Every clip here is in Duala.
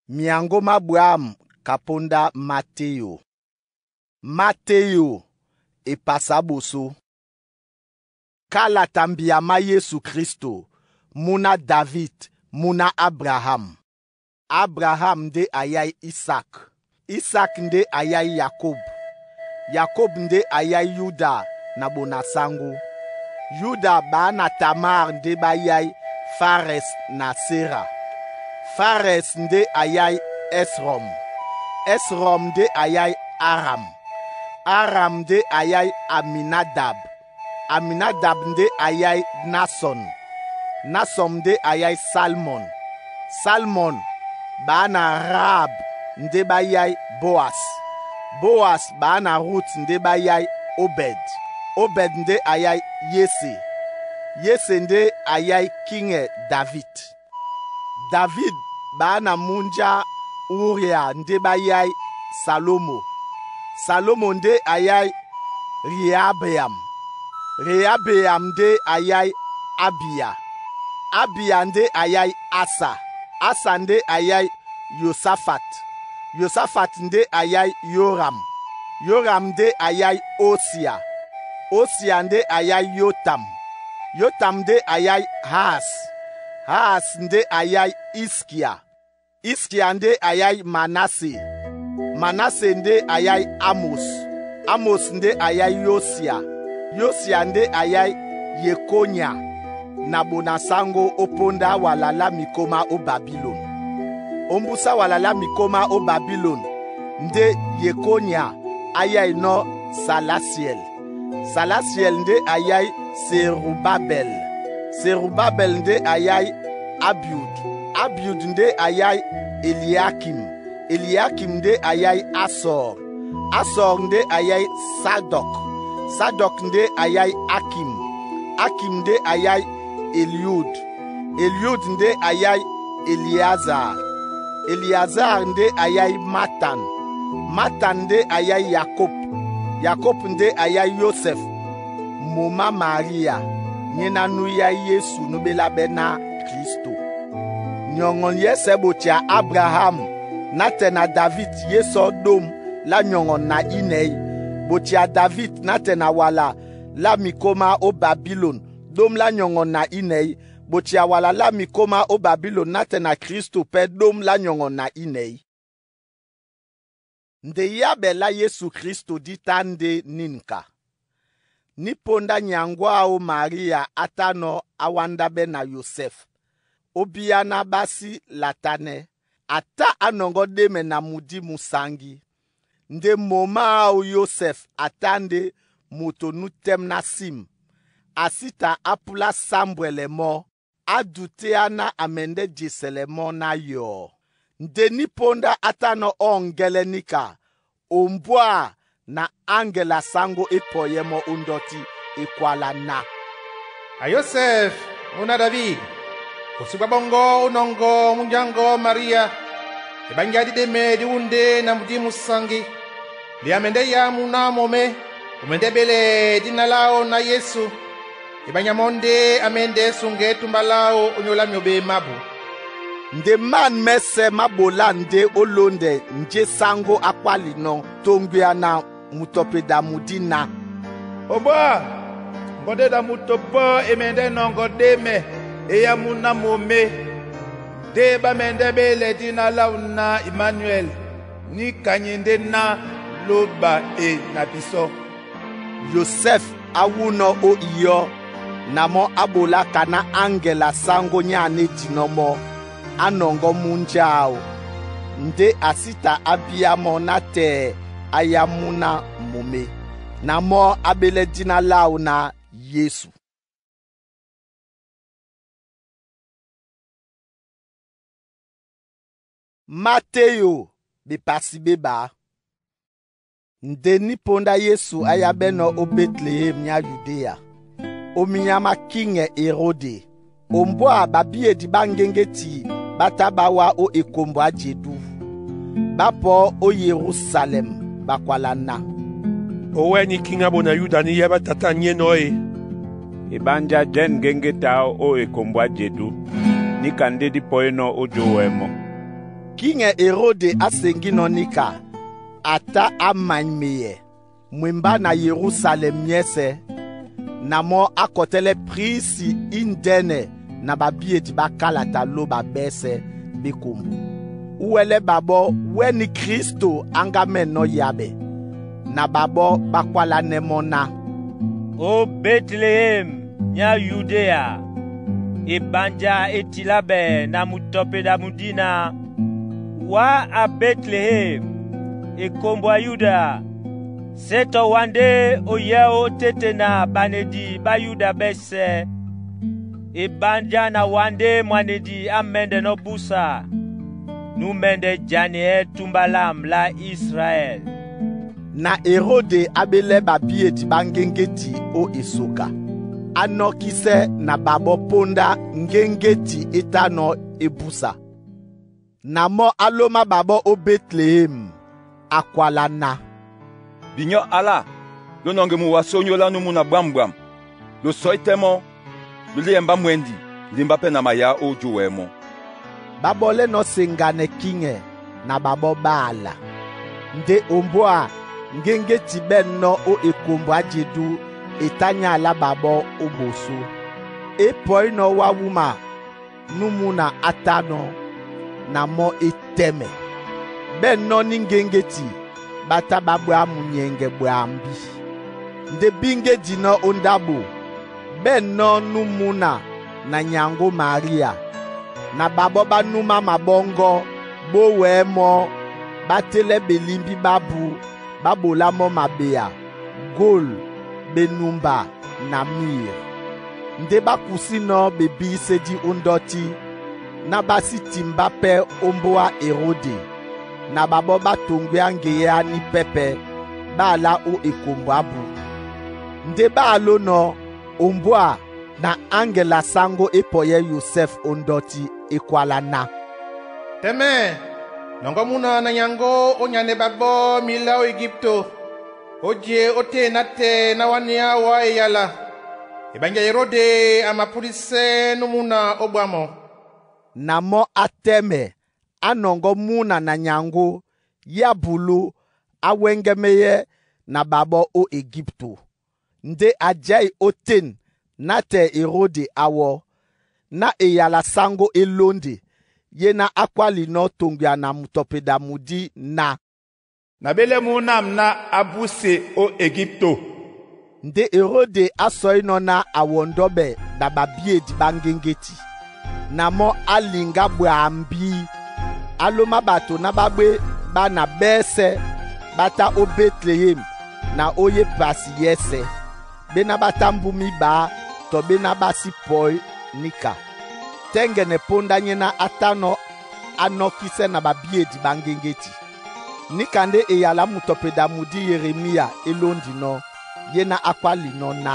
Myango má bwǎm̀ ka póndá Mateyo. Mateyo epasa ɓosó. Kalata mbia má Yesu Kristo, múna David, múná Abraham. Abraham ndé ayái Isak, Isak ndé ayái Yakob, Yakob ndé ayái Yuda na bonasáŋgó. Yuda ɓá na Tamar ndé báyái Fares na Séra. Fares ndé ayái Esrɔm, Esrɔm ndé ayái Aram. Aram ndé ayái Aminadab, Aminadab ndé ayái Nasɔn, Nasɔn ndé ayái Salmɔn. Salmɔn ɓá na Raab ndé báyái Boas. Boas ɓá na Rut ndé báyái Obɛd. Obɛd ndé ayái Yese. Yese ndé ayái kiŋɛ David. David ɓá na múnja Uria ndé báyái Salomon. Salomon ndé ayái Rehabeam. Rehabeam ndé ayái Abia. Abia ndé ayái Asa. Asa ndé ayái Yosafat. Yosafat ndé ayái Yoram. Yoram ndé ayái Osia. Osia ndé ayái Yotam. Yotam ndé ayái Aas. Aas ndé ayái Iskia. Iskia ndé ayái Manase. Manase ndé ayái Amos. Amos ndé ayái Yosia. Yosia ndé ayái Yekonia na bonasango ó ponda wala lá mikóma ó Babilone. Ó mbusa wala lá mikóma ó Babilone ndé Yekonia ayáinɔ́ Salasiɛl. Salasiɛl ndé ayái Serubabɛl. Serubabɛl ndé ayái Abiud. Abiud ndé ayái Eliakim. Eliakim ndé ayái Asɔr. Asɔr ndé ayái Sadɔk. Sadɔk ndé ayái Akim. Akim ndé ayái Eliud. Eliud ndé ayái Eliazar. Eliazar ndé ayái Matan. Matan ndé ayái Yakob. Yakob ndé ayái Yosɛf momá Maria, nyéná núyái Yesu núɓéláɓɛ́ ná Kristo. Nyɔŋɔ yɛ́sɛ̄ ɓotia Abraham na tɛ na David yésɔ ɗôm lá nyɔŋɔ na ínɛ̌. Ɓotia David na tɛ na wala lá mikóma ó Babilone ɗôm lá nyɔŋɔ na ínɛ̌. Ɓotia wala lá mikóma ó Babilone na tɛ na Kristo pɛ́ ɗôm lá nyɔŋɔ na ínɛ̌. Nde yáɓɛ lá Yesu Kristo dí tá ndé nínka. Ní póndá nyaŋgó áō Maria á tánɔ̄ á wándáɓɛ́ na Yosɛf, ó bíáná ɓá sí latanɛ́. A tá á nɔŋgɔ́ ɗémɛ na mudí musaŋgi. Nde momá áō Yosɛf a tá ndé moto nú tɛ́m ná sim. A sí ta á púlá sámbwɛlɛ mɔ́, á dutéá ná a mɛndɛ́ jesɛlɛ mɔ́ ná yɔɔ. Nde ní póndá á tánɔ̄ ɔ́ ŋgɛ́lɛ́ níka, ombwâ na aŋgel a sáŋgó é pɔyɛ́ mɔ́ ó ndɔ́tí e kwala ná: A Yosef, muna David, osigwa bongo unongo munjango Maria, ebangi adi deme di wunde na mudi musangi. Li amende ya muna mome, umende bele dina lao na Yesu. Ebanya monde amende sunge tumbalao onyola miobe mabu. Nde man mɛ́sɛ̄ má ɓolá ndé ó lóndɛ njé sáŋgó á kwálinɔ́ toŋgwea na mutɔpeda mudí ná. Ombwa, ngɔndɛ da moto pɔ́ e mɛndɛ́ nɔŋgɔ ɗémɛ e ya muna momé. Ndé ɓá mɛndɛ́ ɓélɛ dina láō ná Emmanuel, níka nyɛ ndé ná Lóba e na bisɔ́. Yosɛf á wúnɔ́ ó iyɔ́ na mɔ́ á ɓolá ka ná áŋgel a sáŋgó nyá a né dinɔ́ mɔ́, á nɔŋgɔ́ múnja áō. Ndé a sí ta á bíá mɔ́ nátɛɛ á yá múna momé. Na mɔ́ á ɓélɛ́ dínà láō ná Yesu. Mateyo bepasi ɓé ɓaá. Nde ní póndá Yesu á yáɓɛ́nɔ̄ ó Betlehem nyá Yudéa, ó minyá má kiŋɛ Erode. Ombwâ ɓabíedi ɓá ŋgéŋgéti ɓá tá ɓá wá ó ekombo á jedú. Ɓá pɔ́ ó Yerusalɛm ɓakwala na: Owɛ́ ní kiŋ á ɓona Yuda ní yɛ́ ɓá tatá nyénɔ̄ e? Eɓánjá jɛ́n ŋgéŋgé táō ó ekombo á jedú, níka ndé dí pɔénɔ̄ ó jówɛ́ mɔ́. Kiŋɛ Erode asengínɔ̄ níka, a tá á manymeyɛ mwembá na Yerusalɛm nyɛ́sɛ̄, na mɔ́ á kɔtɛ́lɛ́ prisi índɛ́nɛ na babíedi bá kálata lóba ɓɛ́sɛ̄ bekombo, úwɛlɛ́ babɔ́ wɛ́nǐ Kristo á ŋgá mɛ́nɔ̄ yáɓɛ. Na babɔ́ ɓá kwálánɛ́ mɔ́ ná: “Ó Betlehem nyá Yudéa, Ebanja e tilábɛ na mutɔpeda mudi na: Wá a Betlehem, ekombo ya Yuda, Sé tɔ wa ndé ó yɛ́ ótétena banedi ɓá Yuda ɓɛ́sɛ̄, Ebanja na wa ndé mwanedi á mɛndɛnɔ́ búsa, Nú mɛndɛ janiɛ túmba lâm lá Israɛl.” Na Erode á ɓelɛ́ babíedi ɓá ŋgéŋgéti ó esoka. Á nɔ́kísɛ́ na babɔ́ póndá ŋgéŋgéti é tánɔ̄ é búsa. Na mɔ́ á lómá babɔ́ ó Betlehem, a kwala na: Binyɔ́ ala ló nɔŋge muwa sonyo lá nú múna bwǎm̀bwǎm. Lo sɔí tɛ́ mɔ́, ló liyɛmbá mwɛndi ndé mbá pɛ́ na mayá ó jówɛɛ́ mɔ́. Ɓá ɓɔlɛ́nɔ̄ seŋganɛ kiŋɛ na ɓaɓɔ́ ɓá ala. Ndé ombwá ŋgéŋgéti ɓɛ̂nnɔ́ ó ekombo á jedú e tá nyá lá ɓaɓɔ́ ó ɓosó. E pɔínɔ̄ wá wúma nú múna á tánɔ̄, na mɔ́ é tɛ́mɛ. Ɓɛ̂nnɔ́ ní ŋgéŋgéti ɓá tá ɓá ɓwá munyɛŋgɛ bwambí. Ndé bíŋgédinɔ́ ó ndáɓo, ɓɛ̂nnɔ́ nú múna na nyaŋgó Maria, na ɓaɓɔ́ ɓá númá maɓɔ́ŋgɔ́ bó wɛɛ́ mɔ́ ɓá télɛ́ belimbi bábū ɓá ɓolá mɔ́ mabeya, gol, benumba na mire. Ndé ɓá kusínɔ́ bebíyisédi ó ndɔ́tí, ná ɓá sí timbá pɛ́ ó mbóa Erode, na ɓaɓɔ́ ɓá toŋgoéá ŋgeyɛ́ á ní pɛ́pɛ̄ ɓá alá ó ekombo ábū. Ndé ɓá alónɔ̄, ombwá na aŋgel a sáŋgó e pɔyɛ́ Yosɛf ó ndɔ́tí, e kwala ná: Tɛ́mɛ, nɔŋgɔ́ múna na nyaŋgó ó nyanɛ ɓaɓɔ́ milá ó Egípto, ó je ótên nátɛɛ ná wánea wá eyala, Eɓanja Erode a mapúdísɛ́ nú múna ó ɓwǎmɔ. Na mɔ́ á tɛ́mɛ, á nɔŋgɔ́ múna na nyaŋgó, yá bulú, á wɛ́ŋgɛ́mɛ́yɛ́ na ɓaɓɔ́ ó Egípto. Ndé a jɛ̂i ótên nátɛɛ Erode á wɔ́, ná eyala sáŋgó e lónde, ye ná á kwálinɔ́ toŋgoya na mutɔpeda mudí na: Na ɓélɛ́ múnám ná á búsi ó Egípto. Ndé Erode á sɔínɔ̄ ná a wɔndɔ́ɓɛ na babíedi ɓá ŋgéŋgéti. Na mɔ́ á liŋgá bwambí. Á lómá ɓato ná ɓá ɓwé ɓána ɓɛ́sɛ̄ ɓá tá ó Betlehem na ó yépasi yɛ́sɛ̄, ɓéná ɓá tá mbú míɓaá tɔ ɓéná ɓá sí pɔí níka. Tɛ́ŋgɛnɛ póndá nyéná á tánɔ̄ á nɔ́kísɛ́ na babíedi ɓá ŋgéŋgéti. Níka ndé eyala á mutɔpeda mudí Yeremia é lóndinɔ́, ye ná á kwálinɔ́ ná: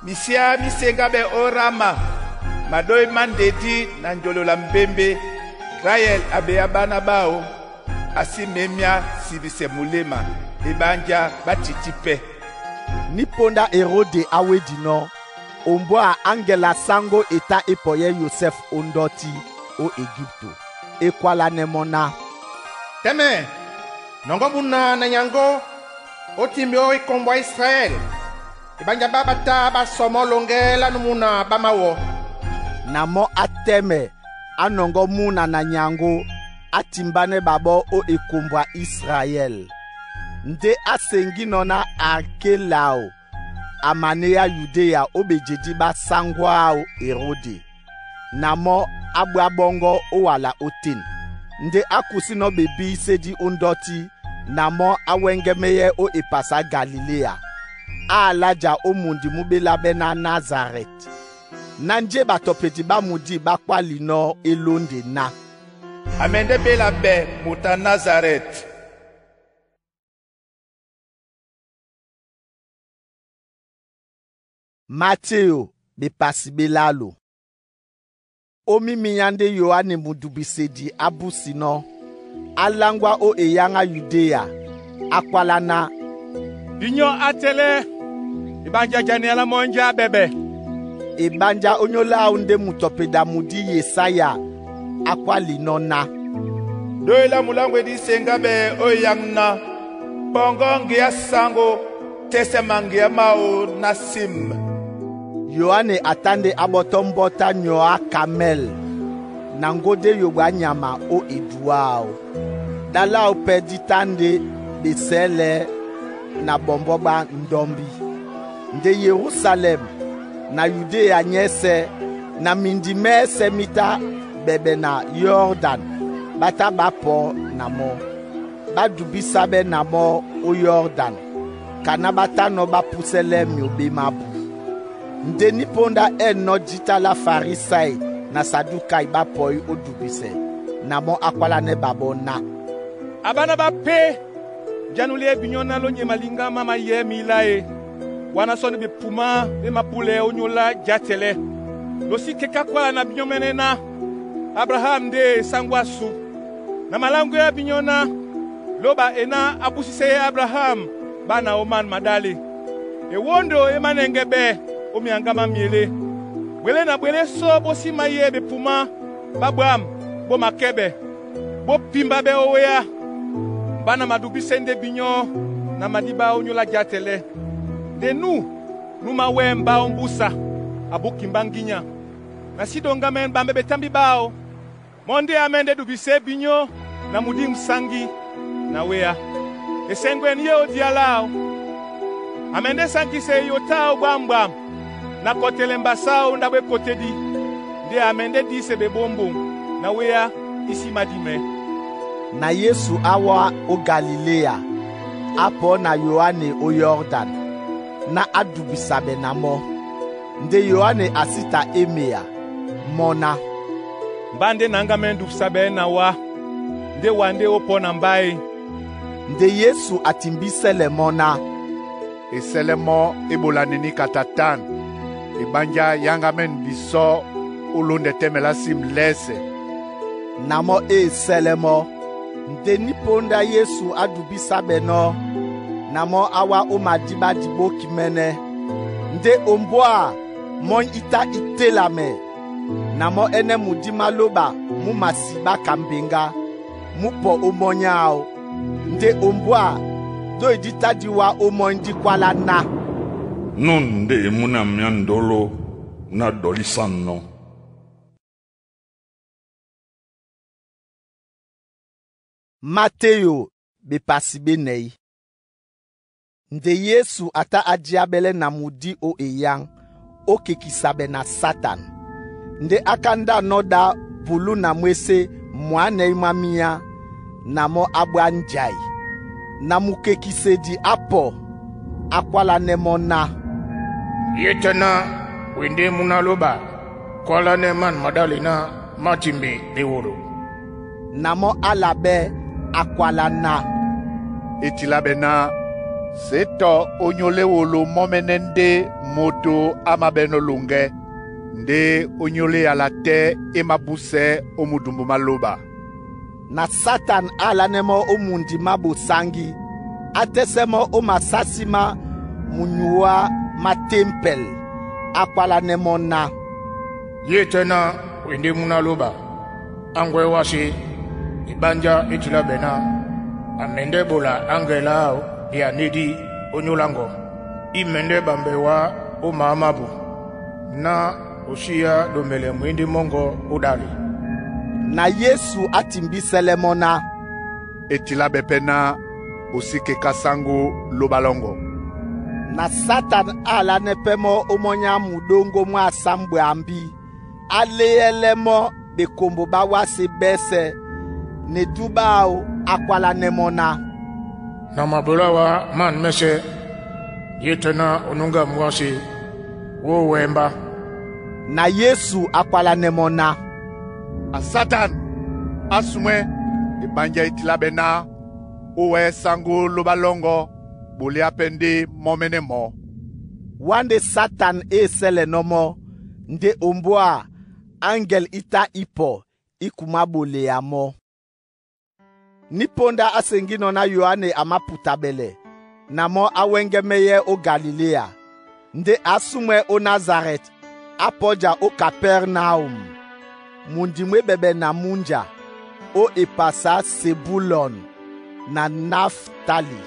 Misiá mí seŋgáɓɛ́ ó Rama, maɗói má ndedí na njolo la mbembe. Rayɛl a ɓeyá ɓána ɓáō, a sí memyá sibisɛ muléma, eɓánjá ɓá tití pɛ́. Ní póndá Erode á wédinɔ́, ombwá aŋgel a sáŋgó e tá e pɔyɛ́ Yosɛf ó ndɔ́tí ó Egípto. E kwálanɛ́ mɔ́ ná: Tɛ́mɛ, nɔŋgɔ́ múna na nyaŋgó, ó timbi ó ekombo á Israɛl. Eɓánjá ɓá ɓá tá ɓá sɔ mɔ́ loŋgɛ́ lá nú múna ɓá máwɔ̄. Na mɔ́ á tɛ́mɛ, á nɔŋgɔ́ múna na nyaŋgó, á timbánɛ́ ɓaɓɔ́ ó ekombo a Israɛl. Ndé á seŋgínɔ̄ ná Arkelao a manéá Yudéa ó bejedí ɓá sáŋgó áō Erode, na mɔ́ á ɓwá ɓɔ́ŋgɔ́ ó wala ótên. Ndé á kusínɔ́ bebíyisédi ó ndɔ́tí, na mɔ́ á wɛ́ŋgɛ́mɛ́yɛ́ ó epasa á Galiléa, á alá ja ó mundi mú ɓéláɓɛ́ ná Nazarɛt. Ná njé batɔpedi ɓá mudí ɓá kwálinɔ́ e lónde ná: A mɛndɛ́ ɓélaɓɛ moto á Nazarɛt. Mateo bepasi ɓélalo. Ó míminyá ndé Yoane mudubisedi á búsinɔ́, á láŋgwá ó eyáŋá Yudéa, á kwála ná: Binyɔ́ á tɛ́lɛ́, eɓánjá janiá lá mɔ́ njá á ɓɛɓɛ. Eɓánjá ónyólá áō ndé mutɔpeda mudí Yesaya á kwálinɔ́ ná: Doyi lá mulangu edi senga bɛ o eyaŋ na, Pɔŋgɔ ŋgeá sango tɛ́sɛ maŋgeá máō ná sim. Yoane a tá ndé á ɓɔ́tɔ́ mbɔ́tá nyɔ á kamɛl na ŋgóndó é yoɓo á nyama ó edu áō. Ɗáláō pɛ́ dí tá ndé ɓesɛ̌lɛ na ɓɔmbɔ́ ɓá ndɔ́mbí. Nde Yerusalɛm na Yudéa nyɛ́sɛ̄ na mindi mɛ́sɛ̄ mí tá ɓɛɓɛ na Yɔrdan, ɓá tá ɓá pɔ na mɔ́. Ɓá dubísáɓɛ́ na mɔ́ ó Yɔrdan, ka ná ɓá tánɔ́ ɓá púsɛ́lɛ́ myǒɓé mábú. Nde nípóndá ɛ̂nɔ́ jǐta lá Farisai na Sadukai ɓá pɔí ó dubisɛ na mɔ́ á kwálánɛ́ ɓaɓɔ́ ná, “A ɓána ɓápé, njá nú leyɛ́ binyɔ́ ná lónyema liŋgá má mayɛ̌ míla e, wá ná sɔ́ ní bepumá ɓé mapúlɛɛ́ ónyólá játɛlɛ́. Lo sí keká kwála na binyɔ́ mɛ́nɛ́ ná, Abraham ndé sáŋgó ásu. Na maláŋgwɛ́ á binyɔ́ ná, lóba e ná á búsísɛ́ Abraham ɓá na ó man maɗále. Ewóndo é mánɛŋgɛ ɓɛ́ ó myaŋgá má myelé. Bwelé na bwelé só bó sí mayɛ́ bepumá ɓá ɓwǎm̀ bó makɛ́ ɓɛ́, bó pimba ɓɛ́ ó wéá. Mbá na madubísɛ́ ndé binyɔ́ na madíɓá ónyólá játɛlɛ́. Nde nú, nú máwɛ́ mbá ómbúsa, a búki mbá ŋgínya. Na sí ɗoŋgamɛn ɓambɛ ɓetámbi ɓáō. Mɔ́ ndé á mɛ́ndɛ́ dubisɛ́ binyɔ́ na mudímu sáŋgí na wéá. Esɛŋgwɛn yé ó día láō. A mɛndɛ́ sáŋgisɛ eyo táō ɓwǎmɓwam na kɔtɛlɛ mbasá ó ndáɓo é kotedi. Ndé a mɛndɛ́ dísɛ ɓeɓómboŋ na wéá í sí mádimɛ́.” Na Yesu á wá ó Galiléa, á pɔ na Yoane ó Yɔrdan, ná á dubisa ɓɛ na mɔ́. Nde Yoane a sí ta e meya, mɔ́ ná, “Mbá ndé na ŋ́gamɛ́ dubisa ɓɛɛ́ na wá, ndé wa ndé ó pɔ na mbá e.” Nde Yesu a timbísɛ́lɛ mɔ́ ná, Esɛ́lɛ́ mɔ́ e ɓolane níka tatan, Eɓánjá yá ŋgámɛ́nɛ bisɔ́ ó lóndɛ tɛ́mɛ lá sim lɛ́sɛ. Na mɔ́ e esɛ́lɛ́ mɔ́. Nde nípóndá Yesu á dubísá ɓɛ nɔ́, na mɔ́ á wá ó madíɓá diɓóki mɛ́nɛ́. Ndé ombwá mɔ́ny í tá í télamɛ na mɔ́ ɛ́nɛ́ mudí má lóɓa mú masiɓá ka mbeŋgá, mú pɔ ó mɔ́ny áō. Nde ombwá dóyi dí tá dí wá ó mɔ́ny dí kwálá ná, Nɔ́ ndé mú na myǎndolo mú ná dɔlísâ nɔ́. Mateyo bepasi ɓé nɛí. Nde Yesu a tá á jiáɓɛlɛ́ na mudí ó eyáŋ ó kekisa ɓɛ na Satan. Nde á kándá nɔ́ ɗá pulú na mwésé mwǎnɛ̌ mwá míá, na mɔ́ á ɓwá njai. Na mukekisedi á pɔ, á kwálánɛ́ mɔ́ ná, Ye tɛ́ ná we ndé múná lóɓa, kwálánɛ́ man maɗále ná má timbe ɓewolo. Na mɔ́ á la ɓɛ́ á kwálá ná, E tila ɓɛ ná, Se tɔ ónyólá ewolo mɔ́ mɛ́nɛ́ ndé moto á māɓɛ́nɔ́ loŋgɛ́, ndé ónyólá eyala tɛ́ é mābúsɛ́ ó mudumbu má lóɓa. Na Satan á alánɛ́ mɔ́ ó mundi má bosáŋgí, á tɛ́sɛ́ mɔ́ ó masásí má munyuá má tempɛl, á kwálánɛ́ mɔ́ ná, Ye tɛ́ ná we ndé múná lóɓa, á ŋgwɛ́ wásē, eɓánjá é tilá ɓɛ ná, a mɛndɛ́ ɓola áŋgɛl áō e anédí ónyólá ŋgɔ. Í mɛndɛ́ ɓambɛ wá ó maá mábu, ná o síyá ɗombɛlɛ mwǐndí mɔ́ŋgɔ ó ɗále. Na Yesu á timbísɛ́lɛ́ mɔ́ ná, E tila ɓɛ pɛ́ ná, o sí keká sáŋgó lóɓa lɔ́ŋgɔ. Na Satan á alánɛ́ pɛ́ mɔ́ ó mɔ́ny á muɗóŋgó mwá asámbwɛ-ambí, á léɛ́lɛ́ mɔ́ ɓekombo ɓá wásē ɓɛ́sɛ̄, na edú ɓáō á kwálánɛ́ mɔ́ ná, Na mabolá wá man mɛ́sɛ̄, ye tɛ́ ná o núŋgam wásē, wó wɛ́ mbá. Na Yesu á kwálánɛ́ mɔ́ ná, A Satan, á sumwɛ́, eɓánjá e tilá ɓɛ́ ná, ó wɛ́ sáŋgó lóɓa lɔ́ŋgɔ́, ɓoléá pɛ́ ndé mɔ́ mɛ́nɛ́ mɔ̌. Wá ndé Satan e esɛ́lɛ́nɔ́ mɔ́, ndé ombwá áŋgɛl í tá í pɔ í kumá ɓolea mɔ́. Nípóndá á seŋgínɔ́ ná Yoane a máputaɓɛlɛ, na mɔ́ á wɛ́ŋgɛ́mɛ́yɛ́ ó Galiléa. Ndé a súmwɛ́ ó Nazarɛt, á pɔ́ ja ó Kapɛrnaum, mundi mwé ɓɛɓɛ na múnja, ó epasa Sebulɔn na Naftali,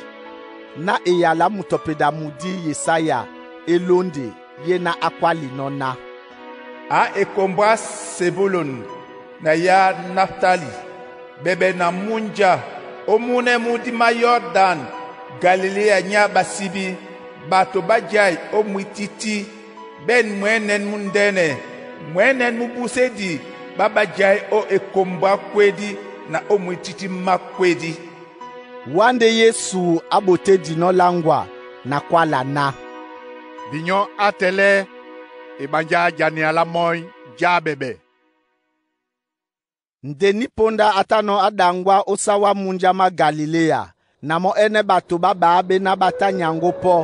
na eyala mutɔpeda mudi Yesaya elonde ye na akwalinɔ́ ná: A ekombwá Sebulun na ya Naftali, bɛbɛ na múnja, ó múnɛ múdi má Yɔdan, Galilea nyá ɓasíbí, bato bá jai ó mwítítí, Ɓɛ̂n mwɛ̌nɛ́n múndɛ́nɛ, mwɛ̌nɛ́n mú búsédi ɓá ɓá jai ó ekombwá kwédí na ó mwítítí má kwédí. Wá ndé Yesu a ɓotédinɔ́ láŋgwa na kwála ná: Binyɔ́ á tɛlɛ́ ebánjá janea lá mɔ́ já ɓɛɓɛ. Nde ní póndá a tánɔ́ a ɗaŋgwa ó sáwá múnja má Galiléa, na mɔ́ ɛ́nɛ́ bato ɓá ɓaá ɓéná ɓá tá nyaŋgó pɔ́.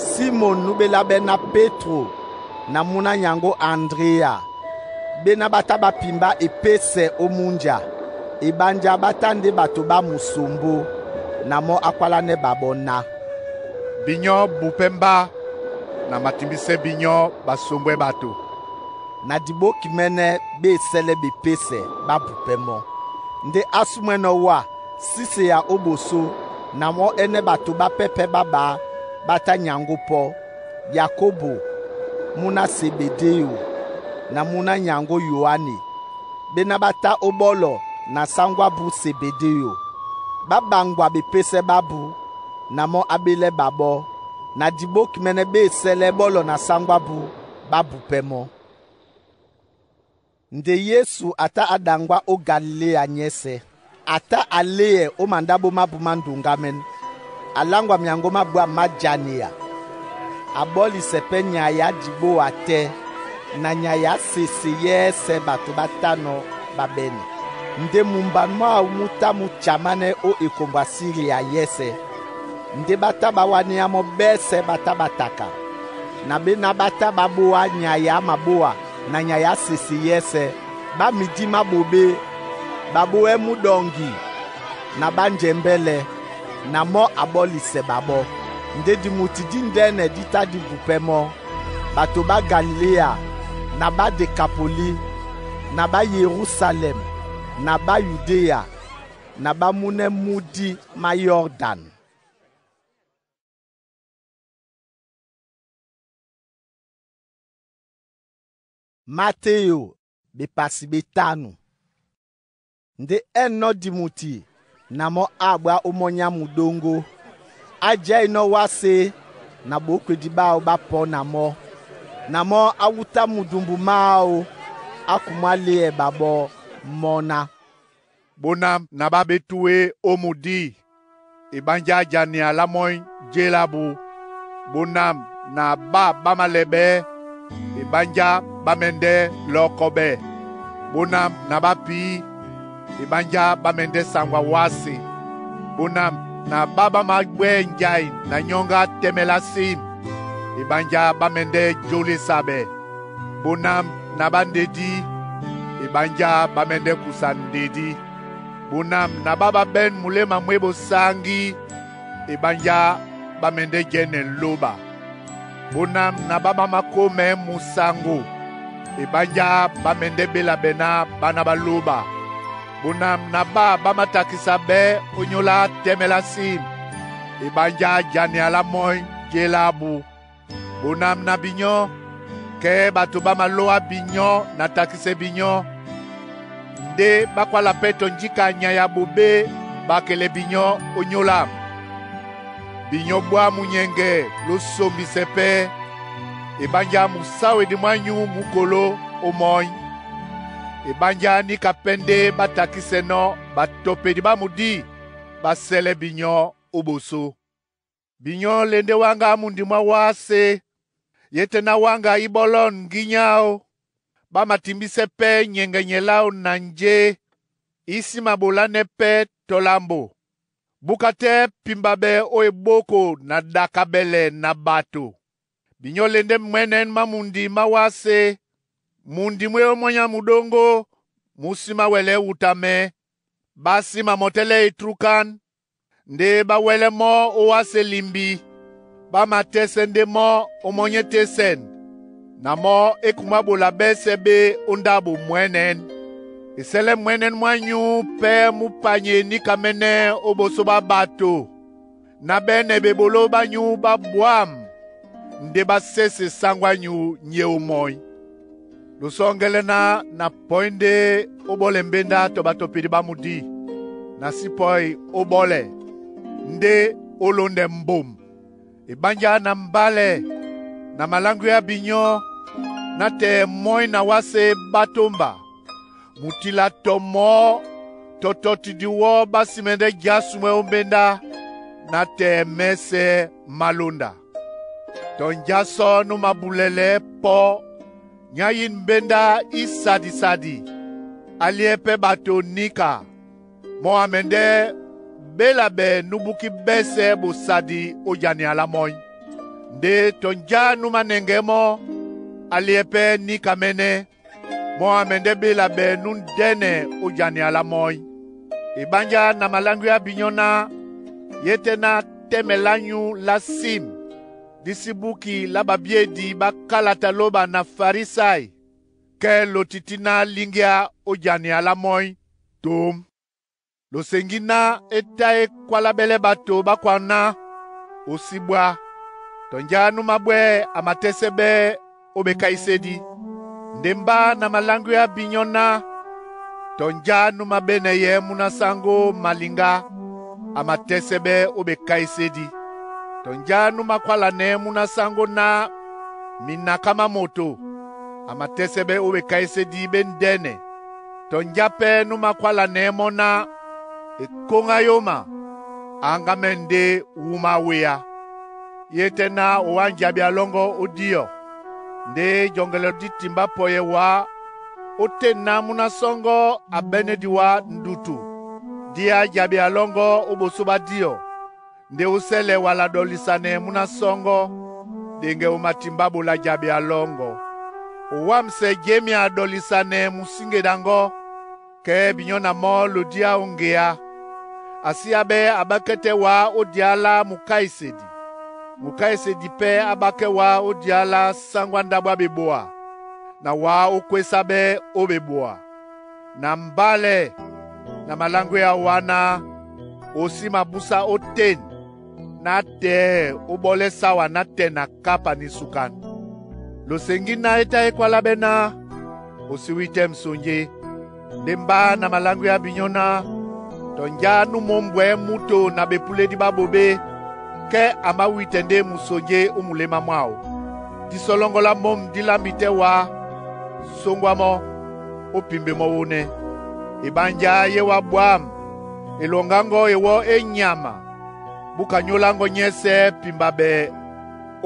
Simon nú ɓélábɛ́ ná Pétro na múna nyaŋgó Andréa, ɓéná ɓá tá ɓá pimbá epésɛ ó múnja, ebánjá ɓá tá ndé bato ɓá musombó. Na mɔ́ á kwálánɛ́ ɓaɓɔ́ ná: Binyɔ́ bupɛ́ mbá na matimbísɛ́ binyɔ́ basombwɛ ɓato. Na diɓókimɛ́nɛ́ ɓé esɛ́lɛ́ bepésɛ, ɓá bupɛ́ mɔ́. Nde á súmwɛ́nɔ́ wá síseya ó ɓosó, na mɔ́ ɛ́nɛ́ bato ɓápɛ́ pɛ́ ɓá ɓaá ɓá tá nyaŋgó pɔ́: Yakobo, múná Sebedéo, na múná nyaŋgó Yoane. Ɓéná ɓá tá ó ɓɔ́lɔ na sáŋgó ábū Sebedéo. Ɓá ɓaŋgwa bepésɛ bábū, na mɔ́ á ɓélɛ́ ɓaɓɔ́. Na diɓókimɛ́nɛ́ ɓé esɛ́lɛ́ ɓɔ́lɔ na sáŋgó ábū, ɓá bupɛ́ mɔ́. Nde Yesu a tá a ɗaŋgwa ó Galiléa nyɛ́sɛ̄. A tá a léɛ ó mandáɓo mábū má ndoŋgámɛ́n. A láŋgwa myaŋgó má bwâm má janea. A ɓɔ́lisɛ pɛ́ nyay á diɓóa tɛ́ na nyay á sese yɛ́sɛ̄ bato ɓá tánɔ́ ɓá ɓɛ́nɛ. Nde mumban mwáō mú tá mú jamánɛ́ ó ekombwa Siria yɛ́sɛ̄. Ndé ɓá tá ɓá wánéá mɔ́ ɓɛ́sɛ̄ ɓá tá ɓá taka, na ɓéná ɓá tá ɓá ɓoá nyay á mabóa na nyay á sese yɛ́sɛ̄, ɓá midí máɓoɓé, baɓowɛ mú ɗɔŋgi na ɓánjɛmbɛ́lɛ, na mɔ́ a ɓɔ́lisɛ ɓaɓɔ́. Nde dimuti díndɛ́nɛ dí tá dí bupɛ́ mɔ́, bato ɓá Galiléa na ɓá Dekapolí na ɓá Yerusalɛm na ɓá Yudéa na ɓá múnɛ́ múdi má Yɔrdan. Mateo bepasi betanu. Nde ɛ́nɔ́ dimuti na mɔ́ ábwá ó mɔ́ nyá mudóŋgó. Á jɛ́inɔ́ wásē na ɓǒkwedi ɓáō ɓá pɔ́ na mɔ́. Na mɔ́ á wútá mudumbu máō, á kumwá léɛ ɓaɓɔ́ mɔ́ ná: Bonam na ɓá ɓé túwé ó mudí, ebánjá janea lá mɔ́ jé lá bú. Bonam na ɓá ɓá malɛɓɛ́, ebánjá ɓá mɛndɛ́ lɔ́kɔ́ ɓɛ́. Bonam na ɓá pǐ, ebánjá ɓá mɛndɛ́ saŋgwa wásē. Bonam na ɓá ɓá magbwɛ́ njai na nyɔ́ŋgá tɛ́mɛ lá sim, ebánjá ɓá mɛndɛ́ jólesa ɓɛ́. Bonam na ɓá ndedí, ebánjá ɓá mɛndɛ́ kusa ndedí. Bonam na ɓá ɓá ɓɛ́n muléma mwé bosáŋgí, ebánjá ɓá mɛndɛ́ jɛ́nɛ lóɓa. Bonam na ɓá ɓá makómɛ́ musaŋgo, ebánjá ɓá mɛndɛ́ ɓéla ɓɛ̀ ná ɓána ɓá lóɓa. Bonam na ɓá ɓá matakisa ɓɛ́ ónyólá tɛ́mɛ lá sim, ebánjá janea lá mɔ́ jé lá bú. Bonam na binyɔ́, kɛ́ ɓato ɓá malóá binyɔ́ na takisɛ binyɔ́, ndé ɓá kwála pɛ́ tɔ njíka nyay a ɓoɓé ɓakɛlɛ binyɔ́ ónyólám. Binyɔ́ bwá munyɛŋgɛ ló sombisɛ pɛ́, ebánjá musáwedi mwányú mú koló ó mɔ́ny. Ebánjá níka pɛ́ ndé ɓá takísɛnɔ́ ɓatɔpedi ɓá mudí ɓá sɛ́lɛ́ binyɔ́ ó ɓosó. Binyɔ́ le ndé wáŋgá mundi mwá wásé, ye tɛ́ ná wáŋga í ɓɔ́lɔ̂ ŋgínya áō, ɓá matimbísɛ́ pɛ́ nyɛŋgɛ láō na njé, í sí maɓolánɛ́ pɛ́ tɔ lambo. Búka tɛ́ pimba ɓɛ́ ó ebóko na ɗakabɛlɛ na ɓato. Binyɔ́ le ndé mwɛ́nɛ́n má mundi má wásé, mundi mwé ómɔ́ nyá mudóŋgó mú sí máwɛlɛ́ wutamɛ, ɓá sí mamɔtɛ́lɛ́ etrúkán, ndé ɓá wɛ́lɛ́ mɔ́ ó wásē limbi, ɓá matɛ́sɛ́ ndé mɔ́ ó mɔ́nyɛ́ tésɛn, na mɔ́ é kumwá ɓola ɓɛ́sɛ̄ ɓé ó ndáɓo mwɛ̌nɛ̌n. Esɛlɛ mwɛ́nɛ́ mwányù pɛ́ mú panye níkamɛ́nɛ́ ó ɓosó ɓá bato ná ɓɛ́nɛ ɓeɓoló ɓányu ɓá bwâm ndé ɓá sese sáŋgó ányu nyé ó mɔ́í. Losɔ́ŋgɛlɛ ná na pɔí ndé ó ɓɔ́lɛ mbéndá tɔ ɓatɔpedi ɓá mudí, na sí pɔi ó ɓɔ́lɛ ndé ó lóndɛ mbom. Eɓánjá na mbálɛ na maláŋgwea binyɔ́ nátɛɛ mɔ́í na wásē ɓá tómba. Mutila tɔ mɔɔ́ tɔ tɔtidi wɔ́ ɓá sí mɛndɛ́ já sumwɛ́ ó mbéndá nátɛɛ mɛ́sɛ́ má lónda. Tɔ njásɔ́ nú mabulɛlɛ pɔ́ nyá yîn mbéndá í sadi-sadi, á lyɛ́ pɛ́ ɓato níka. Mɔ́ a mɛndɛ́ ɓélabɛ nú búkí ɓɛ́sɛ̄ ɓosadi ó jania lá mɔ́í. Ndé tɔ njá nú manɛŋgɛɛ́ mɔ́ á lyɛ́ pɛ́ níkamɛ́nɛ́, mɔ́ a mɛndɛ́ ɓélabɛ nú ndɛ́nɛ ó jania lá mɔ́í. Eɓánjá na maláŋgwea binyɔ́ ná yé tɛ́ ná tɛ́mɛ lányu lá sim dí sí búki lá ɓabyédi ɓá kálata lóba na Farisai kɛ́ lotiti ná líŋgíá ó jania lá mɔ́í tǒm. Loseŋgí ná é tá é kwáláɓɛ́lɛ́ ɓato ɓá kwaŋ ná, ó sí ɓwá. Tɔ njá nú mábwɛ́ a matɛ́sɛ́ ɓɛ́ ó ɓekáísédí. Ndé mbá na maláŋgwea binyɔ́ ná tɔ njá nú maɓénɛ yɛ́ mú ná sáŋgó maliŋgá a matɛ́sɛ́ ɓɛ́ ó ɓekáísédí. Tɔ njá nú makwálanɛɛ́ mú ná sáŋgó ná minaká má moto a matɛ́sɛ́ ɓɛ́ ó ɓekáísédí ɓé ndɛ́nɛ. Tɔ njá pɛ́ nú makwálanɛɛ́ mɔ́ ná ekóŋ á yóma a áŋgámɛ́ ndé wúma á wéá. Yé tɛ́ ná o wá njabi a lɔ́ŋgɔ́ ó díɔ, ndé jɔŋgɛlɛ dí timbá pɔyɛ wá ó tên ná mú ná sɔ́ŋgɔ́ a ɓɛ́nɛ́ di wá ndutu. Díá jabi a lɔ́ŋgɔ́ ó ɓosó ɓá díɔ, ndé ó sɛ́lɛ wala ɗɔlisanɛ mú ná sɔ́ŋgɔ́, ɗeŋgɛ o matimbá ɓola jabi a lɔ́ŋgɔ́. O wámsɛ jémia ɗɔlisanɛ musíŋgeɗaŋgɔ́, kɛ́ binyɔ́ na mɔ́ lodíá ó ŋgeá. A sí ábɛ́ a ɓákɛ́ tɛ́ wá ó día lá mukáisedi. Mukáisedi pɛ́ á ɓákɛ́ wá ó día lá sáŋgó á ndáɓo á ɓeboa, na wá ó kwésá ɓɛ́ ó ɓeboa. Na mbálɛ na maláŋgwea wá ná o sí mabúsá ó tên nátɛɛ ó ɓɔ́lɛ́ sáwa nátɛɛ na kápa ní súkan. Loseŋgí ná é tá é kwáláɓɛ́ ná o sí wítɛ́ musonjé. Ndé mbá na maláŋgwea binyɔ́ ná tɔ njá nú mǒmbwɛ̌ múto na ɓepúlédi ɓá ɓoɓé, kɛ́ a máwítɛ ndé musonjé ó muléma mwáō. Dísɔ́ lɔ́ŋgɔ́ lá môm dí lámbi tɛ́ wá sóŋgwá mɔ́ ó pimbe mɔ́ wónɛ́. Eɓánjá yé wá bwâm elɔŋgáŋgɔ ewɔ́ é nyama búka nyóláŋgɔ nyɛ́sɛ̄ pimba ɓɛ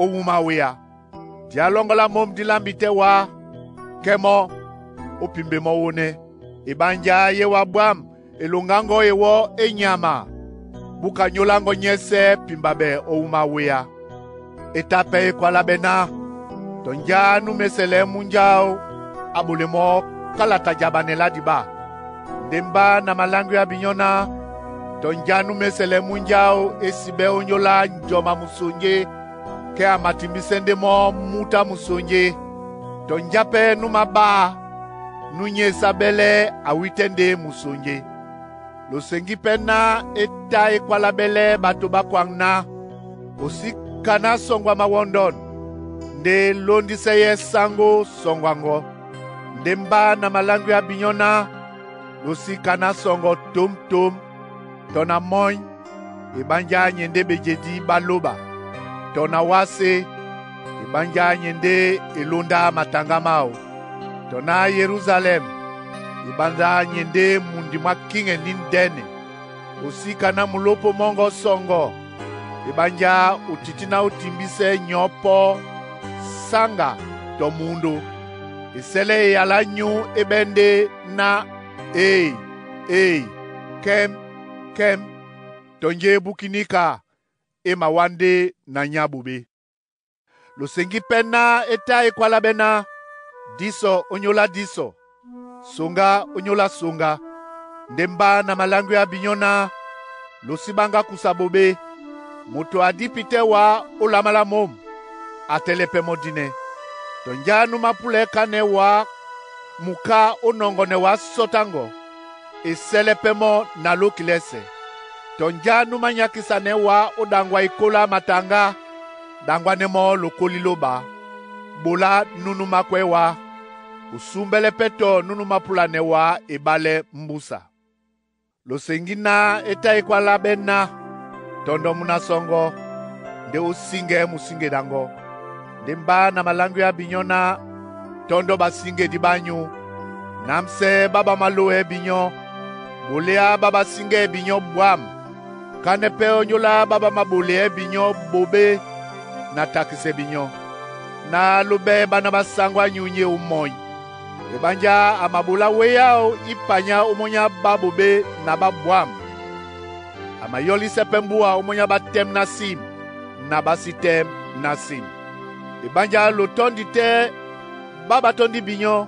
ó wúma á wéá. Día lɔ́ŋgɔ́ lá môm dí lámbi tɛ́ wá, kɛ́ mɔ́ ó pimbe mɔ́ wónɛ́. Eɓánjá yé wá bwâm eloŋgáŋgɔ ewɔ́ é nyama búka nyóláŋgɔ nyɛ́sɛ̄ pimba ɓɛ ó wúma á wéá. É tá pɛ́ é kwáláɓɛ́ ná tɔ njá nú mésɛlɛɛ́ múnjáó á ɓolɛ mɔ́ kálata jabanɛ lá diɓá. Ndé mbá na maláŋgwea binyɔ́ ná tɔ njá nú mésɛlɛɛ́ múnjáó é síɓɛ́ ónyólá njɔma musonjé, kɛ́ a matimbísɛ́ ndé mɔ́ múta musonjé. Tɔ njá pɛ́ nú maɓá nú nyésá ɓɛ́lɛ́ a wítɛ́ ndé musonjé. Loseŋgí pɛ́ ná é tá é kwáláɓɛ́lɛ́ ɓato ɓá kwaŋ ná o sí kaná sɔŋgɔ a mawɔndɔn, ndé lóndísɛ́ yɛ́ sáŋgó sɔŋgɔaŋgɔ. Ndé mbá na maláŋgwea binyɔ́ ná ló sí kaná sɔŋgɔ tǒmtǒm tɔ na mɔ́í, eɓánjá nye ndé ɓejedi ɓá lóɓa, tɔ na wásé, eɓánjá nye ndé e lóndá mataŋgá máō. Tɔ ná Yérusalɛm, eɓánjá nye ndé mundi mwá kíŋɛ ní ndɛ́nɛ. O sí kaná mulópo mɔ́ŋgɔ́ sɔŋgɔ, eɓánjá o tití ná ó timbísɛ́ nyɔ̌ pɔ́ sáŋga tɔ mǔndó. Esɛ́lɛ́ eyalá ányú é ɓɛ́ ndé ná ee, ee, kɛ́m, kɛ́m, tɔ njé é búkí níka é mawá ndé na nyá ɓoɓé. Loseŋgí pɛ́ ná é tá é kwáláɓɛ́ ná dísɔ ónyólá dísɔ, soŋgá ónyólá soŋga. Ndé mbá na maláŋgwea binyɔ́ ná lo sí ɓáŋgá kusa ɓoɓé. Moto a dípi tɛ́ wá ó lama lá môm, a tɛ́lɛ́ pɛ́ mɔ́ dínɛ́. Tɔ njá nú mápúlɛɛ́ kánɛ́ wá Muka ó nɔŋgɔnɛ wa sɔtáŋgɔ, e sɛlɛ pɛ́ mɔ́ na lóki lɛ́sɛ. Tɔnja nú manyákisanɛ́ wá ó ɗaŋgwa ekólá mataŋgá, ɗaŋgwánɛ́ mɔ́ lokólí lóɓa. Ɓolá núnú mákwɛ́ wá, osúmbɛ́lɛ́ pɛ́ tɔ núnú mápúlanɛ wá eɓálɛ́ m̀búsa. Losengí náh e tá ekwálá ɓɛ́ náh, Tɔndɔ mu na sɔŋgɔ, ndé ó síŋgɛɛ́ musíŋgeɗaŋgɔ. Ndé mbá na maláŋgwea binyɔ́ náh tɔ́ndɔ ɓasíŋgedi ɓányu, námsɛ́ ɓá ɓá malówɛɛ́ binyɔ́, ɓoléá ɓá ɓásíŋgɛ́ binyɔ́ bwâm, kánɛ́ pɛ́ ónyólá ɓá ɓá maɓolɛɛ́ binyɔ́ ɓoɓé na takisɛ binyɔ́. Ná lóɓɛ́ ɓána ɓá sáŋgó ányu nyé omɔny. Eɓánjá a maɓolá wéáō í panyá ómɔ́ny á ɓá ɓoɓé na ɓá bwâm. A mayɔ́lisɛ pɛ́ mbúa ómɔ́ny á ɓá tɛ́m ná sim na ɓá sí tɛ́m ná sim. Eɓánjá lo tɔ́ndi tɛ́ ɓá ɓá tɔ́ndi binyɔ́,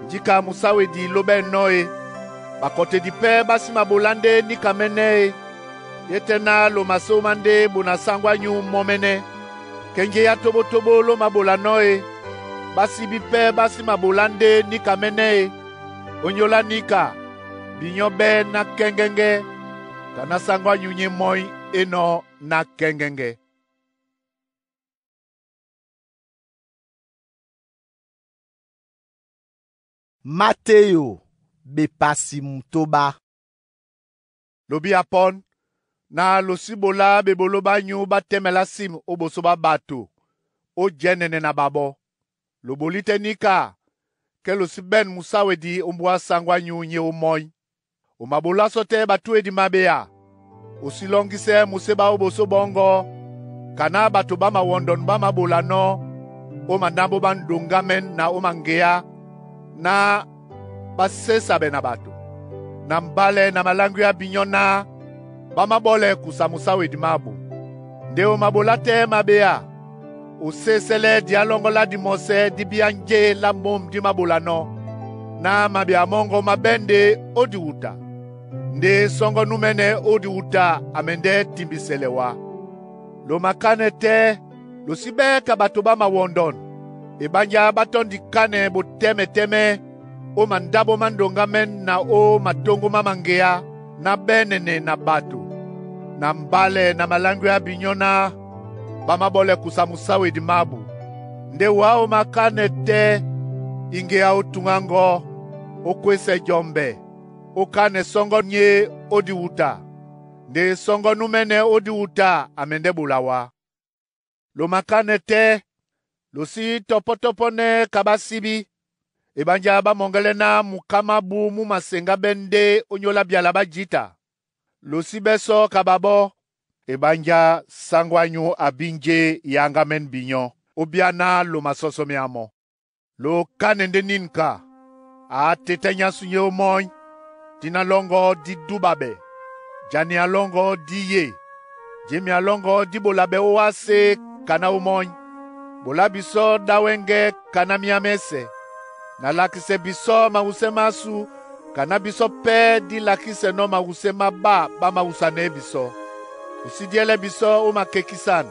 njíka musawedi lóɓɛ́nɔ́ e, bakɔtedi pɛ́ ɓá sí maɓolá ndé níkamɛ́nɛ́ e. Ye tɛ́ náh lo masóma ndé bo na sáŋgó ányu mɔ́mɛ́nɛ́. Kɛ́njé á tóbótóbó ló maɓolanɔ́ e, ɓásíbí pɛ́ ɓá sí maɓolá ndé níkamɛ́nɛ́ e. Ónyólá níka, binyɔ́ ɓɛ́ ná kɛ́ŋgɛ́ŋgɛ́, ka ná sáŋgó ányu nyé mɔ́í énɔ̄ ná kɛ́ŋgɛ́ŋgɛ́. Mateyo bepasi 8. Lobi apɔn na losibola bebolo banyu batemela sim o boso ba bato o jɛnɛnɛ na babɔ. Loboli tɛ nika ke losi bɛn musawedi ombua sango anyu nye omɔi. O mabola so tɛ batuedi mabea. Osilɔŋgisɛ museba o boso bɔŋgɔ kana bato ba mawɔndɔn ba mabola nɔ o mandambo ba ndonga men na o mangeya na basesabe na bato. Na mbale na malangu ya binyo na bamabole kusa musawedi mabu. Nde o mabola te mabea. Osesele dialongola di mose di bianje la mom di mabola no. Na mabea mongo mabende odi uta. Nde songo numene odi uta amende timbiselewa. Lo makane te losibe ka bato ba mawondon. Ebanja batondi kane boteme teme o mandabo mandonga men na o matongo mamangea na benene na bato. Na mbale na malangu ya binyona bamabole kusa musawedi mabu. Nde wao makane te ingea otungango okwese jombe okane songo nye odi uta. Nde songo numene odi uta amende bulawa. Lo makane te losi topotopo ne kabasibi ebanja bamongele na mukama bu mu masenga bende onyola biala bajita. Losi beso kababo ebanja sangwanyu abinje yanga men binyo obiana lo masoso miamo. Lo kanende ninka a tetenya sunye omoy dina longo di dubabe jani alongo di ye jemi alongo di bolabe oase kana omoy bola biso dawenge kana miamese na lakise biso mawuse masu kana biso pe di lakise no mawuse maba ba mawusane biso. Usidiele biso o makekisan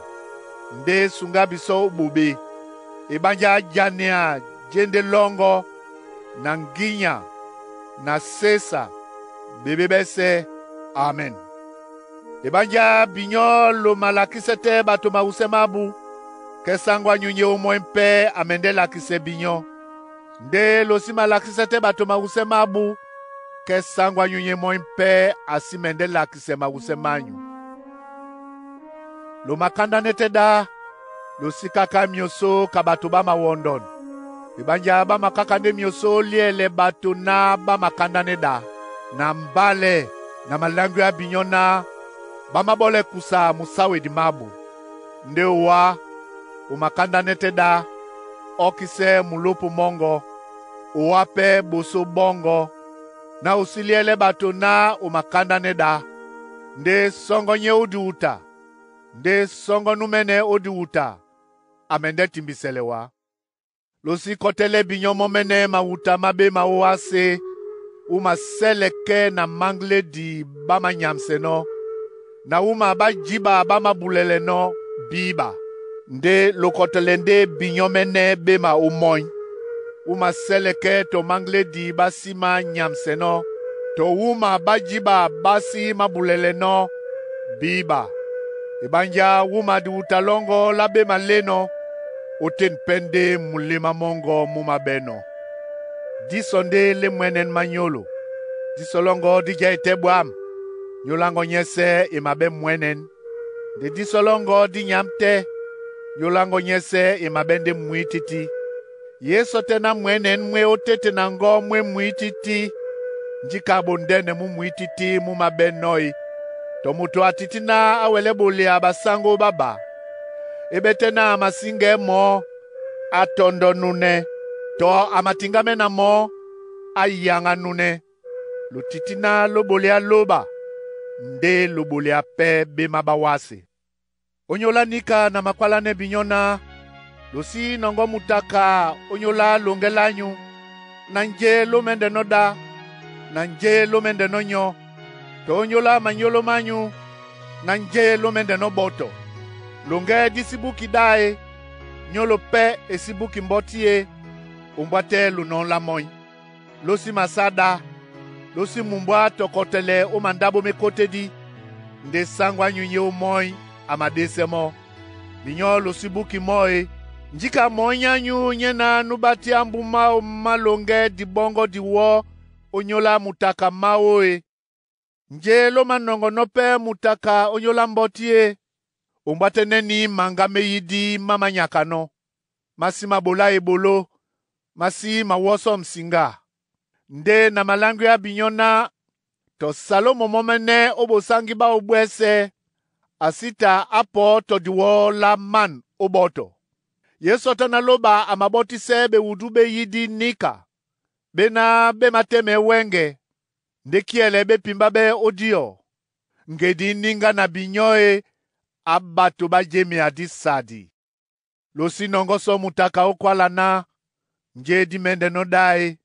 nde sunga biso bobe ebanja jania jende longo na nginya na sesa bebe bese amen. Ebanja binyo lo malakise te bato mawuse mabu kesangwa nyunye omwe mpe amende lakise binyo. Nde losi malakise te bato mawuse mabu kesangwa nyunye mwe mpe asimende lakise mawuse manyu. Lo makanda nete da losikaka mioso ka bato ba mawondon. Ebanja ba makaka nde mioso liele bato na ba makanda ne da. Na mbale na malangu ya binyo na ba mabole kusa musawedi mabu. Nde wa umakanda nete da okise mulupu mongo uwape boso bongo na usiliele bato na umakanda ne da. Nde songo nye odi uta nde songo numene odi uta amende timbiselewa. Losi kotele binyo momene mawuta mabe mawase uma seleke na mangle di bama nyamseno na uma bajiba bama bulele no biba. Nde lokotele nde binyo mene bema omoy. Wúma sɛ́lɛkɛ́ tɔ máŋglédi ɓá sí mányamsɛnɔ́, tɔ wúma ɓá jǐɓa ɓá sí mábulɛlɛnɔ́ bíba. Eɓánjá wúma diwuta lɔ́ŋgɔ́ lá ɓé malénɔ̄, ótên pɛ́ ndé muléma mɔ́ŋgɔ̄ mú māɓɛ́nɔ̄. Dísɔ ndé lé mwɛ́nɛ́n mányólo. Dísɔ lɔ́ŋgɔ́ dí jɛ́ e tɛ́ ɓwǎm̀, nyóláŋgɔ nyɛ́sɛ̄ e mabɛ́ mwɛ́nɛ́n. Nde dísɔ lɔ́ŋgɔ́ dí nyǎm tɛ́, nyóláŋgɔ nyɛ́sɛ̄ e mabɛ́ ndé mwǐtítí. Yé sɔ tɛ́ ná mwɛ̌nɛ̌n mwé ó téte na ŋgɔ́ mwé mwǐtítí, njíka ɓondɛ́nɛ mú mwǐtítí mú māɓɛ́nɔ̄ e. Tɔ moto a tití ná á wɛlɛ́ ɓolea basáŋgó bá ba, é ɓɛ́ tɛ́ ná a masíŋgɛɛ́ mɔɔ́, á tɔ́ndɔ́núnɛ́, tɔ a matiŋgámɛ́ na mɔɔ́, á yaŋánúnɛ́. Lo tití ná ló ɓoleá lóba, ndé lo ɓolea pɛ́ ɓé má ɓá wásē. Ónyólá níka na makwálánɛ́ binyɔ́ ná, lo sí nɔŋgɔ́ mutaka ónyólá loŋgɛ́ lányu, na njé ló mɛ́ndɛnɔ́ ɗá, na njé ló mɛ́ndɛnɔ́ nyɔ, tɔ ónyólá manyólo mányu, na njé ló mɛ́ndɛnɔ́ ɓɔ́tɔ. Loŋgɛ́ dí sí búki ɗá e, nyólo pɛ́ e sí búki mbɔ́tí e, ombwá tɛ́ lonɔ́ lá mɔ́ny. Ló sí masá ɗá, ló sí mumbwá tɔ kɔtɛlɛ ó mandáɓo mé kótédí, ndé sáŋgó ányू nyé ómɔ́ny a maɗésɛ mɔ́. Binyɔ́ lo sí búki mɔ́ e, njíka mɔ́ny ányú nyé náh nú ɓátíá mbú máō má loŋgɛ́ diɓɔ́ŋgɔ́ diwɔ́ ónyólá mutaka máō e. Njé ló manɔŋgɔnɔ́ pɛ́ mutaka ónyólá mbɔ́tí e, ombwá tɛ́ nɛ́ní maŋgá méyídí má mányakanɔ́, má sí maɓolá eboló, má sí mawɔ́sɔ́ msiŋga. Ndé na maláŋgwíá binyɔ́ ná tɔ Salomɔn mɔ́mɛ́nɛ́ ó bosáŋgí báō bwɛ́sɛ̄, a sí ta á pɔ̌ tɔ diwɔ́ lá man ó ɓɔ́tɔ. Yésu tá ná lóba a mabɔ́tísɛ́ bewudú béyídí níka, ɓé náh ɓé matɛ́mɛɛ́ wɛ́ŋgɛ, ndé kiɛlɛ ɓé pimbábɛ́ ó díɔ. Ŋgedi í níŋgá na binyɔ́ e, á ɓato ɓá jémea dí sadi. Lo sí nɔŋgɔ́ sɔ mutaka ó kwála ná, njé dí mɛ́ndɛnɔ́ ɗá e,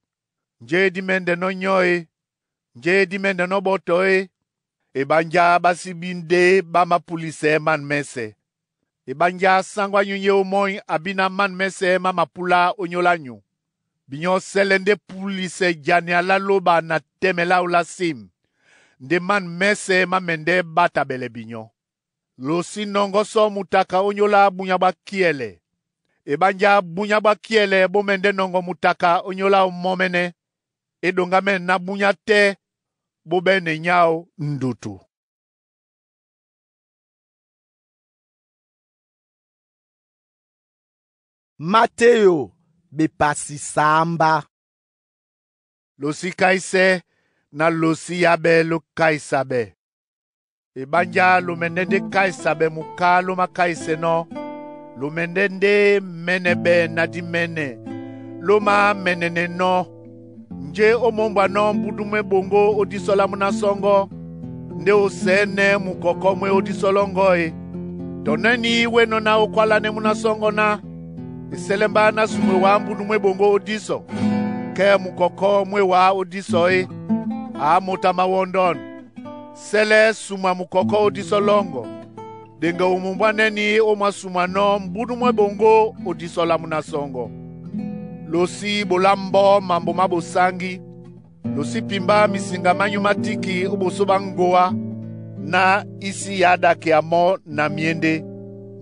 njé dí mɛ́ndɛnɔ́ nyɔ e, njé dí mɛ́ndɛnɔ́ ɓɔ́tɔ e? Eɓánjá ɓá sí bí ndé ɓá mápúlisɛɛ́ man mɛ́sɛ̄. Eɓánjá sáŋgó ányú nyé ómɔ́ny a bí ná man mɛ́sɛ̄ má mapúlá ónyólá nyu. Binyɔ́ sɛ́lɛ́ ndé púlisɛ janea lá lóba na tɛ́mɛ láō lá sim, ndé man mɛ́sɛ̄ má mɛndɛ́ ɓá tabɛlɛ binyɔ́. Lo sí nɔŋgɔ́ sɔ mutaka ónyólá bunya bhá kíɛlɛ. Eɓánjá bunya bhá kíɛlɛ bó mɛndɛ́ nɔŋgɔ mutaka ónyólá omɔ́mɛ́nɛ́. É ɗoŋgámɛ́nɛ ná búnyá tɛ́ bó ɓɛ́nɛ nyáō ndutu. Mateo bepasi samba. Lo sí Kaisɛ na lo sí yábɛ ló Kaisabɛ. Eɓánjá lo mɛndɛ́ ndé Kaisabɛ muká ló mákaisɛnɔ́, lo mɛndɛ́ ndé mɛ́nɛ́ ɓɛ́ ná dí mɛ́nɛ́ ló mámɛnɛnɛnɔ́. Njé ó mɔ́mbwanɔ́ mbúdu mwé ɓoŋgó ó dísɔ lá mú ná sɔ́ŋgɔ́, ndé ó sɛ̌nɛ́ mukɔkɔ́ mwé ó dísɔ lɔ́ŋgɔ́ e? Tɔ nɛ́ní wénɔ̄ ná ó kwálánɛ́ mú ná sɔ́ŋgɔ́ ná, e sɛ́lɛ́ mbá ná sumwe wá mbúdu mwé ɓoŋgó ó dísɔ, kɛ́ mukɔkɔ́ mwé wá ó dísɔ é, a mótá máwɔ́ndɔ̂n. Sɛ́lɛ́ sumwa mukɔkɔ́ ó dísɔ lɔ́ŋgɔ, ɗeŋge o mumbwá nɛ́ní ó mwásumwanɔ́ mbúdu mwé ɓoŋgó ó dísɔ lá mú ná sɔ́ŋgɔ́. Lo sí ɓolá mbɔ́ mambo má bosáŋgí, lo sí pimbá misiŋga mányu má tíki ó ɓosó ɓá ŋgoá, ná í sí yǎ ɗakea mɔ́ na myéndé,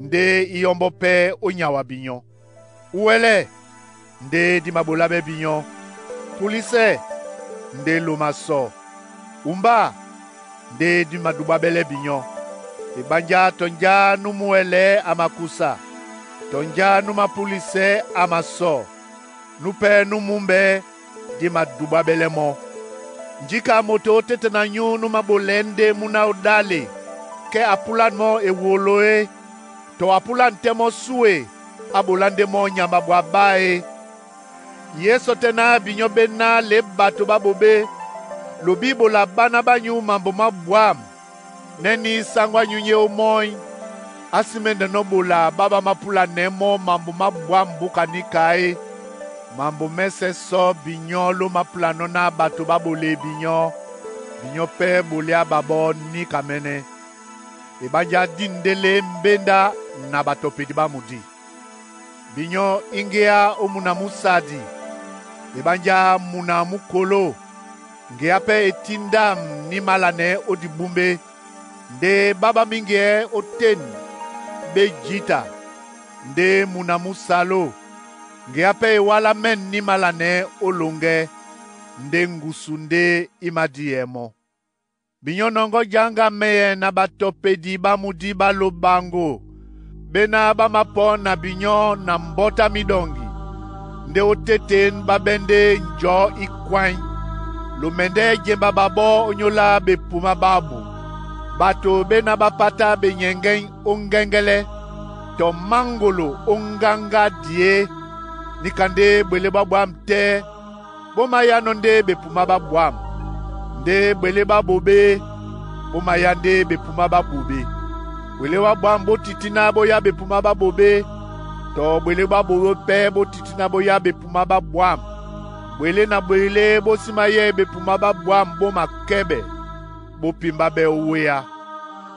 ndé í yɔ́mbɔ́ pɛ́ ó nyawa binyɔ́. Uwɛlɛ, ndé dí maɓolá ɓɛ́ binyɔ́. Púlisɛ, ndé lo masɔ. Umba, ndé dí maduɓáɓɛlɛ́ binyɔ́. Eɓánjá tɔ njá nú múwɛlɛɛ́ a makusa, tɔ njá nú mapúlisɛɛ́ a masɔ, nú pɛ́ nú múmbɛɛ́ dí maduɓáɓɛlɛ́ mɔ́. Njíka moto ó téte na nyú nú maɓolɛɛ́ ndé múná ó ɗále, kɛ́ a púlán mɔ́ ewolo é, tɔ a púlán tɛ́ mɔ́ sú e, á ɓolá ndé mɔ́ nyama bwá e. Yé sɔ tɛ́ ná binyɔ́ ɓé ná lě ɓato ɓá ɓobé, lo bí ɓola ɓána ɓányu mambo má bwâm, nɛ́ní sáŋgó ányú nyé ómɔ́ny, á sí mɛ́ndɛnɔ́ ɓola ɓá ɓá mápúlanɛɛ́ mɔ́ mambo má bwâm búka níka é. Mambo mɛ́sɛ̄ sɔ binyɔ́ ló mápúlanɔ́ ná ɓato ɓá ɓole binyɔ́, binyɔ́ pɛ́ ɓoleá ɓaɓɔ́ níka mɛ́nɛ́. Eɓánjá dí ndé lé mbéndá na ɓatɔpedi ɓá mudí. Binyɔ́ íŋgéá ó muna mú sadi, Ebánjá muna mú koló, nge á pɛ́ e tíndam ní mālanɛ́ ó dibúmbé, ndé ɓá ɓá míŋgiɛ́ ótên ɓé jǐta. Ndé muna mú saló, nge á pɛ́ e wálámɛ́n ní mālanɛ́ ó loŋgɛ́, ndé ŋgusu ndé í madíyɛɛ́ mɔ́. Binyɔ́ nɔŋgɔ́ jǎŋga mɛyɛ na ɓatɔpedi ɓá mudí ɓá loɓaŋgo ɓéná ɓá mapɔ̌ na binyɔ́ na mbɔ́tá míɗɔŋgi, ndé ó tétên ɓá ɓɛ́ ndé njɔ̌ í kwáín. Lomɛndɛ́ jemba ɓaɓɔ́ ónyólá ɓepumá ɓáɓu. Bato ɓéná ɓá pátá benyɛŋgɛ́ny ó ŋgɛ́ŋgɛ́lɛ́ tɔ máŋgolo ó ŋgáŋgá dié, níka ndé ɓwelé ɓá ɓwǎm̀ tɛ́ bó máyánɔ́ ndé ɓepumá ɓá ɓwǎm̀, ndé ɓwelé ɓá ɓoɓé bó mayá ndé ɓepumá ɓá ɓoɓé. Ɓwelé ɓá ɓwǎm̀ bó titíná bó yá ɓepumá ɓá ɓoɓé, tɔ ɓwelé ɓá ɓoɓé pɛ́ bó titíná bó yá ɓepumá ɓá ɓwǎm̀. Ɓwelé na ɓwelé bó sí máyɛ́ ɓepumá ɓá ɓwǎm̀ bó makɛ́bɛ, bó pímbábɛ́ ó wéá.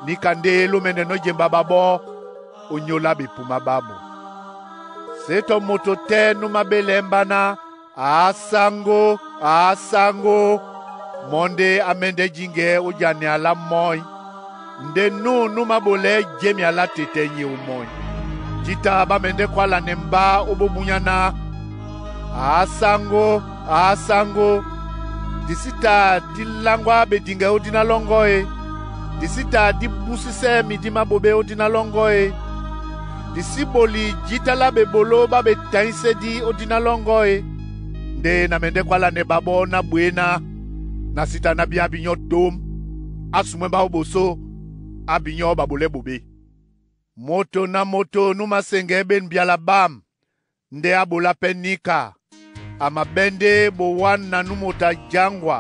Níka ndé lómɛnɛnɔ́ jemba ɓaɓɔ́ ónyólá ɓepumá ɓáɓu. Sé tɔ moto tɛ́ nú máɓélɛɛ́ mbáná, Aásáŋgó, aásáŋgó, mɔ́ ndé á mɛ́ndɛ́ jíŋgɛɛ́ ó janɛ a lá mɔ́í. Ndé nú nú máɓolɛɛ́ jémi a lá tetɛ́ nyé ó mɔ́í. Jǐta ɓá mɛndɛ́ kwálanɛ mbá ó bóbúnyáná, Aásáŋgó, aásáŋgó, di sí ta dí láŋgwá ɓediŋgɛ ó dína lɔ́ŋgɔ́ e, di sí ta dí búsísɛ́ midí má ɓoɓé ó dína lɔ́ŋgɔ́ e, di sí boli jǐta lá ɓeɓoló ɓá ɓetaísédí ó dína lɔ́ŋgɔ́ e. Ndé na mɛndɛ́ kwálanɛ ɓaɓɔ́ ná bwě ná, Na sí ta ná bíá binyɔ́ tôm, á sumwɛ́ mbá ó ɓosó, á binyɔ́ ɓaɓolɛ́ ɓoɓé. Moto na moto nú máseŋgɛɛ́ ɓên byala ɓám, ndé á ɓolá pɛ́ níka, a maɓɛ́ ndé bowán na nú moto a jǎŋgwa,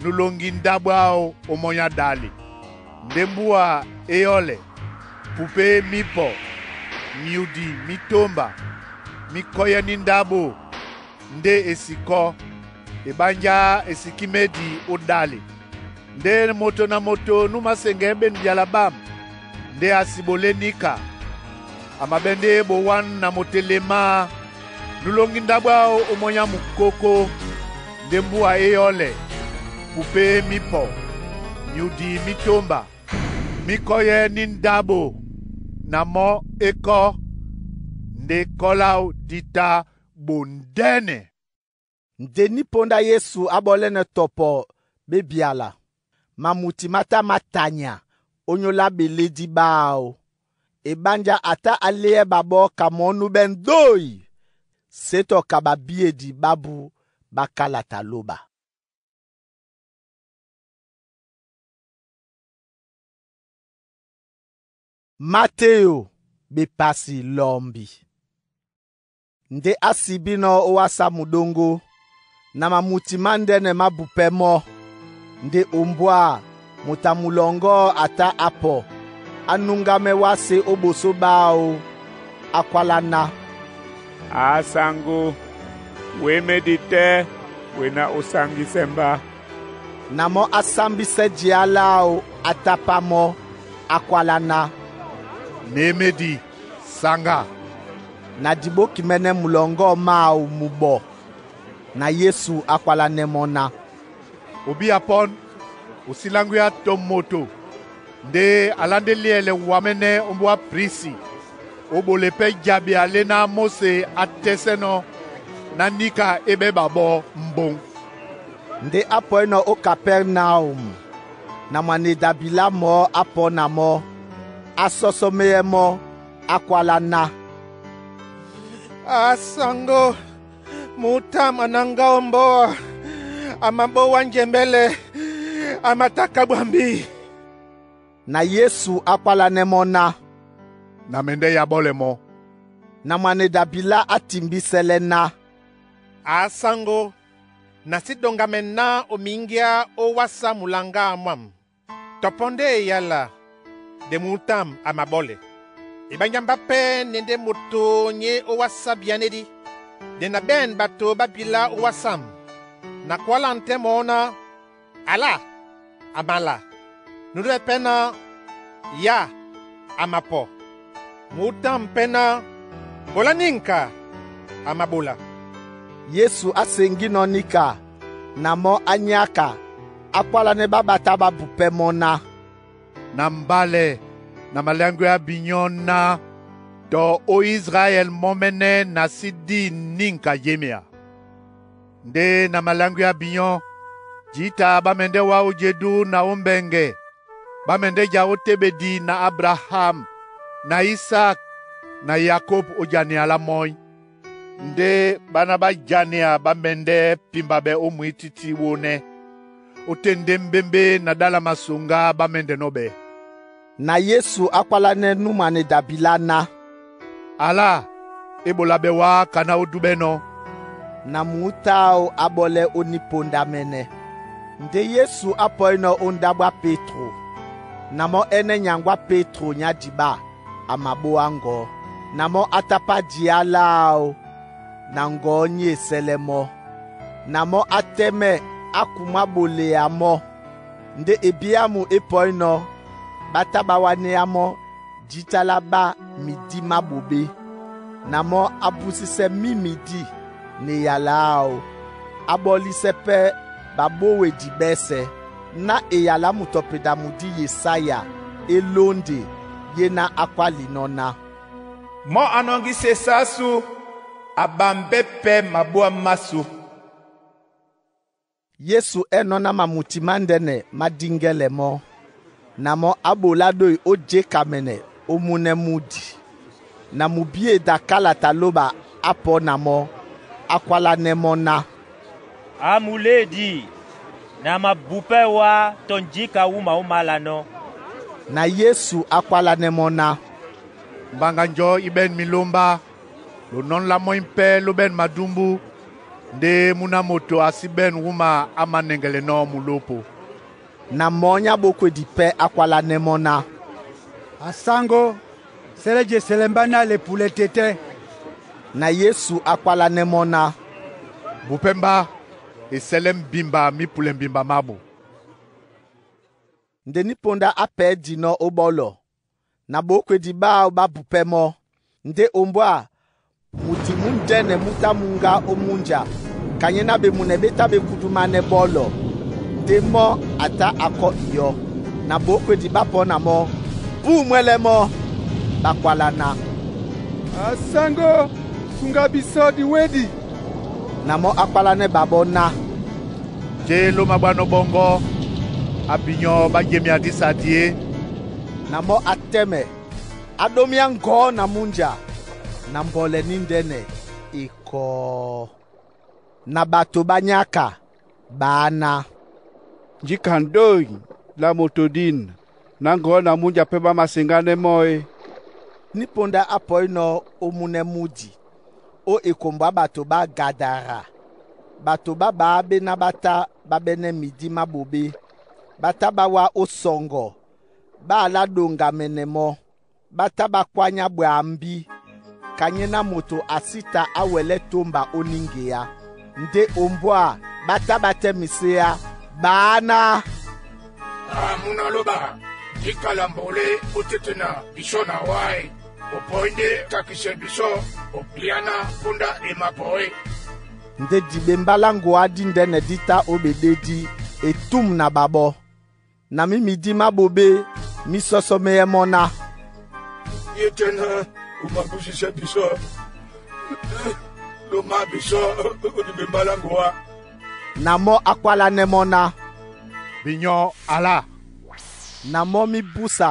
nú lóŋgí ndáɓo áō ó mɔ́ á ɗále. Ndé mbúa é yɔ́lɛ, pupé é mípɔ, myudi mí tómba, mí kɔ́yɛ́ ní ndáɓo, ndé e si kɔ́, eɓánjá e sikí médi ó ɗále. Ndé moto na moto nú máseŋgɛɛ́ ɓên byala ɓám, ndé a si ɓolé níka, a maɓɛ́ ndé bowán na moto elema, nú lóŋgí ndáɓo áō ó mɔ́ á mukókó, ndé mbúa é yɔ́lɛ, pupé é mípɔ, myudi mí tómba, mí kɔ́yɛ́ ní ndáɓo, na mɔ́ é kɔ́, ndé kɔ́ láō dí tá ɓondɛ́nɛ. Ndé ní póndá Yesu á ɓɔ́lɛ́nɛ̄ tɔpɔ ɓé byala, mamuti má tá má tanya ónyólá ɓelédí ɓáō. Eɓánjá a tá á léɛ́ ɓaɓɔ́ ka mɔ̌ núɓɛ́ ndói, sé tɔ ka ɓabíedi ɓábú ɓá kálata lóɓa. Mateyo bepasi lɔmbi. Ndé á sibínɔ́ ó wásá muɗóŋgó, na mamuti mándɛ́nɛ má bupɛ́ mɔ́. Ndé ombwá moto a mulɔŋgɔ́ a tá á pɔ, á núŋgámɛ́ wásē ó ɓosó ɓáō, á kwálá ná, Aásáŋgó, wě médi tɛ́ wě ná ó sáŋgísɛ́ mbá. Na mɔ́ á sámbísɛ́ jǐta láō á tápá mɔ́, á kwálá ná, Né médi, sáŋga. Na diɓókimɛ́nɛ́ mulɔŋgɔ́ máō mubɔ, na Yesu á kwálánɛ́ mɔ́ ná, Obíya pɔ́n, o sí láŋgwíá tɔ moto ndé a lá ndé lyɛ̂lɛ wamɛ́nɛ́ ómbóá prisi, ó ɓole pɛ́ jaɓe a lé ná Móse á tɛ́sɛ́nɔ́ ná níka é ɓɛ́ ɓaɓɔ́ mboŋ. Ndé á pɔínɔ ó Kapɛrnaum, na mwaneda-bilá mɔɔ́ á pɔ́ na mɔ́, á sɔ́sɔ́méɛ́ mɔ́, á kwálá ná, Asáŋgó, mǔtam a naŋgá ó mbóa, a maɓówá njɛmbɛ́lɛ, a matáká ɓwambí. Na Yesu á kwálánɛ́ mɔ́ ná, Na mɛndɛ́ yabɔ́lɛ mɔ́. Na mwaneda-bilá á timbísɛ́lɛ́ ná, Asáŋgó, na sí ɗoŋgamɛ ná o míŋgíá ó wásá mulaŋgá mwâm. Tɔ pɔ́ ndé eyala, nde mǔtam a maɓɔ́lɛ. Eɓánjá mbá pɛ́ ne ndé moto nyé ó wásá bianédí, nde na ɓɛ̂n ɓato ɓá bilá ó wásâm. Na kwála ntɛ́ mɔɔ́ ná, Alá, a mala. Nudúɛ pɛ́ ná, Yá, a mapɔ. Mǔtam pɛ́ ná, Ɓolá níŋka, a maɓola. Yesu asengínɔ̄ níka na mɔ́ á nyáka á kwálánɛ́ ɓá ɓatá ɓá bupɛ́ mɔ́ ná, “Na mbálɛ na malɛ́ŋgwɛ á binyɔ́ ná tɔ ó Israɛl mɔ́mɛ́nɛ́ na sí dí nínka jémea. Ndé na malɛ́ŋgwɛ á binyɔ́, jǐta ɓá mɛndɛ́ wá ó jedú na ó mbɛŋgɛ, ɓá mɛndɛ́ ja ó téɓedi na Abraham na Isak na Yakob ó janea lá mɔ́í. Ndé ɓána ɓá janea ɓá mɛndɛ́ pimbabɛ ó mwǐtítí wónɛ́. Ótên ndé mbémbé na ɗála masoŋgá ɓá mɛ́ndɛnɔ́ ɓɛɛ́.” Na Yesu á kwálánɛ́ númane dabila ná, “Ala, e ɓola ɓɛ wá kaná ó dúɓɛ́nɔ̄.” Na muta áō á ɓɔ́lɛ́ ó nípondamɛ́nɛ́. Ndé Yesu á pɔínɔ̄ ó ndáɓo á Pétro, na mɔ́ ɛ́nɛ́ nyaŋgɔ á Pétro nyá diɓá a maɓóá ŋgɔ̌. Na mɔ́ á tá pá diá láō na ŋgɔ̌ ní e sɛ́lɛ́ mɔ́. Na mɔ́ á tɛ́mɛ̀ á kumwá ɓolea mɔ́. Ndé ebíámu e pɔínɔ̄, ɓá tá ɓá wánéá mɔ́ jǐta lá ɓá midí má ɓoɓé. Na mɔ́ á búsísɛ́ mímidí na eyala áō, á ɓɔ́lísɛ́ pɛ́ baɓówedi ɓɛ́sɛ̄, ná eyala á moto a peda mudí Yesaya e lónde yé ná á kwálinɔ́ ná: “Mɔ́ a nɔŋgi sesa ásu, a ɓambɛ́ pɛ́ mabóa másu.” Yesu ɛ́nɔ̄ ná mamuti mándɛ́nɛ má díŋgɛ́lɛ mɔ́, na mɔ́ á ɓolá ɗôy ó jékamɛnɛ ó múnɛ́ múdi. Na mubí e da kálata lóba á pɔ̄ na mɔ́, á kwálánɛ́ mɔ́ ná, “A mulédi na mabupɛ́ wá tɔ njíka wúma ómālanɔ́.” Na Yesu á kwálánɛ́ mɔ́ ná, “Mbaŋga njɔ̌ í ɓɛ̂n milómbá, lonɔ́n lá mɔ́í pɛ́ ló ɓɛ̂n madúmbú, ndé múná moto a sí ɓɛ̂n wúma á manɛŋgɛlɛnɔ́ mulópo.” Na mɔ̌ nyá ɓókwedi pɛ́ á kwálánɛ́ mɔ́ ná, “Asáŋgó, sɛ́lɛ́ je sɛlɛ mbá ná lepulɛ tetɛ́.” Na Yesu á kwálánɛ́ mɔ́ ná, “Bupɛ́ mbá, e sɛ́lɛ́ mbimba mí pulɛ mbimba mábu.” Nde níponda á pɛ̌ dinɔ́ ó ɓɔ́lɔ, na ɓókwedi ɓáō ɓá bupɛ́ mɔ́. Ndé ombwâ mudi múndɛ́nɛ mú tá muŋgá ó múnja, kanyɛ́ ná bemunɛ ɓé tá ɓe kudumanɛ́ ɓɔ́lɔ, ndé mɔ́ a tá a kɔ́ iyɔ́. Na ɓókwedi ɓá pɔ̄ na mɔ́, púmwɛ́lɛ́ mɔ́. Ɓá kwálá ná, “Asáŋgó, suŋga bisɔ́ di wédi.” Na mɔ́ á kwálánɛ́ ɓaɓɔ́ ná, “Jé ló maɓwánɔ́ ɓɔ́ŋgɔ́, á binyɔ́ ɓá jemea dísadi é?” Na mɔ́ á tɛ́mɛ á ɗómíá ŋgɔ̌ na múnja, na mbɔlɛ níndɛ́nɛ e kɔɔ. Na ɓato ɓá nyáka ɓaá ná, “Njíka ndôy lá moto dín, ná ŋgɔ̌ na múnja pɛ́ ɓá maseŋgánɛ́ mɔ́ é?” Níponda á pɔínɔ̄ ó múnɛ́ múdi, ó ekombo á ɓato ɓá Gadara. Ɓato ɓá ɓaá ɓé ná ɓá tá ɓá ɓɛ́nɛ́ midí má ɓoɓé, ɓá tá ɓá wá ó sɔŋgɔ, ɓá alá ɗoŋgamɛnɛ mɔ́, ɓá tá ɓá kwányá ɓwambí, kanyɛ́ ná moto a sí ta á wɛlɛ́ tómba ó níŋgeá. Ndé ombwâ ɓá tá ɓá tɛ́ miséá, ɓaá ná, “Amuna loba, dikala mbolé ó tete na bisɔ́ na wá e, opɔ́i ndé takisɛ bisɔ́ obliana púndá e mapɔ é.” Ndé diɓembá lá ŋgoá díndɛ́nɛ dí tá ó ɓeɗédí e túm na ɓaɓɔ́. Na mí midí má ɓoɓé mí sɔ́sɔ́méɛ́ mɔ́ ná, “Ye tɛ́ ná o mabúsisɛ bisɔ́, lo má bisɔ́ ó diɓembá lá ŋgoá.” Na mɔ́ á kwálánɛ́ mɔ́ ná, “Binyɔ́ Ala.” Na mɔ́ mí búsa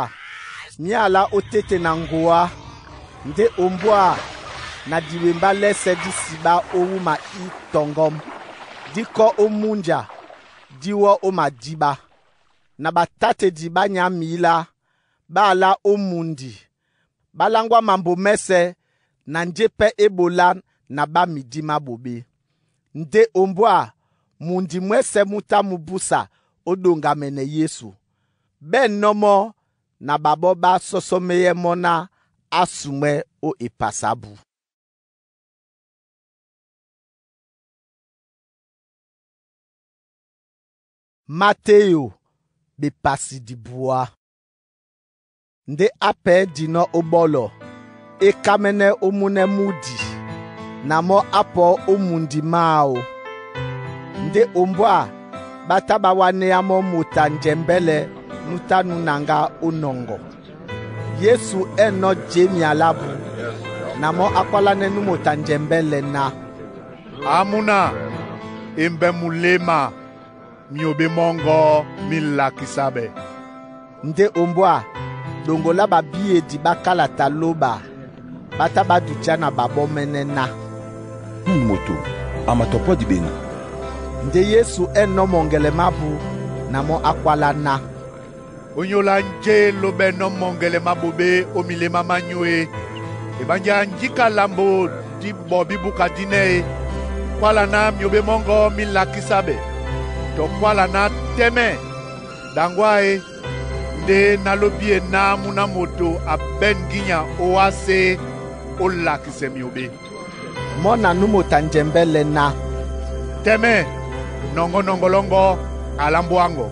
mí alá ó tete na ŋgoá. Ndé ombwâ na diɓembá lɛ́sɛ̄ dí siɓá ó wúma í tɔŋgɔ́m, dí kɔ́ ó múnja, dí wɔ́ ó madíɓá. Na ɓatátedi ɓá nyá mǐlá, ɓá alá ó mundi, ɓá láŋgwá mambo mɛ́sɛ̄ na njé pɛ́ é ɓolá na ɓá midí má ɓoɓé. Ndé ombwâ mundi mwɛ́sɛ̄ mú tá mú búsa ó ɗoŋgamɛnɛ Yesu. Ɓɛ̂nnɔ́ mɔ́ na ɓaɓɔ́ ɓá sɔ́sɔ́méɛ́ mɔ́ ná á sumwɛ́ ó epasa ábū. Mateyo bepasi dibuá. Ndé á pɛ̌ dinɔ́ ó ɓɔ́lɔ, e kámɛ́nɛ́ ó múnɛ́ múdi. Na mɔ́ á pɔ̌ ó mundi máō. Ndé ombwâ ɓá tá ɓá wánéá mɔ́ moto a njɛmbɛ́lɛ nú tá nú naŋgá ó nɔŋgɔ. Yesu ɛ̂ nɔ́ jemia lá bu, na mɔ́ á kwálánɛ́ nú moto a njɛmbɛ́lɛ ná, «Amúna, e mbɛ mulema, myǒɓé mɔ́ŋgɔ́ mí lakisa ɓɛ́.» Ndé ombwâ ɗoŋgo lá babíedi ɓá kálata lóba, ɓá tá ɓá dutiá na ɓaɓɔ́ mɛ́nɛ́ ná, «Nú moto a matɔpɔ́ diɓena.» Ndé Yesu ɛ nɔ́ mɔŋgɛlɛ mabu na mɔ́ á kwálá ná, Ónyólá njé lóɓɛ́nɔ́ mɔŋgɛlɛ má ɓoɓé ó milemá mányú e? Eɓánjá njíka lambo dí bɔ bí búka dínɛ́ e? Kwála ná myǒɓé mɔ́ŋgɔ́ mí lakísá ɓɛ́, tɔ kwála ná tɛ́mɛ́ ɗaŋgwa e, ndé ná lóbíe ná múná moto a ɓɛ̂n gínya ówásē ó lakisɛ myǒɓé.» Mɔ́ na nú moto a njɛmbɛ́lɛ ná, «Tɛ́mɛ́, nɔŋgɔ́ nɔŋgɔ lɔ́ŋgɔ́, alá mbóa áŋgɔ.»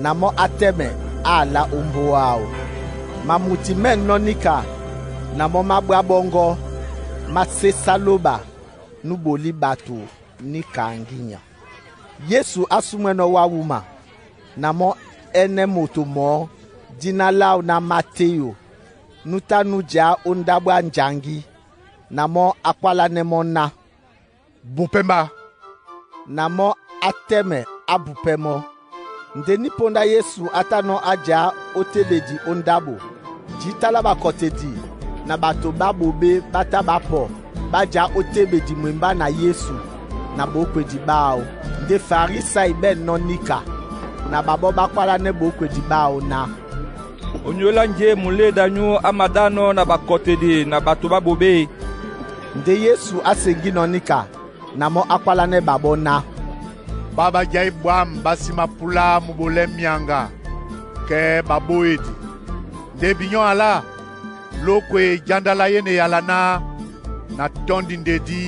Na mɔ́ á tɛ́mɛ á alá ó mbóa áō. Mamuti mɛ̂ nɔ́ níka na mɔ́ má ɓwá ɓɔ́ŋgɔ́, má sésá lóba nú ɓolí ɓato níka ŋgínya. Yesu á súmwɛ́nɔ́ wá wúma, na mɔ́ ɛ́nɛ́ moto mɔɔ́ dína láw ná Mateyo, nú tá nú jǎ ó ndáɓo á njaŋgí, na mɔ́ á kwálánɛ́ mɔ́ ná, «Bun pɛ́ mbá.» Na mɔ́ á tɛ́mɛ á bupɛ́ mɔ́. Ndé nípóndá Yesu á tá nɔ́ á jǎ ó téɓedi ó ndáɓo, jǐta lá ɓakɔtedi na ɓato ɓá ɓoɓé ɓá tá ɓá pɔ ɓá jǎ ó téɓedi mwembá na Yesu na ɓókwedi ɓáō. Ndé Farisai ɓɛ̂ nɔ́ níka, na ɓaɓɔ́ ɓá kwálánɛ́ ɓókwedi ɓáō ná, Onyólá njé muléda nyú á madánɔ́ na ɓakɔtedi na ɓato ɓá ɓoɓé?» Ndé Yesu á seŋgínɔ̄ níka, na mɔ́ á kwálánɛ́ ɓaɓɔ́ ná, «Ɓá ɓájǎí ɓwǎm̀ ɓá sí mapúlá mú ɓolɛ́ myaŋga kɛ́ ɓabóedi. Ndé binyɔ́ alá, lóko e jánda lá yé na eyala náá, na tɔ́ndi ndedí,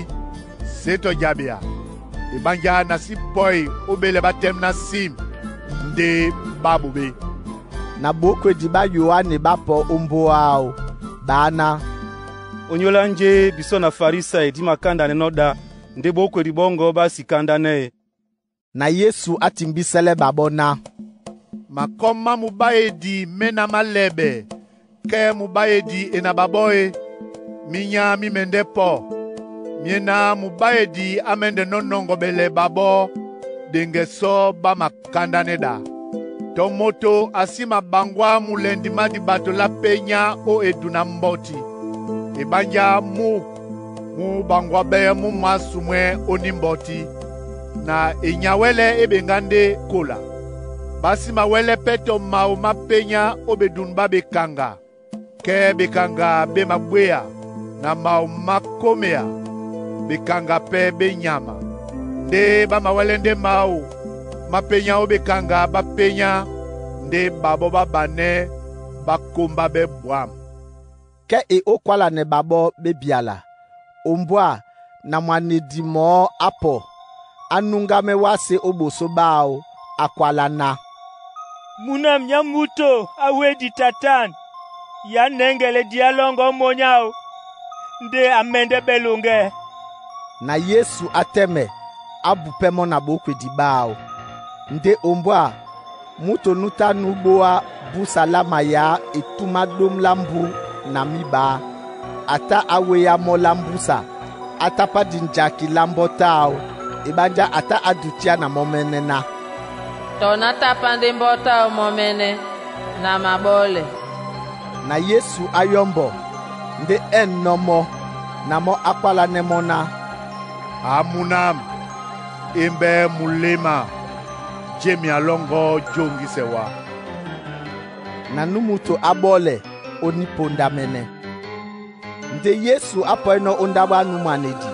sé tɔ jabea, eɓánjá na sí pɔi ó ɓélɛ ɓá tɛ́m ná sim ndé ɓá ɓoɓé.» Na ɓókwedi ɓá Yoane ɓá pɔ ó mbóa áō. Ɓá ná, Onyólá njé bisɔ́ na Farisai dí makándanɛnɔ́ ɗá, ndé ɓókwedi ɓɔ́ŋgɔ̄ ɓá si kándánɛ́ e. Na Yesu á timbísɛ́lɛ́ ɓaɓɔ́ ná, «Makɔ́ má mubáedi mé ná málɛ̂bɛ kɛ́ mubáedi e na ɓaɓɔ́ e? Mínyá mí mɛndɛ́ pɔ. Myé náh mubáedi á mɛ́ndɛnɔ́ nɔŋgɔɓɛlɛ ɓaɓɔ́ ɗeŋgɛ sɔ́ ɓá makándanɛ́ ɗá. Tɔ moto a sí maɓaŋgwá mulɛndi má diɓato lá pényá ó edu na mbɔti. Eɓánjá mú mú ɓaŋgwábɛ́ mú mwǎsumwɛ́ ó nímbɔti, na enyawɛ́lɛ́ é ɓeŋgá ndé kola. Ɓá sí mawɛ́lɛ́ pɛ́ tɔ mawo má pényá ó ɓedun ɓá ɓekaŋga, kɛ́ ɓekaŋga ɓé mabwéa, na mawo má kómea, ɓekaŋga pɛ́ ɓé nyama. Ndé ɓá mawɛ́lɛ́ ndé mawo má pényá ó ɓekaŋga ɓá pényá ndé ɓaɓɔ́ ɓá banɛ́ ɓá kómbábɛ́ bwǎm̀.» Kɛ́ e ó kwálanɛ ɓaɓɔ́ ɓé byala, ombwâ na mwanedi mɔɔ́ á pɔ, á núŋgámɛ́ wásē ó ɓosó ɓáō, á kwálá ná, «Munam nyá muto á wédi tatan, ya nɛŋgɛlɛ diá lɔ́ŋgɔ́ mɔ́ nyáō, ndé a mɛndɛ́ ɓɛ́ loŋgɛ́.» Na Yesu á tɛ́mɛ á bupɛ́ mɔ́ na ɓókwedi ɓáō. Ndé ombwâ múto nú tá nú ɓóá búsa lá mayǎ etúm á ɗóm lá mbú na míɓā. A tá á wéá mɔ́ lá mbúsa, á tá pá dinjaki lá mbɔ́ táō. Eɓánjá a tá á dutiá na mɔ́ mɛ́nɛ́ ná, «Tɔ ná tá pá ndé mbɔ́ táō mɔ́ mɛ́nɛ́ na maɓɔ́lɛ.» Na Yesu á yɔ́mbɔ ndé ɛ nɔ́ mɔ́, na mɔ́ á kwálánɛ́ mɔ́ ná, «Amúnam, e mbɛ mulema, jemia lɔ́ŋgɔ́ jóŋgísɛ wá.» Na nú muto á ɓɔ́lɛ ó nípondamɛ́nɛ́. Ndé Yesu á pɔínɔ́ ó ndáɓo á nú mwanedi,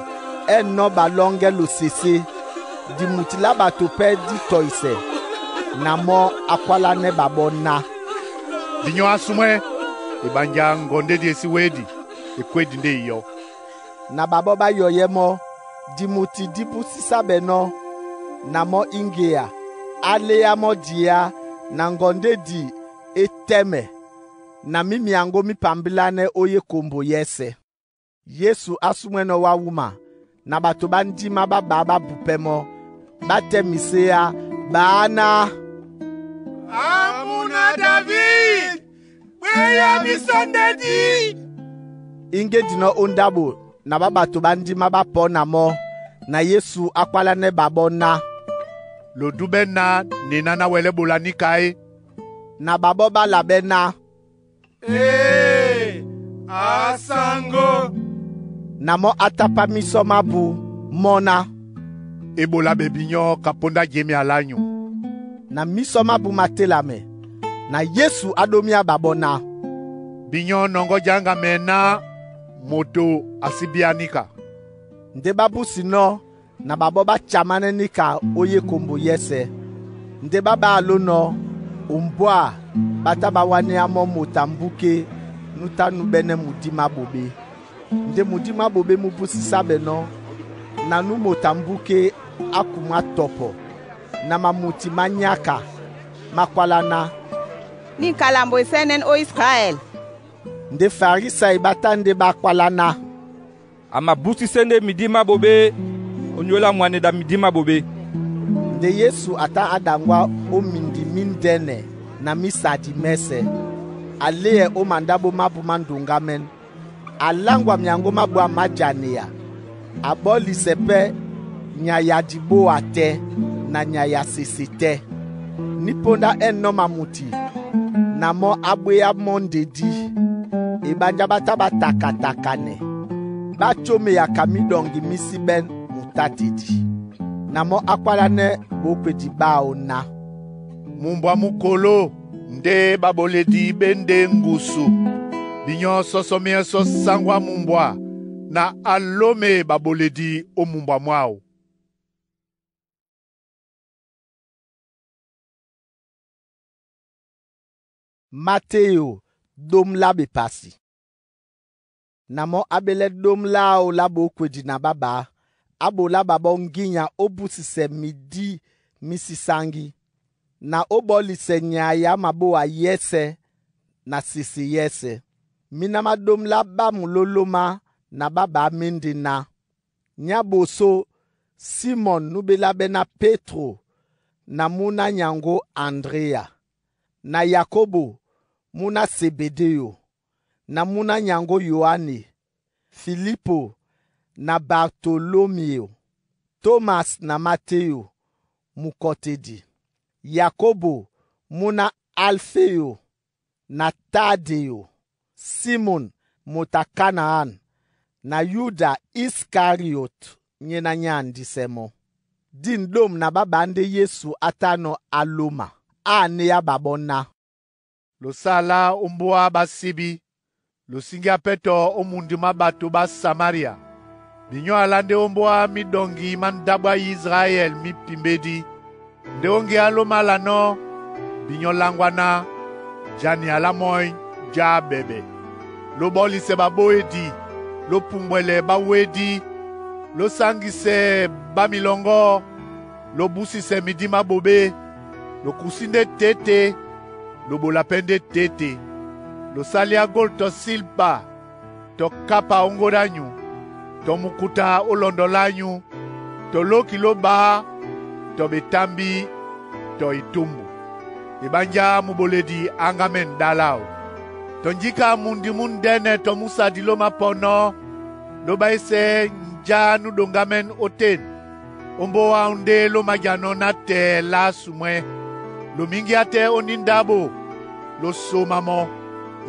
ɛ nɔ́ ɓalɔ́ŋgɛ́ losesé. Dimuti lá ɓato pɛ́ dí tɔisɛ, na mɔ́ á kwálánɛ́ ɓaɓɔ́ ná, «Binyɔ́ á súmwɛ́, eɓánjá ŋgɔndédi e sí wédi, e kwédi ndé iyɔ́.» Na ɓaɓɔ́ ɓá yɔyɛ́ mɔ́. Dimuti dí púsísáɓɛnɔ́, na mɔ́ íŋgea, á léá mɔ́ diá na ŋgɔndédi é tɛ́mɛ, na mí myaŋgó mí pambilánɛ́ ó yékombo yɛ́sɛ̄. Yesu asumwɛ́nɔ́ wá wúma, na bato ɓá ndímá ɓá ɓá ɓá bupɛ́ mɔ́, ɓá tɛ́ miséá, ɓaá ná: “A muna David, bwéya bisɔ ndé dí!” Íŋgédinɔ́ ó ndáɓo na ɓá ɓato ɓá ndímá ɓá pɔ́ na mɔ́, na Yesu á kwálánɛ́ ɓaɓɔ́ ná: “Lo dúbɛ́ ná nená ná wɛlɛ́ ɓola níka é?” Na ɓaɓɔ́ ɓá labɛ́ ná: “Ee, a saŋgó!” Na mɔ́ á tápá mísɔ mábū mɔ́ ná: “E ɓola ɓɛ binyɔ́ ka póndá jěmea lányo.” Na mísɔ mábū má télamɛ. Na Yesu á ɗómíá ɓaɓɔ́ ná: “Binyɔ́ nɔŋgɔ́ jǎŋgamɛ ná moto a sí bíá níka.” Ndé ɓá búsinɔ́ na ɓaɓɔ́ ɓá camánɛ́ níka ó yékombo yɛ́sɛ̄. Ndé ɓá ɓá alónɔ̄ ombwá ɓá tá ɓá wánéá mɔ́ moto a mbúké nú tá núɓɛ́nɛ́ mudí má ɓoɓé. Ndé mudí má ɓoɓé mú búsi sáɓɛnɔ́ na nú moto a mbúké á kumwá tɔpɔ, na mamuti má nyáka má kwálá ná: “Níka lambo e sɛ́nɛ́nɛ́ ó Israɛl.” Ndé Farisai ɓá tá ndé ɓá kwálá ná: “A mabúsísɛ́ ndé midí má ɓoɓé ónyólá mwane ɗá midí má ɓoɓé.” Ndé Yesu a tá á ɗaŋgwá ó mindi míndɛ́nɛ na mísadi mɛ́sɛ̄. A léɛ ó mandáɓo mábū má ndoŋgámɛ́n. A láŋgwa myaŋgó má ɓwǎm̀ má janeya. A ɓɔ́lisɛ pɛ́ nyay a dibóa tɛ́ na nyay a sese tɛ́. Ní póndá ɛ̂n nɔ́ mamuti na mɔ́ á bwéá mɔ́ ndedí. Eɓánjá ɓá tá ɓá taka-takanɛ. Ɓá cómeya ka míɗɔŋgi mí síɓɛ́n mutáte dí. Na mɔ́ á kwálánɛ́ ɓǒkwedi ɓáō ná: “Mumbwa mú koló ndé ɓaɓoledi ɓé ndé ŋgusu. Binyɔ́ sɔsɔ myɛ́sɔ sáŋgwá mumbwa na a lóme ɓaɓoledi ó mumbwa mwáō.” Mateyo ɗóm lá ɓepasi. Na mɔ́ á ɓélɛ́ ɗóm láō lá ɓǒkwedi na ɓá ɓaá, á ɓolá ɓaɓɔ́ ŋgínya ó búsisɛ midí mí sí sáŋgí, na ó ɓɔ́lisɛ nyay á mabóa yɛ́sɛ̄ na sese yɛ́sɛ̄. Míná má ɗóm lá ɓá mulólómá na ɓá ɓaá méndé ná: nyáɓosó Simɔn nú ɓélábɛ́ ná Pétro na múna nyaŋgó Andréa, na Yakobo múná Sebedéyo, na múna nyaŋgó Yoane, Filipo na Bartolomeo, Tomas na Mateyo mukɔtedi, Yakobo múná Alfeo na Tadeo, Simon moto a Kanaan, na Yuda Iskariot nyéná nyá andísɛ́ mɔ́. Dîn ɗôm na ɓá ɓaá ndé Yesu á tánɔ̄ á lóma. Á anéá ɓaɓɔ́ ná: “Losala ó mbóa ɓá síbí, losíŋgíá pɛ́ tɔ ó mundi má ɓato ɓá Samaria. Binyɔ́ alá ndé ó mbóa míɗɔŋgi má ndáɓo á Israɛl mí pimbédí. Ndé ó ŋgeá lómalanɔ́, binyɔ́ láŋgwá ná jani a lá mɔ́ny já ɓɛɓɛ. Lóɓɔ́lisɛ ɓaɓóedi, lópumbwɛlɛ ɓáwédí, lósáŋgisɛ ɓá milɔŋgɔ́, lóbúsisɛ midí má ɓoɓé, lokusí ndé tete, loɓola pɛ́ ndé tete. Losálíá gol tɔ silba tɔ kapa ó ŋgóɗ ányu, tɔ mukuta ó lɔndɔ lányu, tɔ lóki ló ɓaá, tɔ ɓetámbí, tɔ etúmbu. Eɓánjá muɓoledi á ŋgámɛ́n ɗáláw. Tɔ njíka mundi múndɛ́nɛ tɔ músadi ló mápɔnɔ́, ló ɓáísɛ́ njá nú ɗoŋgámɛ́n ótên. Ó mbóa áō ndé ló májanɔ́ nátɛɛ lá sumwɛ́. Lo míŋgíá tɛ́ ó níndáɓo, lo soma mɔ́.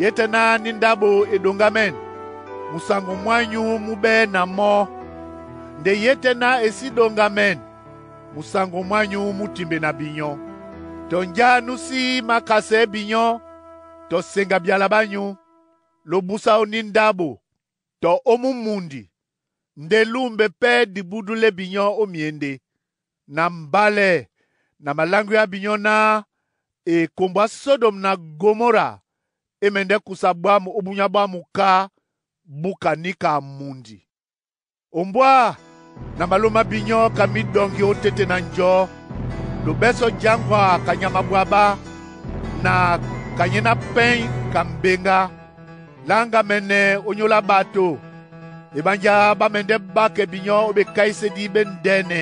Yé tɛ́ ná níndáɓo e ɗoŋgámɛ́n, musaŋgo mwányu mú ɓɛ́ na mɔ́. Nde yé tɛ́ ná e sí ɗoŋgamɛn, musaŋgo mwányu mú timbe na binyɔ́. Tɔ njá nú sí mákasɛɛ́ binyɔ́, tɔ seŋga byala bányu, lóbúsá ó níndáɓo, tɔ ó mú mundi, nde lúmbe pɛ́ dibúdú lɛ́ binyɔ́ ó myěndé. Na mbálɛ na maláŋgwíá binyɔ́ ná ekombo á Sodom na Gomora e mɛndɛ́ kusa bwámu ó búnyá bwámu ká búka níka mundi. Ombwá na malóma binyɔ́ ka míɗɔŋgi ótéte na njɔ̌, lobɛ́sɔ́ jǎŋgwa ka nyama bwabá na kanyéná pɛ́ny ka mbeŋgá. Láŋgamɛnɛ ónyólá ɓato, Ebanjá ɓá mɛndɛ́ ɓákɛ binyɔ́ ó bekáísédí béndɛ́nɛ.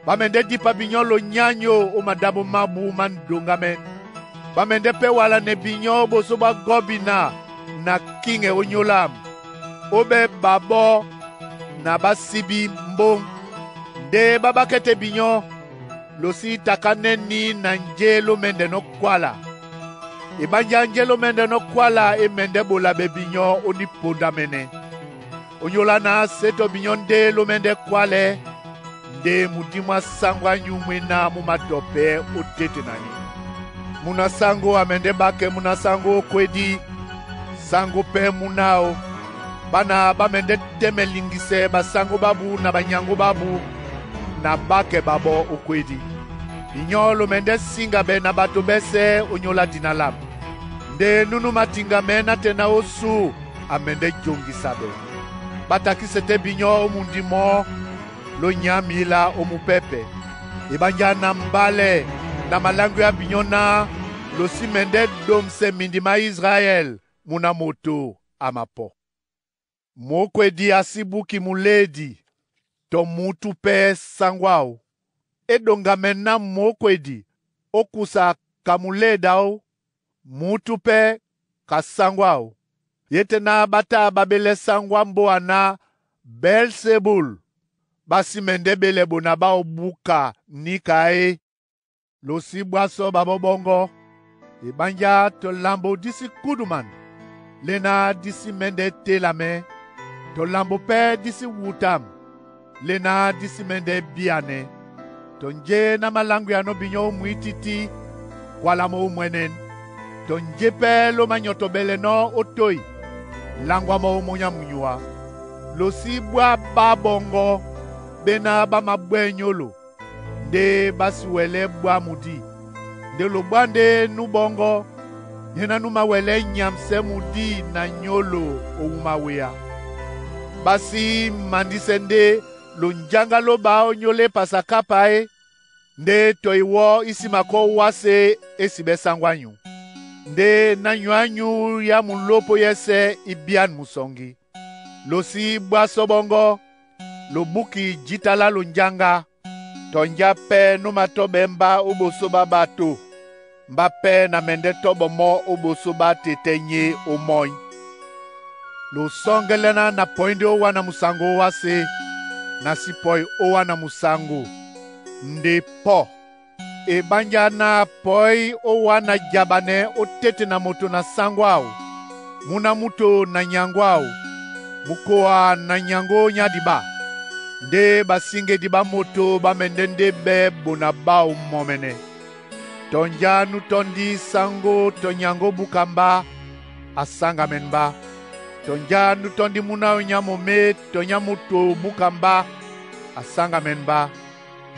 Ɓá mɛndɛ́ dípa binyɔ́ lonyanyo ó madámbo mábú má ndoŋgámɛ́. Ɓá mɛndɛ́ pɛ́ walanɛ binyɔ́ ó ɓosó ɓá gɔ́bina na kíŋɛ ónyólám, óbɛ́ ɓaɓɔ́ na ɓá síbí mbóŋ. Ndé ɓá ɓákɛ́ tɛ́ binyɔ́, lo sí takánɛ́ ní na njé lómɛ́ndɛnɔ́ kwála. Ebanjá njé lómɛ́ndɛnɔ́ kwála e mɛndɛ́ ɓola ɓɛ binyɔ́ ó nípondamɛnɛ. Ónyólá ná sé tɔ binyɔ́ ndé lómɛ́ndɛ́ kwálɛ́, ndé mudímu á sáŋgó ányu mwéná mú matɔpɛɛ́ ó téte na nyé. Muna sáŋgó a mɛndɛ́ ɓákɛ muna sáŋgó ó kwédí, sáŋgó pɛ́ múnáō. Bána ɓá mɛndɛ́ tɛ́mɛ liŋgisɛ basáŋgó ɓábú na banyaŋgó ɓábú, na ɓákɛ ɓaɓɔ́ ó kwédí. Binyɔ́ lomɛndɛ́ síŋga ɓɛ na ɓato ɓɛ́sɛ̄ ónyólá dina lâmu. Ndé núnú matiŋgamɛɛ́ nátɛna ó sú a mɛndɛ́ joŋgisa ɓɛ. Ɓá takísɛ tɛ́ binyɔ́ ó mundi mɔ́, ló nyá mǐlá ó mupɛ́pɛ. Ebanjá na mbálɛ na maláŋgwea binyɔ́ ná lo sí mɛndɛ́ ɗomsɛ mindi má Israɛl múná moto a mapɔ. Mókwedi a sí búki mulédi tɔ mǔtú pɛ́ sáŋgó áō. É ɗoŋgamɛ ná mókwedi ó kusa ka mulédi áō, mǔtú pɛ́ ka sáŋgó áō. Yé tɛ́ ná ɓá tá ɓá ɓélɛ́ sáŋgó á mbóa ná Bɛlsébul, ɓá sí mɛndɛ́ ɓélɛ ɓona ɓáō búka níka é. Lo sí bwá sɔ́ ɓaɓɔ́ ɓɔ́ŋgɔ́. Ebanjá tɔ lambo dí sí kuduman léná dí sí mɛ́ndɛ́ télamɛ́. Tɔ lambo pɛ́ dí sí wutam léná dí sí mɛ́ndɛ́ bíanɛ́. Tɔ njé ná máláŋgweanɔ́ binyɔ́ ó mwǐtítí, kwála mɔ́ ó mwɛ́nɛ́n. Tɔ njé pɛ́ ló mányɔtɔɓɛlɛnɔ́ ó toí, láŋgwá mɔ́ ó mónyá munyuá. Lo sí bwá ɓá ɓɔŋgɔ ɓéná ɓá mabwɛ́ nyólo, ndé ɓá sí wɛlɛ́ bwá mudí. Ndé lo bwá ndé nú ɓɔŋgɔ, nyéná nú mawɛlɛ́ nyamsɛ́ mudí na nyólo ó wúma wéá. Ɓá sí mandísɛ́ ndé lonjaŋga ló ɓá ónyólá e pasakapa é, ndé tɔ iwɔ́ í sí makɔ́ wásē é siɓɛ́ sáŋgó ányu. Ndé nányu ányu yá mulópo yɛ́sɛ̄ í bíán musɔŋgi. Lo sí bwá sɔ́ ɓɔŋgɔ, lo búki jǐta lá lonjaŋga. Tɔ njá pɛ́ nú matɔ́ɓɛ́ mbá ó ɓosó ɓá ɓato, mbá pɛ́ na mɛndɛ́ tɔ́ɓɔ mɔ́ ó ɓosó ɓá tetɛ́ nyé ó mɔ́ny. Lo sɔ́ŋgɛlɛná na pɔí ndé ó wá na musaŋgo ówásē, na sí pɔi ó wá na musaŋgo, ndé pɔ́. Ebanjá na pɔí ó wá na jabanɛ ó téte na moto na sáŋgó áō, múná múto na nyaŋgó áō, mukoa na nyaŋgó nyá diɓá. Ndé basíŋgedi ɓá moto ɓá mɛndɛ́ ndé ɓɛ́ ɓona ɓáō mɔmɛnɛ. Tɔ njá nú tɔ́ndí sáŋgó tɔ nyaŋgó búka mbá, a sáŋgamɛn mbá. Tɔ njá nú tɔ́ndí múnáō nyá momé tɔ nyá múto búka mbá, a sáŋgamɛn mbá.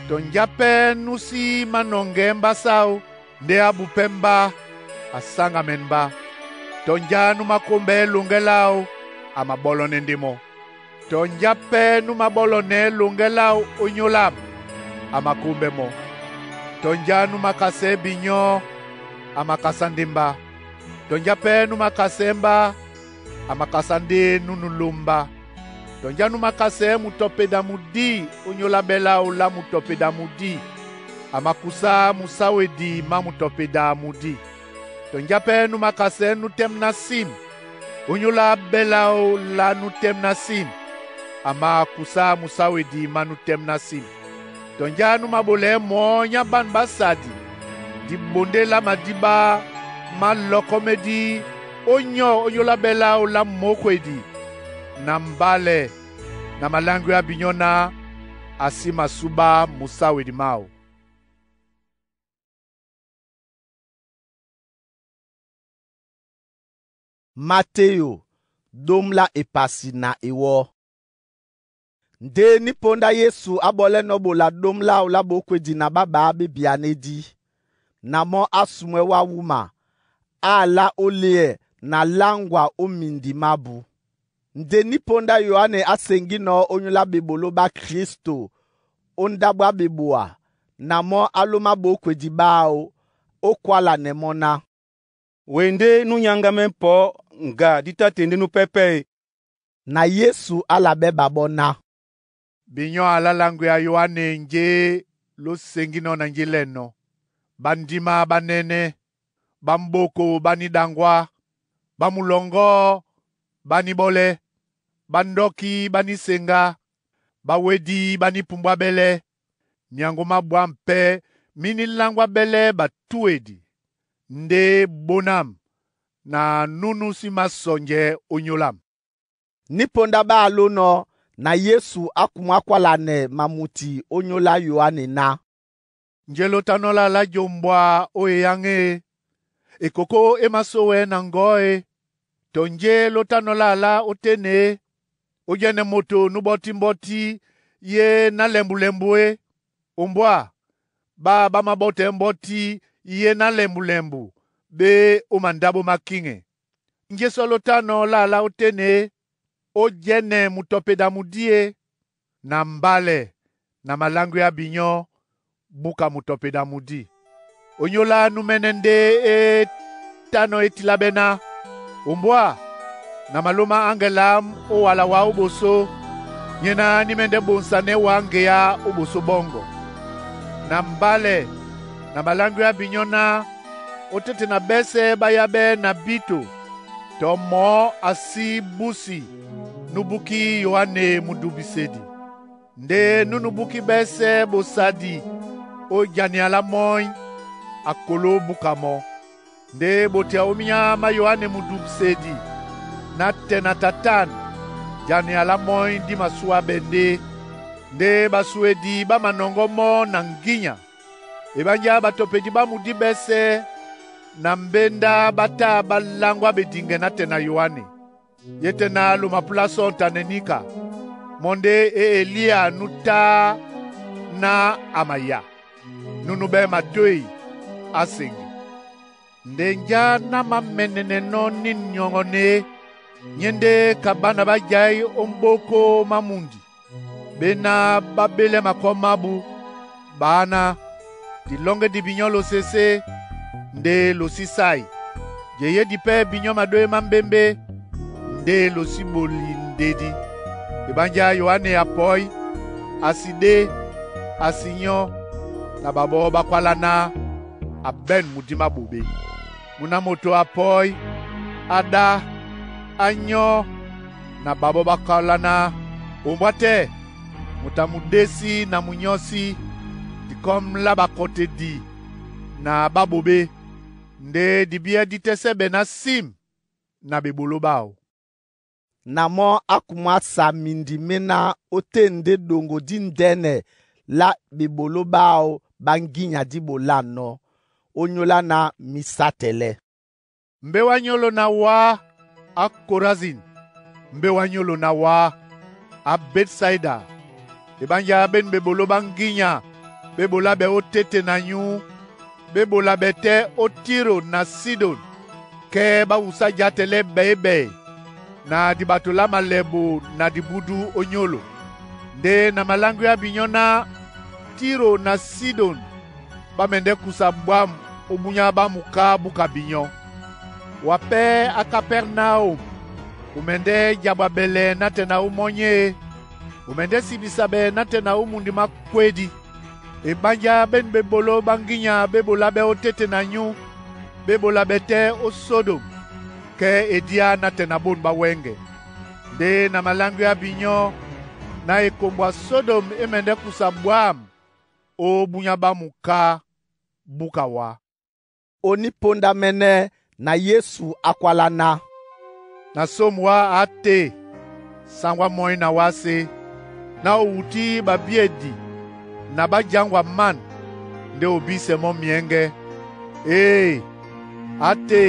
Tɔ njá pɛ́ nú sí mánɔŋgɛɛ́ mbásá áō, ndé á bu pɛ́ mbá, a sáŋgamɛn mbá. Tɔ njá nú mákómbɛɛ́ loŋgɛ́ láō, a maɓɔ́lɔnɛ́ ndé mɔ́. Tɔ njá pɛ́ nú maɓɔ́lɔnɛɛ́ loŋgɛ́ láō ónyólám, a makómbɛ́ mɔ́. Tɔ njá nú makasɛɛ́ binyɔ́, a makasá ndé mbá. Tɔ njá pɛ́ nú makasɛɛ́ mbá, a makasá ndé nú nulómbá. Tɔ njá nú makasɛɛ́ mutɔpeda mudí ónyólá ɓɛ́ láō lá mutɔpeda mudí, a makusá musáwedi má mutɔpeda mudí. Tɔ njá pɛ́ nú makasɛɛ́ nútɛ́m ná sim, ónyólá ɓɛ́ láō lá nútɛ́m ná sim, a makusá musáwedi má nútɛ́m ná sim. Tɔ njá nú maɓolɛɛ́ mɔɔ́ nyá ban ɓá sadi, dibondé lá madíɓá má lɔkɔ́mɛ́dí ónyɔ́ ónyólá ɓɛ́ láō lá mókwedi, na mbálɛ na maláŋgwea binyɔ́ ná a sí masúɓá musáwedi máō. Mateyo dom lá epasi na ewɔ́. Ndé nípóndá Yesu á ɓɔlɛ́nɔ̄ ɓola dóm láō lá ɓókwedi na ɓá ɓaá ɓé byanédí. Na mɔ́ á sumwɛ́ wá wúma, á alá ó lîɛ na láŋgwa ó mindi mábū. Ndé nípóndá Yoane á seŋgínɔ̄ ónyólá ɓeɓoló ɓá Kristo ó ndáɓo á ɓeboa na mɔ́ á lómá ɓókwedi ɓáō ó kwálanɛ mɔ́ ná, Wendé nú nyáŋgámɛ́ pɔ̌ ŋga dí tá tendé núpɛ́pɛ̄ e. Na Yesu a labɛ baɓɔ́ ná: «Binyɔ́ ala langwi a Yoane njé lósenginɔ na njé lɛ̂nɔ. Bandima ɓá nɛ́nɛ́, ɓámbóko ɓá níɗaŋgwá, ɓá mulɔŋgɔ́ ɓá níɓɔ́lɛ́, ɓándɔ́kí ɓá níseŋgá, ɓáwédí ɓá nípumbwábɛ́lɛ́, myaŋgó má bwâm pɛ́ mí níláŋgwábɛ́lɛ́ batúedi, ndé bónâm na núnú sí másɔnjɛ ónyólám.» Ní ponda ɓáalónɔ̄ na Yesu á kumwá kwalanɛ mamuti ónyólá Yoane ná: «Njé lótánɔ́ lâ lá jombwa ó eyáŋ e? Ekokó é másówɛɛ́ na ŋgɔ̌ e? Tɔ njé lótánɔ́ lâ lá óténe e? Ójɛ́nɛ moto nú ɓɔ́tí mbɔ́tí yé ná lɛmbulɛmbu é? Ombwá, ɓá ɓá máɓɔ́tɛɛ́ mbɔ́tí yé ná lɛmbulɛmbu ɓé ó mandáɓo má kíŋɛ. Njé sɔ́ lótánɔ́ lâ lá óténe e? Ójɛ́nɛ mutɔpedamudí e? Na mbálɛ na maláŋgwea binyɔ́ búka mutɔpedamudí. Ónyólá númɛ́nɛ́ ndé e tánɔ́ e tilábɛ́ ná? Ombwá, na malóma áŋgɛlɛ ám ó wala wá ó ɓosó, nyéná ní mɛ́ndɛ́ ɓonsanɛ́ wá ŋgeá ó ɓosó ɓɔ́ŋgɔ. Na mbálɛ na maláŋgwea binyɔ́ ná ó tete na ɓɛ́sɛ̄ ɓá yábɛ́ na bíto, tɔ mɔɔ́ a sí búsi nú búkí Yoane Mudubisedi. Ndé nú nubúkí ɓɛ́sɛ̄ ɓosadi ó jania lá mɔ́í, a koló búka mɔ́. Ndé ɓotea óminyá má Yoane Mudubisedi ná tɛ na tatân, jania lá mɔ́í dí masúábɛ́ ndé. Ndé ɓasuedi ɓá manɔŋgɔ́ mɔ́ na ŋgínya. Eɓánjá ɓatɔpedi ɓá mudí ɓɛ́sɛ̄ na mbéndá ɓá tá ɓá láŋgwá ɓediŋgɛ nátɛɛ na Yoane. Yé tɛ́ ná lo mapula sɔ́ntánɛ níka, mɔ́ ndé e Eliya nú tá ná a maya, núnúbɛ́ matôy á seŋge. Nde njá ná māmɛnɛnɛnɔ́ ní nyɔŋɔne e? Nyé ndé ka bána ɓá jǎí ó mbókó má mundi, ɓéná ɓá ɓélɛ́ makɔ́ mábū. Ɓáná, dilɔ́ŋgɛ́ di binyɔ́ losesé, ndé lo sí sái. Jeyédi pɛ́ binyɔ́ maɗóé mámbémbé, ndé lo sí ɓoli ndedi. Eɓánjá Yoane a pɔ́í, a si ɗé, a si nyɔ́, na ɓaɓɔ́ ɓá kwálá ná a ɓɛ̂n mudí má ɓoɓé. Mû na moto a pɔ́í, a ɗá, a nyɔ́, na ɓaɓɔ́ ɓá kwálá ná, ‘Ombwá tɛ́, moto a mudésí na munyɔ́sí, dikɔ́m lá ɓakɔtedi na ɓáɓoɓé, ndé dibíɛ́ dí tɛ́ sɛ́ ɓɛ̀ ná sim na ɓeɓoló ɓáō.’” Na mɔ́ á kumwá sa mindi méná ótên ndé ɗoŋgo díndɛ́nɛ lá ɓeɓoló ɓáō ɓá ŋgínya dí ɓolânɔ́, ónyólá ná mísátɛlɛ́. Mbé wá nyólo na wá, á Korazin! Mbé wá nyólo na wá, á Betsaida! Eɓánjá ɓé ní ɓeɓoló ɓá ŋgínya ɓé ɓolá ɓɛɛ́ ó téte na nyú, ɓé ɓola ɓɛɛ tɛ́ ó Tiro na Sidon, kɛ́ ɓá wusá játɛlɛ́ ɓɛ̌-ɓɛ̂ na diɓato lá malɛbo na dibúdú ónyóló. Ndé na maláŋgwea binyɔ́ ná Tiro na Sidon ɓá mɛndɛ́ kusa bwâm ó búnyá ɓá muká búka binyɔ́. Wa pɛ́ á Kapɛrnaôm, o mɛndɛ́ jabwa ɓɛlɛ nátɛɛ na ómɔ́ny e? O mɛndɛ́ sibisa ɓɛɛ nátɛɛ na ó mundi mákwédi. Eɓánjá ɓé ní ɓeɓoló ɓá ŋgínya ɓé ɓolá ɓɛ́ ó téte na nyú, ɓé ɓola ɓɛɛ tɛ́ ó Sodom, kɛ́ e díá nátɛɛ na bôn ɓá wɛ́ŋgɛ. Ndé na maláŋgwea binyɔ́ ná ekombwa Sodom é mɛndɛ́ kusa bwâm ó búnyá ɓá muká búka wá. Onípondamɛ́nɛ́ na Yesu á kwálá ná: “Na somu wá á te, saŋgwá mɔ́í na wásé, ná o wutí ɓabíedi na ɓá jaŋgwa mân ndé o bísɛ mɔ́ myɛ̌ŋgɛ́. Ee, á te,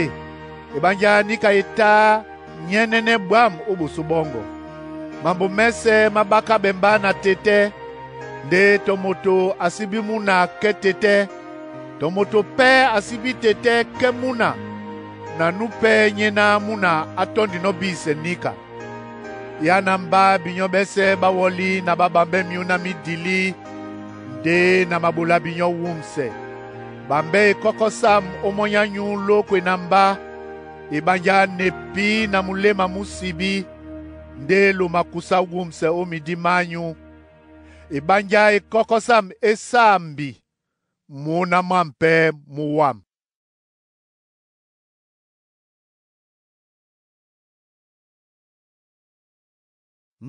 eɓánjá níka e tá nyɛ́nɛ́nɛ́ bwâm ó ɓosó ɓɔ́ŋgɔ. Mambo mɛ́sɛ̄ má ɓáká ɓɛ mbá na tetɛ́, ndé tɔ moto a sí bí múna kɛ́ tetɛ́, tɔ moto pɛ́ a sí bí tetɛ́ kɛ́ múna na nú pɛ́ nyéná múna á tɔ́ndinɔ́ bísɛ níka. Yá na mbá binyɔ́ ɓɛ́sɛ̄ ɓá wɔ́lí na ɓá ɓambɛ́ myǔná mí dilí ndé na maɓolá binyɔ́ wúmsɛ. Ɓambɛ́ ekɔ́kɔ́ sâm ó mɔ́ny á nyǔ lókwe na mbá, eɓánjá ne pǐ na muléma mú sibí, Ndé lo makusa wumsɛ ó midi mányu, ebánjá e kɔkɔsam e sambi mǔna mwâm pɛ́ mú wâm.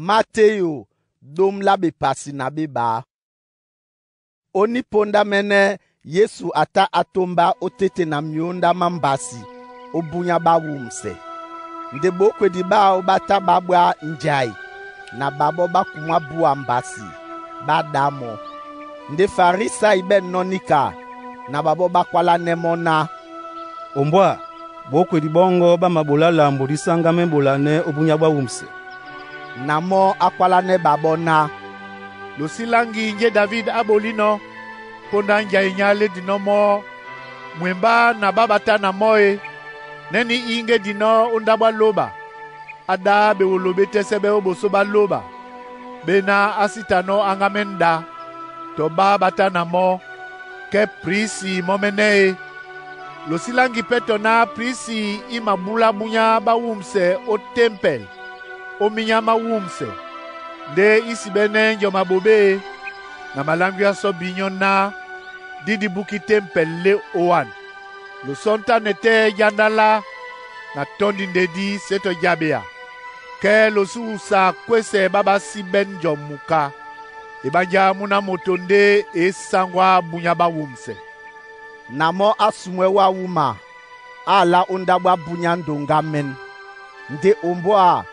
Mateyo dom la bepasi na bebaa. Oni ponda mɛ́nɛ́ Yesu ata atomba ó tete na myǒndá má mbasi ó bunya ɓá wumsɛ. Nde ɓókwedi ɓáō ɓá tá ɓá ɓwá njai na ɓaɓɔ́ ɓá kumwá búwa mbasi ɓá ɗá mɔ́. Nde Farisai ɓɛ̂ nɔ́ níka na ɓaɓɔ́ ɓá kwálánɛ́ mɔ́ ná, “Ombwâ, ɓókwedi ɓɔ́ŋgɔ́ ɓá maɓolá lambo dísáŋgámɛ́ ɓolanɛ́ ó búnyá ɓwá wumsɛ.” Na mɔ́ á kwálánɛ́ ɓaɓɔ́ ná, Lo sí láŋgi njé David á ɓolínɔ̄ póndá njai nyá lé dinɔ́ mɔ́ mwembá na ɓá ɓá tá na mɔ́ e, nɛ́ ní íŋgé dinɔ́ ó ndáɓo á lóɓa, á ɗá ɓewolo ɓé tɛ́sɛ́bɛ́ ó ɓosó ɓá lóɓa, ɓé ná á sí tanɔ́ áŋgámɛ́ n'ɗa, tɔ ɓá ɓá tá na mɔ́, kɛ́ prisi mɔ́mɛ́nɛ́ e. Lo sí láŋgi pɛ́ tɔ ná prisi í mabúlá búnyá ɓá wumsɛ ó tempɛl ó minyá má wumsɛ, ndé í sibɛ́nɛ́ njɔ maɓoɓé e, na maláŋgwíásɔ́ binyɔ́ ná dí dibúki tempɛl lé ówân. Lo sɔ́ntánɛ tɛ́ jánda lá na tɔ́ndi ndedí sé tɔ jabea, kɛ́ lo sí wusa kwésɛ ɓá ɓá síbɛ́ njɔ muka. Ebánjá múná moto ndé e sáŋgwá búnyá ɓá wumsɛ. Na mɔ́ á sumwɛ́ wá wúma, á lá ó ndáɓo á bunya ndoŋgá mɛ́n. Nde ombwâ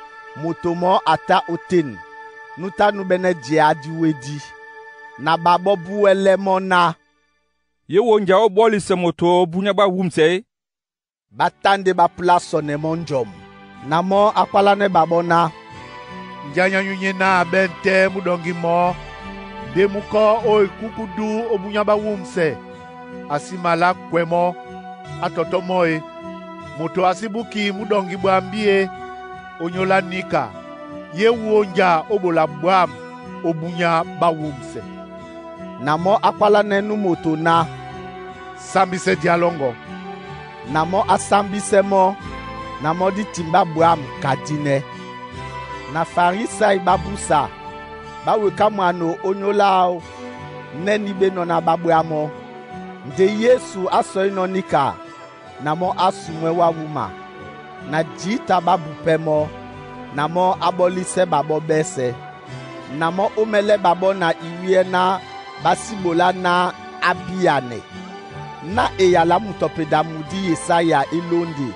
moto mɔɔ́ a tá ótên, nú tá núɓɛ́nɛ́ jɛá dí wédí. Na ɓaɓɔ́ búwɛ́lɛ́ mɔ́ ná, “Yé wo njai ó ɓɔ́lisɛ moto ó búnyá ɓá wúmsɛ e?” Ɓá tá ndé ɓá púlá sɔnɛ mɔ́ njɔm. Na mɔ́ á kwálánɛ́ ɓaɓɔ́ ná, Njá nyányu nyé ná a ɓɛ̂n tɛ́ mú ɗɔŋgi mɔɔ́, ndé mú kɔ́ ó ekúkúdú ó búnyá ɓá wúmsɛ, a sí malá kwɛ mɔ́, á tɔtɔ́ mɔ́ e. Moto a sí búki mú ɗɔŋgi ɓwambí e ónyólá níka, yé wu nja ó ɓola ɓwǎm̀ ó búnyá ɓá wúmsɛ. Na mɔ́ á kwálánɛ́ nú moto ná, Sámbísɛ́ dí álɔ́ŋgɔ. Na mɔ́ á sámbísɛ́ mɔ́, na mɔ́ dí timbá bwǎm̀ ka dínɛ́. Na Farisai ɓá búsa, ɓá weká mwano ónyólá áō nɛ́ ní ɓé nɔ́ ná ɓá ɓwá mɔ́. Nde Yesu á sɔínɔ̄ níka, na mɔ́ á sumwɛ́ wá wúma. Na jǐta ɓá bupɛ́ mɔ́, na mɔ́ á ɓɔ́lísɛ́ ɓaɓɔ́ ɓɛ́sɛ̄. Na mɔ́ ómɛ́lɛ́ ɓaɓɔ́ na iwíyɛ́ ná ɓá sí ɓolá ná á bíanɛ. Ná eyala mutɔpeda mudi Yesaya e lónde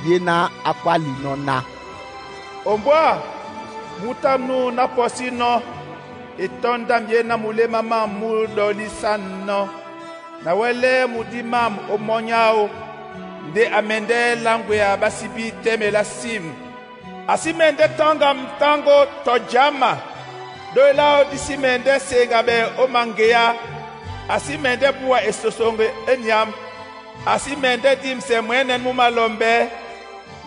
yé ná á kwálinɔ́ ná, “Ombwâ, mutamnu ná pɔsí nɔ́, e tɔ́ndam yé ná muléma mám mú ɗɔlísánɔ́, na wɛ́lɛ́ mudí mám ó mɔ́ áō, ndé a mɛndɛ́ láŋgwea ɓá síbí tɛ́mɛ lá sim. A sí mɛndɛ́ tɔ́ŋgam táŋgó tɔ jǎma, ɗói láō dí sí mɛndɛ́ seŋgaɓɛ ó maŋgeá. A sí mɛndɛ́ búwa esosoŋgo é nyǎm. A sí mɛndɛ́ dímsɛ mwɛ̌nɛn mú malɔmbɛ́,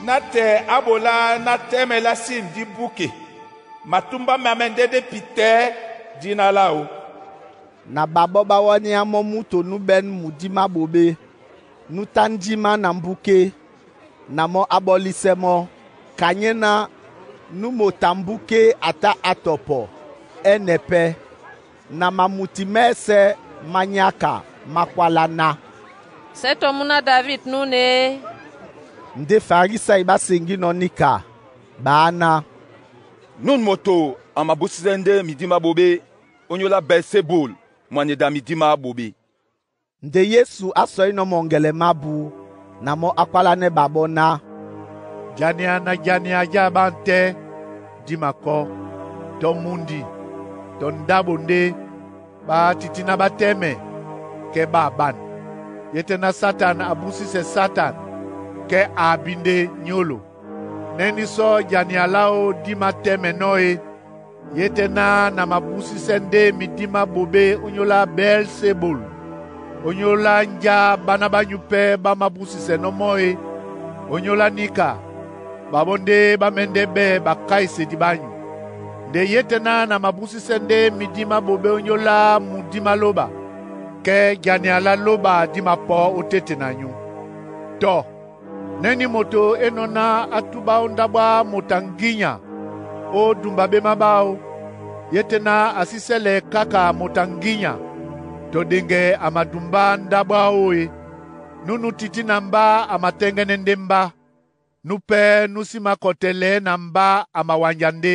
nátɛɛ á ɓolá ná tɛ́mɛ lá sim dí búki. Matúmbá má mɛndɛ́ dé pitɛ̌ dína láō.” Na ɓaɓɔ́ ɓá wánéá mɔ́ múto núɓɛ́n mudí má ɓoɓé, nú tá ndímá na mbúké, na mɔ́ á ɓɔ́lísɛ́ mɔ́. Kanyɛ́ ná nú moto a mbúké a tá á tɔpɔ ɛ́nɛ pɛ́. Na mamuti mɛ́sɛ̄ má nyáka má kwálá ná, “Sɛ́ tɔ múná David nú ne?” Ndé Farisai ɓá seŋgínɔ̄ níka, ɓaá ná, “Nun moto a mabúsisɛ́ ndé midí má ɓoɓé ónyólá Bɛlsébul, mwaneda midí má ɓoɓé.” Nde Yesu á sɔínɔ̄ mɔŋgɛlɛ mǎbu, na mɔ́ á kwálánɛ́ ɓaɓɔ́ ná, Jania na jania já ɓân tɛ́ dí makɔ́, tɔ mundi tɔ ndáɓo ndé ɓá tití ná ɓá tɛ́mɛ kɛ́ ɓá aɓân. Yé tɛ́ ná Satan a búsisɛ Satan, kɛ́ a abi ndé nyólo. Nɛ́ ní sɔ́ jania láō dí matɛ́mɛnɔ́ e, yé tɛ́ ná na mabúsisɛ́ ndé midí má ɓoɓé ónyólá Bɛlsébul, ónyólá njá ɓáná ɓányu pɛ́ ɓá mábúsisɛnɔ́ mɔ́ e. Ónyólá níka, ɓaɓɔ́ ndé ɓá mɛ́ndɛ́ ɓɛ̂ ɓakáisedi ɓányu. Nde yé tɛ́ ná na mabúsisɛ́ ndé midí má ɓoɓé ónyólá mudí má lóɓa, kɛ́ jania lá lóɓa dí mapɔ̌ ótéte na nyu. Tɔ, nɛ́ ní moto é nɔ́ ná á túbá ó ndáɓo á moto a ŋgínya, Ó dumba ɓéma ɓáō, yé tɛ́ ná a sí sɛlɛ kaka moto a ŋgínya tɔ ɗeŋgɛ a madumbá ndáɓo áō e. Núnú tití na mbá a matɛ́ŋgɛ́nɛ́ ndé mbá. Nú pɛ́ nú sí makɔtɛlɛɛ́ na mbá a mawanja ndé.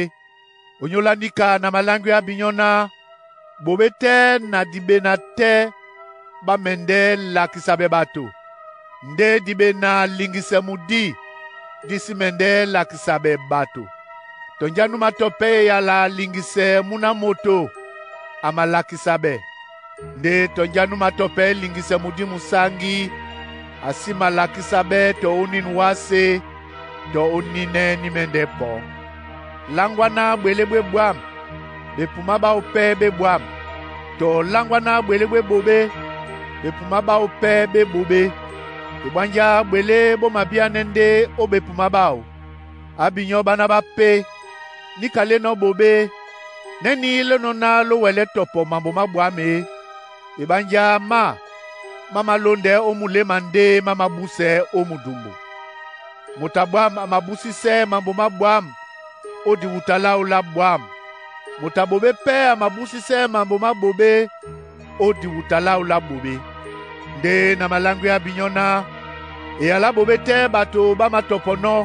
Onyólá níka na maláŋgwɛ́ á binyɔ́ ná boɓé tɛ́ na diɓena tɛ́ ɓá mɛndɛ́ lakisa ɓɛ ɓato, ndé diɓena liŋgisɛ mudí dí sí mɛndɛ́ lakisa ɓɛ ɓato. Tɔnja nú matɔpɛ́ eyala liŋgisɛ mú ná moto a malakisa ɓɛ, ndé tɔnja nú matɔpɛ́ liŋgisɛ mudí musáŋgí a sí malakísá ɓɛ́ tɔ ónîn wásē tɔ ónínɛ́ ní mɛ́ndɛ́ pɔ̌. Láŋgwá ná ɓwelé ɓwé ɓwǎm, bepumá ɓáō pɛ́ ɓé ɓwǎm. Tɔ láŋgwá ná ɓwelé ɓwé ɓoɓé, bepumá ɓáō pɛ́ ɓé ɓoɓé. Eɓwánjá ɓwelé ɓó mabíánɛ́ ndé ó ɓepumá ɓáō. Á binyɔ́ ɓáná ɓápé, níka lénɔ̄ ɓoɓé, nɛ́ ní lénɔ̄ ná ló wɛlɛ́ tɔpɔ mambo má ɓwǎm̀ e. Eɓánjá má má malóndɛɛ́ ó muléma ndé má mabúsɛɛ́ ó mudumbo. Moto a ɓwǎm̀ a mabúsísɛ́ mambo má ɓwǎm̀ ó diwuta láō lá ɓwǎm̀. Moto a ɓoɓé pɛ́ a mabúsísɛ́ mambo má ɓoɓé ó diwuta láō lá ɓoɓé. Ndé na maláŋgwɛ́ á binyɔ́ ná eyalá ɓoɓé tɛ́ bato ɓá matɔpɔnɔ́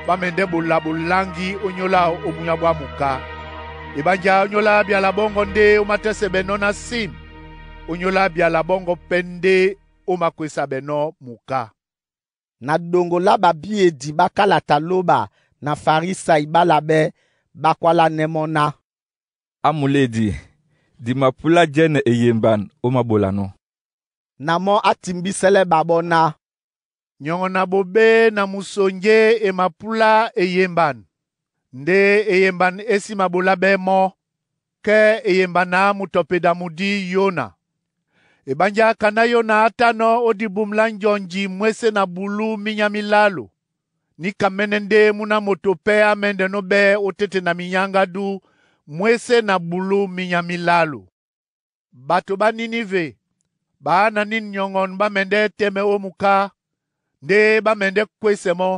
ɓá mɛndɛ́ ɓola ɓoláŋgi ónyólá ó búnyá ɓwá muká. Eɓánjá ónyólá byala ɓɔ́ŋgɔ ndé ó matɛ́sɛ ɓɛnɔ́ ná sim, ónyólá byala ɓɔ́ŋgɔ pɛ́ ndé ó makwesa ɓɛnɔ́ muká. Na dongo lá babiyedi ba kalata lóba na Farisai bálabɛ bakwalanɛ mɔ́ ná: «Á mulédi, di mapúlá jɛ́nɛ eyemban ó māɓolanɔ́.» Na mɔ́ á timbísɛ́lɛ ɓaɓɔ́ ná: Nyɔŋɔ na ɓoɓé na musonjé e mapúlá eyemban, ndé eyemban é sí maɓolá ɓɛ́ mɔ́, kɛ́ eyemban á mutɔpeda mudí Yona. Eɓánjá kaná Yona á tánɔ́ ó dibum lá njɔnji mwésé na bulú mínyá mílálo, níka mɛ́nɛ́ ndé múná moto pɛ́ á mɛ́ndɛnɔ́ ɓɛ́ ótéte na minyáŋgádú mwésé na bulú mínyá mílálo. Bato ɓá Nínive baá na nín nyɔŋɔn ɓá mɛndɛ́ tɛ́mɛ ó muká, ndé ɓá mɛndɛ́ kwésɛ mɔ́.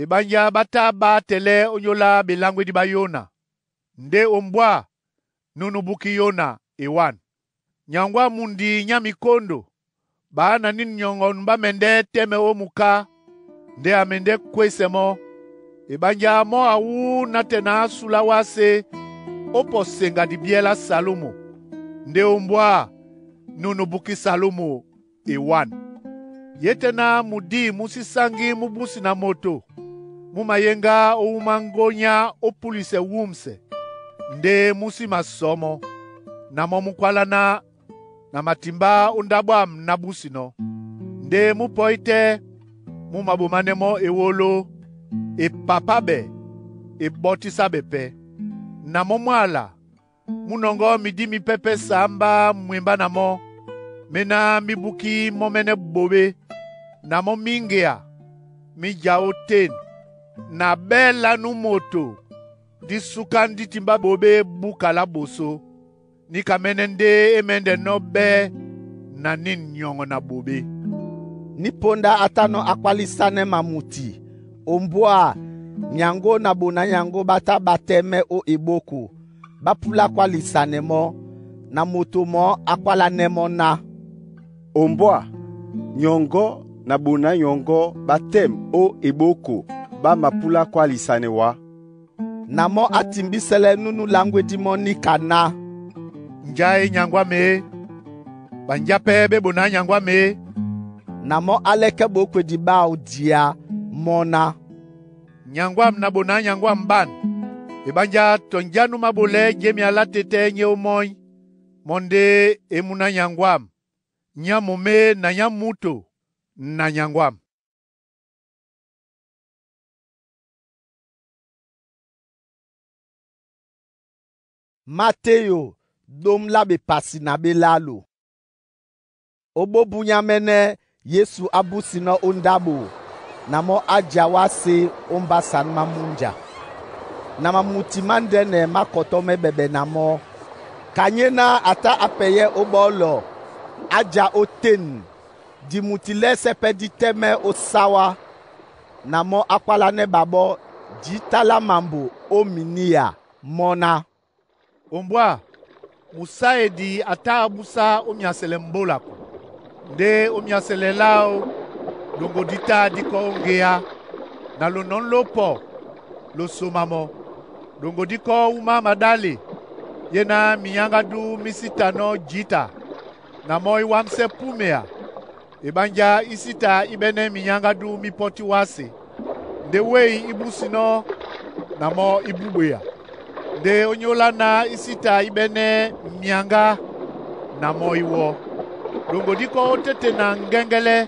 Eɓánjá ɓá tá ɓá tɛlɛ́ ónyólá ɓeláŋgwédi ɓá Yona. Ndé ombwá, núnú búkí Yona ewân. Nyaŋgɔ á mundi nyá mikóndo, baá na nín nyɔŋɔn ɓá mɛndɛ́ tɛ́mɛ ó muká, ndé a mɛndɛ́ kwésɛ mɔ́. Eɓánjá mɔ́ awú nátɛna na ásúlá wásē ó pɔ seŋga dibyɛ́ lá Salômo, ndé ombwá, núnú búkí Salômo ewân. Yé tɛ́ ná mudí mú sí sáŋgí mú búsi na moto, mú mayéŋgá ó wúma ŋgónyá ó púlisɛ wúmsɛ, ndé mú sí masɔ̌ mɔ́. Na mɔ́ mú kwáláná na matimbá ó ndáɓo ám nábúsinɔ́. Ndé mú pɔ́í tɛ́ mú maɓománɛ́ mɔ́ ewóló, e papá ɓɛ, e ɓɔtísá ɓɛ pɛ́. Na mɔ́ mwála mú nɔŋgɔ́ midí mipɛ́pɛ́ sǎmbá mwembá na mɔ́, méná mí búkí mɔ́mɛ́nɛ́ ɓoɓé, na mɔ́ míŋgea mí ja ótên. Na ɓɛ́ lá nú moto dí súká ndí timbá ɓoɓé búka lá ɓosó. Níka mɛ́nɛ́ ndé é mɛ́ndɛnɔ́ ɓɛ́ na nín nyɔŋɔ na ɓoɓé. Ní póndá á tánɔ́ á kwálísánɛ́ mamuti. Ombwá, nyaŋgó na bonányaŋgó ɓá tá ɓá tɛ́mɛ́ ó eɓóko, ɓá púlá kwálisanɛ mɔ́. Na moto mɔɔ́ a kwálanɛ́ mɔ́ ná: «Ombwá, nyɔŋgɔ na bonányɔŋgɔ́ ɓá tɛ́m ó eɓóko ɓá mapúlá kwálisanɛ wá.» Na mɔ́ á timbísɛ́lɛ́ núnú láŋgwédi mɔ́ níka ná: Njá é nyaŋgó ám e, banjá pɛ́ ɓé bonányaŋgó ám e. Na mɔ́ á lɛ́kɛ́ ɓókwedi ɓáō dia mɔ́ ná: Nyaŋgó ám na bonányaŋgó ám ɓân, eɓánjá tɔnja nú maɓolɛɛ́ jémia lá tetɛ́ nyé ómɔ́ny, mɔ́ ndé é múná nyaŋgó ám, nyá momé na nyá múto na nyaŋgó ám. Mateyo dom lá bepasi na ɓelalo. Ó bóbunyá mɛ́nɛ́ Yesu á búsinɔ́ ó ndáɓo, na mɔ́ á ja wásē ó mbásǎn má múnja. Na mamuti mándɛ́nɛ má kɔtɔ́mɛ́ ɓɛɓɛ na mɔ́. Kanyéná a tá á pɛyɛ́ ó ɓɔ́lɔ, á ja ótên. Dimuti lɛ́sɛ́ pɛ́ dí tɛ́mɛ́ ó sáwá. Na mɔ́ á kwálánɛ́ ɓaɓɔ́ jǐta lá mambo ó miniya mɔ́ ná: “Ombwá, musaedi a tá abúsá ó myasɛlɛ mbólako, ndé ó myasɛlɛ láō, ɗoŋgo dí tá díkɔ́ ó ŋgeá, na lonɔ̌ lópɔ̀ lo soma mɔ́. Ɗoŋgo díkɔ́ ó wúma maɗále, yé ná minyáŋgádú mí sí tanɔ́ jǐta, na mɔ́ í wámsɛ́ púmea. Eɓánjá í sí ta í ɓɛ́nɛ́ minyáŋgádú mí pɔ́ti wásē, ndé wêy í búsinɔ́ na mɔ́ í búɓeya. Ndé ónyólá ná í sí ta í ɓɛ́nɛ́ myaŋgá na mɔ́ í wɔ́. Ɗoŋgo díkɔ́ ó téte na ŋgɛ́ŋgɛ́lɛ́,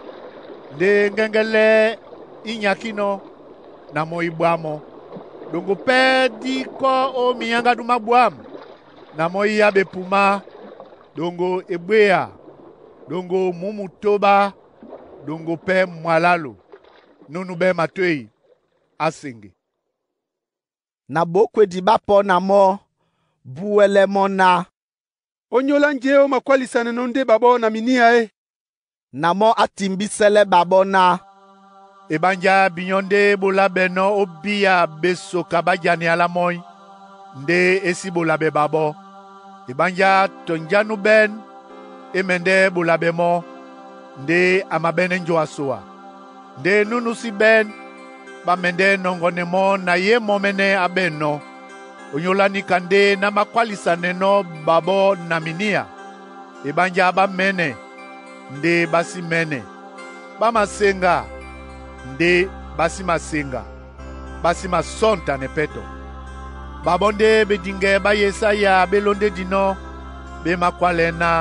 ndé ŋgɛ́ŋgɛ́lɛ́ í nyakínɔ́, na mɔ́ í ɓwá mɔ́. Ɗoŋgo pɛ́ díkɔ́ ó minyáŋgádú má ɓwǎm̀, na mɔ́ í yá ɓepumá, ɗoŋgo eɓwéya, ɗoŋgo mǔ mutóɓá, ɗoŋgo pɛ́ mwalálò. Núnú ɓɛ́ matwêy á seŋge.” Na ɓókwedi ɓá pɔ́ na mɔ́, búwɛlɛ́ mɔ́ ná: “Ónyólá njé ó makwálisanɛnɔ́ ndé ɓaɓɔ́ na miníá e?” Na mɔ́ á timbísɛ́lɛ́ ɓaɓɔ́ ná: “Eɓánjá binyɔ́ ndé ɓolâɓɛnɔ́ ó bíya besoka ɓá jania lá mɔ́í, ndé é sí ɓolabɛ ɓaɓɔ́. Eɓánjá tɔ njánú ɓɛ́n é mɛndɛ́ ɓolabɛ mɔ́, ndé a maɓɛ́nɛ́ njɔasoa. Ndé núnú sí ɓɛ́n, ɓá mɛndɛ́ nɔŋgɔnɛ mɔ́ na ye mɔ́mɛ́nɛ́ á ɓɛ̂nnɔ́. Ónyólá níka ndé ná mákwálisanɛnɔ́ ɓaɓɔ́ na miníya. Eɓánjá ɓá mɛ̌nɛ́, ndé ɓá sí mɛ̌nɛ́. Ɓá maseŋga, ndé ɓá sí maseŋga, ɓá sí masɔ́ntanɛ pɛ́ tɔ.” Ɓaɓɔ́ ndé bediŋgɛ ɓá Yesaya ɓé lóndédinɔ́, ɓé mákwálɛ́ ná: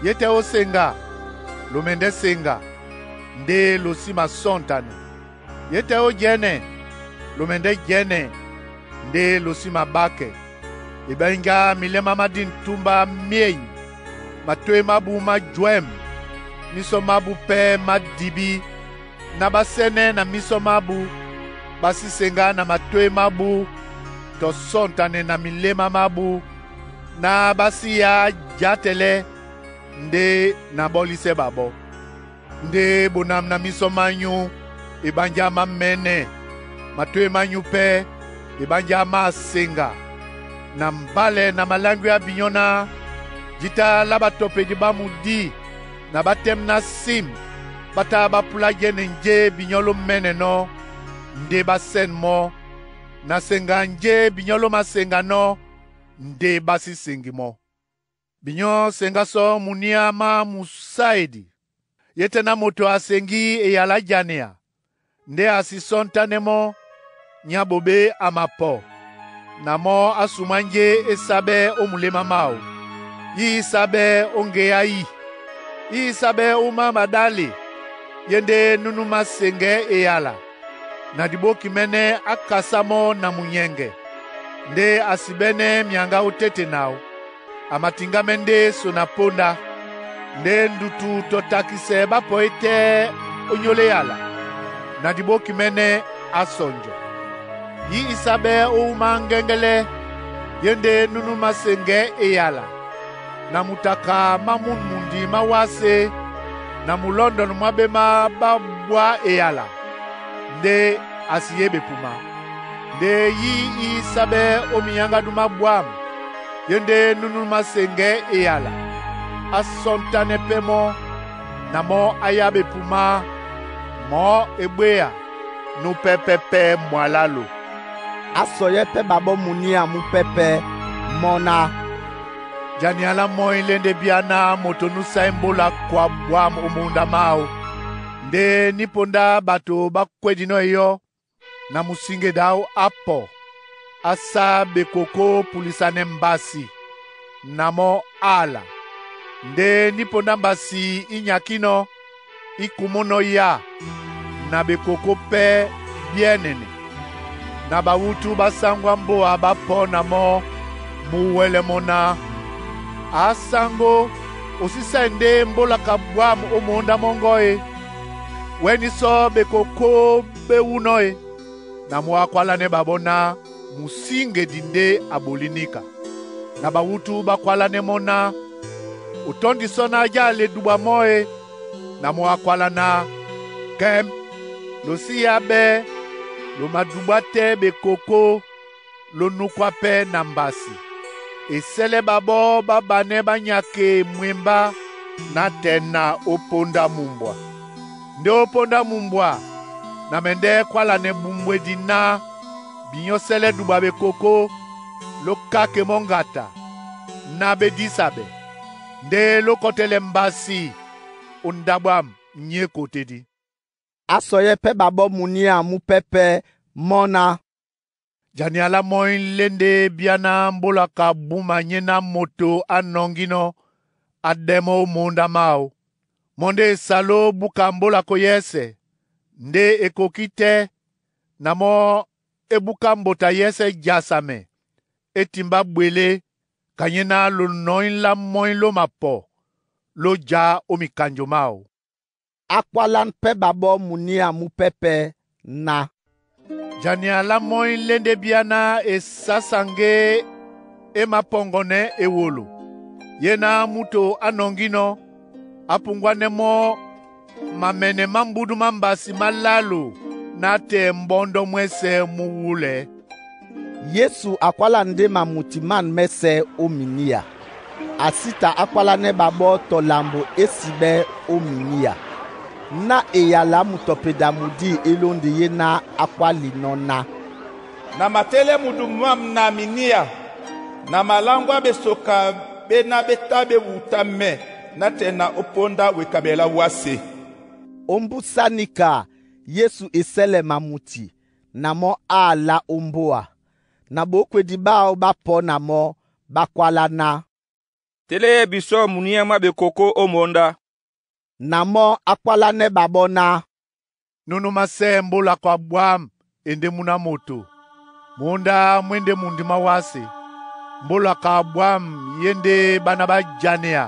‘Yé tɛ́ ó seŋga, lo mɛndɛ́ seŋga, ndé lo sí masɔ́ntanɛ. Yé tɛ́ ó jɛ́nɛ, lo mɛndɛ́ jɛ́nɛ, ndé lo sí maɓákɛ. Eɓánjá miléma má dîn túmbá myéŋ, matwé mábū má jwɛ̂m, mísɔ mábū pɛ́ má dibí, ná ɓá sɛ́nɛ́ na mísɔ mábū, ɓá sí seŋgá na matwé mábū, tɔ sɔ́ntanɛ na miléma mábū, ná ɓá sí yá játɛlɛ́ ndé na ɓɔ́lísɛ́ ɓaɓɔ́. Ndé bonam na mísɔ mányú, eɓánjá má mɛ̌nɛ́, matwé mányú pɛ́, eɓánjá má seŋga. Na mbálɛ na maláŋgwea binyɔ́ náh: Jǐta lá ɓatɔpedi ɓá mudí na ɓá tɛ́m ná sim ɓá tá ɓá púlá jɛ́nɛ njé binyɔ́ ló mɛ́nɛnɔ́, ndé ɓá sɛ́n mɔ́, na seŋga njé binyɔ́ ló maseŋganɔ́, ndé ɓá sí seŋgi mɔ́. Binyɔ́ seŋgá sɔ muníá má musáedi, yé tɛ́ ná moto a seŋgí eyal á janea, ndé a si sɔ́ntánɛ́ mɔ́, nyá ɓoɓé a mapɔ, na mɔ́ á sumá njé é sáɓɛ́ ó muléma máō. Yí í sáɓɛ́ ó ŋgeá yí, í í sáɓɛ́ ó wúma maɗále, yé ndé núnú máseŋgɛ́ eyala, na diɓóki mɛ́nɛ́ á kasá mɔ́ na munyɛŋgɛ, ndé a si ɓɛ́nɛ́ myaŋgá ó téte naō, a matiŋgámɛ́ ndé so na póndá. Ndé ndutu tɔ takisɛ ɓá pɔí tɛ́ ónyólá eyala, na diɓóki mɛ́nɛ́ á sɔnjɔ. Yí í sáɓɛ́ ó wúma ŋgɛ́ŋgɛ́lɛ́, yé ndé núnú máseŋgɛ́ eyala, na mutaka má mún mundi má wásē, na mulɔ́ndɔnɔ mwá ɓémá ɓá ɓwá eyala, ndé a si yé ɓepuma. Ndé yí í sáɓɛ́ ó minyáŋgádú má ɓwǎm̀, yé ndé núnú máseŋgɛ́ eyala, á sɔ́ntánɛ́ pɛ́ mɔ́, na mɔ́ á yá ɓepumá, mɔ̌ e ɓwéya, nú pɛ́pɛ́pɛ́ mwalálo.” Á sɔyɛ́ pɛ́ ɓaɓɔ́ muníá mú pɛ́pɛ́ mɔ́ ná: “Janea lá mɔ́í lé ndé bíá ná moto nú sáí mbóla kwa ɓwǎm̀ ó munda máō, ndé ní póndá ɓato ɓá kwédinɔ́ eyɔ́, na musiŋgedi áō á pɔ, á sá ɓekokó pulisanɛ mbasi, na mɔ́ ála. Ndé ní póndá mbasi í nyakínɔ́, í kumúnɔ́ yá, na ɓekokó pɛ́ ɓíɛ́nɛnɛ. Na bawútú ɓá sáŋgwá mbóa ɓá pɔ́ na mɔ́ múwɛ́lɛ́ mɔ́ ná: ‘Á sáŋgó, o sí sɛ́ ndé mbóla ka ɓwǎm̀ ó mǔndá mɔ́ŋgɔ́ e? Wɛ́ ní sɔ́ ɓekokó ɓé wúnɔ́ e?’ Na mɔ́ á kwálánɛ́ ɓaɓɔ́ ná: ‘Musíŋgedi ndé a ɓolí níka.’ Na bawútú ɓá kwálánɛ́ mɔ́ ná: ‘O tɔ́ndi sɔ́ ná já le duɓa mɔ́ e?’ Na mɔ́ á kwálá ná: ‘Kɛ́m, lo sí yá ɓɛ́, lo maduɓá tɛ́ ɓekokó.’ Ló núkwa pɛ́ na mbasi. E sɛlɛ babɔ́ bá banɛ́ bá nyake mwembá nátɛɛ na ó póndá mumbwa. Ndé ó póndá mumbwa, na mɛndɛ́ kwálanɛ bumbwedi ná binyɔ́ sɛlɛ dubwa bekokó ló káke mɔ́ ŋgata ná be dísabɛ. Ndé ló kɔtɛlɛ mbasi ó ndá bwâm nyé kotédí. A sɔyɛ́ pɛ́ ɓaɓɔ́ muníá múpɛ́pɛ́ mɔ́ ná: Jania lá mɔ́ lé ndé byana mbólaka búma nyéná moto á nɔŋgínɔ́ á ɗɛ́ mɔ́ ó móndá máō. Mɔ́ ndé e sa ló búka mbólako yɛ́sɛ̄, ndé e kokí tɛ́ na mɔ́ e búká mbota yɛ́sɛ̄ jasamɛ, e timbá ɓwelé, ka nyéná lonɔ̀íní lá mɔ́ ló mapɔ ló já ó mikanjo máō. A kwálánɛ́ pɛ́ ɓaɓɔ́ muníá múpɛ́pɛ́ ná: Jania lá mɔ́ lé ndé byana e sásaŋgé e mapɔŋgɔnɛ́ ewolo. Yéná múto á nɔŋgínɔ́, á pungwánɛ́ mɔ́ mamɛnɛ má mbúdú má mbasi má lálo nátɛɛ mbɔ́ndɔ́ mwɛ́sɛ̄ mú wúlɛɛ́. Yesu a kwála ndé mamuti mân mɛ́sɛ̄ ó miníá. A sí ta á kwálánɛ́ ɓaɓɔ́ tɔ lambo é sibɛ́ ó miníá. Ná eyala mutɔpeda mudí e lóndi yé ná á kwálinɔ́ ná: “Na matɛ́lɛ́ mudu mwâm na miníá, na maláŋgwá ɓesoka ɓéná ɓé tá ɓé wutamɛ nátɛɛ na ó póndá wekaɓɛ lá wásē.” Ómbúsá nika Yesu e sɛ́lɛ mamuti na mɔ́ ála ó mbóa. Na ɓǒkwedi ɓáō ɓá pɔ́ na mɔ́, ɓá kwálá ná: “Tɛ́lɛ́yɛ́ bisɔ́ muníá mwá bekokó ó móndá.” Na mɔ́ á kwálánɛ́ ɓaɓɔ́ ná: “Nunu másɛ́ mbólako a bwâm e ndé múná moto, móndá mwé ndé mundimá wásē. Mbólako a bwâm yé ndé bána ɓá janea,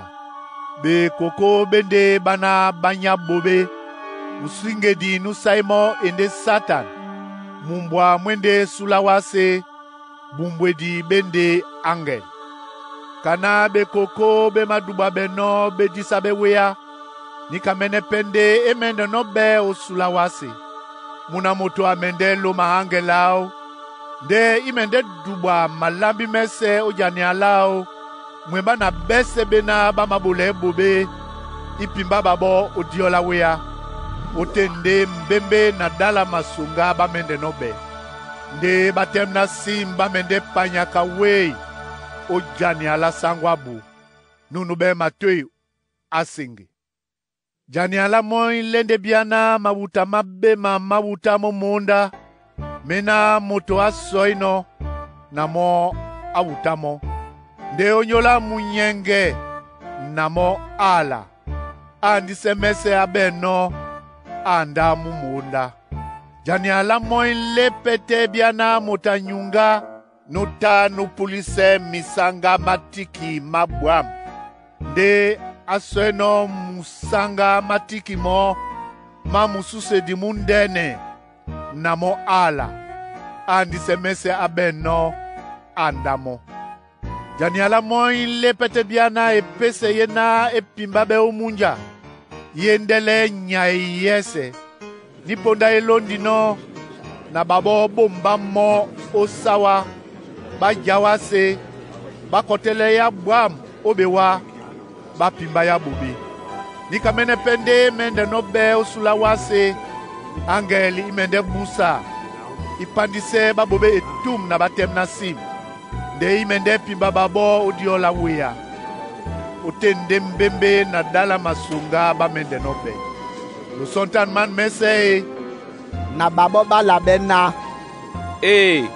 bekokó ɓé ndé bána ɓá nyá-ɓoɓé. Musíŋgedi nú sáí mɔ́ e ndé Satan, mumbwa mwé ndé sula wásē, bumbwedi ɓé ndé aŋgɛl. Ka ná bekokó ɓé madubwabɛnɔ́ ɓé dísabɛ́ wéá, níkamɛ́nɛ́ pɛ́ ndé é mɛ́ndɛnɔ́ ɓɛ́ ó sula wásē. Múna moto a mɛndɛ́ lóma aŋgɛl áō, ndé í mɛndɛ́ dubwa malámbi mɛ́sɛ̄ ó jania láō, mwembá na ɓɛ́sɛ̄ ɓéná ɓá māɓolɛɛ́ ɓoɓé, í pimbá ɓaɓɔ́ ó díɔ lá wéá. Ótên ndé mbémbé na ɗála masoŋgá ɓá mɛ́ndɛnɔ́ ɓɛ. Ndé ɓátɛ́m ná sim ɓá mɛndɛ́ panyaka wéy ó jania lá sáŋgó ábu. Nunu ɓɛ́ matôy á seŋge. Jania lá mɔ́ lé ndé byana mawuta má ɓéma má wutá mó móndá, méná moto á sɔínɔ̄ na mɔ́ á wutá mɔ́. Ndé ónyólá munyɛŋgɛ na mɔ́ ála, áandísɛ́ mɛ́sɛ̄ á ɓɛ̂nɔ́ á ndá mú móndá. Jania lá mɔ́ lé pɛ́tɛ́ byana moto a nyuŋgá nú tá nú púlisɛ́ misáŋgá má tíki má bwâm. Ndé á sɔ́enɔ́ musáŋgá má tíki mɔ́ má musúsedi múndɛ́nɛ na mɔ́ ála, áandísɛ́ mɛ́sɛ̄ á ɓɛ̂nɔ́ á ndá mɔ́. Jania lá mɔ́ lé pɛ́tɛ́ byana e pésɛ yé ná e pimbábɛ́ ó múnja, yé ndɛ́lɛ́ nyay yɛ́sɛ̄. Ní póndá elóndinɔ́ na ɓaɓɔ́ ɓômbá mɔ́ ó sáwá, ɓá já wásē, ɓá kɔtɛ́lɛ́ yá bwâm ó bewá, ɓá pimbá yá ɓoɓé. Níkamɛ́nɛ́ pɛ́ ndé é mɛ́ndɛnɔ́ ɓɛ́ ó sula wásē, aŋgɛl í mɛndɛ́ búsa, í pándísɛ́ ɓáɓoɓé etûm na ɓátɛ́m ná sim, ndé í mɛndɛ́ pimba ɓaɓɔ́ ó díɔ lá wéá. Ótên ndé mbémbé na ɗála masoŋgá ɓá mɛ́ndɛnɔ́ ɓɛ́. Lo sɔ́ntân man mɛ́sɛ̄ e. Na ɓaɓɔ́ ɓá labɛ́ ná: “Ee.”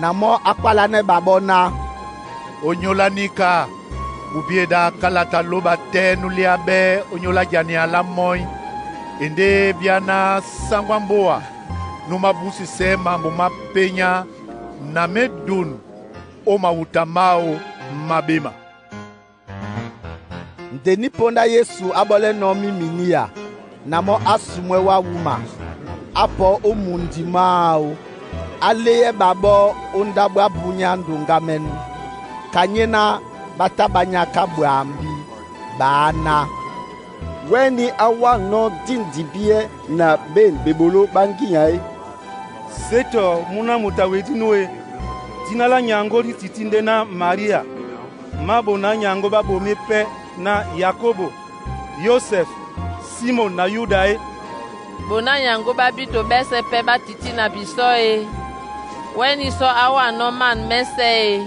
Na mɔ́ á kwálánɛ́ ɓaɓɔ́ ná: “Ónyólá níka, mubieda kálata lóba tɛ́ núlíábɛ́ ónyólá jania lá mɔ́ e ndé byana sáŋgó á mbóa nú mábúsisɛ́ mambo má pényá na mé dun ó mawuta máō má ɓéma.” Nde nípóndá Yesu á ɓɔ́lɛ́nɔ̄ mí miníá, na mɔ́ á sumwɛ́ wá wúma, á pɔ̌ ó mundi máō. Á léyɛ́ ɓaɓɔ́ ó ndáɓo á bunyá ndoŋgámɛ́nú, ka nyéná ɓá tá ɓá nyáká ɓwambí. Ɓaá ná: Wɛ́ni á wánɔ́ díndibíɛ́ na bên ɓeɓoló ɓá ŋgínya é? Sétɔ múná moto a wedínɔ́ e, Dina lá nyaŋgó dí tití ndé ná Maria, má ɓoná nyaŋgó ɓá ɓomé pɛ́ ná Yakobo, Yosɛf, Simon na Yuda é? Ɓoná nyaŋgó ɓá bíto ɓɛ́sɛ̄ pɛ́ ɓá tití na bisɔ́ e? Wɛ́ ní sɔ́ á wánɔ́ man mɛ́sɛ̄ e?»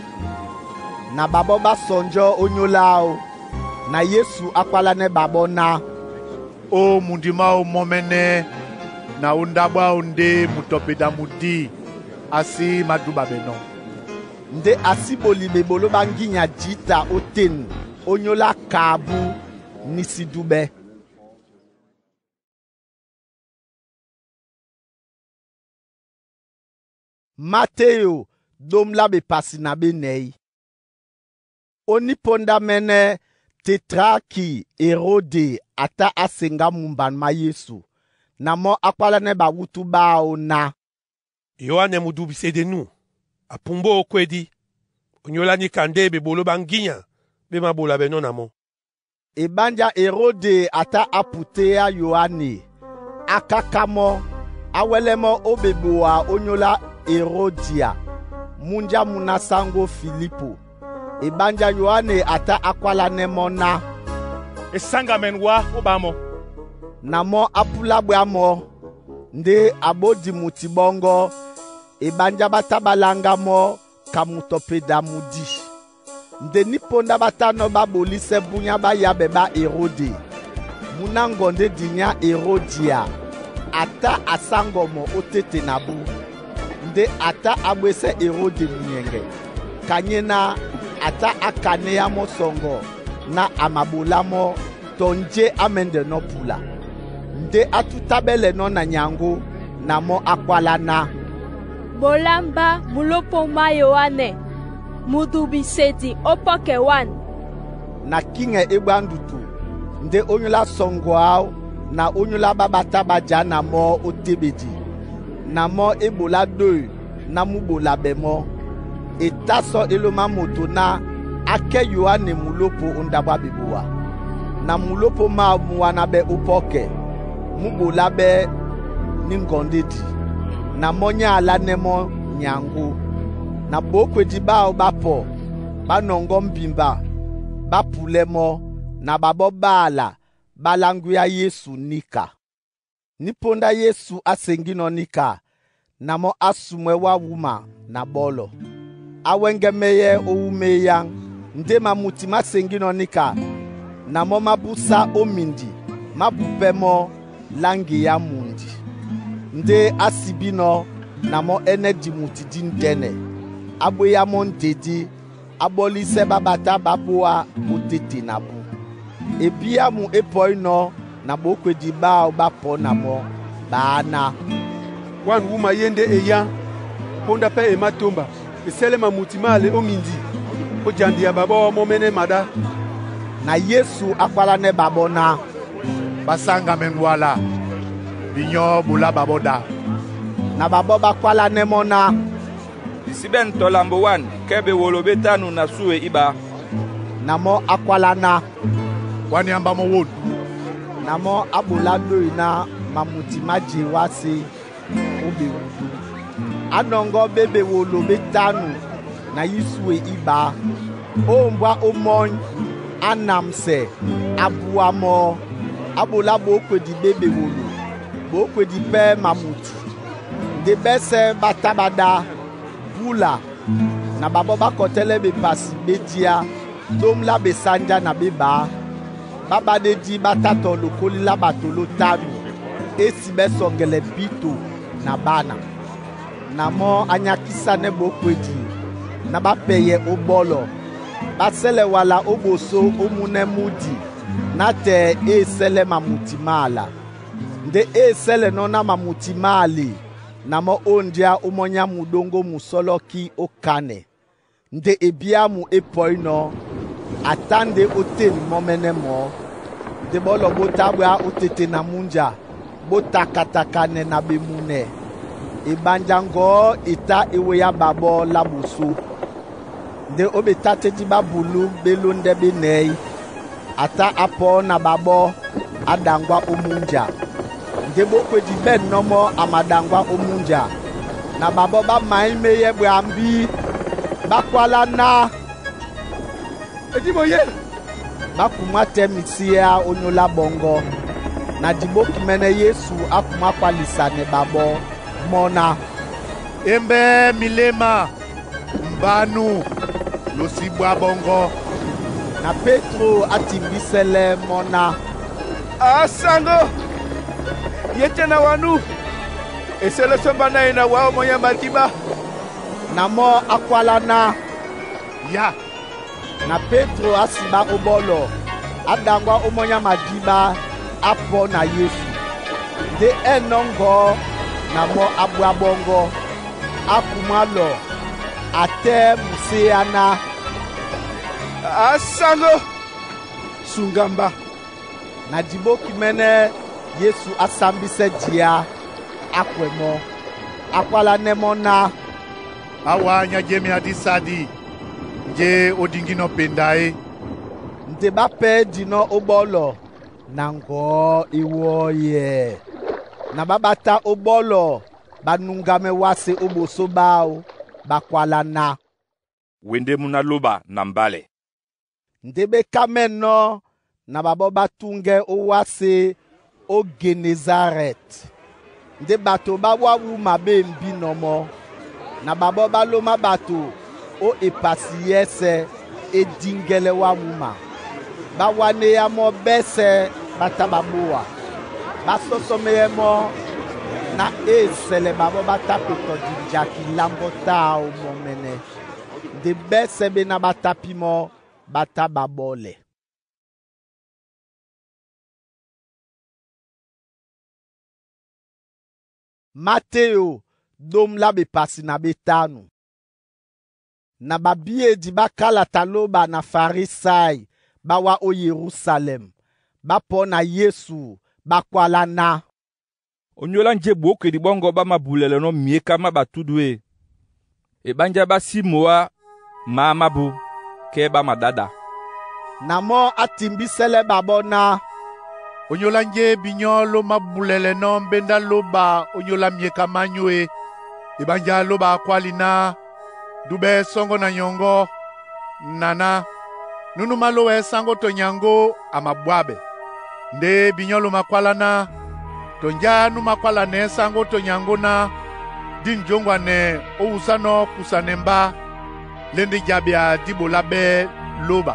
Na ɓaɓɔ́ ɓá sɔnjɔ́ ónyólá áō. Na Yesu á kwálánɛ́ ɓaɓɔ́ ná, “Ó mundi máō mɔ́mɛ́nɛ́ na ó ndáɓo áō ndé moto a peda mudi á sí mádúɓa ɓɛ̀ nɔ́.” Ndé a sí boli ɓeɓoló ɓá ŋgínya jǐta ótên ónyólá kaabú ní sí dúɓɛ́. Mateyo dom lá bepasi na benɛyi. Ó níponda mɛ́nɛ́ Tetraki Erode a tá á seŋgá mumban má Yesu. Na mɔ́ á kwálánɛ́ ɓawútú báō ná, Yoane mudubisedenu apumbwá ó kwédí. Onyólá níka ndé ɓeɓoló ɓá ŋgínya ɓé māɓola ɓɛ̀ nɔ́ na mɔ́. Eɓánjá Erode a tá á putéá Yoane, á káká mɔ́, á wɛ́lɛ́ mɔ́ ó ɓeboa ónyólá Erodia, múnja mú ná sáŋgó Filipo. Eɓánjá Yoane a tá á kwálánɛ́ mɔ́ ná, “E sáŋgamɛn wá ó ɓá mɔ́.” Na mɔ́ á púlá bwá mɔ́. Ndé a ɓó dimuti ɓɔ́ŋgɔ́, eɓánjá ɓá tá ɓá láŋgá mɔ́ ka moto a peda mudi. Nde níponda ɓá tánɔ́ ɓá ɓolísɛ́ búnyá ɓá yábɛ ɓá Erode. Mú ná ŋgɔndé dinyá Erodia a tá a sáŋgɔmɔ ótéte na bú. Ndé a tá á bwésɛ Erode munyɛŋgɛ, kanyéná a tá á kanéá mɔ́ sɔŋgɔ ná a maɓolá mɔ́ tɔ njé á mɛ́ndɛnɔ́ pula. Ndé á tútá ɓɛ́lɛnɔ́ na nyaŋgó, na mɔ́ á kwálá ná, “Bola mbá mulopo mwá Yoane Mudubisedi ó pɔ́kɛ wân.” Na kíŋɛ é ɓwá ndutu, ndé ónyólá sɔŋgɔ áō na ónyólá ɓá ɓá tá ɓá já na mɔ́ ó téɓedi. Na mɔ́ é ɓolá ɗôy ná mú ɓolabɛ mɔ́. E tá sɔ́ élómá moto ná á kɛ́ Yoane mulopo ó ndáɓo á ɓeboa. Na mulopo máō mú wánábɛ́ ó pɔ́kɛ, mú ɓoláɓɛ́ ní ŋgɔndédi. Na mɔ́ nyá alánɛ́ mɔ́ nyaŋgó. Na ɓǒkwedi báō ɓá pɔ, ɓá nɔŋgɔ́ mbimba ɓá pulɛ́ mɔ́, na ɓaɓɔ́ ɓála ɓá láŋgwíá Yesu níka. Níponda Yesu á seŋgínɔ̄ níka, na mɔ́ á sumwɛ́ wá wúma na ɓɔ́lɔ. Á wɛ́ŋgɛ́mɛ́yɛ́ ó wúma éyáŋ. Ndé mamuti má seŋgínɔ̄ níka, na mɔ́ má búsá ó mindi má bupɛ́ mɔ́ láŋgiá mundi. Ndé á sibínɔ̄ na mɔ́ ɛ́nɛ́ dimuti díndɛ́nɛ. Á bwéá mɔ́ ndedí, á ɓɔ́lísɛ́ ɓá ɓatá ɓá póá ótéte na bú. E bíámu é pɔínɔ̄ na ɓǒkwedi báō ɓá pɔ́ na mɔ́, ɓaá ná, “Wân wúma yé ndé eyá, póndá pɛ́ e mátómba, e sɛ́lɛ́ mamuti máale ó mindi, ó jandia ɓaɓɔ́ mɔ́mɛ́nɛ́ maɗá.” Na Yesu á kwálánɛ́ ɓaɓɔ́ ná, “Ɓá sáŋgamɛn nwala, binyɔ́ ɓolá ɓaɓɔ́ ɗá.” Na ɓaɓɔ́ ɓá kwálánɛ́ mɔ́ ná, Di sí ɓɛ̂n tɔ lambo wân kɛ́ ɓewolo ɓétánu na súe íɓá.” Na mɔ́ á kwálá ná, “Wá ní ámbá mɔ́ wón.” Na mɔ́ á ɓolá ɗôy ná mamuti má je wásé ó ɓewudú. Á nɔŋgɔ́ ɓé ɓewolo ɓétánu na ísúe íɓá. Ó ombwá ómɔ́ny, á namsɛ, á búá mɔ́. Á ɓolá ɓǒkwedi ɓé ɓewolo, ɓǒkwedi pɛ́ mamuti. Ndé ɓɛ́sɛ̄ ɓá tá ɓá ɗá, búla na ɓaɓɔ́ ɓá kɔtɛ́lɛ́ ɓepasi ɓé díá dóm lá ɓesáńjá na ɓé ɓaá. Ɓá ɓáɗédí ɓá tá tɔ lokóli lá ɓato lótanu é sí ɓɛ́ sɔŋgɛlɛ bíto na ɓána. Na mɔ́ á nyákísánɛ́ ɓǒkwedi ná ɓá pɛyɛ ó ɓɔ́lɔ. Ɓá sɛ́lɛ wala ó ɓosó ó múnɛ́ múdi nátɛɛ é sɛ́lɛ́ mamuti máala. Ndé é sɛ́lɛnɔ́ ná mamuti máale na mɔ́ ó ndyá ó mɔ́ nyá muɗóŋgó musɔ́lɔ́kí ó kánɛ. Ndé e bíámu é pɔínɔ̄, a tá ndé ótên mɔ́mɛ́nɛ́ mɔɔ́. Ndé ɓɔ́lɔ ɓó tá ɓwá ótéte na múnja, ɓó takatakanɛ na ɓemunɛ. Eɓanja ŋgɔ̌ e tá e wéá ɓaɓɔ́ lá ɓosó. Ndé ó ɓetátédí ɓá bulú ɓé lóndɛ́ ɓé nɛ̌y, a tá á pɔɔ́ na ɓaɓɔ́ á ɗaŋgwá ó múnja. Ndé ɓókwedi ɓɛ̂n nɔ́ mɔ́ a maɗaŋgwá ó múnja, na ɓaɓɔ́ ɓá maíméyɛ́ ɓwambí. Ɓá kwala ná, “E di mo ye!” Ɓá kumwá tɛ́ misiá ónyólá ɓɔŋgɔ. Na diɓóki mɛ́nɛ́ Yesu á kumwá kwalisanɛ ɓaɓɔ́ mɔ́ ná, “Émbɛ́ miléma, mbánú, lo sí bwá ɓɔŋgɔ.” Na Pétro á timbísɛ́lɛ́ mɔ́ ná, “Á sáŋgó, ye tɛ́ na wa nú, esɛ́lɛ́ sɔ́ mba na e na wǎ ó mɔ́ nyá madíɓá.” Na mɔ́ á kwálá ná, “Yá!” Na Pétro á siɓá ó ɓɔ́lɔ, á ɗaŋgwá ó mɔ́ nyá madíɓá, á pɔ́ na Yesu. Ndé ɛ̂ nɔ́ŋgɔ̌ na mɔ́ á bwá ɓɔ́ŋgɔ́, á kumwá lɔ, a tɛ́ muséá ná, “Á sáŋgó, sunga mba!” Na diɓóki mɛ́nɛ́ Yesu á sámbísɛ́ jǐá, á kwɛ mɔ́. A kwalanɛ mɔ́ ná, “Awa nyá jɛ́mɛ a di sadi, njé ó diŋgínɔ́ penda é?” Nde ɓá pɛ́ dinɔ́ ó ɓɔ́lɔ, na ŋgɔ̌ é wɔ́yɛ. Na ɓá ɓá tá ó ɓɔ́lɔ ɓá núŋgámɛ́ wásē ó ɓosó ɓáō, ɓá kwálá ná, “We ndé mú ná lóba na mbálɛ?” Ndé ɓé kámɛ́nɔ́ na ɓaɓɔ́ ɓá túŋgɛ́ ó wásē ó Genesarɛt. Ndé bato ɓá bwá wúma ɓá embínɔ mɔ́, na ɓaɓɔ́ ɓá lómá ɓato ó epasi yɛ́sɛ̄ é díŋgɛ́lɛ́ wá wúma. Ɓá wánéá mɔ́ ɓɛ́sɛ̄ ɓá tá ɓá ɓówa. Ɓá sɔ́sɔ́meyɛ́ mɔ́ ná e esɛlɛ ɓaɓɔ́ ɓá tá petɔ dinjaki lámbɔ́ táō mɔ́ mɛ́nɛ́. Nde ɓɛ́sɛ̄ ɓéná ɓá tápí mɔ́, ɓá tá ɓá ɓɔ́lɛ. Mateo ɗóm lá bepasi na betanu. Na babiyedi ɓá kalata lóba na Farisai ɓá wá ó Yerusalem. Ɓá pɔ́ na Yesu, ɓá kwálá ná, Onyólá njé ɓoókwedi ɓɔ́ŋgɔ̄ ɓá mabulɛlɛnɔ́ myěká má ɓatúdu e. Eɓánjá ɓá sí moá maá mábū kɛ́ ɓá maɗáɗa. Na mɔ́ á timbísɛ́lɛ́ ɓaɓɔ́ ná, “Onyólá njé binyɔ́ ló mabulɛlɛnɔ́ mbéndá lóba ónyólá myéká mányu e. Eɓánjá lóba a kwáli ná, ‘Dúbɛ́ sɔ́ŋgɔ́ na nyɔŋgɔ́, naná, núnú málowɛɛ́ sáŋgó tɔ nyaŋgó a mabwábɛ.’ Ndé binyɔ́ lo makwálá ná, ‘Tɔ njá nú makwálanɛɛ́ sáŋgó tɔ nyaŋgó ná, dí njǒŋgwanɛ ó wusánɔ́ kusanɛ mbá lé ndé jabea dí ɓolá ɓɛ́ lóba.’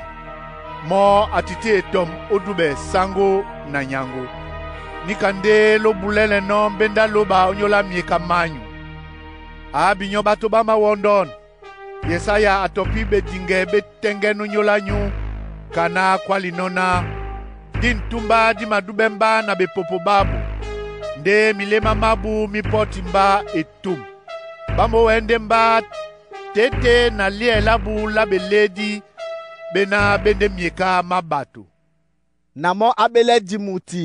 Mɔ́ a tití etɔm ó dúbɛ sáŋgó na nyaŋgó. Níka ndé ló bulɛ́lɛnɔ́ mbéndá lóba ónyólá myeka mányu. Á binyɔ́ ɓato ɓá mawɔndɔn! Yesaya a tɔpí ɓediŋgɛ ɓé tɛ́ŋgɛ́nɛ́ ónyólá nyú, ka ná a kwálinɔ́ ná, ‘Dí ntúmbá dí madúbɛ́ mbá na ɓepopo ɓábu, ndé miléma mábū mí pɔ́ti mbá etum. Ɓá mowɛɛ́ ndé mbá têtê na lyɛ̂ lábū lá ɓelédí ɓéná ɓé ndé myeká má ɓato.’” Na mɔ́ á ɓélɛ́ dimuti,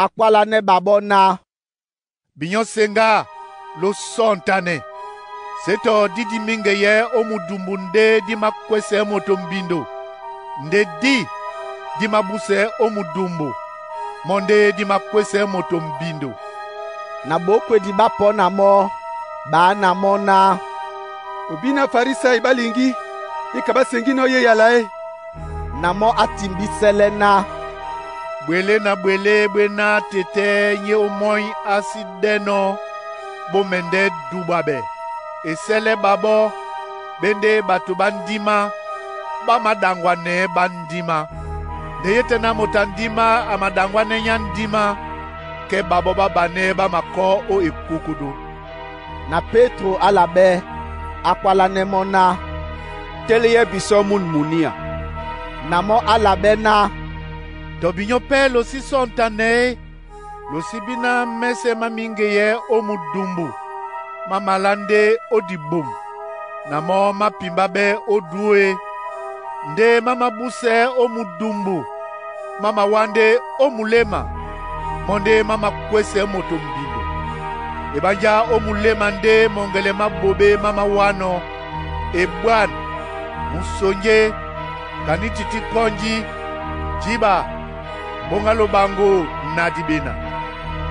a kwálanɛ́ ɓaɓɔ́ ná, “Binyɔ́ seŋgá, ló sɔ̂ntanɛ! Sé tɔ dí di míŋgeyɛɛ́ ó mudumbu ndé dí mákwésɛɛ́ moto mbindo, ndé dí, dí mábúsɛɛ́ ó mudumbu mɔ́ ndé dí mákwésɛɛ́ moto mbindo.” Na ɓoókwedi ɓá pɔ́ na mɔ́, ɓá na mɔ́ ná, “Obí na Farisai ɓá liŋgí níka ɓá seŋgínɔ́ ye yala é.” Na mɔ́ á timbísɛ́lɛ́ ná, “Bwelé na bwelé ɓé ná tetɛ́ nyé ómɔ́ny á sí ɗɛ́nɔ́ bó mɛndɛ́ dubwabɛ. Esɛ́lɛ́ ɓaɓɔ́ ɓé ndé ɓato ɓá ndímá ɓá maɗaŋgwanɛɛ́ ɓándímá. Nde yé tɛ́ ná moto a ndímá a maɗaŋgwánɛ́ nyá ndímá, kɛ́ ɓaɓɔ́ ɓá banɛ́ ɓá makɔ́ ó ekúkúdú.” Na Pétro á labɛ́, á kwálanɛ́ mɔ́ ná, “Tɛ́lɛ́yɛ́ bisɔ́ mûn muníá.” Na mɔ́ á labɛ́ ná, “Tɔ binyɔ́ pɛ́ lo sí sɔ́ntanɛ é, lo sí bíná mɛ́sɛ̄ má míŋgeyɛɛ́ ó mudumbu má malá ndé ó dibum na mɔ́ má pimbá ɓɛ́ ó dú e. Ndé má mabúsɛɛ́ ó mudumbu má mawá ndé ó muléma mɔ́ ndé má makwésɛɛ́ moto mbindo. Eɓánjá ó muléma ndé mɔŋgɛlɛ má ɓoɓé má mawánɔ́, ebwân, musonjé, kaní tití kɔ́njí, jiɓa, mbóŋga loɓaŋgo na diɓena.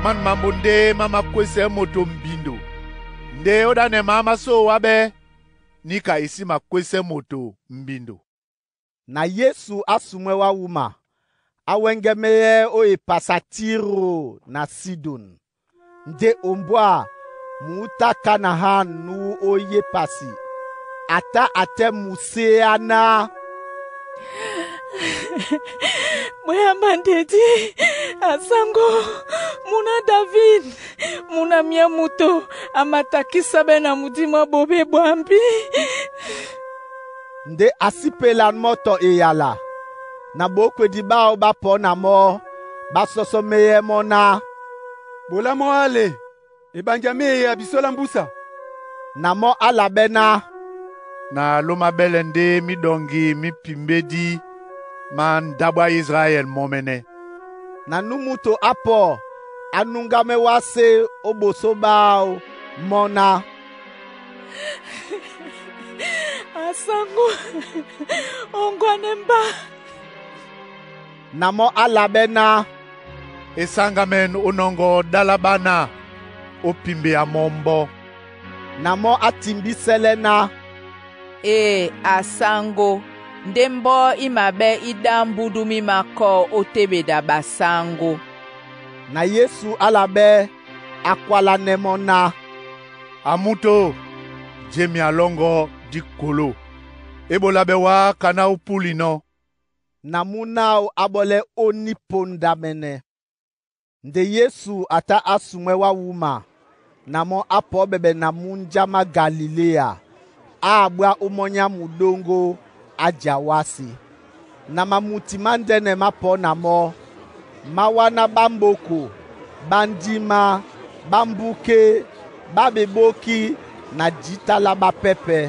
Man mambo ndé má makwésɛɛ́ moto mbindo. Ndé óɗánɛ maá má sóo wáɓɛ́, Níka e sí makwésɛ moto mbindo.» Na Yesu asumwɛ wa wuma, awɛŋgɛmeyɛ ó epasa Tiro na Sidon. Nde ombwa mu wuta Kanahan nuwu ó yépasi, ata a tɛ́ muséá ná: Bwéyamba ndedi, asango, muna David, muna mya moto amatakisa bɛ na mudimo wa bobe bwambi. Nde a sí pelanɛ mɔ́ tɔ eyala, na bokwedi báō bá pɔ̄ na mɔ́, ɓá sɔsɔmeyɛ́ mɔ́ ná: Bola mɔ́ ale, ebanja má eya bisɔ lá mbusa. Na mɔ́ á labɛ́ ná: Na ló mábɛ́lɛ ndé míɗɔŋgi mí pimbédí má ndáɓo á Israɛl mɔ́mɛ́nɛ́. Na nú muto á pɔ̄ á núŋgámɛ́ wásé ó ɓosó ɓáō mɔ́ ná: Asango, ɔŋgwanɛ mbá. Na mɔ́ á labɛ́ ná: E sáŋgamɛn ó nɔŋgɔ ɗá lá ɓána ó pimbea mɔ́ mbɔ́. Na mɔ́ á timbísɛ́lɛ́ ná: Ee asango, ndé mbɔ́ í maɓɛ́ í ɗámbúdú mí makɔ́ ó téɓeda ɓasáŋgó. Na Yesu á labɛ́ a kwalanɛ mɔ́ ná: Amúto, jemea lɔ́ŋgɔ́ dí koló. E ɓola ɓɛ wǎ kaná ó púlinɔ́. Na múna áō á ɓɔ́lɛ́ ó nípondamɛnɛ. Nde Yesu a tá á sumwɛ wá wúma, na mɔ́ á pɔ̌ ɓɛɓɛ na múnja má Galiléa, á ɓwá ó mɔ́ nyá muɗóŋgó á ja wásē. Na mamuti mándɛ́nɛ má pɔ̄ na mɔ́, má wáná ɓámboko, ɓándímá, ɓámbúké, ɓá ɓeɓóki na jǐta lá ɓápɛ́pɛ̄.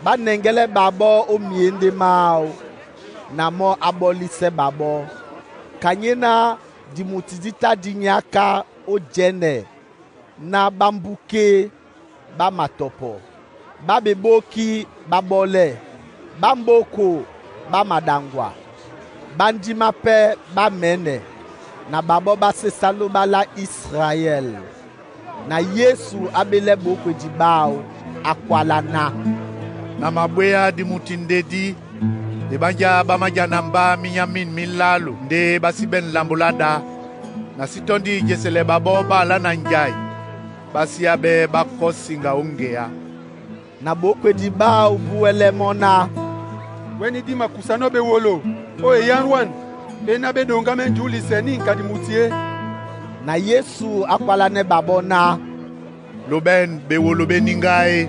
Ɓá nɛŋgɛ́lɛ́ ɓaɓɔ́ ó myěndé máō, na mɔ́ á ɓɔ́lísɛ́ ɓaɓɔ́. Kanyéná dimuti dí tá dí nyáká ó jɛ́nɛ ná ɓámbúké ɓá matɔpɔ, ɓá ɓeɓóki ɓá ɓɔ́lɛ́, ɓámboko ɓá maɗaŋgwa, ɓándímá pɛ́ ɓá mɛ̌nɛ, na ɓaɓɔ́ ɓá sésá lóɓa lá Israɛl. Na Yesu á ɓélɛ́ ɓokwedi ɓáō, a kwala ná: Na mabwéá dimuti ndedí, ebánjá ɓá májana mbá mínyá mîn mí lálo ndé ɓá sí ɓɛ̂n lambo lá ɗá. Na sí tɔ́ndi jesɛlɛ ɓaɓɔ́ ɓá alá na njai, ɓá síá ɓɛ́ ɓá kɔ́ siŋga ó ŋgeá. Na ɓokwedi ɓáō búwɛlɛ́ mɔ́ ná: Wɛ́ní dí makusanɔ́ ɓewolo ó eyánrwân ɓéná ɓé ɗoŋgámɛ́ njǔ-lisɛ nínga dimuti é. Na Yesu á kwálánɛ́ ɓaɓɔ́ ná: Lóɓɛ̂n ɓewolo ɓé níŋgá é.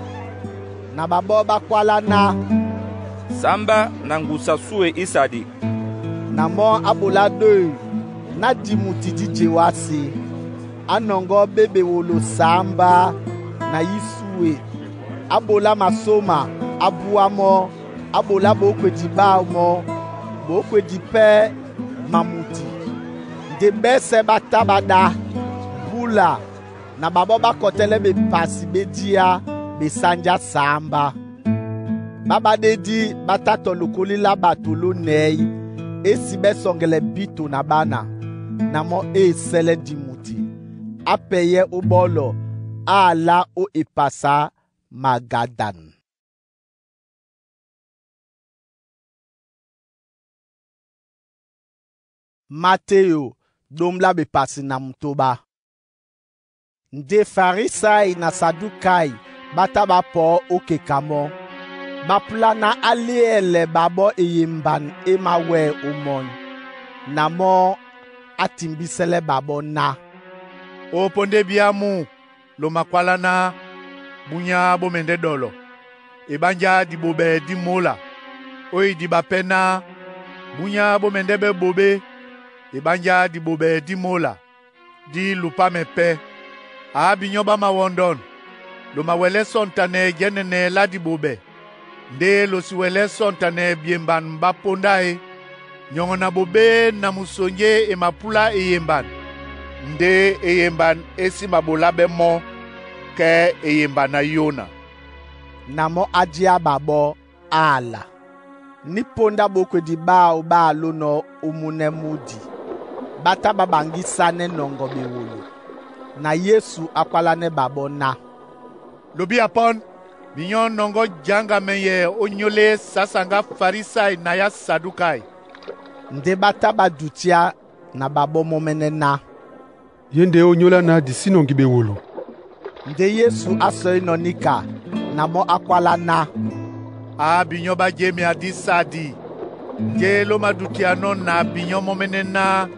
Na ɓaɓɔ́ ɓá kwálá ná: Sámbá na ŋgusu a súe ísadi. Na mɔ́ á ɓolá ɗôy ná dimuti dí je wásē. Á nɔŋgɔ́ ɓé ɓewolo sǎmbá na ísúe. Á ɓolá masóma, á búá mɔ́, á ɓolá ɓokwedi ɓáō mɔ́, ɓokwedi pɛ́ mamuti. Nde ɓɛ́sɛ̄ ɓá tá ɓá ɗá, búla na ɓaɓɔ́ ɓá kɔtɛ́lɛ́ ɓepasi ɓé díá ɓesánjá sǎmbá. Ɓá ɓáɗédí ɓá tá tɔ lokólí lá ɓato lónɛ̌y é sí ɓɛ́ sɔŋgɛlɛ bíto na ɓána, na mɔ́ é esɛ́lɛ́ dimuti. Á pɛyɛ́ ó ɓɔ́lɔ, á alá ó epasa Magadan. Mateyo ɗóm lá ɓepasi na mutoba. Nde Farisai na Sadukai ɓá tá ɓá pɔ̌ ó keka mɔ́. Ɓá púlá ná á lyɛ́lɛ ɓaɓɔ́ eyemban é māwɛ́ ómɔ́ny. Na mɔ́ á timbísɛ́lɛ́ ɓaɓɔ́ ná: Ó póndá byámu lo makwálá ná búnyá bó mɛndɛ́ ɗɔlɔ, ebánjá diɓoɓɛ dí mola. Ó idiɓa pɛ́ ná búnyá bó mɛndɛ́ ɓɛ́ ɓoɓé, ebánjá diɓoɓɛ dí mola, dí lupámɛ pɛ́. Á binyɔ́ ɓá mawɔndɔn, lo mawɛlɛ́ sɔntanɛ jɛ́nɛnɛ lá diɓoɓɛ, ndé lo sí wɛlɛ́ sɔntanɛ byemban ɓá póndá e. Nyɔŋɔ na ɓoɓé na musonjé e mapúlá eyemban, ndé eyemban é sí maɓolá ɓɛ́ mɔ́ kɛ́ eyemban á Yona. Na mɔ́ á díá ɓaɓɔ́ á ala. Ní póndá ɓokwedi ɓáō ɓá alónɔ̄ ómúnɛ́ múdi, ɓá tá ɓá ɓaŋgísánɛ́ nɔŋgɔ ɓewolo. Na Yesu á kwálánɛ́ ɓaɓɔ́ ná: Lobi a pɔ́n, Binyɔ nɔŋgɔ jaŋga mɛyɛ ónyólá e sasanga Farisai na yá Sadukai. Ndé ɓá tá ɓá dutíá na ɓaɓɔ́ mɔ́mɛ́nɛ́ ná, “Ye ndé ónyólá ná di sí nɔŋgi ɓewolo?” Ndé Yesu a sɔínɔ̄ níka, na mɔ́ á kwálá ná, “Á binyɔ́ ɓá jémea dí sadi, njé ló madutianɔ́ na binyɔ́ mɔ́mɛ́nɛ́ náh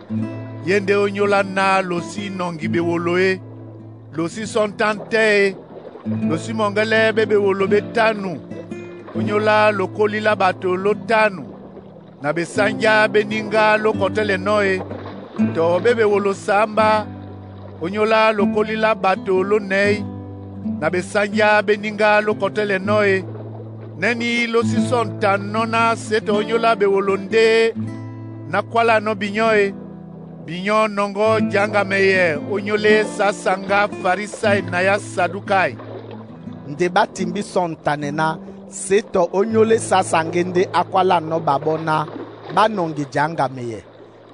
yé ndé ónyólá ná lo sí nɔŋgi ɓewolo é, lo sí sɔ́ntá tɛ́ e, lo sí mɔŋgɛ́lɛ́ ɓé ɓewolo ɓé tánu, ónyólá lokóli lá ɓato ló tánu, na ɓesáŋjá ɓé níŋgá ló kɔtɛ́lɛnɔ́ e, tɔ ɓé ɓewolo sǎmbá, ónyólá lokóli lá ɓato ló nɛ̌y, na ɓesáŋjá ɓé níŋgá ló kɔtɛ́lɛnɔ́ e. Nɛ́nī ló sí sɔ́ntanɔ́ ná sé tɔ ónyólá ɓewolo ndé ná kwálanɔ́ binyɔ́ e. Binyɔ́ nɔŋgɔ́ jaŋga mɛyɛ ónyólá e sásanga Farisai na yá Sadukai. Nde ɓá timbí sɔ́ntanɛ ná sé tɔ ónyólá e sásaŋgá ndé á kwálanɔ́ ɓaɓɔ́ ná ɓá nɔŋgi jaŋga mɛyɛ,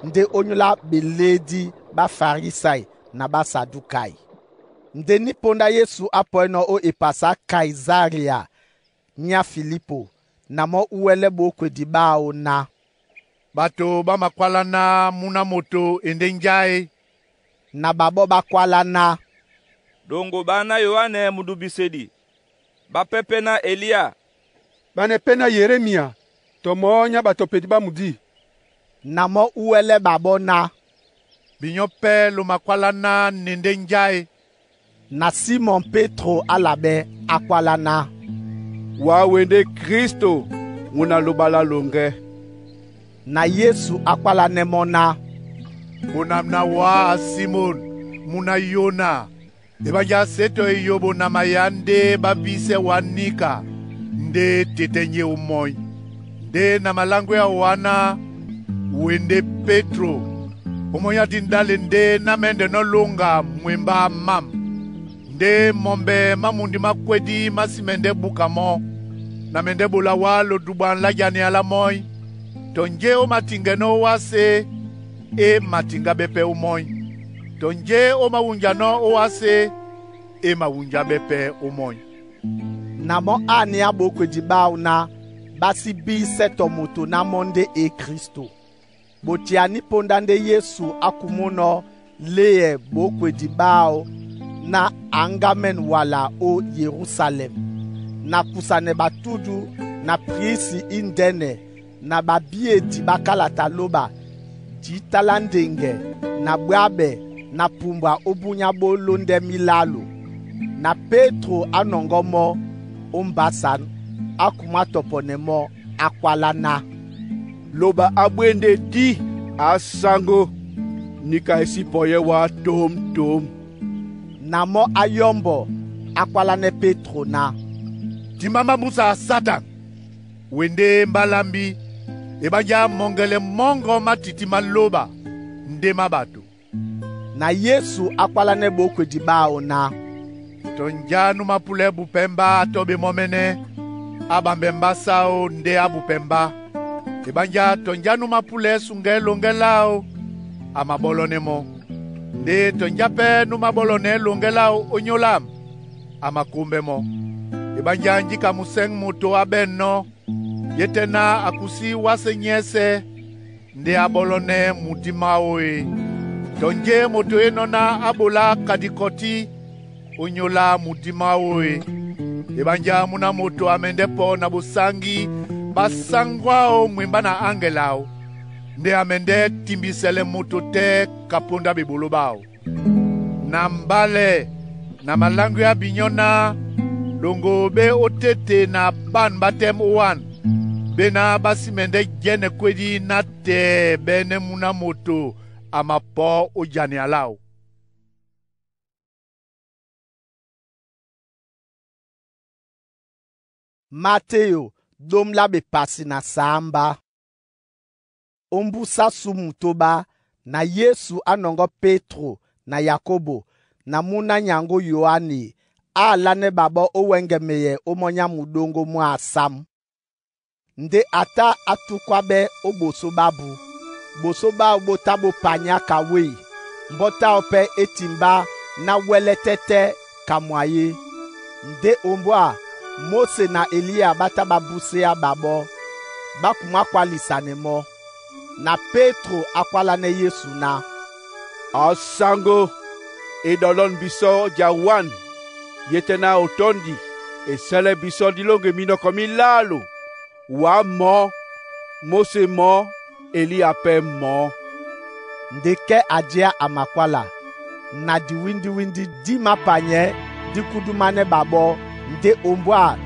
ndé ónyólá ɓelédí ɓá Farisai na ɓá Sadukai. Ndé nípóndá Yesu á pɔínɔ̄ ó epasá Kaisarea nyá Filipo, na mɔ́ úwɛ́lɛ́ ɓókwedi ɓáō ná, “Bato ɓá makwálá ná Mú na Moto e ndé njá é?” Na ɓaɓɔ́ ɓá kwálá ná, “Ɗoŋgo ɓá ná Yoanɛ mudubisedi, ɓápɛ́ pɛ́ ná Eliya, ɓánɛ́ pɛ́ ná Yeremia tɔ mɔɔ́ nyá ɓatɔpedi ɓá mudí.” Na mɔ́ úwɛ́lɛ́ ɓaɓɔ́ ná, “Binyɔ́ pɛ́ lo makwálá ná ne ndé njá e?” Na Simɔn Pétro á labɛ́ á kwálá ná, “Wa we ndé Kristo, Muna Loba lá Loŋgɛ́.” Na Yesu á kwálánɛ́ mɔ́ ná, “Bonam na wá a Simɔn, muna Yona, ebanjá sé tɔ eyoɓo na mayá ndé ɓá bísɛ wá níka ndé tetɛ́ nyé ómɔ́ny. Ndé na maláŋgwɛ́ a wá ná, we ndé Pétro, ómɔ́ny á ti ndále ndé ná mɛ́ndɛnɔ́ lóŋga mwembá mám. Ndé mɔmbɛ má mundi má kwédí má sí mɛndɛ́ búka mɔ́. Na mɛndɛ́ ɓola wá lodubwan lá janeya lá mɔ́ny. Tɔ njé ó matiŋgɛnɔ́ ówásē, é matiŋgáɓɛ́ pɛ́ ómɔ́ny. Tɔ njé ó mawunjanɔ́ ówásē, é mawunjáɓɛ́ pɛ́ ómɔ́ny.” Na mɔ́ á aniá ɓókwedi ɓáō ná ɓá sí bísɛ tɔ moto ná mɔ́ ndé e Kristo. Botia nípóndá ndé Yesu á kumúnɔ̄ léɛ ɓókwedi ɓáō ná aŋgámɛ́n wala ó Yerusalɛm, na kusanɛ batudu na prisi índɛ́nɛ na babíedi ɓá kálata lóba jǐta lá ndeŋgɛ na bwáɓɛ na pumbwa ó búnyá ɓó lóndɛ́ milálo. Na Pétro á nɔŋgɔ́ mɔ́ ó mbásǎn, á kumwá tɔpɔnɛ mɔ́, á kwálá ná, “Loba á bwé ndé dí, a sáŋgó, níka e sí pɔyɛ́ wá tǒm tǒm.” Na mɔ́ á yɔ́mbɔ, á kwálánɛ́ Pétro ná, “Timbá mábúsa a Satan! We ndé mbálámbí, ebanjá mɔŋgɛlɛ mɔ́ŋgɔ má tití má lóba, ndé má ɓato.” Na Yesu á kwálánɛ́ ɓókwedi ɓáō ná, “Tɔ njá nú mapúlɛ́ bupɛ́ mbá á tɔ́ ɓé mɔ́mɛ́nɛ́, á ɓambɛ mbásá áō ndé á bupɛ mbá. Ebanjá tɔ njá nú mapúlɛ́ suŋgɛ́ loŋgɛ́ láō, a maɓɔ́lɔ́nɛ́ mɔ́. Ndé tɔ njá pɛ́ nú maɓɔ́lɔnɛ́ loŋgɛ́ láō ónyólám, a makómbɛ́ mɔ́. Ebanjá njíka musɛ̂ŋ moto á ɓɛ̂nnɔ́, yé tɛ́ ná a kusí wásē nyɛ́sɛ̄ ndé á ɓɔ́lɔ́nɛ́ mudí máō e. Tɔ njé moto é nɔ́ ná á ɓolá kadikɔtí ónyólá mudí máō e. Ebanjá Mú na Moto a mɛndɛ́ pɔ na bosáŋgí ɓá sáŋgó áō mwembá na áŋgɛl áō, ndé a mɛndɛ́ timbisɛlɛ moto tɛ́ ka póndá ɓeɓoló ɓáō. Na mbálɛ na maláŋgwɛ́ á binyɔ́ ná ɗoŋgo ɓé ótéte na ban ɓá tɛ́m ówân, ɓé ná ɓá sí mɛndɛ́ jɛ́nɛ kwédí nátɛɛ ɓɛ́nɛ́ Mú na Moto a mapɔ̌ ó janeya láō. Mateo dôme lá bepasi na samba. Ombusa su mutoba na Yesu anɔngɔ Petro na Yakobo na muna nyango Yoane alánɛ ɓaɓɔ́ ó wɛ́ŋgɛmeyɛ ó mɔ́ nyá muɗóŋgó mwá asám. Ndé ata á túkwáɓɛ́ ó ɓosó ɓábū. Ɓosó ɓáō ɓó tá ɓó panyá ka wêy, mbɔ́ táō pɛ́ é timbá ná wɛ́lɛ́ tɛ́tɛ́ ka mwayé. Ndé ombwâ Móse na Eliya ɓá tá ɓá buséá ɓaɓɔ́, ɓá kumwá kwálisanɛ mɔ́. Na Pétro a kwálánɛ́ Yesu ná, «Asaŋgó, e ɗɔlɔn bisɔ ja wan, ye tɛ́ ná o tɔ́ndi e sɛlɛ bisɔ di lóŋgɛ minɔkɔ mi lálo, wǎ mɔɔ́, Móse mɔɔ́, Eliya pɛ́ mɔɔ́.» Nde kɛ́ a jɛ́á a makwála, na diwíndíwíndí dí māpanyɛɛ́ dí kúdúmánɛ́ ɓaɓɔ́ ndé ombwâ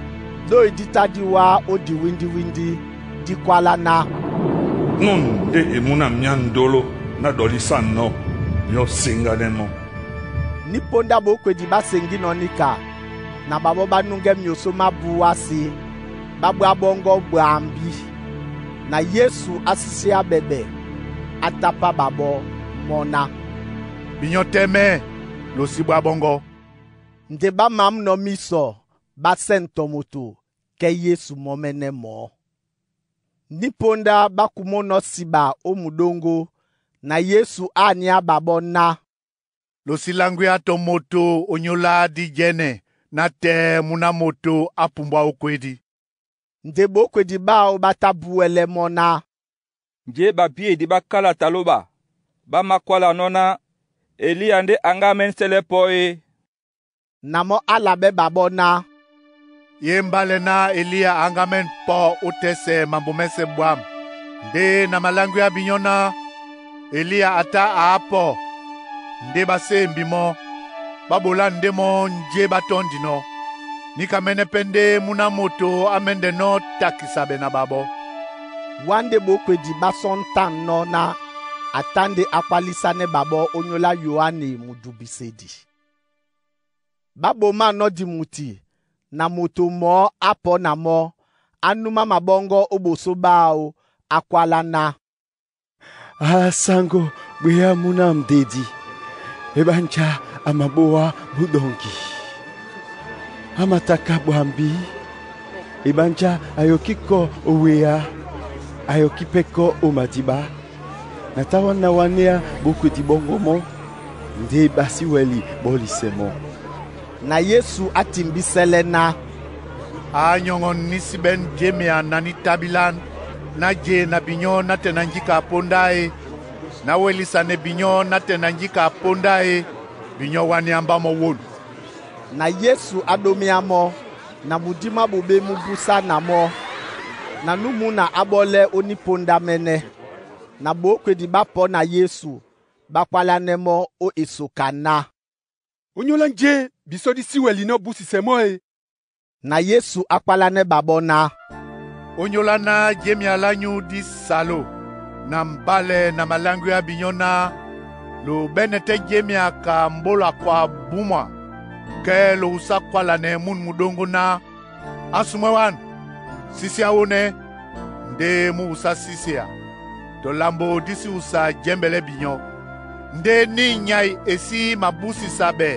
ɗói dí tá dí wá ó diwíndíwíndí, dí kwálá ná, Nɔn nde e mú na myá ndolo ná dɔlisanɔ́ binyɔ́ séŋgánɛ́ mɔ́. Nípóndá ɓókwedi ɓá seŋgínɔ̄ níka, na ɓaɓɔ́ ɓá núŋgɛ́ myosó má búwásē, ɓá ɓwá ɓɔ́ŋgɔ́ ɓwambí. Na Yesu á síséá ɓɛɓɛ, á tápá ɓaɓɔ́ mɔ́ ná, «Binyɔ́ tɛ́mɛ́, lo sí ɓwá ɓɔ́ŋgɔ́.» Nde ɓá mamúnɔ̄ mísɔ ɓá sɛ̂n tɔ moto kɛ́ Yesu mɔ́mɛ́nɛ́ mɔɔ́. Nípóndá ɓá kumónɔ̄ siɓa ó muɗóŋgó, na Yesu á aniá ɓaɓɔ́ ná, «Lo sí langwia tɔ moto ónyólá díjɛ́nɛ na tɛ́ mú na moto á pumbwa ókwedi.» Nde ɓókwedi ɓáō ɓá tá búwɛlɛ́ mɔ́ ná, Njé babíedi ɓá kálata lóɓa, ɓá mākwálanɔ́ ná Eliya ndé a ŋgá mɛ́n sɛlɛ pɔ́ é. Na mɔ́ á labɛ́ ɓaɓɔ́ ná, Ye mbálɛ ná Eliya a ŋgá mɛ́n pɔ ótɛ́sɛ mambo mɛ́sɛ̄ ɓwǎm̀. Ndé na malangwia binyɔ́ ná Eliya a tá a pɔ ndé ɓá sémbi mɔ́, ɓá ɓolá ndé mɔ́ njé ɓá tɔ́ndinɔ́. Níka mɛ́nɛ́ pɛ́ ndé mú ná moto á mɛ́ndɛnɔ́ takisa ɓɛ na ɓaɓɔ́.» Wá ndé ɓókwedi ɓá sɔ́ ntánɔ́ ná a tá ndé a kwálísánɛ́ ɓaɓɔ́ ónyólá Yoane mudubisedi. Ɓá ɓománɔ́ dimuti, na moto mɔɔ́ á pɔ́ na mɔ́, á númá maɓɔ́ŋgɔ́ ó ɓosó ɓáō, á kwálá ná, «Asaŋgó bwéya mú na mudedi, eɓánjá a mabówá mú ɗɔŋgi. A mataka ɓwambí, eɓánjá ayɔkí kɔ́ ó wéá, ayɔkí pɛ́ kɔ́ ó madíɓá. Na tá wán na wánéá ɓókwedi ɓɔ́ŋgɔ́ mɔ́, ndé ɓá sí wɛli ɓɔ́ lisɛ mɔ́.» Na Yesu á timbísɛ́lɛ́ ná, «Á nyɔŋɔ ní sí ɓɛ́n jemea na ní tábílán, ná je na binyɔ́ nátɛɛ na njíka póndá e, ná wɛlisanɛ binyɔ́ nátɛɛ na njíka póndá e, binyɔ́ wánea mbá mɔ́ wón.» Na Yesu á ɗómíá mɔ́, na mudí mwá ɓoɓé mú búsá na mɔ́, na nú mūna á ɓɔ́lɛ́ ó nípóndámɛ́nɛ́. Na ɓókwedi ɓá pɔ́ na Yesu, ɓá kwálánɛ́ mɔ́ ó esoka ná, Ónyólá njé bisɔ́ dí sí wɛlinɔ́ búsisɛ mɔ́ e?» Na Yesu á kwálánɛ́ ɓaɓɔ́ ná, «Ónyólá ná jemea lányú dí salo na mbálɛ na malangwia binyɔ́ ná lo ɓɛ́nɛ tɛ́ jemea ka mbólo a kwa búmwa kɛ́ lo wusá kwálanɛ mún muɗóŋgó ná, Á sumwɛ́ wan, sisia wónɛ́, ndé mú wusá sísia. Tɔ lambo dí sí wusa jɛ́mbɛlɛ́ binyɔ́. Ndé ní nyay e sí mabúsisa ɓɛ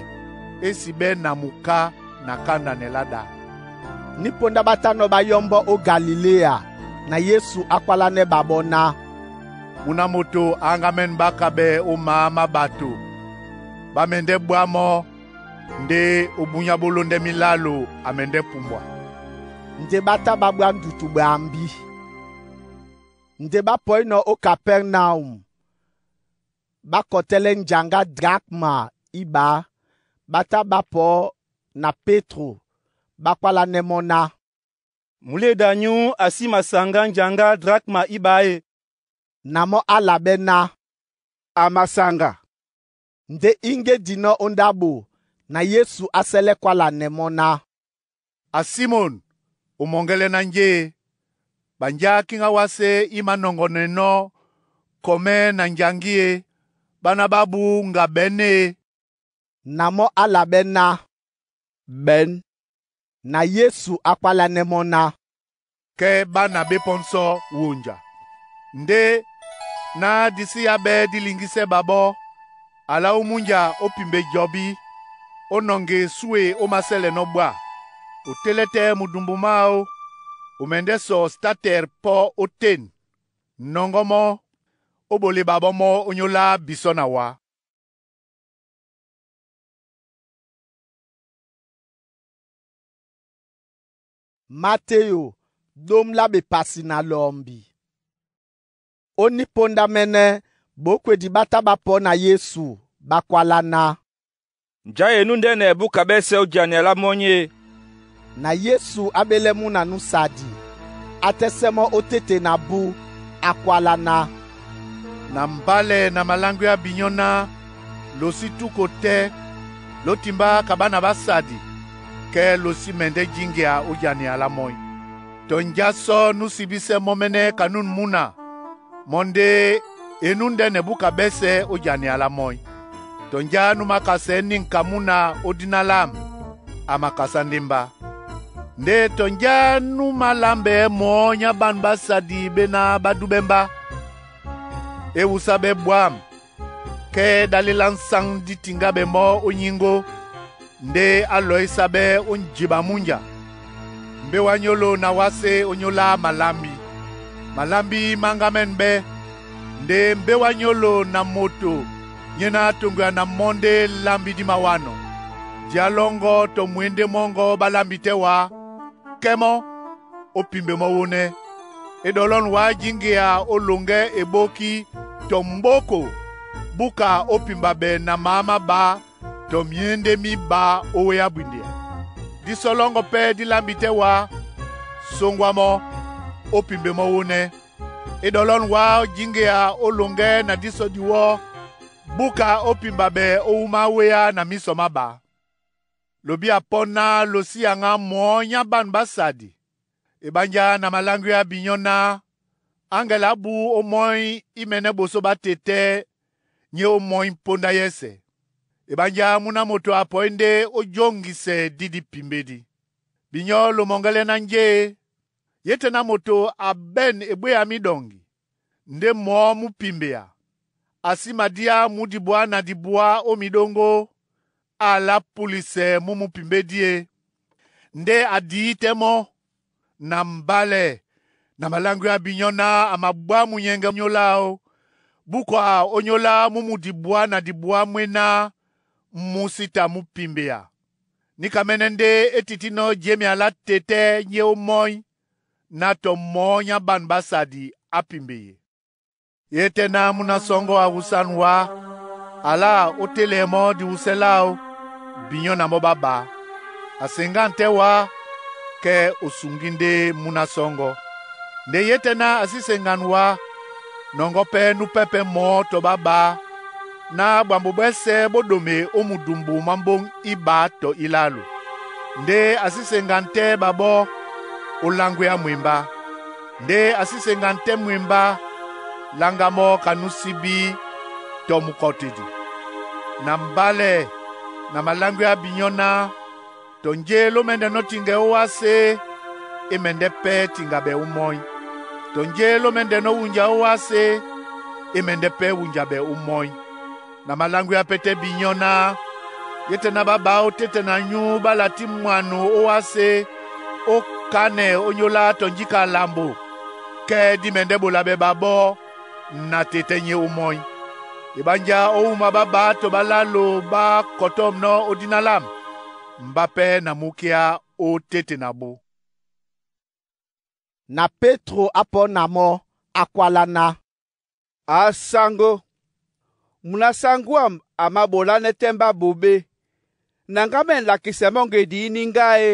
é si ɓɛ́ na muká na kándanɛ lá ɗá.» Nípóndá ɓá tánɔ́ ɓá yɔ́mbɔ́ ó Galiléa, na Yesu á kwálánɛ́ ɓaɓɔ́ ná, «Mú ná moto a ŋgá mɛ́n ɓáka ɓɛ́ ó maá má ɓato, ɓá mɛndɛ́ ɓwá mɔ́ ndé ó búnyá ɓó lóndɛ́ milálo a mɛndɛ́ pumbwa.» Nde ɓá tá ɓá ɓwá ndutu ɓwambí. Nde ɓá pɔínɔ̄ ó Kapɛrnaum, ɓá kɔtɛ́lɛ́ njaŋgá drakma íɓá. Ɓá tá ɓá pɔ́ na Pétro, ɓá kwálánɛ́ mɔ́ ná, Muléda nyú a sí masaŋgá njaŋgá drakma íɓá e.» Na mɔ́ á labɛ́ ná, «A masaŋga.» Nde íŋgé dinɔ́ ó ndáɓo, na Yesu á sɛlɛ́ kwálanɛ mɔ́ ná, «A Simɔn, o mɔŋgɛlɛ ná njé e? Banjá kíŋgá wásē í manɔŋgɔnɛnɔ́ kɔmɛ́ na njaŋgí e, ɓána ɓábú ŋga ɓɛ̌n e?» Na mɔ́ á labɛ́ ná, «Ɓɛ̌n.» Na Yesu á kwálánɛ́ mɔ́ ná, Kɛ́ ɓá na ɓé pɔ́nsɔ́ wonja. Ndé ná di sí á ɓɛ́ dí liŋgísɛ́ ɓaɓɔ́, ala ó múnja ó pimbe jɔbí, ó nɔŋge súe ó masɛ́lɛnɔ́ ɓwá. O télɛ́ tɛ́ mudumbu máō, o mɛndɛ́ sɔ statɛr pɔ́ ó tên. Nɔŋgɔ́ mɔ́, ó ɓole ɓaɓɔ́ mɔ́ ónyólá bisɔ́ na wǎ.» Mateyo dôme la bepasi na lɔmbi. Ó níponda mɛ́nɛ́, bokwedi ɓá tá ɓá pɔ́ na Yesu, ɓá kwala ná, “Nja e nú ndɛ́nɛ búka ɓɛ́sɛ̄ ó jania lá mɔ́ ní e?” Na Yesu a ɓelɛ́ mú na nú sadi. A tɛ́sɛ mɔ́ ótéte na bú, a kwala na, “Na mbálɛ na maláŋgwéá binyɔ́ náh losi tuko tɛ́ lótimbá ka bána ɓá sadi kɛ́ losi mɛndɛ́ jíŋgia ó jania lá mɔ́í. Tɔ njá sɔ nú sibísɛ mɔ́ mɛ́nɛ́ ka nún múna mɔ́ ndé e nú ndɛ́nɛ búka ɓɛ́sɛ̄ ó jania lá mɔ́í. Tɔ njá nú mākasɛɛ́ nînka múna ó dina lâm, a makasá ndé mbá. Ndé tɔ njá nú mālambɛɛ́ mɔɔ́ nyá ɓân ɓá sadi ɓé ná ɓá dúɓɛ́ mbá, é wúsá ɓɛ́ ɓwǎm̀ kɛ́ ɗále lá nsáŋ dí tiŋgá ɓɛ mɔ́ ó nyíŋgó, ndé á lɔísá ɓɛ́ ó njiɓa múnja. Mbé wá nyólo na wásé ónyólá malambi. Malambi má ŋgámɛ́n ɓɛ́, ndé mbé wá nyólo na moto nyéná toŋgoya na mɔ́ ndé lambi dí mawánɔ. Dia lɔ́ŋgɔ́ tɔ mwěndé mɔ́ŋgɔ́ ɓá lambi tɛ́ wá, kɛ́ mɔ́, ó pimbe mɔ́ wónɛ́. E ɗɔlɔ́n wá jíŋgea ó loŋgɛ́ eɓóki tɔ mbóko búka ó pimba ɓɛ na maá máɓǎ tɔ myéndé míɓǎ ó wéá bwindea. Dísɔ lɔ́ŋgɔ́ pɛ́ dí lambi tɛ́ wá, sóŋgwá mɔ́, ó pimbe mɔ́ wónɛ́. E ɗɔlɔ́n wá jíŋgea ó loŋgɛ́ na dísɔ diwɔ́, búka ó pimba ɓɛ ó wúma wéá na mísɔ máɓǎ. Lobi a pɔ́ ná losi yaŋá mɔɔ́ nyá ɓân ɓá sadi, eɓánjá na maláŋgwéá binyɔ́ náh aŋgɛl á bú ómɔ́ny í mɛnɛ́ ɓosó ɓá tetɛ́ nyé ómɔ́ny póndá yɛ́sɛ̄. Eɓánjá múná moto a pɔí ndé ó jóŋgisɛ dí dípimbédí. Binyɔ́ lomɔŋgɛlɛ ná njé e, yé tɛ́ ná moto a ɓɛ̂n eɓwéya mí ɗɔŋgi, ndé mɔɔ́ mú pimbea, a sí madíá mú dibwá na dibwá ó miɗóŋgó, a lá pulisɛ mú múpimbédí e. Ndé a dií tɛ́ mɔ́, na mbálɛ na maláŋgwéá binyɔ́ náh a mabwá munyɛŋgɛ nyólo áō, búkɔ ónyólá mú mu dibwá na dibwá mwé náh mú sí ta mú pimbea. Níkamɛ́nɛ́ ndé é titínɔ́ jemea lá tetɛ́ nyé ómɔ́ny ná tɔ mɔɔ́ nyá ɓân ɓá sadi á pimbeye. Yé tɛ́ ná múna sɔŋgɔ́ a wusán wá, ala ó télɛɛ mɔ́ diwusɛ láō, binyɔ́ na mɔ́ ɓá ɓǎ. A seŋgân tɛ́ wá, kɛ́ o suŋgí ndé múna sɔŋgɔ́. Nde yé tɛ́ ná a sí seŋgan wá, nɔŋgɔ́ pɛ́ nú pɛ́pɛ̄ mɔɔ́ tɔ ɓá ɓǎ, ná ɓwambo ɓwɛ́sɛ̄ ɓó ɗome ó mudumbu má mbóŋ í ɓǎ tɔ ílálo. Ndé a sí seŋgan tɛ́ ɓaɓɔ́, ó láŋgwéá mwembá. Ndé a sí seŋgan tɛ́ mwembá, láŋgá mɔ́ ka nú síbí tɔ mukɔtedi. Na mbálɛ na maláŋgwéá binyɔ́ náh tɔ njé ló mɛ́ndɛnɔ́ tiŋgɛ ó wásé, é mɛndɛ́ pɛ́ tiŋga ɓɛ ómɔ́ny. Tɔ njé ló mɛ́ndɛnɔ́ wunja ó wásé, é mɛndɛ́ pɛ́ wunja ɓɛ ómɔ́ny. Na maláŋgwéá pɛ́tɛ́ binyɔ́ náh yé tɛ́ ná ɓá ɓǎ ó tétɛ na nyú ɓá latí mwano ó wásé ó kánɛ ónyólá tɔ njíka lambo, kɛ́ dí mɛndɛ́ ɓola ɓɛ ɓaɓɔ́ na tetɛ́ nyé ómɔ́ny. Eɓánjá ó wúma ɓá ɓǎ tɔ ɓálálo ɓá kɔtɔ̂mnɔ́ ó dina lâm, mbá pɛ́ na múkyá ó téte na ɓó. Na Petro a pɔ́ na mɔ́, a kwala na, A sango, muna sangwam a māɓolánɛ́ tɛ́ mbá ɓoɓé. Na ŋgá mɛ̂n lakisɛ mɔ́ ŋgedi íní ŋgá e?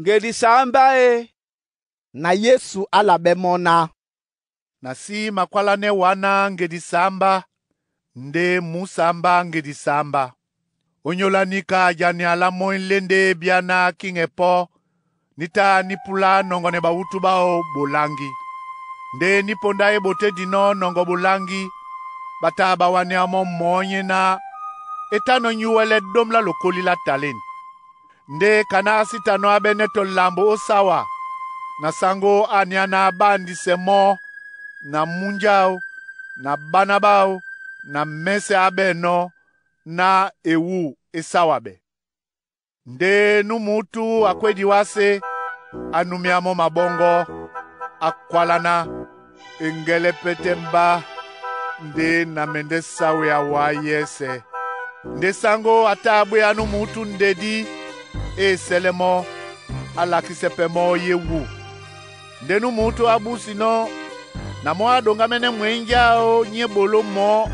Ŋgedi sǎmbá e? Na Yesu a laɓɛ́ mɔ́ ná, Na sí makwálánɛ́ wá náh ŋgedi sǎmbá, ndé mú sǎmbá ŋgedi sǎmbá. Ónyólá níka jania lá mɔ́í lé ndé bíá ná kíŋɛ pɔ́, ní tá ní púlá nɔŋgɔ na bawútu báō ɓoláŋgí. Ndé nípondá é ɓoté dinɔ́ nɔŋgɔ ɓoláŋgí, ɓá tá ɓá wánéá mɔ́ mɔɔ́ nyé náh é tá nɔ́ nyúwɛ́lɛ́ dôm lá lokóli lá talênti. Ndé kaná á sí ta nɔ́ ábɛ́nɛ́ tɔ lambo ó sáwa, na saŋgó á niá ná ɓá andisɛ mɔ́ na múnja áō, na ɓána ɓáō, na mɛ́sɛ̄ ábɛ́nɔ́ ná ewú é sáwa ɓɛ. Ndé nú mǔtú a kwédi wásé, á númíá mɔ́ maɓɔ́ŋgɔ́, á kwálá ná, ‘Eŋgɛlɛ́ pɛ́tɛ́ mbá ndé na mɛndɛ́ sáwea wá yɛ́sɛ̄.’ Ndé sáŋgó a tá a ɓwéá nú mǔtú ndedí, é esɛlɛ́ mɔ́, Alakisɛ pɛ mɔ ye wu. Ndé nú mutu abusi nɔ́ na mɔ aɗoŋgámɛ́nɛ́ mwenjáo nyé ɓoló mɔɔ́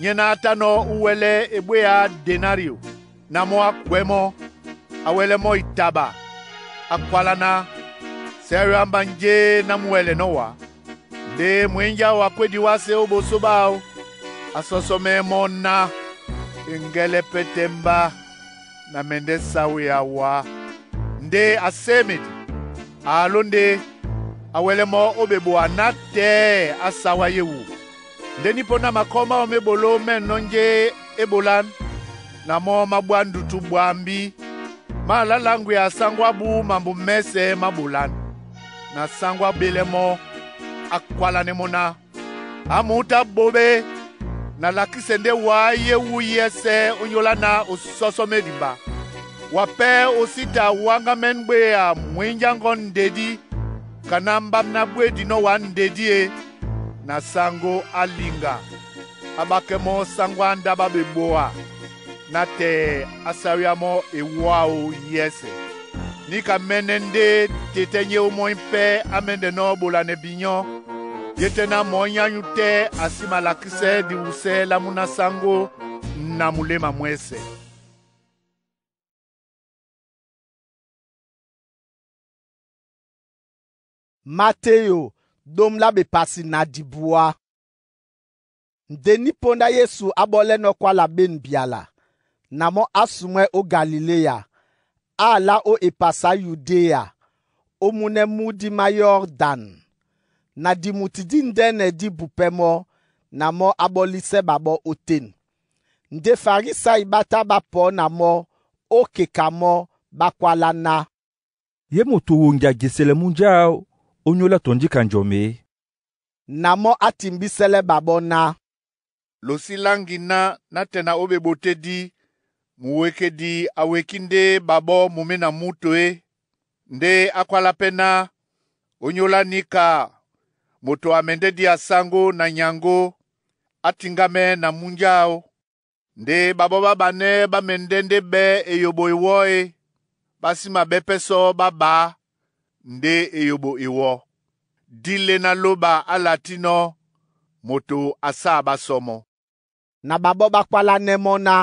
nyé na a tá nɔ́ úwɛlɛ́ ebwéá denario, na mɔ́ á kwɛ̌ mɔ́, á wɛlɛ́ mɔ́ itaba, á kwálá ná, Sɛ́ amba njé ná mú wɛlɛ nɔ́ wá? Ndé mwenjáo akwédi wásē ó ɓosó ɓáō, á sɔ́sɔ́mɛ́ mɔ́ ná e ŋgɛ́lɛ́ pɛ́tɛ́ mbá na mɛndɛ́ sáwea wá. Ndé a sémedi, a aló ndé a wɛlɛ́ mɔ́ ó ɓeboa nátɛɛ á sáwá ye wu. Ndé ní póndá makɔ́ máō má eɓoló mɛ́nɔ́ njé é ɓolán, na mɔ́ má ɓwá ndutu bwambí. Má alá láŋgwea sáŋgó ábú mambo mɛ́sɛ̄ má ɓolán. Na sáŋgó á ɓélɛ́ mɔ́, á kwálánɛ́ mɔ́ ná, ‘Á mût á ɓoɓé na lakísɛ ndé wǎ ye wu yɛ́sɛ̄ ónyólá ná o sɔ́sɔ́mɛ́di mba. Wa pɛ́ o sí ta wáŋgámɛ́n ɓwéa mwǐnjáŋgɔ ndedí ka ná mbámb ná bwédi nɔ́ wǎ ndedí e.’ Na sáŋgó á liŋga, á ɓákɛ́ mɔ́ sáŋgó á ndáɓá ɓeboa, nátɛɛ á sáwíá mɔ́ ewó áō yɛ́sɛ̄. Níka mɛ́nɛ́ ndé tetɛ́ nyé ómɔ́ny pɛ́ á mɛ́ndɛnɔ́ ɓolanɛ binyɔ́, yé tɛ́ ná mɔnyá nyu tɛ́ a sí malakísɛ́ diwusɛ́ lá múná sáŋgó na muléma mwɛ́sɛ̄. Mateo dom la bepasi na dibua. Ndé ní póndá Yesu abɔlɛ́nɔ̄ kwála ɓên biala, na mɔ́ á sumwɛ́ ó Galiléya, á alá ó epasá Yudéa, ó múnɛ́ múdi má Yɔrdan. Na dimuti díndɛ́nɛ dí bupɛ́ mɔ́, na mɔ́ á ɓɔ́lísɛ́ ɓaɓɔ́ ótên. Ndé Farisai ɓá tá ɓá pɔɔ́ na mɔ́ ó keka mɔ́, ɓá kwálá ná, “Ye moto wongia jesɛlɛ múnja áō ónyólá tɔ ndíka njɔmɛ é?” Na mɔ́ á timbísɛ́lɛ́ ɓaɓɔ́ ná, Lo sí láŋgi ná nátɛɛ na ó ɓeɓotédí, muwekedi a wekí ndé ɓaɓɔ́ mumé na múto é. Ndé á kwálá pɛ́ ná, ónyólá níka moto a mɛndɛ́ dia sáŋgó na nyaŋgó, á tiŋgámɛ́ na múnja áō. Ndé ɓaɓɔ́ ɓá ɓanɛ́ ɓá mɛndɛ́ ndé ɓɛ́ eyoɓo ewɔ́ e, ɓá sí maɓɛ́ pɛ́ sɔ ɓá ɓǎ ndé eyoɓo ewɔ́. Díle ná lóba á latínɔ́, moto a sáa ɓá sɔ́ mɔ́.» Na ɓaɓɔ́ ɓá kwálánɛ́ mɔ́ ná,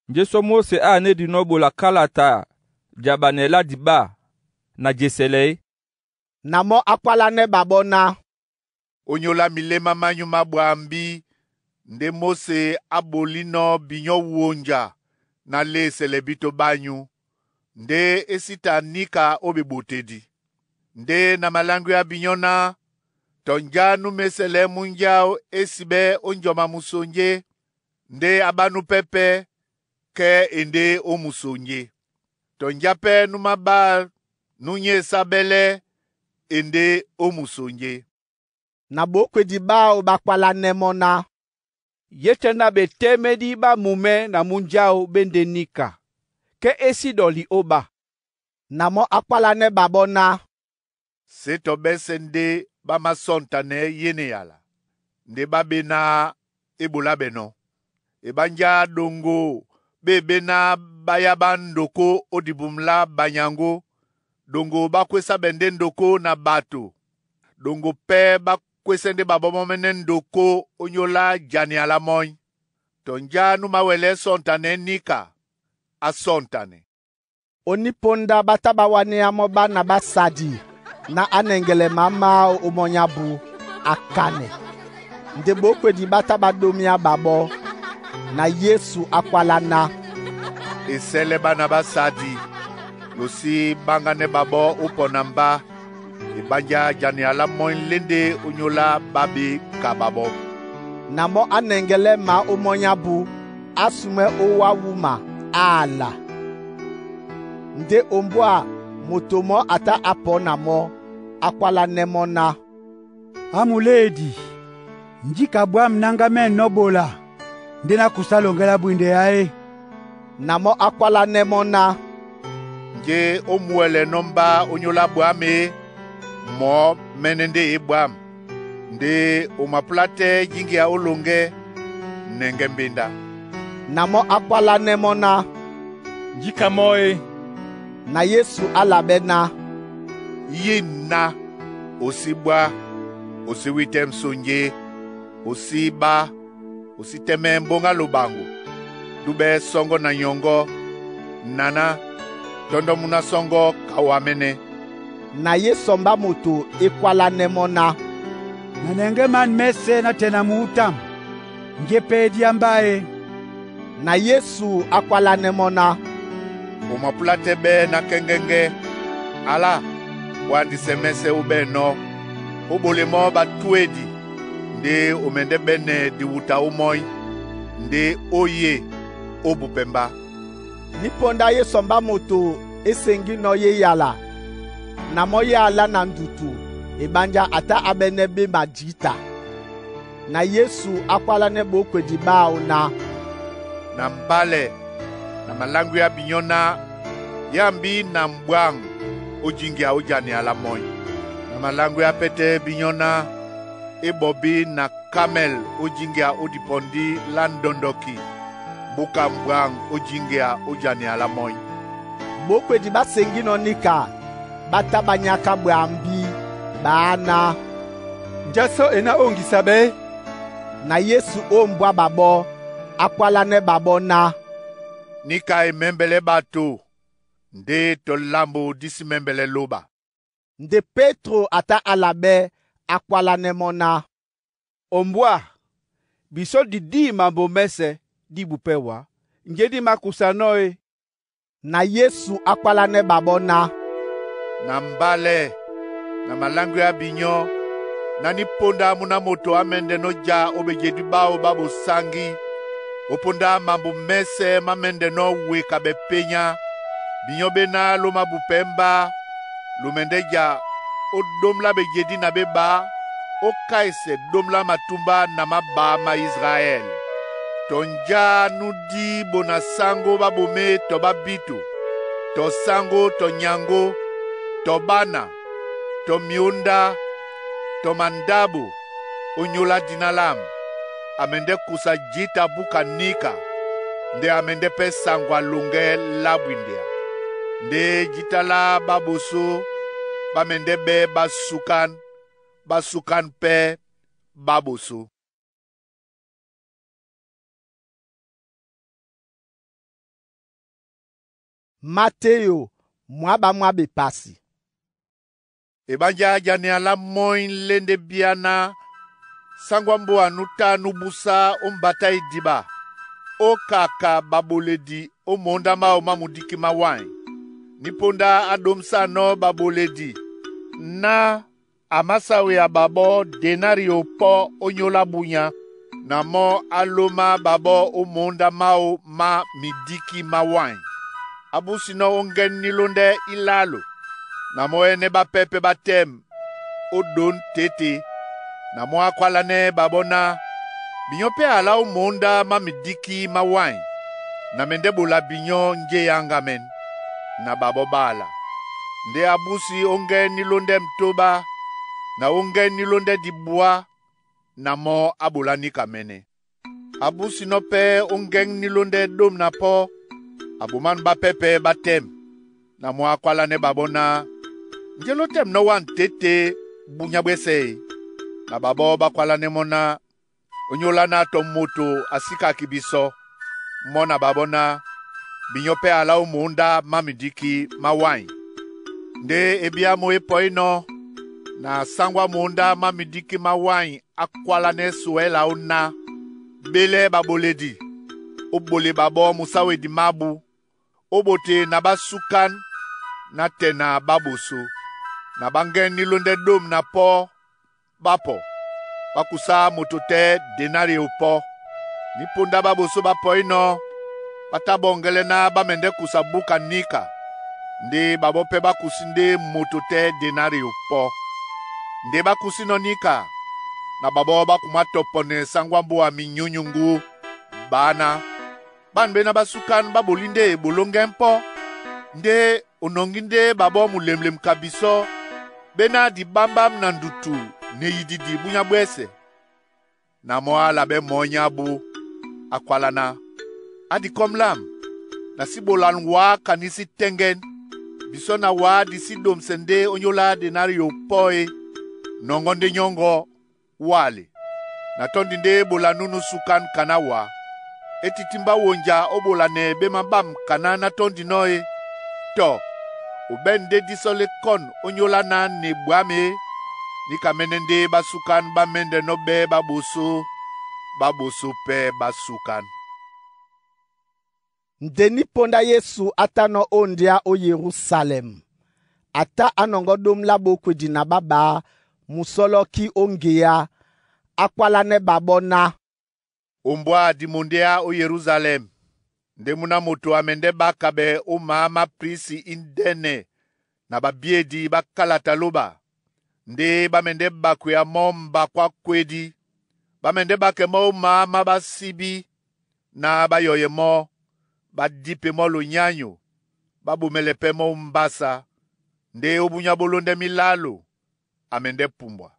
“Njé sɔ Móse aanédinɔ́ ɓola kálata ja ɓanɛ lá diɓá na jesɛlɛ é?” Na mɔ́ á kwálánɛ́ ɓaɓɔ́ ná, Ónyólá miléma mányu má ɓwambí ndé Móse á ɓolínɔ́ binyɔ́ wonja ná lêsɛlɛ bíto ɓányu, ndé é sí ta níka ó ɓeɓotedi. Ndé na maláŋgwea binyɔ́ ná, tɔ njá nú mésɛlɛɛ́ múnjáo é siɓɛ́ ó njɔma musonjé, ndé á ɓánú pɛ́pɛ́ kɛ́ e ndé ó musonjé. Tɔ njá pɛ́ nú mábâl nú nyé esábɛ́lɛ́ e ndé ó musonjé. Na ɓókwedi ɓáō ɓá kwálánɛ́ mɔ́ ná, Ye tɛ́ na ɓetɛ́mɛdí ɓá mumɛ́ na múnjáo ɓé ndé níka, kɛ́ é sí ɗɔli ó ɓá. Na mɔ́ á kwálánɛ́ ɓaɓɔ́ ná, Sé tɔ ɓɛ́sɛ̄ ndé ɓá másɔ́ntanɛɛ́ yé na eyala, ndé ɓá ɓé náh é ɓolá ɓɛnɔ́. Eɓánjá ɗoŋgo ɓé ɓé náh ɓá yábá ndokó ó dibum lá banyaŋgó, ɗoŋgo ɓá kwésáɓɛ̀ ndé ndokó na ɓato, ɗoŋgo pɛ́ ɓá kwésɛ́ ndé ɓaɓɔ́ mɔ́mɛ́nɛ́ ndokó ónyólá jania lá mɔ́ny. Tɔ njá nú mawɛlɛɛ́ sɔ́ntanɛɛ́ níka, á sɔ́ntanɛ.» Onípóndá ɓá tá ɓá wánéá mɔ́ ɓána ɓá sadi ná á nɛŋgɛlɛ mǎ máō ó mɔ́ nyábú, a kanɛ. Ndé ɓókwedi ɓá tá ɓá ɗómíá ɓaɓɔ́. Na Yesu á kwálá ná, Esɛ́lɛ́ ɓána ɓá sadi, lo sí ɓáŋgánɛ́ ɓaɓɔ́ ó pɔna mbá, eɓánjá jania lá mɔ́ny lé ndé ónyólá ɓá ɓé ka ɓaɓɔ́. Na mɔ́ á nɛŋgɛlɛ́ mǎ ó mɔ́ nyábú, á sumwɛ́ ó wá wúma, á ala. Ndé ombwâ moto mɔ́ a tá á pɔɔ́ na mɔ́, á kwálánɛ́ mɔ́ ná, «Amuléedi, njíka bwâm náŋgá mɛ́nɔ́ ɓola ndé nákusá loŋgɛ́ lá bwíndɛá é?» Na mɔ́ á kwálánɛ́ mɔ́ ná, Njé ó muwɛlɛnɔ́ mbá ónyólá ɓwǎm̀ é? Mɔ̌ mɛ́nɛ́ ndé e ɓwǎm̀. Ndé o mapúlá tɛ́ jíŋgia ó loŋgɛ́, nɛŋgɛ́ mbéndá.» Na mɔ́ á kwálánɛ́ mɔ́ ná, Njíka mɔ́ e, Na Yesu a la ɓɛ́ ná, “Yina, o sí ɓwá, o sí wítɛ́ msonjé, o sí ɓá, o sí tɛ́mɛ́ mbóŋga loɓaŋgo, dúɓɛ́ sɔŋgɔ́ na nyɔŋgɔ́. Naná, tɔ́ndɔ múna sɔŋgɔ́ kawamɛ́nɛ́.” Na Yésu mbá moto e kwalanɛ mɔ́ ná, “Na nɛŋgɛ́ man mɛ́sɛ̄ ná tɛ na mǔ tám, njé pɛ́ e dí ámbá e?” Na Yesu a kwalanɛ mɔ́ ná, “O mapúlá tɛ́ ɓɛ́ ná kɛ́ŋgɛ́ŋgɛ́, Ala, wándisɛ mɛ́sɛ̄ óbɛ́nɔ́, ó ɓole mɔ́ batúedi ndé o mɛndɛ́ ɓɛ́nɛ diwuta ómɔ́ny, ndé ó ye ó bupɛ mbá.” Nípóndá Yésu mbá moto e seŋgínɔ́ ye yala, na mɔ́ ye alá na ndutu eɓánjá a tá á ɓɛ́nɛ́ ɓé majǐta. Na Yesu a kwálánɛ́ ɓókwedi ɓáō ná, “Na mbálɛ na maláŋgwea binyɔ́ ná yámbi na mbwáŋ ó jíŋgia ó janeya lá mɔ́ny. Na maláŋgwea pɛ́tɛ́ binyɔ́ ná é ɓɔbí na kamɛl ó jíŋgia ó dipɔndí lá ndɔndɔki búka mbwáŋ ó jíŋgia ó janeya lá mɔ́ny.” Ɓókwedi ɓá seŋgínɔ́ níka, ɓá tá ɓá nyáká ɓwambí, ɓaá ná, “Njá sɔ́ e ná óŋgisa ɓɛ̌?” Na Yesu ó mbwá ɓaɓɔ́, a kwálánɛ́ ɓaɓɔ́ ná, “Níka e mɛ̌mbɛlɛ́ ɓato, ndé tɔ lambo dí sí mɛ̌mbɛlɛ́ lóɓa.” Nde Pétro a tá a la ɓɛ́, a kwalanɛ mɔ́ ná, “Ombwá, bisɔ́ di dí mambo mɛ́sɛ̄, dí bupɛ́ wá. Njé dí mākusanɔ́ e?” Na Yesu a kwálánɛ́ ɓaɓɔ́ ná, “Na mbálɛ na maláŋgwea binyɔ́ ná nípóndá múna moto á mɛ́ndɛnɔ́ ja ó bejedí ɓáō ɓá bosáŋgí, ó póndá mambo mɛ́sɛ̄ má mɛ́ndɛnɔ́ weka ɓɛ pényá, binyɔ́ ɓéná ló mábupɛ́ mbá, lomɛndɛ́ ja ó ɗómlá bejedí na ɓé ɓá, ó káesɛ ɗómlá matúmbá na máɓǎ má Israɛl. Tɔ njá nú dí bo na sáŋgó ɓá ɓomé tɔ ɓá bíto, tɔ sáŋgó tɔ nyaŋgó, tɔ ɓána, tɔ myǒndá, tɔ mandáɓo, ónyólá dina lâm, a mɛndɛ́ kusa jǐta búka níka, nde a mɛndɛ́ pɛ́ saŋgwa loŋgɛ́ lá bwindea. Ndé jǐta lá ɓáɓosó ɓá mɛndɛ́ ɓɛ́ ɓásúkán, ɓásúkán pɛ́ ɓáɓosó. Mateyo mwá ɓá mwá ɓepasi. Eɓánjá janeya lá mɔ́ny lé ndé bíá ná sáŋgó á mbóa nú tá nú búsá ó mbátá idiɓa, ó kaka baboledi ó mǒndá máō má mudíki má wáin. Nípóndá á ɗómsanɔ́ baboledi ná a másawea ɓaɓɔ́ denario pɔ́ ónyólá bunya, na mɔ́ á lómá ɓaɓɔ́ ó mǒndá máō má midíki má wáin. Á búsinɔ́ ó ŋgɛ́n nílóndɛ́ ílálo, na mɔ́ ɛ́nɛ́ ɓápɛ́ pɛ́ ɓá tɛ́m ó ɗǒn tê-tê. Na mɔ́ á kwálánɛ́ ɓaɓɔ́ ná, ‘Binyɔ́ pɛ́ alá ó mǒndá má midíki má wáin, na mɛndɛ́ ɓola binyɔ́ njé yáŋgamɛn.’ Na ɓaɓɔ́ ɓá ala. Ndé a búsi ó ŋgɛ́n nílóndɛ́ m̀tóɓá na ó ŋgɛ́n nílóndɛ́ dibwá, na mɔ́ á ɓolá níka mɛ́nɛ́. A búsinɔ́ pɛ́ ó ŋgɛ́ŋ nílóndɛ́ ɗômna na pɔ́, abomân ɓápɛ́ pɛ́ ɓá tɛ́m. Na mɔ́ á kwálánɛ́ ɓaɓɔ́ ná, ‘Njé ló tɛ́mnɔ́ wân tê-tê bunya ɓwɛ́sɛ̄ e?’ Na ɓaɓɔ́ ɓá kwálánɛ́ mɔ́ ná, ‘Ónyólá ná tɔ moto a sí kaki bisɔ.’ Mɔ́ na ɓaɓɔ́ ná, ‘Binyɔ́ pɛ́ alá ó mǒndá má midíki má wáin.’ Ndé e bíá mɔ é pɔínɔ́, na sáŋgó á mǒndá má midíki má wáin á kwálánɛ́ sɔɛ́ laó ná, ‘Ɓélɛ́ baboledi, ó ɓole ɓaɓɔ́ musáwedi mábū, ó ɓote na ɓásúkán ná tɛ na ɓáɓosó.’ Na ɓá ŋgɛ́n nílóndɛ́ ɗômna na pɔ́, ɓá pɔ, ɓá kusá moto tɛ́ denario pɔ́. Nípóndá ɓáɓosó ɓá pɔínɔ́, ɓá tá ɓɔŋgɛlɛ́ ná ɓá mɛndɛ́ kusa búka níka, ndé ɓaɓɔ́ pɛ́ ɓá kusí ndé moto tɛ́ denario pɔ́. Ndé ɓá kusínɔ́ níka, na ɓaɓɔ́ ɓá kumá tɔ pɔnɛ sáŋgó á mbóa minyúnyuŋgú, ɓaá ná, ‘Ɓân ɓéná ɓásúkán ɓá ɓolí ndé eɓoló ŋgɛ́ŋ pɔ́, ndé o nɔŋgí ndé ɓaɓɔ́ mulemlem ka bisɔ́ ɓéná dibámbám na ndutu na eyididi búnyá ɓwɛ́sɛ̄.’ Na mɔ́ á la ɓɛ́ mɔ́ny ábū, á kwáláná, ‘Á dikɔ́m lâm, na sí ɓolan wǎ ka ní sí tɛ́ŋgɛ́n. Bisɔ na wa di si domsɛ nde onyola denario pɔ e, nɔŋgɔ nde nyɔŋgɔ wale. Na tɔndi nde bola nunu sukan kana wa. E titi mba wonja o bola nɛ be mabam kana na tɔndi nɔ e. Tɔ, o bɛ nde disɔ le kɔn onyola na ne bwam e, nika mɛnɛ nde basukan ba mɛndɛnɔ bɛ baboso, baboso pɛ basukan. Nde ni ponda Yesu ata nɔ o ndia o Yerusalem. Ata anɔŋgɔ dom la bokwedi na baba musɔlɔki o ngeya, akwalanɛ babɔ na. Ombwa di mondia o Yerusalem, nde muna moto amende bakabe o maa ma prisi indene na babiedi bakalata loba. Nde bamende bakwea mo mbakwa kwedi, bamende bake mo o maa ma basibi na bayoye mo, badipe mo lonyanyo, babomele pe mo mbasa, nde obunya bolonde milalo, amende pumbwa.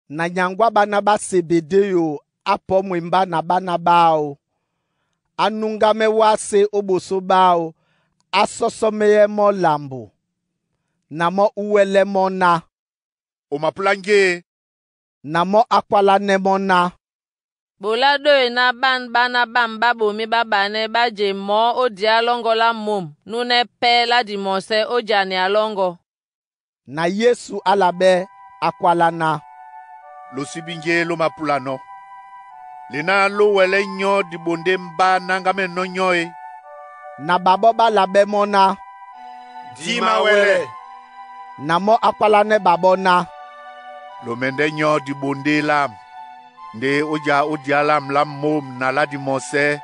Na nyangwa bana ba Sebedeyo apɔ mwemba na bana bao. Anungame wase o boso bao, asɔsɔmeyɛ mɔ lambo. Na mɔ uwɛlɛ mɔ na. O mapula nge? Na mɔ akwalanɛ mɔ na. Bola doe na ban bana bam babomi babanɛ ba je mɔ̌ ó diá lɔ́ŋgɔ́ lá môm núnɛ́ pɛ́ lá dimɔsɛ ó janea lɔ́ŋgɔ́. Na Yesu alabɛ akwala na. Lo sibi nge lo mapula nɔ. Lena lo wɛlɛ nyɔ dibonde mba nanga mɛnɔ nyɔ e. Na babɔ ba labɛ mɔ na. Di mawɛlɛ. Na mɔ akwalanɛ babɔ na. Lo mɛndɛ nyɔ dibonde lam. Nde oja odia lam la mom na la dimɔsɛ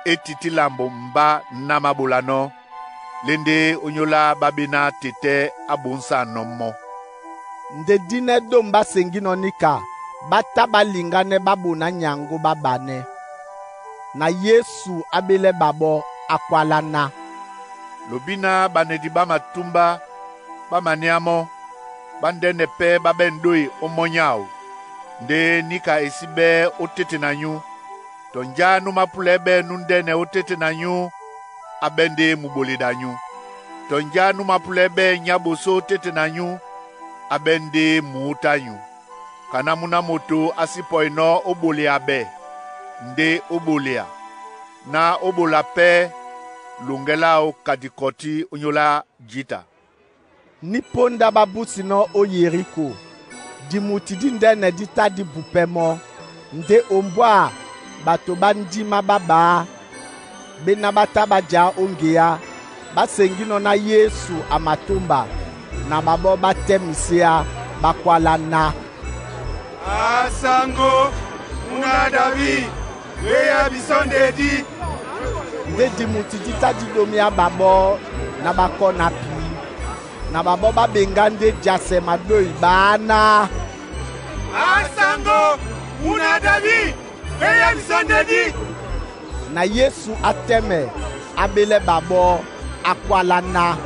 e titi lambo mba na mabola nɔ. Lende onyola babena tete abonsa nɔ mɔ. Nde dinɛ dom basengi nɔ nika bata balinganɛ babona nyango babanɛ. Na Yesu abelɛ babɔ akwala na. Lobina banedi ba matumba bamania mɔ bandɛnɛ pɛ babɛndoi omɔnyao. Nde nika esi bɛ otete na nyu. Tɔnja nu mapulɛ bɛ nundɛnɛ otete na nyu abɛnde muboleda nyu. Tɔnja nu mapulɛ bɛ nyaboso otete na nyu abɛnde muuta nyu. Kana muna moto asipɔi nɔ obolea bɛ nde obolea. Na obola pɛ longela o kadikɔti onyola jita. Ni ponda babusi nɔ o Yeriko. Dimuti di ndɛnɛ di ta di bupɛ mɔ. Nde ombwa bato ba ndima baba bena bata baja o ngeya basengi nɔ na Yesu amatomba na babɔ batɛmisia bakwala na. Asango muna David weya biso ndedi. Nde dimuti di ta di domia babɔ na bakɔ na pi. Na babɔ babenga nde jasɛ madoi baana. Asango muna David weya biso ndedi. Na Yesu atɛmɛ abelɛ babɔ akwala na.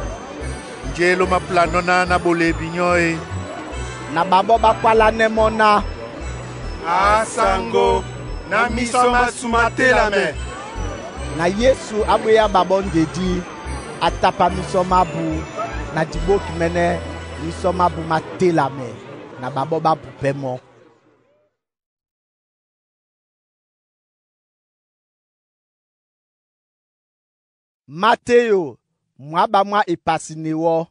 Nje lo mapula nɔna na bole binyo e. Na babɔ bakwala nɛ mɔ na. Asango na miso masuma telame. Na Yesu abweya babɔ ndedi atapa miso mabu na diboki mɛnɛ miso mabu matelame na babɔ babupɛ mɔ. Mateo mwaba mwa epasi wɔ.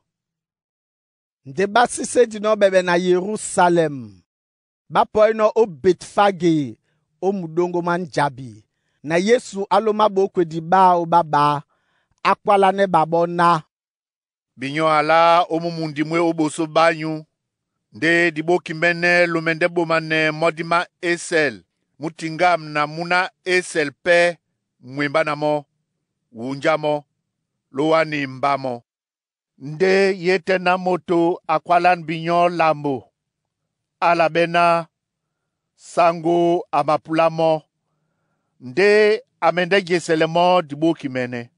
Nde basise di nɔ bɛbɛ na Yerusalem. Bapɔyi nɔ o Betfage o mudongo ma njabi. Na Yesu aloma bokwedi bao baba akwala ne babɔ na. Binyo ala omumundi mwe oboso banyu. Nde diboki mene lomende bomane modima esel. Mutingam na muna esel pe mwemba na mo. Wunja mo. Lowani mba mo. Nde yete na moto akwalan binyo lambo. Alabena sango amapula mo. Nde amende gesele mo diboki mene.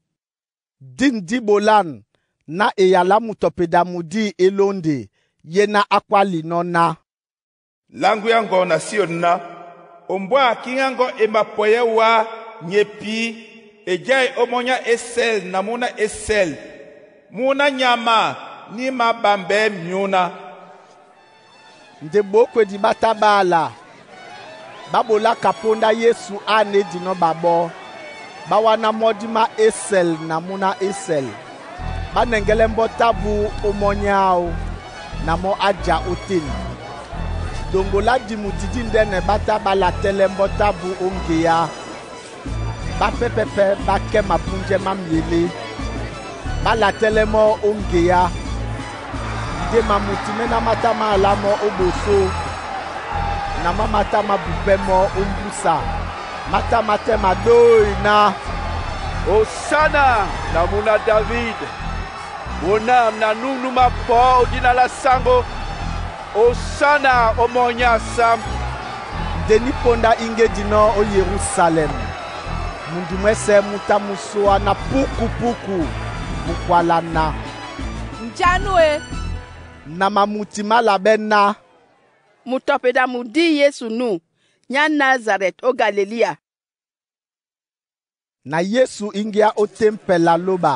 Din di bolan na eyala mutɔpeda mudi elonde ye na akwali nɔ na. Langu yango na sio na. Ombwa kingango emapɔye wa nyepi ejai omonya esel na muna esel. Muna nyama ní māɓambɛɛ́ myǔ ná. Nde bokwedi ɓá tá ɓá ala, ɓá ɓolaka póndá Yesu ánédinɔ́ ɓaɓɔ́, ɓá wáná mɔ́ dí má ésɛl na múná ésɛl. Ɓá nɛŋgɛ́lɛ́ mbɔ́ tábú ó mɔ́ áō, na mɔ́ á ja ótên. Doŋgo lá dimuti díndɛ́nɛ ɓá tá ɓá latɛ́lɛ́ mbɔ́ tábú ó ŋgeá. Ɓá pɛ́pɛ́ pɛ́ ɓá kɛ́ mapúnjɛ́ má myelé, ɓá latɛ́lɛ́ mɔ́ ó ŋgeá. Nde mamuti mɛ́ná má tá má alá mɔ́ ó ɓosó, na má matá má bupɛ́ mɔ́ ó mbúsa. Má tá má tɛ́ maɗói ná: Osana na muna David! Monam na nunu mapɔ́ ó dina lá saŋgó! Osana ó mɔ́ nyá sam! Nde ní póndá íŋgédinɔ́ ó Yerusalɛm, mundi mwɛ́sɛ̄ mú tá mú sóá ná púkupúku mukwala na: Njánú e? Na mamuti má labɛ́ ná: Mutɔpeda mudi Yesu nú, nyá Nazarɛt ó Galilía. Na Yesu íŋgéá ó tempɛl la lóba,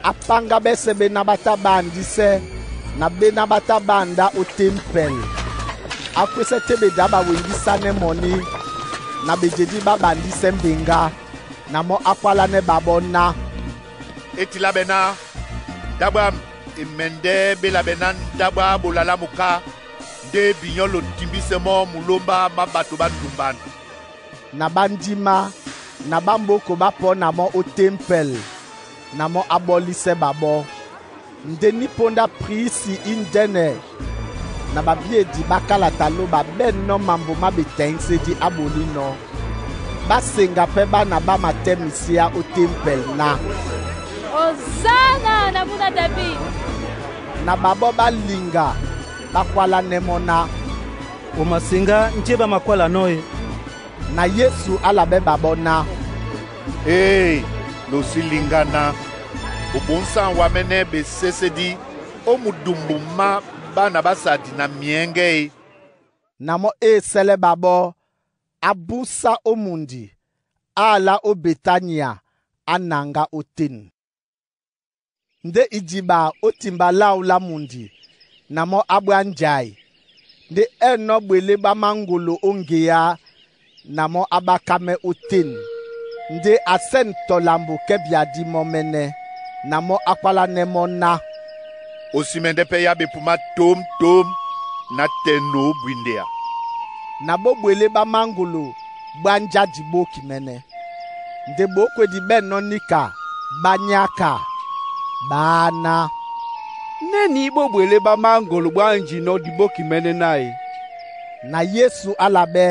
á páŋgá ɓɛ́sɛ̄ ɓéná ɓá tá ɓáandísɛ́ na ɓéná ɓá tá ɓáandá ó tempɛl. Á kwésɛ́ téɓedá ɓaweŋgísánɛ́ mɔní na bejedí ɓá ɓandísɛ́ mbeŋgá, na mɔ́ á kwálánɛ́ ɓaɓɔ́ ná: E tila ɓɛ̀ ná, Ndáɓo ám e mɛndɛ́ ɓé la ɓɛ̀ ná ndáɓo á ɓola lá muká ndé binyɔ́ lo timbísɛ mɔ́ mulómbá má ɓato ɓá ndumbân. Na ɓá ndímá na ɓá mbóko ɓá pɔ́ na mɔ́ ó tempɛl, na mɔ́ á ɓɔ́lísɛ́ ɓaɓɔ́. Nde ní póndá prisi índɛ́nɛ na babíedi ɓá kálata lóba ɓɛ̂nnɔ́ mambo má betɛŋsédi á bolínɔ̄. Ɓá seŋga pɛ́ ɓána ɓá matɛ́miséá ó tempɛl ná: Osana na muna David! Na ɓaɓɔ́ ɓá liŋga ɓá kwálánɛ́ mɔ́ ná: O maseŋgá njé ɓá makwálanɔ́ e? Na Yesu á labɛ́ ɓaɓɔ́ ná: Ee, lo sí liŋgá ná, obonsa wamɛ́nɛ́ besésédí ó mudumbu má bána ɓá sa di na myɛ̌ŋgɛ́ e. Na mɔ́ ée sɛ́lɛ́ ɓaɓɔ́, á búsá ó mundi, á alá ó Betania, á naŋgá ótên. Ndé idiɓa ó timba láō lá mundi, na mɔ́ á ɓwá njai. Ndé ɛ̂nɔ́ ɓwelé ɓá máŋgolo ó ŋgeá, na mɔ́ á ɓákámɛ́ ótên. Ndé a sɛ̂n tɔ lambo kɛ́ bia dí mɔ́ mɛ́nɛ́, na mɔ́ á kwálánɛ́ mɔ́ ná: O si mɛndɛ́ pɛ́ yá bepumá tǒmtǒm ná tɛno ó bwindea. Na bó ɓwelé ɓá máŋgolo ɓá njá dibóki mɛ́nɛ́. Nde ɓókwedi ɓɛ̂nnɔ́ níka, ɓá nyáka, ɓáá ná: Nɛ́nī ɓó ɓwelé ɓá máŋgolo ɓwá njinɔ́ dibóki mɛ́nɛ́ ná e? Na Yesu á labɛ́,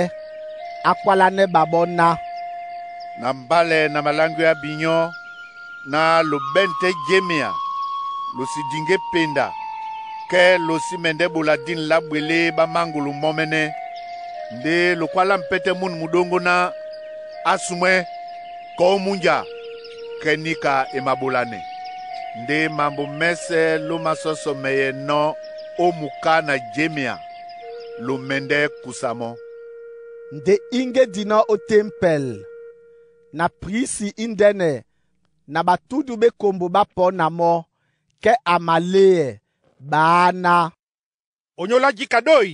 á kwálánɛ́ ɓaɓɔ́ ná: Na mbálɛ na maláŋgwea binyɔ́ ná lo ɓɛ̂n tɛ́ jémea, lo si diŋgé penda, kɛ́ lo sí mɛndɛ́ ɓola dîn lá ɓwelé ɓá máŋgolo mɔ́ mɛ́nɛ́. Ndé lo kwálá mpɛ́tɛ́ mûn muɗóŋgó ná á sumwɛ́, kɔ́ ó múnja, kɛ́ níka e maɓolanɛ. Ndé mambo mɛ́sɛ̄ ló masɔ́sɔmɛyɛnɔ́ ó muká na jémea, lo mɛndɛ́ kusa mɔ́. Nde íŋgédinɔ́ ó tempɛl, na prisi índɛ́nɛ na batudu ɓé kombo ɓá pɔ́ na mɔ́, kɛ́ a maléɛ, ɓáá ná: Onyólá jǐta ɗói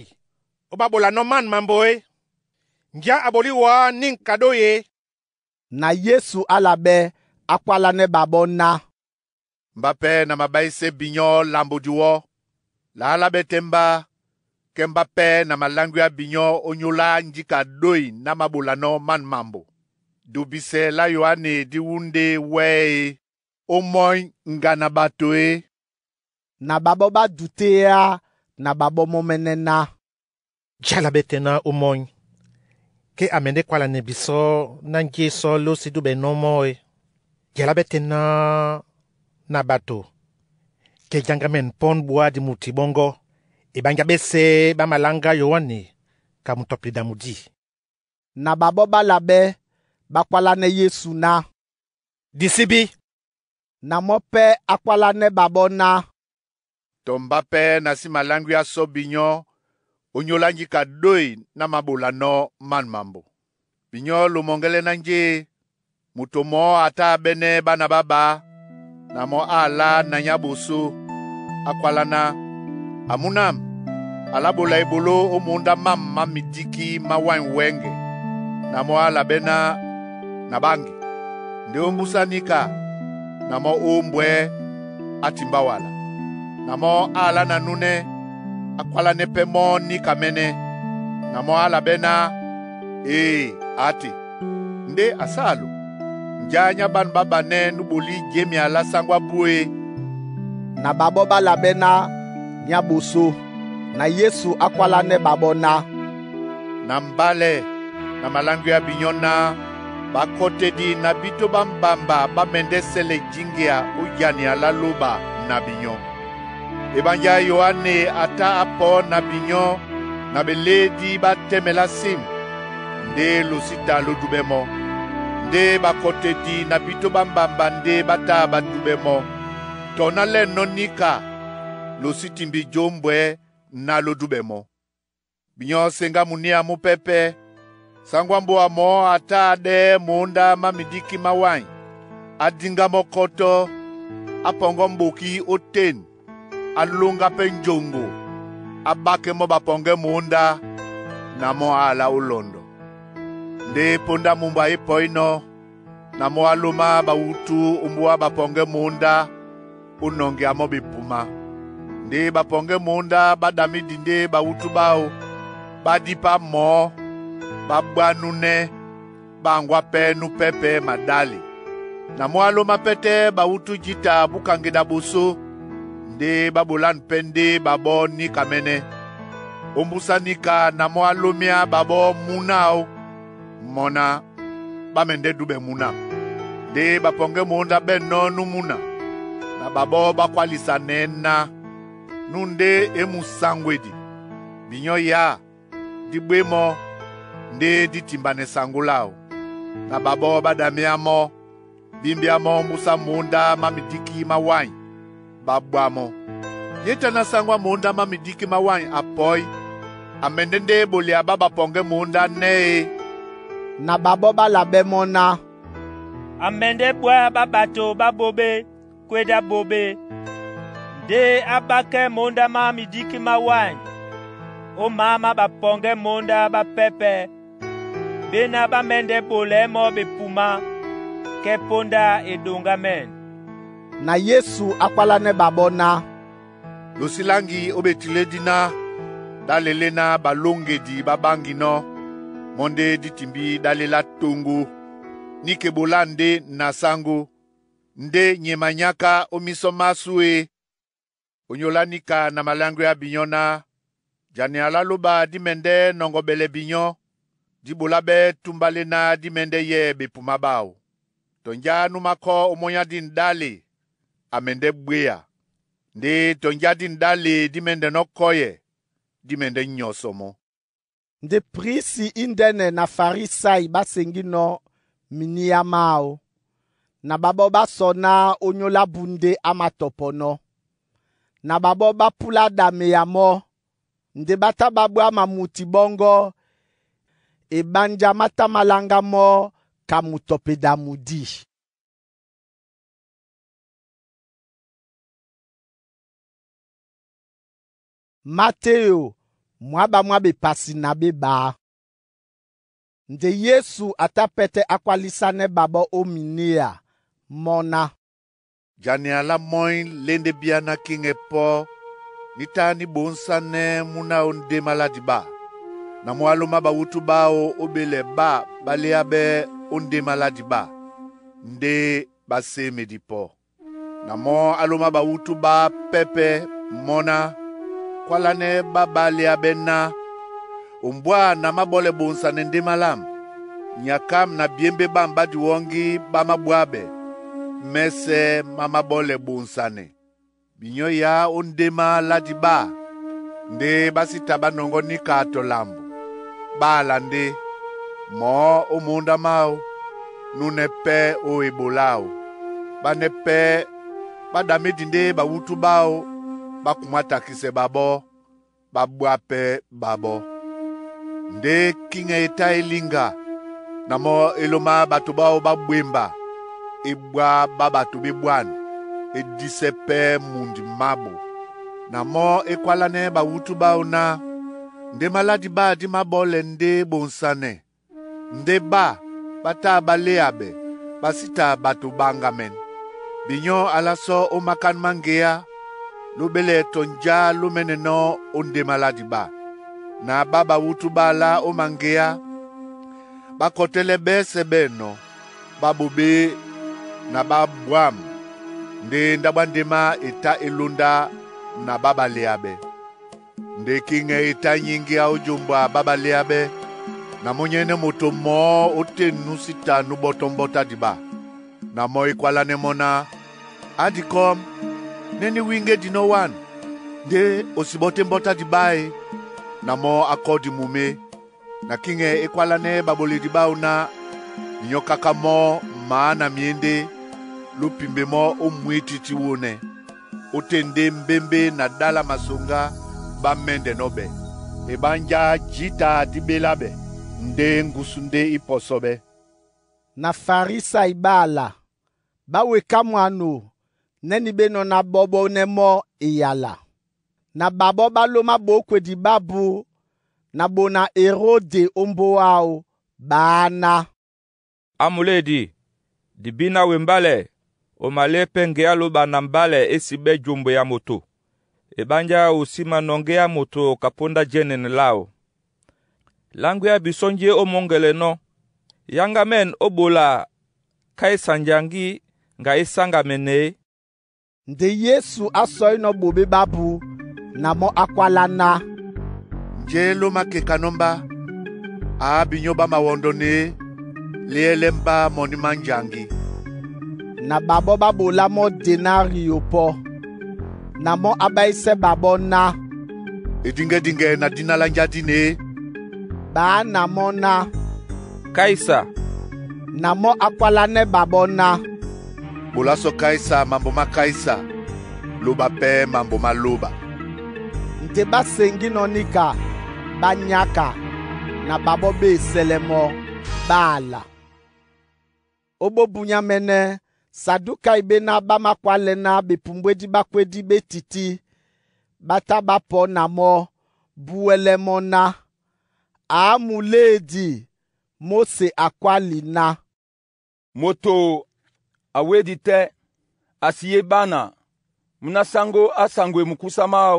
ó ɓáɓolanɔ́ man mambo é? Njá a ɓolí wǎ níŋ ka ɗói e? Na Yesu á labɛ́, á kwálánɛ́ ɓaɓɔ́ ná: Mbá pɛ́ na mabáísɛ́ binyɔ́ lambo diwɔ́. Lǎlá ɓɛ́ tɛ́ mbá kɛ́ mbá pɛ́ na maláŋgwea binyɔ́ ónyólá njíka ɗói ná māɓolanɔ́ man mambo. Dubisɛ lá Yoane dí wúndé wɛ́ e ómɔ́ny ŋga na ɓato é? Na ɓaɓɔ́ ɓá dutéá na ɓaɓɔ́ mɔ́ mɛ́nɛ́ ná: Njé a labɛ́ tɛ́ ná ómɔ́ny, kɛ́ a mɛndɛ́ kwálanɛ bisɔ́ ná njé sɔ́ ló sí dúɓɛnɔ́ mɔ́ e? Njé a labɛ́ tɛ́ ná na ɓato, kɛ́ jaŋgá mɛ̂n pɔ́n ɓwá dimuti ɓɔ́ŋgɔ́, e ɓánjá ɓɛ́sɛ̄ ɓá maláŋgá Yoane ka mutɔpeda mudí. Na ɓaɓɔ́ ɓá labɛ́, ɓá kwálánɛ́ Yesu ná: Di sí bí. Na mɔ́ pɛ́ á kwálánɛ́ ɓaɓɔ́ ná: Tɔ mbá pɛ́ na sí maláŋgwea sɔ́ binyɔ́ ónyólá njíka ɗói ná māɓolanɔ́ man mambo. Binyɔ́ lo mɔŋgɛlɛ́ ná njé e, moto mɔɔ́ a tá a ɓɛ́nɛ́ ɓána ɓá ɓǎ, Na mɔ ala na nya boso, akwala na, “Amunam, ala bola ebolo o munda mam ma midiki má wany wɛ́ŋgɛ.” Na mɔ ala bɛ na, “Na ɓáŋgi.” Nde ó mbusa nika, na mɔ́ ó mbwɛ̌, á timbá wala. Na mɔ́ ala na núnɛ́, á kwálánɛ́ pɛ́ mɔ́ níka mɛ́nɛ́. Na mɔ́ ala ɓɛ́ ná, “Ee, a te.” Ndé a sálo? Njá nyá ban ɓá banɛ́ nú boli jémia lá sáŋgó ábú e? Na ɓaɓɔ́ ɓá labɛ́ ná nyá ɓosó. Na Yesu á kwálánɛ́ ɓaɓɔ́ ná, “Na mbálɛ na malãŋgwea binyɔ́ ná bakɔtedi na bíto ɓá mbamba ɓá mɛndɛ́ sɛlɛ jíŋgea ó jania lá lóba na binyɔ́. Ebanjá Yoane a tá a pɔ̄ na binyɔ́ na belédi ɓá tɛ́mɛ lá sim, ndé lo sí ta ló dúbɛ́ mɔ́. Ndé bakɔtedi na bíto ɓá mbamba ndé ɓá tá ɓá dúbɛ́ mɔ́. Tɔ ná lɛ́nɔ́ níka, lo sí timbi jómbwɛ̌ ná ló dúbɛ mɔ́. Binyɔ́ seŋgá muníá mú pɛ́pɛ́, sáŋgó á mbóa mɔɔ́ a tá a ɗɛ́ muúndá má midíkí má wany, á díŋgá mɔ́ kɔ́tɔ́, á pɔŋgɔ́ m̀ɓokí ótên, á lóŋgá pɛ́ ńjoŋgo, á ɓákɛ́ mɔ́ bapɔŋgɛ́ muúndá, na mɔ́ á alá ó lɔndɔ. Ndé póndá mumba e pɔínɔ́, na mɔ́ á lómá bawútú ó mbóa bapɔŋgɛ́ muúndá ó nɔŋgea mɔ́ bepuma. Ndé bapɔŋgɛ́ muúndá ɓá ɗamídi ndé bawútú báō, ɓá dípá mɔɔ́, ɓá ɓwá núnɛ́, ɓá aŋgwá pɛ́ nú pɛ́pɛ̄ maɗále. Na mɔ́ á lómá pɛ́tɛ́ bawútú jǐta búka ŋgeda ɓosó, ndé ɓá ɓolán pɛ́ ndé ɓaɓɔ́ níka mɛ́nɛ́. Ó mbúsá níka na mɔ́ á lómíá ɓaɓɔ́ múna áō, mɔ́ ná ɓá mɛndɛ́ dúbɛ múna. Ndé bapɔŋgɛ́ muúndá ɓɛ́nɔ́ nú múna, na ɓaɓɔ́ ɓá kwálisanɛɛ́ ná, Nú ndé e musaŋgwedi, binyɔ́ yǎ, dí ɓwé mɔ́ ndé dí timbanɛ saŋgó láō. Na ɓaɓɔ́ ɓá ɗamíá mɔ́, bímbíá mɔ́ mbúsá muúndá má midíkí má wany, ɓá ɓwá mɔ́. Yé tá ná sáŋgó á muúndá má midíkí má wany a pɔ́í, a mɛndɛ́ ndé ɓolea ɓá bapɔŋgɛ́ muúndá nɛ́ e? Na ɓaɓɔ́ ɓá labɛ́ mɔ́ ná, “A mɛndɛ́ ɓwá ɓá ɓato ɓá ɓoɓé kwédá ɓoɓé, ndé á ɓákɛ́ muúndá má midíkí má wany ó maá má bapɔŋgɛ́ muúndá ɓá pɛ́pɛ́, ɓéná ɓá mɛ́ndɛ́ ɓolɛɛ́ mɔ́ bepumá kɛ́ póndá eɗoŋgámɛ́n.” Na Yesu á kwálánɛ́ ɓaɓɔ́ ná, “Lo sí láŋgi ó ɓetilédi ná ɗá lelé ná balóŋgedi ɓá ɓáŋginɔ́, mɔ́ ndé dí timbi ɗá lela toŋgo. Níka e ɓolá ndé na sáŋgó, ndé nye manyáká ó mísɔ másû e? Onyola níka na malãŋgwea binyɔ́ ná jania lá lóba dí mɛndɛ́ nɔŋgɔɓɛlɛ binyɔ́, dí ɓolá ɓɛ́ túmbálɛ́ ná dí mɛ́ndɛ́ yɛ́ bepumá ɓáō. Tɔ njá nú mákɔ́ ómɔ́nyá dí nɗále, a mɛndɛ́ ɓwéa. Ndé tɔ njá dí nɗále dí mɛ́ndɛnɔ́ kɔ́yɛ, dí mɛndɛ́ nyɔsɔ mɔ́.” Ndé prisi índɛ́nɛ na Farisai ɓá seŋgínɔ́ miníá máō, na ɓaɓɔ́ ɓá sɔ ná ónyólá bú ndé á matɔpɔnɔ́. Na ɓaɓɔ́ ɓá púlá ɗameya mɔ́, ndé ɓá tá ɓá ɓwá mamuti ɓɔ́ŋgɔ́ eɓánjá má tá máláŋgá mɔ́ ka mutɔpedamudí. Mateyo mwá ɓá mwá bepasi na ɓé ɓaa. Nde Yesu a tá pɛ́tɛ́ á kwálísánɛ́ ɓaɓɔ́ ó miníá mɔ́ ná, Jania lá mɔ́í lé ndé bíá ná kíŋɛ pɔ́ ní tá ní ɓoŋsánɛ́ múna ó ndémá lá dibá. Na mɔ́ á lómá bawútú báō ó ɓélɛ ɓá ɓá léáɓɛ́ ó ndémá lá dibá, ndé ɓá sémedi pɔ́. Na mɔ́ á lómá bawútú ɓá pɛ́pɛ́ mɔ́ ná, kwálánɛ́ ɓá ɓá léáɓɛ́ ná, “Ombwâ na máɓɔ́lɛ ɓoŋsanɛ ndémá lâm. Nyakâm na byémbé ɓâm ɓá diwɔ́ŋgí ɓá mábwáɓɛ, mɛ́sɛ́ má máɓɔ́lɛ ɓoŋsanɛ.” Binyɔ́ yǎ ó ndémá lá dibá, ndé ɓá sí ta ɓá nɔŋgɔ́ níka tɔ lambo. Ɓá ala ndé, mɔɔ́ ó muúndá máō, núnɛ́ pɛ́ ó eɓoláō. Ɓánɛ́ pɛ́ ɓá ɗamídi ndé bawútú báō ɓá kumwá takisɛ ɓaɓɔ́, ɓá ɓwá pɛ́ ɓaɓɔ́. Ndé kíŋɛ e tá e líŋga, na mɔ́ e lómá ɓato ɓáō ɓá ɓwemba, e ɓwá ɓá ɓato ɓé bwân. e disɛ pɛ́ mundi mábò. Na mɔ́ e kwalanɛ bawutu báo na, Nde maladi bâ dí mábɔ́lɛ ndé bonsanɛ, ndé ɓá ɓá tá ɓá léabɛ ɓá sí ta bato ɓaŋgamɛn. Binyɔ́ a lá sɔ ó mákán má ŋgeá, ló ɓélɛ tɔ njá ló mɛ́nɛnɔ́ ó ndé máladi ɓâ. Na ɓá bawútú ɓá lá ó maŋgeá, ɓá kɔtɛ́lɛ́ ɓɛ́sɛ̄ ɓɛ̂nɔ́, ɓá ɓoɓé na ɓá bwâm ndé ndáɓo á ndemá e tá e lóndá na ɓá ɓaleabɛ. Nde kíŋɛ e tá nyíŋgíá ó jumbwa ɓá ɓaléáɓɛ́, na mɔ́ nyɛ́nɛ́ moto mɔɔ́ ó tên nú sí ta nú ɓɔ́tɔ́ mbɔ́tá diɓá. Na mɔ́ e kwálánɛ́ mɔ́ ná, Á dikɔ́m, nɛ́ ní wíŋgé dinɔ́ wân, ndé o si ɓɔ́tɛ́ mbɔ́tá diɓá e? Na mɔ́ á kɔ́di mumé. Na kíŋɛ é kwálánɛ́ ɓaɓoledi ɓáō ná, Binyɔ́ káká mɔ́ maá na myéndé, ló pimbe mɔ́ ó mwǐtítí wónɛ́. Ó tên ndé mbémbé na ɗála masoŋgá ɓá mɛ́ndɛnɔ́ ɓɛ. Eɓánjá jǐta dí ɓéláɓɛ, ndé ŋgusú ndé í pɔsɔ́ ɓɛ́. Na Farisai ɓála, ɓá weká mwano nɛ́ ní ɓé nɔ́ ná ɓɔ́ɓɔ́nɛ́ mɔ́ eyala. Na ɓaɓɔ́ ɓá lómá ɓǒkwedi ɓábū na ɓona Erode ó mbóa áō, ɓaá ná, «Amulédi, dibi na we mbálɛ, o malé pɛ́ ŋgeá lóba na mbálɛ e sí ɓɛ́ jombo ya moto. Eɓánjá o sí manɔŋgéá moto ka póndá jɛ́nɛnɛ láō. Láŋgwea bisɔ́ njé ó mɔ́ŋgɛlɛnɔ́. Yáŋgámɛn ó ɓola Kaisa njaŋgí ŋga é sáŋgamɛnɛ e.» Nde Yesu á sɔínɔ̄ ɓoɓé ɓábū na mɔ́ á kwálá ná, Njé ló mákekanɔ́ mbá? Á binyɔ́ ɓá mawɔndɔ ne léɛ́lɛ́ mbá mɔní má njaŋgí. Na ɓaɓɔ́ ɓá ɓolá mɔ́ denario pɔ́. Na mɔ́ á ɓáísɛ́ ɓaɓɔ́ ná, E díŋgɛ́díŋgɛ na díná lá njá dí ne? Ɓaá na mɔ́ ná, «Kaisa.» Na mɔ́ á kwálánɛ́ ɓaɓɔ́ ná, Ɓola sɔ Kaisa mambo má Kaisa, lóba pɛ́ mambo má lóba.» Nde ɓá seŋgínɔ̄ níka, ɓá nyáka, na ɓaɓɔ́ ɓá esɛlɛ mɔ́, ɓá ala. Ó bóbunyámɛ́nɛ́, Sadukai ɓéná ɓá mākwálɛ ná ɓepumbwédí ɓá kwédí ɓé tití, ɓá tá ɓá pɔ̄ na mɔ́ búwɛlɛ́ mɔ́ ná, Amuléedi Móse a kwáli ná, «Moto a wédi tɛ́, a si ye ɓána, muna sáŋgó á saŋgwe mukúsá máō,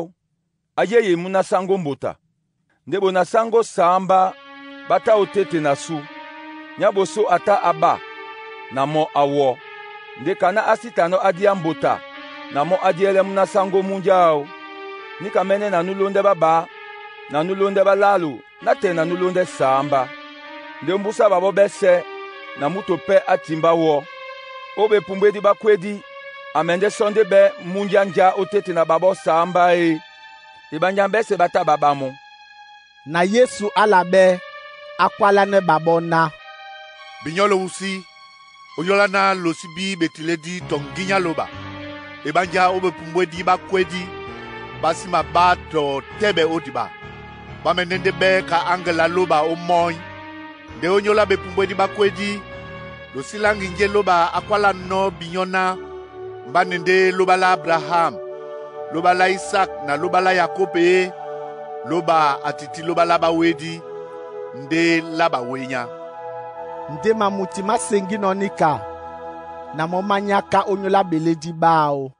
á yeye múna sáŋgó mbota. Nde bona sáŋgó saámbá ɓá tá ó téte na sú. Nyáɓosó a tá a ɓá, na mɔ́ a wɔ́. Nde kaná á sí tanɔ́ á díá mbota, na mɔ́ á díɛlɛ́ múna sáŋgó múnja áō. Níkamɛ́nɛ́ na núlóndɛ́ ɓá ɓaá, na núlóndɛ́ ɓálálo nátɛɛ na núlóndɛ́ saámbá. Nde ómbúsá ɓaɓɔ́ ɓɛ́sɛ̄, na múto pɛ́ á timbá wɔ́. Ó ɓepumbwédí ɓá kwédí, a mɛndɛ́ sɔ ndé ɓɛ́ múnja njá ó téte na ɓaɓɔ́ saámbá e? Eɓánjá ɓɛ́sɛ̄ ɓá tá ɓá ɓá mɔ́.» Na Yesu á la ɓɛ́, á kwálánɛ́ ɓaɓɔ́ ná, Binyɔ́ lowusí, ónyólá ná losí bí ɓetilédí tɔ ŋginyá lóba. Eɓánjá ó ɓepumbwédí ɓá kwédí, ɓá sí maɓá tɔ tɛ́ɓɛ ó diɓa. Ɓá mɛndɛ́ ndé ɓɛ́ ka áŋgel á lóba ó mɔ́ny. Nde ónyólá ɓepumbwédí ɓá kwédí, losí láŋgi njé lóba á kwálanɔ́ binyɔ́ ná, mbá ne ndé lóba lá Abraham, lóba lá Isak na lóba lá Yakob e, lóba a tití lóba lá ɓáwédí, ndé lá ɓawényá. Nde mamuti má seŋgínɔ̄ níka, na mɔ́ má nyáká ónyólá ɓelédí ɓáō.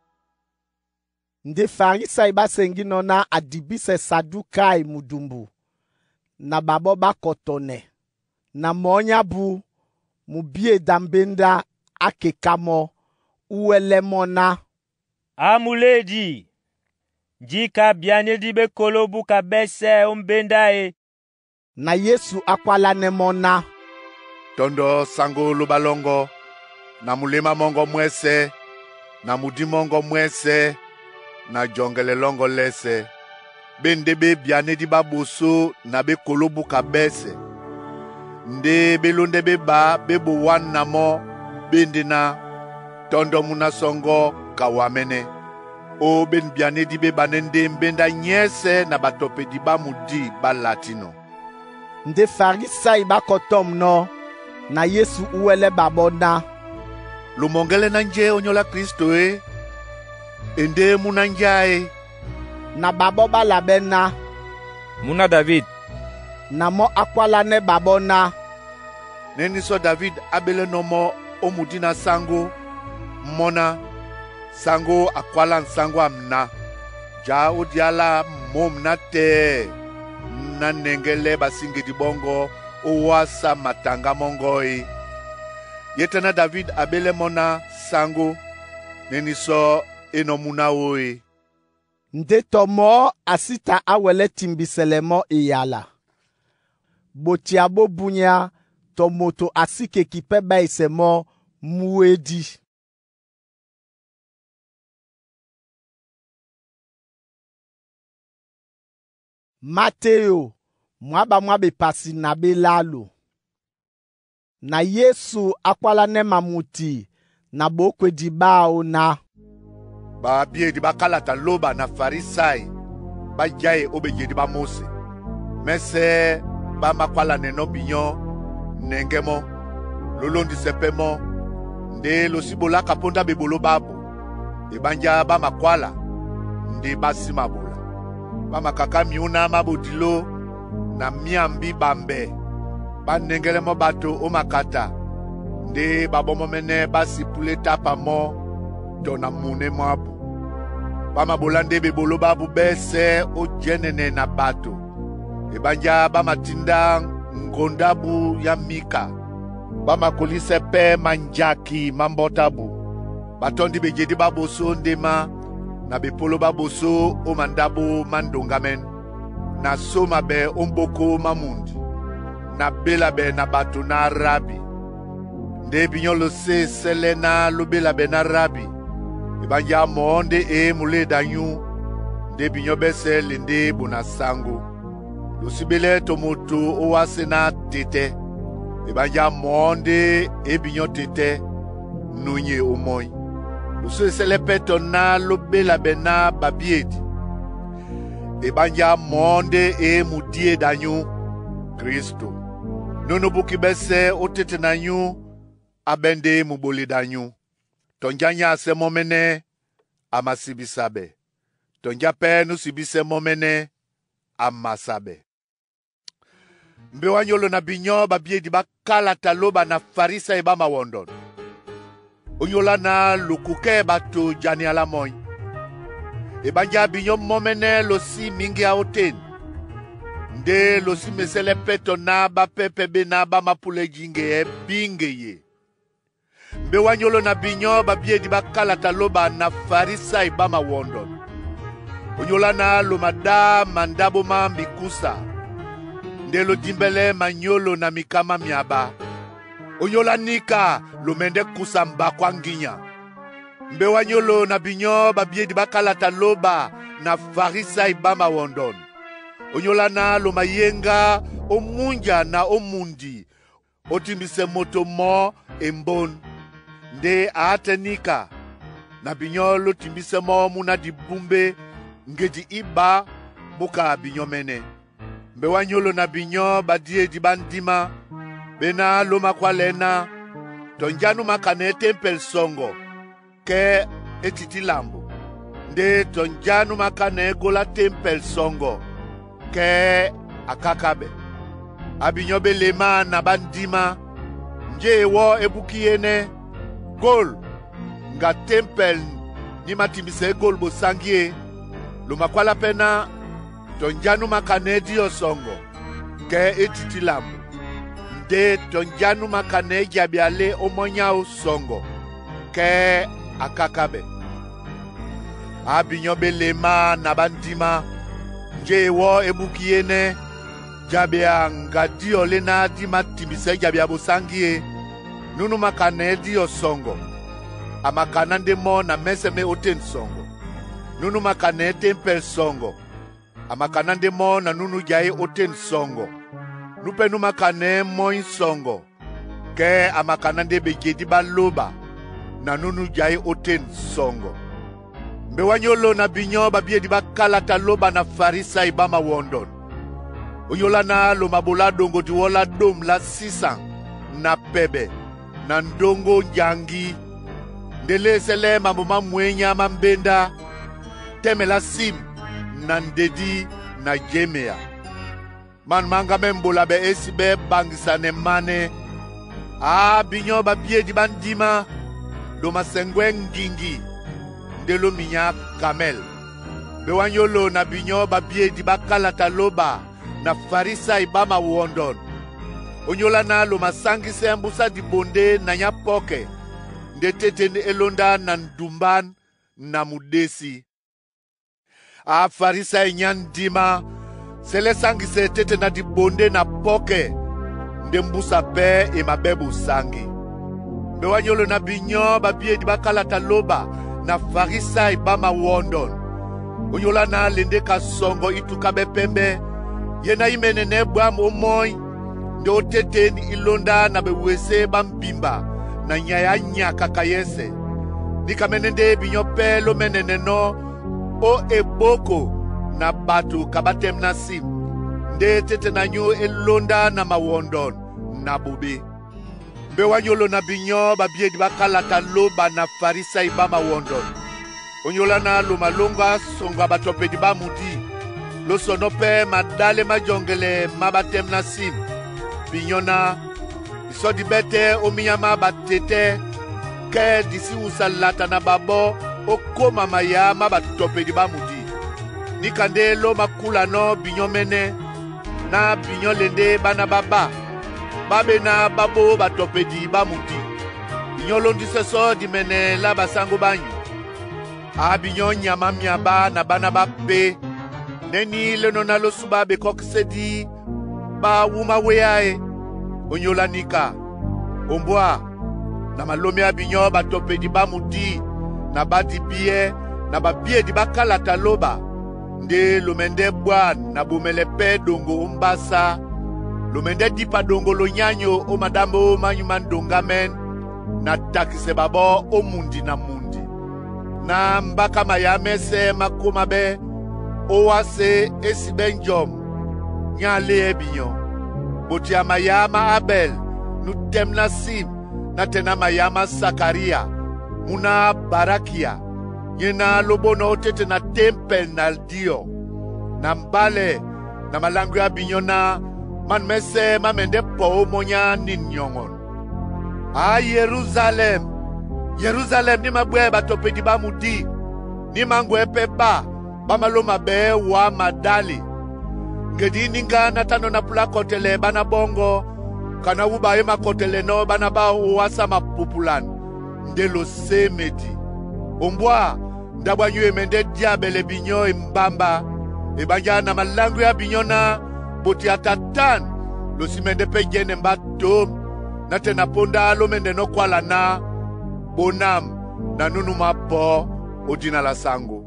Nde Farisai ɓá seŋgínɔ̄ ná a dibísɛ Sadukai mudumbu, na ɓaɓɔ́ ɓá kɔtɔnɛ. Na mɔ̌ nyábū, mubíedi a mbéndá á keká mɔ́, úwɛ́lɛ́ mɔ́ ná, Amuléedi, njíka byanédí ɓé kolóbúka ɓɛ́sɛ̄ ó mbéndá e? Na Yesu á kwálánɛ́ mɔ́ ná, Tɔndɔ saŋgó lóba lɔ́ŋgɔ́, na muléma mɔ́ŋgɔ́ mwɛ́sɛ̄, na mudí mɔ́ŋgɔ́ mwɛ́sɛ̄, na jɔŋgɛlɛ lɔ́ŋgɔ́ lɛ́sɛ̄. Ɓé ndé ɓé byanédí ɓá ɓosó na ɓé kolóbúka ɓɛ́sɛ̄. Ndé ɓé lóndɛ́ ɓé ɓaá ɓé bowán na mɔ́ ɓé ndé ná, Tɔndɔ múna sɔŋgɔ́ ka wamɛ́nɛ́. Ó ɓên byanédí ɓé ɓanɛ́ ndé mbéndá nyɛ́sɛ̄ na ɓatɔpedi ɓá mudí ɓá latínɔ̄. Nde Farisai ɓá kɔtɔ̂mnɔ́, na Yesu úwɛ́lɛ́ ɓaɓɔ́ ná, Lo mɔŋgɛlɛ ná njé ónyólá Kristo e? E ndé múná njá e?» Na ɓaɓɔ́ ɓá labɛ́ ná, «Múná David.» Na mɔ́ á kwálánɛ́ ɓaɓɔ́ ná, «Nɛ́ nísɔ David á ɓélɛ́nɔ̄ mɔ́ ó mudí ná sáŋgó, mɔ́ ná, Sáŋgó a kwálá nsáŋgó ám ná, Ja ó diá lá môm nátɛɛ nánɛŋgɛlɛ ɓasíŋgedi ɓɔ́ŋgɔ̄ ó wásá mataŋgá mɔ́ŋgɔ̄ e. Yé tɛ́ ná David a ɓélɛ́ mɔ́ ná sáŋgó, nɛ́ nísɔ é nɔ̄ múná wó e.» Ndé tɔ mɔ̌ a sí ta á wɛlɛ́ timbisɛlɛ mɔ́ eyala. Ɓotea bó búnyá tɔ moto a sí keki pɛ́ ɓáísɛ mɔ́ mú édí. Mateyo mwǎ ɓá mwá bepasi na bélalo. Na Yesu á kwálánɛ́ mamuti na ɓǒkwedi báō ná, Babyedi ba kalata lóba na Farisai ba jae ó bejedi bá Móse. Mɛ́sɛ́ ɓá makwálanɛnɔ́ binyɔ́ nɛŋgɛ́ mɔ́, lólóndisɛ pɛ́ mɔ́, ndé lo sí bolaka póndá ɓeɓoló ɓábu. Eɓánjá ɓá makwála ndé ɓá sí mabola. Ɓá makaká myǔná má bodiló na myámbí ɓambɛ. Ɓá nɛŋgɛlɛ mɔ́ ɓato ó makata ndé ɓaɓɔ́mɔ́mɛ́nɛ́ ɓá sí púlé tápa mɔ́ tɔ na munɛ́ mwábu. Ɓá mabolá ndé ɓeɓoló ɓábu ɓɛ́sɛ̄ ó jɛ́nɛnɛ na ɓato. Eɓánjá ɓá matindá ŋgondá ábū yá mika. Ɓá makolísɛ́ pɛ́ manjaki má mbɔ́tɔ́ ábū. Ɓá tɔ́ndi bejedí ɓá ɓosó ó ndémá na bepóló ɓá ɓosó ó mandáɓo má ndoŋgámɛ́n, na sóma ɓɛ ó m̀ɓóko má mundi, na béla ɓɛ na ɓato ná Rabi. Ndé binyɔ́ lo sí e sɛ́lɛ́ ná ló béla ɓɛ ná Rabi, eɓánjá mɔɔ́ ndé e muléda nyú, ndé binyɔ́ ɓɛ́sɛ̄ le ndé bo na sáŋgó. Lo sí ɓélɛ́ tɔ moto ó wásē ná tetɛ́. Eɓánjá mɔɔ́ ndé e binyɔ́ tetɛ́, nú nyé ómɔ́ny. Lo sí e sɛ́lɛ́ pɛ́ tɔ ná ló béla ɓɛ ná babíedi. Eɓánjá mɔɔ́ ndé e mudíeda nyú, Kristo. Núnú búki ɓɛ́sɛ̄ ó téte na nyú, á ɓɛ́ ndé e muɓoleda nyú. Tɔ njá nyásɛ́ mɔ́mɛ́nɛ́, a masibisa ɓɛ. Tɔ njá pɛ́ nú sibísɛ́ mɔ́mɛ́nɛ́, a masa ɓɛ. Mbé wá nyólo na binyɔ́ babyedi bá kalata lóba na Farisai ɓá mawɔndɔn. Ónyólá ná lokukɛ́ ɓato jania lá mɔ́ny. Eɓánjá binyɔ́ mɔ́mɛ́nɛ́ lo sí míŋgíá ótên, ndé lo sí mesɛ́lɛ́ pɛ́ tɔ ná ɓá pɛ́ pɛ́ ɓéná ɓá mápúlɛ́ jíŋgɛɛ́ bíŋgeye. Mbé wá nyólo na binyɔ́ babyedi ɓá kalata lóba na Farisai ɓá mawɔndɔn. Ónyólá ná lo maɗá mandáɓo má mikúsa, ndé ló dímbɛ́lɛ́ manyólo na miká má myaba. Ónyólá níka lo mɛndɛ́ kusa mbakó á ŋgínya. Mbé wá nyólo na binyɔ́ babyedi ɓá kalata lóba na Farisai ɓá mawɔndɔn. Ónyólá ná lo mayéŋgá ó múnja na ó mundi ó timbisɛ moto mɔɔ́ embón, ndé a átɛ́ níka na binyɔ́ ló timbísɛ́ mɔ́ múná dibúmbé ŋgedi íɓá múka binyɔ́ mɛ́nɛ́. Mbé wá nyólo na binyɔ́ badíedi ɓá ndímá, ɓéná ló makwálɛɛ́ ná, tɔ njá nú mākanɛɛ́ tempɛl sɔŋgɔ kɛ́ é tití lambo, ndé tɔ njá nú mākanɛɛ́ gólá tempɛl sɔŋgɔ kɛ́ a káká ɓɛ. A binyɔ́ ɓé lemá na ɓá ndímá, njé e wɔ́ é búkí énɛ́, gôl ŋga tempɛl ní mātimbisɛɛ́ gôl bosáŋgí e. Lo makwálá pɛ́ ná, tɔ njá nú mākanɛɛ́ díɔ sɔŋgɔ kɛ́ é tití lambo, ndé tɔ njá nú mākanɛɛ́ jabia lé ómɔ́ny áō sɔŋgɔ kɛ́ a káká ɓɛ. A binyɔ́ ɓé lemá na ɓá ndímá, njé e wɔ́ é búkí énɛ́, jabia ŋga díɔ lé ná dí mātimbisɛɛ́ jabia bosáŋgí e, núnú mākanɛɛ́ díɔ sɔŋgɔ, a makaná ndé mɔ́ na mɛ́sɛ̄ mé ótên sɔŋgɔ. Núnú mākanɛɛ́ tempɛl sɔŋgɔ, a makaná ndé mɔ́ na núnú jaé ótên sɔŋgɔ. Nú pɛ́ nú mākanɛɛ́ mɔ́ny sɔŋgɔ, kɛ́ a makaná ndé bejedí ɓá lóba na núnú jaé ótên sɔŋgɔ. Mbé wá nyólo na binyɔ́ babyedi ɓá kalata lóba na Farisai ɓá mawɔndɔn. Ónyólá ná lo mabolá ɗoŋgo diwɔ́ lá ɗôm lá sísaŋ na pɛɓɛ na ndóŋgó njaŋgí, Nde lêsɛlɛ mambo má mwenya má mbéndá tɛ́mɛ lá sim na ndedí na jémea. Man má nga mɛ́ mbola ɓɛ e sí ɓɛ́ ɓaŋgisanɛ manɛ. A binyɔ́ babyédi ɓá ndímá, lo masɛŋgwɛ́ ŋgiŋgi nde ló minyá kamɛl. Mbé wá nyólo na binyɔ́ babyédi ɓá kalata lóba na Farisai ɓá mawɔndɔn! Ónyólá ná lo masáŋgísɛ́ mbúsá dibondé na nyá pɔ́kɛ nde tétên é lóndá na ndumbán na mudésí. A Farisai nyá ndímá, sɛlɛ sáŋgisɛ tete na dibondé na pɔ́kɛ nde mbúsa pɛ́ e mabɛ́ bosáŋgi. Mbé wá nyólo na binyɔ́ babyédi ɓá kalata lóba na Farisai ɓá mawɔndɔn! Ónyólá ná le ndé kasɔŋgɔ í tuká ɓɛ́ pɛ́mbɛ́, ye ná í mɛ́nɛnɛ́ bwǎm ómɔ́ny nde ó tétên í lóndá na bewesé ɓá mbimba na nyay á nyakaka yɛ́sɛ̄. Níkamɛ́nɛ́ ndé binyɔ́ pɛ́ ló mɛ́nɛnɛnɔ́ ó ebóko na bato ka ɓá tɛ́m ná sim, nde tete na nyú é lóndá na mawɔndɔn na boɓé. Mbé wá nyólo na binyɔ́ babyédi ɓá kalata lóba na Farisai ɓá mawɔndɔn! Ónyólá ná lo malóŋgá sɔŋgɔ a batɔpedi ɓá mudí, ló sɔnɔ́ pɛ́ maɗálɛ́ má jɔŋgɛlɛ má ɓá tɛ́m ná sim. Binyɔ́ ná, disɔ di ɓɛ́ tɛ́ ó minyá má batetɛ́, kɛ́ di sí wusa lata na ɓaɓɔ́ ó kóma mayá má batɔpedi ɓá mudí. Níka ndé ló makúlanɔ́ binyɔ́ mɛ́nɛ́, ná binyɔ́ le ndé ɓána ɓá ɓá, ɓá ɓé ná ɓá ɓó batɔpedi ɓá mudí. Binyɔ́ lóndisɛ́ sɔ́ dimɛnɛ lá basáŋgó bányu. A binyɔ́ nyama myabá na ɓána ɓápé, nɛ́ ní lénɔ́ ná ló súɓá bekɔ́kísédí ɓá wúma wéá e. Ónyólá níka, ombwá, na malóméá binyɔ́ batɔpedi ɓá mudí na ɓá dibíɛ́ na babyédi ɓá kalata lóba, nde lo mɛndɛ́ bwân na bomɛlɛ pɛ́ ɗoŋgo ó mbásá, lo mɛndɛ́ dípa ɗoŋgo lonyanyo ó maɗámbó mányu má ndoŋgámɛ́n na takisɛ ɓaɓɔ́ ó mundi na mundi. Na mbáká mayá mɛ́sɛ̄ má kóma ɓɛ́ ó wásē é sí ɓɛ́ njɔm nyá a léɛ binyɔ́. Ɓotea mayá má Abɛl nú tɛ́m ná sim na tɛ́ ná mayá má Sakaria múna Barakia nyé ná ló bónɔ̄ ó tete na témpɛl na díɔ. Na mbálɛ na maláŋgwea binyɔ́ ná man mɛ́sɛ̄ má mɛndɛ́ pɔ ómɔ́ nyá ní nyɔŋɔn. A Yerúsalɛm, Yerúsalɛm ní mabwɛ́ batɔpedi ɓá mudí, ní máŋgwɛɛ́ pɛ́ ɓá ɓá malóma ɓɛɛ́ wǎ maɗále. Ngedi níŋgá ná tánɔ̄ ná púlá kɔtɛlɛ ɓána ɓɔ́ŋgɔ́, ka ná wúɓa é makɔtɛlɛnɔ́ ɓána ɓáō ó wásá mapupulan, nde lo sémedi. Ombwá, ndáɓo ányú e mɛndɛ́ diáɓɛlɛ binyɔ́ embámbá, ebanjá na maláŋgwea binyɔ́ ná ɓotea tatan lo sí mɛndɛ́ pɛ́ jɛ́nɛ mbá tôm, na tɛ́ na póndá ló mɛ́ndɛnɔ́ kwála ná, Bónam na núnú mapɔ̌ ó dina lá sáŋgó.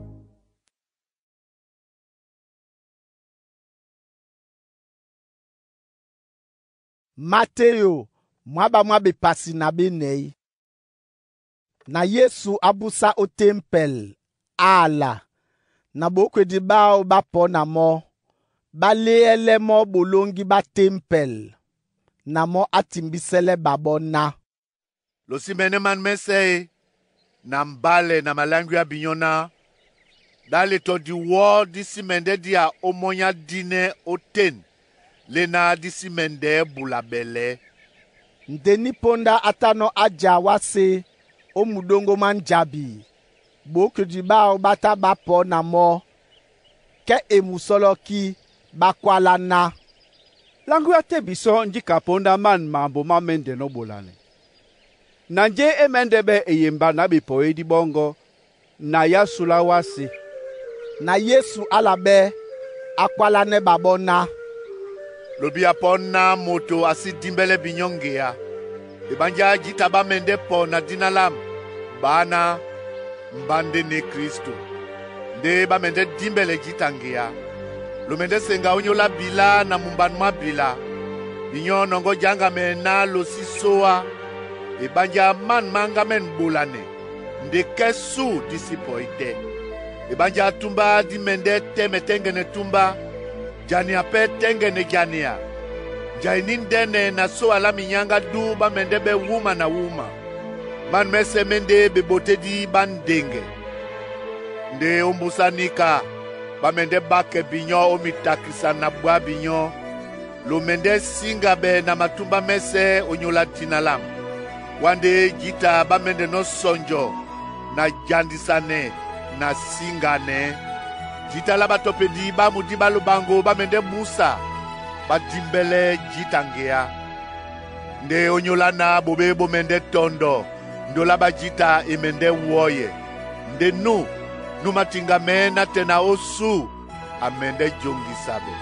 Mateyo mwaba mwa bepasi na benei. Na Yesu abusa o tempel ala na bokwedi bao bapɔ na mɔ baleɛlɛ mɔ bolongi ba tempel na mɔ atimbisɛlɛ babɔ na. Lo sí mɛnɛ́ man mɛ́sɛ̄ e, na mbálɛ na maláŋgwea binyɔ́ ná, ɗále tɔ diwɔ́ dí sí mɛndɛ́ día ómɔ́ nyá dínɛ́ ótên lé ná dí sí mɛndɛɛ́ bula ɓɛlɛɛ́. Nde ní póndá á tánɔ́ á ja wásē ó muɗóŋgó mwá njabi, bokwedi báō ɓá tá ɓá pɔ na mɔ́, kɛ́ e musɔlɔkí ɓá kwálá ná, Láŋgwea tɛ́ bisɔ́ njíka póndá man mambo má mɛ́ndɛnɔ́ bolanɛ. Na njé e mɛ́ndɛ́ ɓɛ́ eyemba na bepɔyedi ɓɔ́ŋgɔ́ na yá sula wásē. Na Yesu á la ɓɛ́ á kwálánɛ́ ɓaɓɔ́ ná, Lobi a pɔ́ ná moto a sí dímbɛ́lɛ́ binyɔ́ ŋgeá. Ebanjá jǐta ɓá mɛndɛ́ pɔ na dina lâm, ɓá ná, mbá ndé ne Kristo, ndé ɓá mɛndɛ́ dímbɛlɛ jǐta ŋgeá. Lo mɛndɛ́ seŋga ónyólá bilá na mumban mwá bila. Binyɔ́ nɔŋgɔ́ jaŋgamɛ ná lo sí sóá, ebanjá man má ŋgámɛ́n ɓolanɛ, nde kɛ́ sú dí sí pɔí tɛ́. Ebanjá túmbá dí mɛndɛ́ tɛ́mɛ tɛ́ŋgɛnɛ túmbá, jania pɛ́ tɛ́ŋgɛnɛ jania. Njai ní ndɛ́nɛ na sóa lá minyáŋgá dú ɓá mɛndɛ́ ɓɛ́ wúma na wúma. Man mɛ́sɛ̄ mé ndé bebotédi ɓá ndeŋgɛ. Ndé ó mbúsá níka, ɓá mɛndɛ́ ɓákɛ binyɔ́ ó mitakisa na bwá binyɔ́. Lo mɛndɛ́ síŋga ɓɛ na matúmbá mɛ́sɛ̄ onyolá dina lâmu. Wá ndé jǐta ɓá mɛ́ndɛnɔ́ sɔnjɔ na jandisanɛ na síŋganɛ. Jǐta lá ɓatɔpedi ɓá mudí ɓá lobaŋgo ɓá mɛndɛ́ búsa ɓá dímbɛ́lɛ́ jǐta ŋgeá. Ndé ónyólá ná ɓoɓé ɓó mɛndɛ́ tɔndɔ, ndolá ɓá jǐta e mɛndɛ́ wɔ́yɛ. Ndé nú, nú matiŋgamɛɛ́ nátɛna ó sú, a mɛndɛ́ joŋgisa ɓɛ.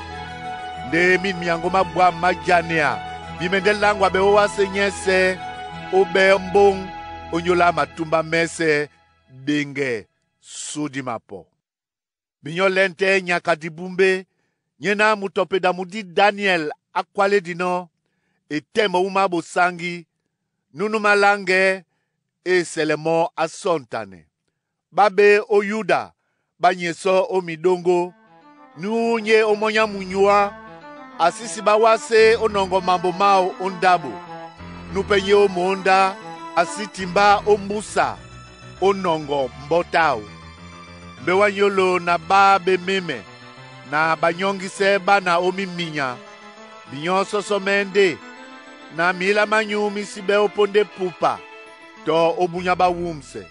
Ndé mín myaŋgó má bwâm má janea mi mɛndɛ́ láŋgwa ɓɛ ó wásē nyɛ́sɛ̄, ó ɓɛ́ mbóŋ ónyólá matúmbá mɛ́sɛ̄ ɗeŋgɛ sú di mapɔ. Binyɔ́ lɛ́ tɛ́ nyaka dibúmbé, nyéná mutɔpeda mudí Daniɛl á kwálédinɔ́, e tɛ́ mɔ wúma bosaŋgí, núnú maláŋgɛɛ́ e sɛlɛ mɔ́ á sɔ́ntanɛ. Ɓá ɓé ó Yuda ɓá nyɛsɔ́ ó miɗóŋgó, nú nyé ó mɔ́ nyá munyuá, a sí sí ɓá wásé ó nɔŋgɔ mambo máō ó ndáɓo. Nú pɛ́ nyé ó mǒndá, a sí timbá ó mbúsa ó nɔŋgɔ mbɔ́ táō. Mbé wá nyólo na ɓá ɓé mémɛ na ɓanyɔ́ŋgísɛ́ ɓána ó míminya, binyɔ́ sɔ́sɔ́ mɛ́ ndé, na mǐlá mányū mí sí ɓɛ́ ó póndá epupa tɔ ó búnyá ɓá wúmsɛ.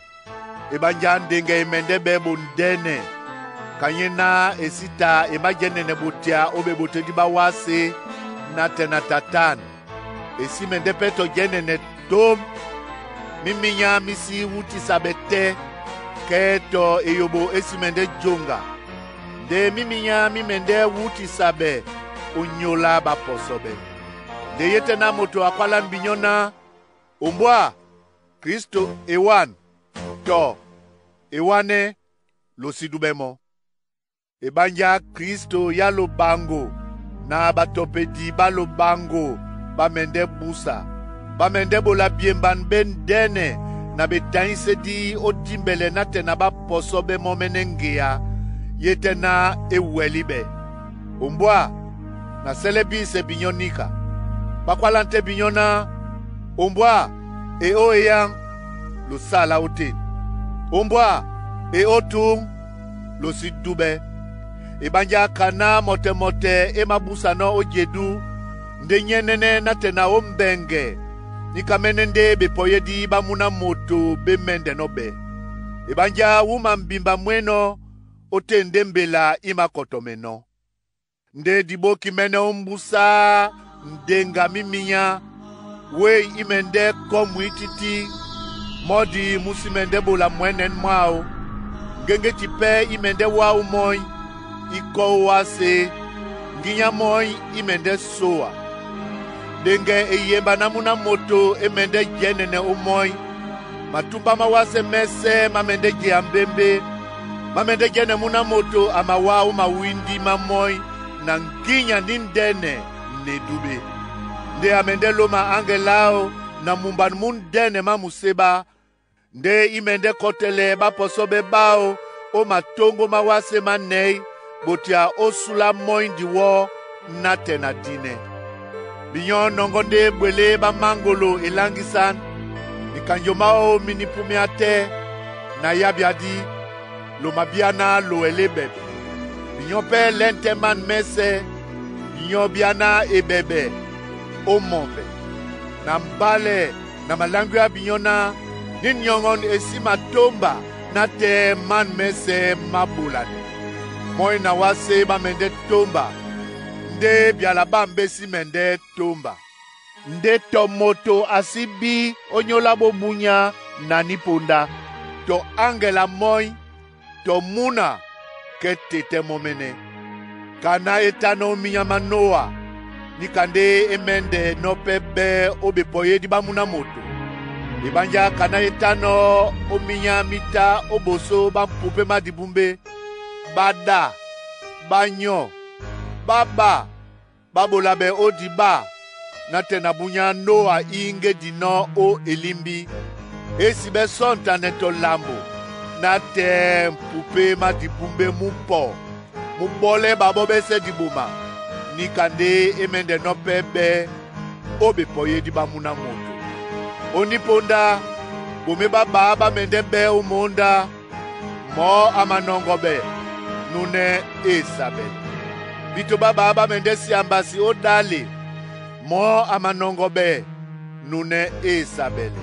Eɓánjá ndeŋgɛ e mɛndɛ́ ɓɛ́ bondɛ́nɛ, kanyéná e sí ta e májɛ́nɛnɛ botea ó ɓebotédi ɓá wásé nátɛna tatân. E sí mɛndɛ́ pɛ́ tɔ jɛ́nɛnɛ tóm. Míminya mí sí wútisa ɓɛ tɛ́, kɛ́ tɔ eyoɓo é sí mɛndɛ́ joŋga. Nde míminya mí mɛndɛ́ wútisa ɓɛ ónyólá ɓapɔsɔ ɓɛ. Nde ye tɛ́ ná moto a kwálánɛ binyɔ́ ná, Ombwá, Kristo e wân, tɔ e wánɛ́, lo sí dúbɛ́ mɔ́. Eɓánjá Kristo yá lobaŋgo na ɓatɔpedi ɓá lobaŋgo ɓá mɛndɛ́ búsa. Ɓá mɛndɛ́ ɓola byemban ɓé ndɛ́nɛ na betanyísédí ó dímbɛlɛ nátɛna ɓá pɔsɔ́ ɓɛ́ mɔ́ mɛ́nɛ́ ŋgeá, ye tɛ́ ná é wɛlí ɓɛ. Ombwá, na sɛlɛ bísɛ binyɔ́ níka. Ɓá kwálánɛ tɛ́ binyɔ́ ná, Ombwá, e ó eyáŋ, lo sala ótên. Ombwá, e ó túŋ, lo sí dúbɛ́. Eɓánjá kaná mɔtɛ-mɔtɛ e mabúsanɔ́ ó jedú, ndé nyɛ́nɛ́nɛ́ nátɛna ó mbɛŋgɛ, níkamɛ́nɛ́ ndé bepɔyédi ɓá múna moto ɓé mɛ́ndɛnɔ́ ɓɛ̄. Eɓánjá wúma mbimba mwɛ́nɔ́ ó tên ndé mbela í makɔtɔmɛnɔ́. Ndé diɓókimɛ́nɛ́ ó mbúsá ndeŋga míminya, wéi í mɛndɛ́ kɔ́ mwǐtítí, mɔ́di mú sí mɛndɛ́ ɓola mwɛ̌nɛ̌n mwáō. Ŋgéŋgéti pɛ́ í mɛndɛ́ wá ó mɔ́ny, í kɔ́ ó wásé, ŋginyá mɔ́ny í mɛndɛ́ sóa. Ɗeŋgɛ e yemba ná múna moto é mɛndɛ́ jɛ́nɛnɛ ó mɔ́ny. Matúmbá má wásē mɛ́sɛ̄ má mɛndɛ́ jea mbémbé. Má mɛndɛ́ jɛ́nɛ múna moto a mawá ó mawíndí má mɔ́ny na ŋginya ní ndɛ́nɛ na edúɓé. Ndé a mɛndɛ́ lóma áŋgɛ láō na mumban mú ndɛ́nɛ má muséɓá. Ndé í mɛndɛ́ kɔtɛlɛ ɓápɔsɔ́ ɓɛ́ ɓáō ó matóŋgó má wásē mánɛ̌y botea ó súlá mɔ́ny diwɔ́ nátɛna dinɛ. Binyɔ́ nɔŋgɔ́ ndé ɓwelé ɓá máŋgolo eláŋgísán, mikanjo máō mí nípúmɛ́á tɛ́, na yábyadí, loma bíáná lowɛlé ɓɛɓɛ. Binyɔ́ pɛ́ lɛ́ tɛ́ man mɛ́sɛ̄, binyɔ́ bíáná eɓɛɓɛ ó mɔmvɛ. Na mbálɛ na maláŋgwíá binyɔ́ ná, ní nyɔŋɔn e sí matómba nátɛɛ man mɛ́sɛ̄ má ɓolanɛ. Mɔ́ny na wásé ɓá mɛndɛ́ tómba, ndé byala ɓâm ɓé sí mɛndɛ́ tómba. Ndé tɔ moto a sí bí ónyólá ɓó búnyá na nípondá, tɔ áŋgɛl a mɔ́ny, tɔ múna kɛ́ tetɛ́ mɔ́ mɛ́nɛ́. Kaná é tánɔ́ ó minyá má Noa, níka ndé é mɛ́ndɛnɔ́ pɛ́ ɓɛ́ ó bepɔyédi ɓá múna moto. Eɓánjá kaná é tánɔ́ ó minyá mí tá ó ɓosó ɓá mapupé má dibúmbé, ɓá ɗá, ɓá nyɔ́, ɓá ɓâ, ɓá ɓola ɓɛ ó dibá, nátɛna búnyá Noa íŋgédinɔ́ ó elímbí, é sí ɓɛ́ sɔ́ntanɛ tɔ lambo nátɛɛ mapupé má dibúmbé mú pɔ mú ɓɔ́lɛ́ ɓaɓɔ́ ɓɛ́sɛ̄ diboma, níka ndé é mɛ́ndɛnɔ́ pɛ́ ɓɛ́ ó bepɔyédi ɓá múna moto. Onípondá, Bomé ɓá ɓaá ɓá mɛndɛ́ ɓɛ́ ó mǒndá, mɔ̌ a manɔŋgɔbɛ, núnɛ́ e sabɛlɛ. Bíto ɓá ɓaá ɓá mɛndɛ́ si ambasi ó ɗále, mɔ̌ a manɔŋgɔbɛ, núnɛ́ e sabɛlɛ.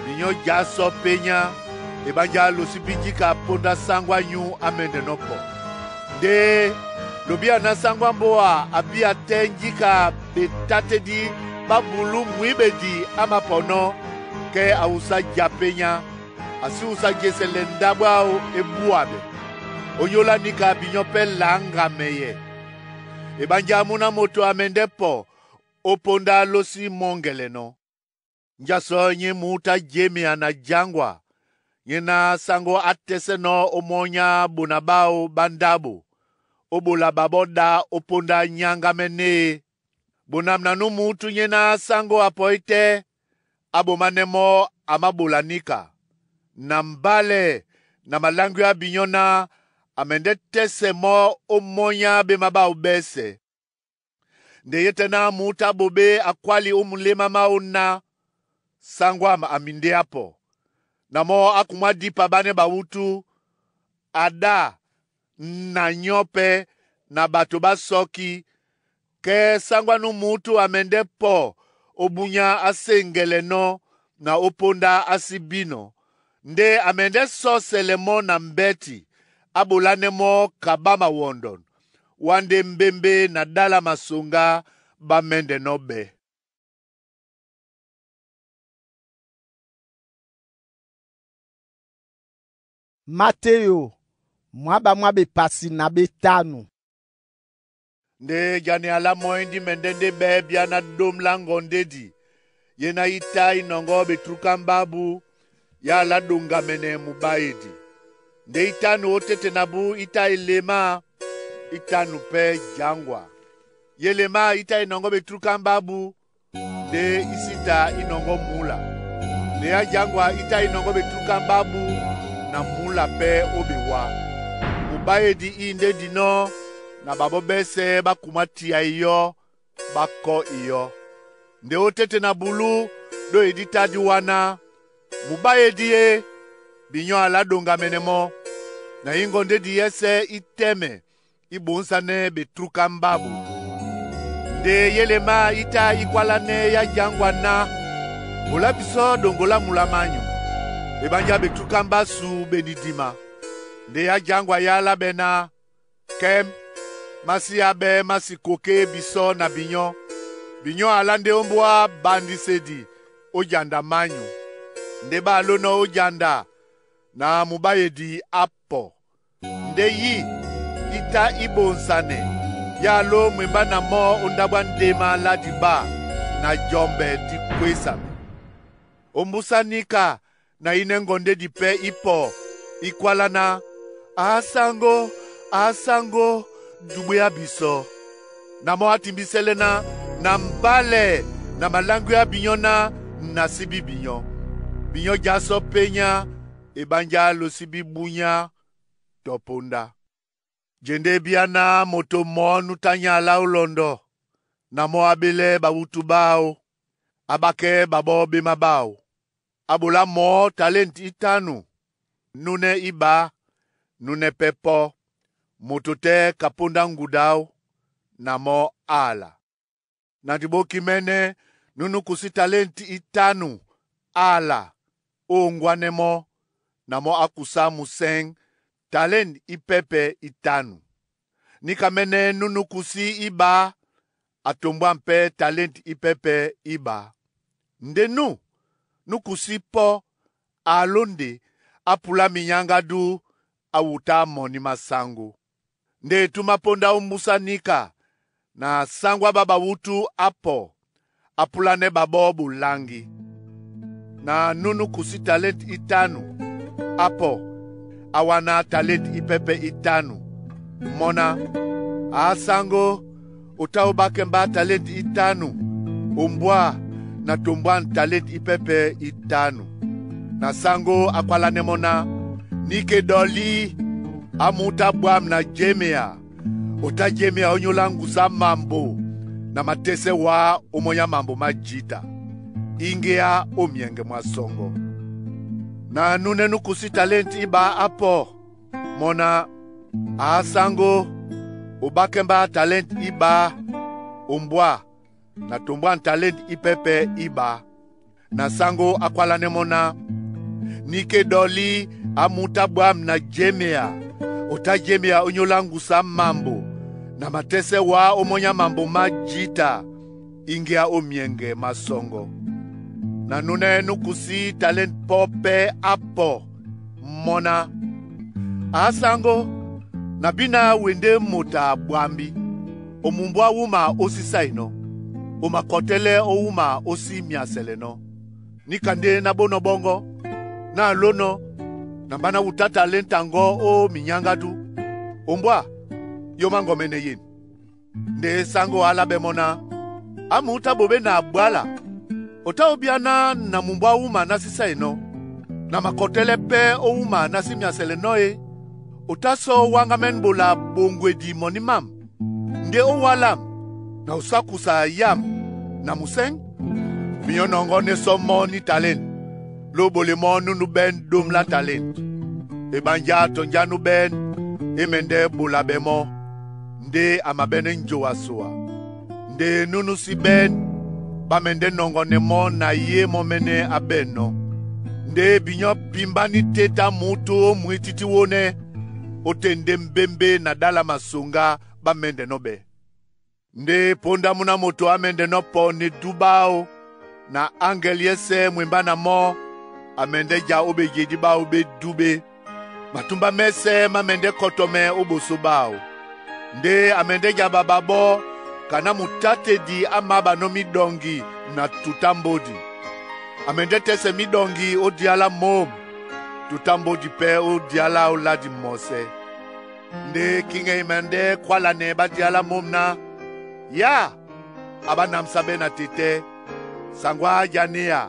Binyɔ́ já sɔ pényá ebanjá losi bí jika ponda sáŋgó anyú á mɛndɛ́nɔ́ pɔ. Ndé lobi ana sáŋgó á mbóa a bí a tɛ́ njíka betátédí ɓá bulú mwíɓedi á mapɔnɔ́, kɛ́ a wusá ja pényá, a sí wusá jesɛ lɛ ndáɓo áō é búabɛ. Ónyólá níka binyɔ́ pɛ́ laŋgamɛyɛ. Ebanjá múna moto a mɛndɛ́ pɔ ó póndá lósí mɔ́ŋgɛlɛnɔ́. Njasɔ nyé muta jémea na jǎŋgwa, nyé ná sáŋgó á tɛ́sɛ́nɔ́ ó mɔ́nyá ɓona ɓáō ɓá ndáɓo, ó ɓola ɓaɓɔ́ ɗá ó póndá nyáŋgámɛ́ né e. Bonam na nú mutu nyé ná sáŋgó a pɔí tɛ́, á ɓománɛ́ mɔ́ a máɓola níka. Na mbálɛ na maláŋgwea binyɔ́ ná a mɛndɛ́ tɛ́sɛ mɔ́ ó mɔ́nyá ɓéma ɓáō ɓɛ́sɛ̄. Nde yé tɛ́ ná muta á ɓoɓé a kwáli ó muléma máō ná, sáŋgó am a mindé á pɔ. Na mɔ́ á kumwá dípa ɓánɛ́ ɓawútú, a ɗá na nyɔ́ pɛ́ na ɓato ɓá sɔ́kí, kɛ́ sáŋgó á nú mutu a mɛndɛ́ pɔ ó búnyá á séŋgɛlɛnɔ́ na ó póndá á sí bínɔ. Ndé a mɛndɛ́ sɔ́sɛlɛ mɔ́ na mbɛ́ti, á ɓolánɛ́ mɔ́ kaba mawɔndɔn, wá ndé mbémbé na ɗála masoŋgá ɓá mɛ́ndɛnɔ́ ɓɛ̄. Mateyo mwaba mwa bepasi na betanu. Nde jane ala mɔ́ di mɛndɛ́ ndé ɓɛ́ bia na dom lá ŋgɔndédi, ye na ita inɔŋgɔ betruka mbabu, ya ala dongamɛnɛ mubayedi. Nde itanu ó tete na bú ita elema, itanu pɛ́ jǎŋgwa. Ye lema ita inɔŋgɔ betruka mbabu, nde isita inɔŋgɔ mula. Nde ya jǎŋgwa ita inɔŋgɔ betruka mbabu, na mula pɛ́ ó bewá. Mubayedi i nde dinɔ́, na ɓaɓɔ́ ɓɛ́sɛ̄ ɓá kumwá tia iyɔ́, ɓá kɔ́ iyɔ́. Nde ó tete na bulú ɗó e dí tá dí wá ná, mubayedi e, binyɔ́ ala dongamɛnɛ mɔ́, na íŋgɔndédi yɛ́sɛ̄ í tɛ́mɛ í ɓonsanɛ́ betruka mbabu. Nde ye lema ita ikwálánɛ́ yá jǎŋgwa ná, bola bisɔ dongo lá mula mányu, ebanja betruka mbasu benidima. Nde yá jǎŋgwa yá lá ɓɛ́ ná, kɛ́m, masi abɛ masi koké bisɔ na binyɔ́. Binyɔ́ ala ndé ómbóá bandisedi ó janda mányu. Nde ɓá alónɔ̄ ó janda na mubayedi á pɔ. Nde yí ita í bonsanɛ yá aló mwembá na mɔ́ ó ndáɓo á ndema lá dibá na jɔmbɛ dí kwésamɛ. Ómbúsá níka na ínɛ́ ŋgɔndédi pɛ́ í pɔ í kwálá ná, Á sáŋgó, á sáŋgó, dubwéá bisɔ. Na mɔ́ á timbisɛlɛ ná, na mbálɛ na maláŋgwea binyɔ́ ná na sí bí binyɔ́. Binyɔ́ já sɔ pényá ebánjá losí bí búnyá tɔ póndá. Jende bia ná moto mɔ́ nú tá nyá ala ó lɔndɔ, na mɔ́ á ɓélɛ́ ɓawútú ɓáō, á ɓákɛ́ ɓaɓɔ́ ɓéma ɓáō. Á ɓolá mɔ̌ talênti ítánù, núnɛ́ íbǎ, núnɛ́ pɛ́ pɔ́. Moto tɛ́ ka póndá ŋguda áō, na mɔ́ ala. Na dibókimɛ́nɛ́ núnú kusí talênti ítánù ala ó ŋgwánɛ́ mɔ́, na mɔ́ á kusá musɛ̂ŋ talênti ípɛ́pɛ̄ ítánù. Níkamɛ́nɛ́ núnú kusí íbǎ, a tombwá pɛ́ talênti ípɛ́pɛ̄ íbǎ. Ndé nú, nú kusí pɔ́, a aló nde á pulá minyáŋgádú, á wutá mɔní má sáŋgó. Nde etu má póndá ómbúsá níka, na sáŋgó á ɓá ɓawútú á pɔ, á púlánɛ́ ɓaɓɔ́ ɓoláŋgi. Na núnú kusí talênti ítánù, á pɔ, á wáná talênti ípɛ́pɛ́ ítánù. Mɔ́ ná, á sáŋgó, o tá ó ɓákɛ mbá talênti ítánù, ombwá na tombwá talênti ípɛ́pɛ́ ítánù. Na sáŋgó á kwálánɛ́ mɔ́ ná, níke ɗɔlí, á mú tá bwâm na jémea, o tá jémea ónyólá ŋgusá mambo na matɛ́sɛ́ wá ó mɔ́nyá mambo má jǐta. Íŋgéá ó myɛŋgɛ mwá sɔŋgɔ. Na núnɛ́ nú kusí talênti íba á pɔ mɔ́ ná, ‘Asango, o bákɛ́ mbá talênti íba. Ombwá, na tombwán talênti ípɛ́ pɛ́ íba.’ Na sango á kwálánɛ́ mɔ́ ná, ‘Níka e ɗɔlí á mutá bwâm na jemea. O tá jemea ónyólá ŋgusu á mambo, na matɛ́sɛ́ wá ómɔ́ny á mambo má jǐta íŋgéá ó myɛŋgɛ má sɔŋgɔ́.’ Na núnɛ́ nú kusí talênti pɔ́ pɛ́ á pɔ mɔ́ ná, ‘Asango, na bí na we ndé moto a bwambi. O mumbwá wúma ó sísáinɔ́, o makɔtɛ́lɛ́ ó wúma ó sí myasɛlɛnɔ́. Níka ndé ná bónɔ̄ ɓɔ́ŋgɔ́, ná lónɔ̄ na mba ná wutá talênti aŋgɔ́ ó minyáŋgádú. Ombwá, yo máŋgɔmɛnɛ yen.’ Ndé sáŋgó á lá ɓɛ́ mɔ́ ná, ‘Á mutá ɓoɓé na bwǎla. O tá óbíaná na mumbwá wúma ná sísáinɔ́, na makɔtɛ́lɛ́ pɛ́ ó wúma ná sí myasɛlɛnɔ́ e? O tá sɔ́ wáŋgámɛ́n ɓola boŋgwedi mɔní mám, ndé ó wálám na o sá kusa yâm na musɛ́ŋ? Binyɔ́ nɔŋgɔ́ né sɔ́ mɔ́ ní talênti, ló ɓole mɔ́ núnú ɓɛ́n ɗôm lá talênti. Eɓanjá tɔ njá nú ɓɛ́n é mɛndɛ́ ɓola ɓɛ̀ mɔ́, ndé a maɓɛ́nɛ́ njoa-soa. Nde núnú sí ɓɛ́n, ɓá mɛndɛ́ nɔŋgɔnɛ mɔ́ na yé mɔ́mɛ́nɛ́ á ɓɛ̂nnɔ́. Ndé binyɔ́ pimbá ní tét á mǔtú ó mwǐtítí wónɛ́, ótên ndé mbémbé na ɗála masoŋgá ɓá mɛ́ndɛnɔ́ ɓɛ̄. Ndé póndá múná moto á mɛ́ndɛnɔ́ pɔ na edú ɓáō, na aŋgɛl yɛ́sɛ̄ mwembá na mɔ́, a mɛndɛ́ ja ó ɓejedí ɓáō ɓé dúɓé. Matúmbá mɛ́sɛ̄ má mɛndɛ́ kɔtɔmɛ ó ɓosó ɓáō. Ndé a mɛndɛ́ jaba ɓaɓɔ́ ka ná mutátedi á māɓanɔ́ míɗɔŋgi na tuta mbódi. A mɛndɛ́ tɛ́sɛ míɗɔŋgi ó día lá môm, tuta mbódi pɛ́ ó día láō lá dimɔsɛ. Ndé kíŋɛ e mɛndɛ́ kwálanɛ ɓá día lá môm ná, ‘Yá!’ A ɓá námsá ɓɛ́ na tetɛ́. Saŋgó á janéa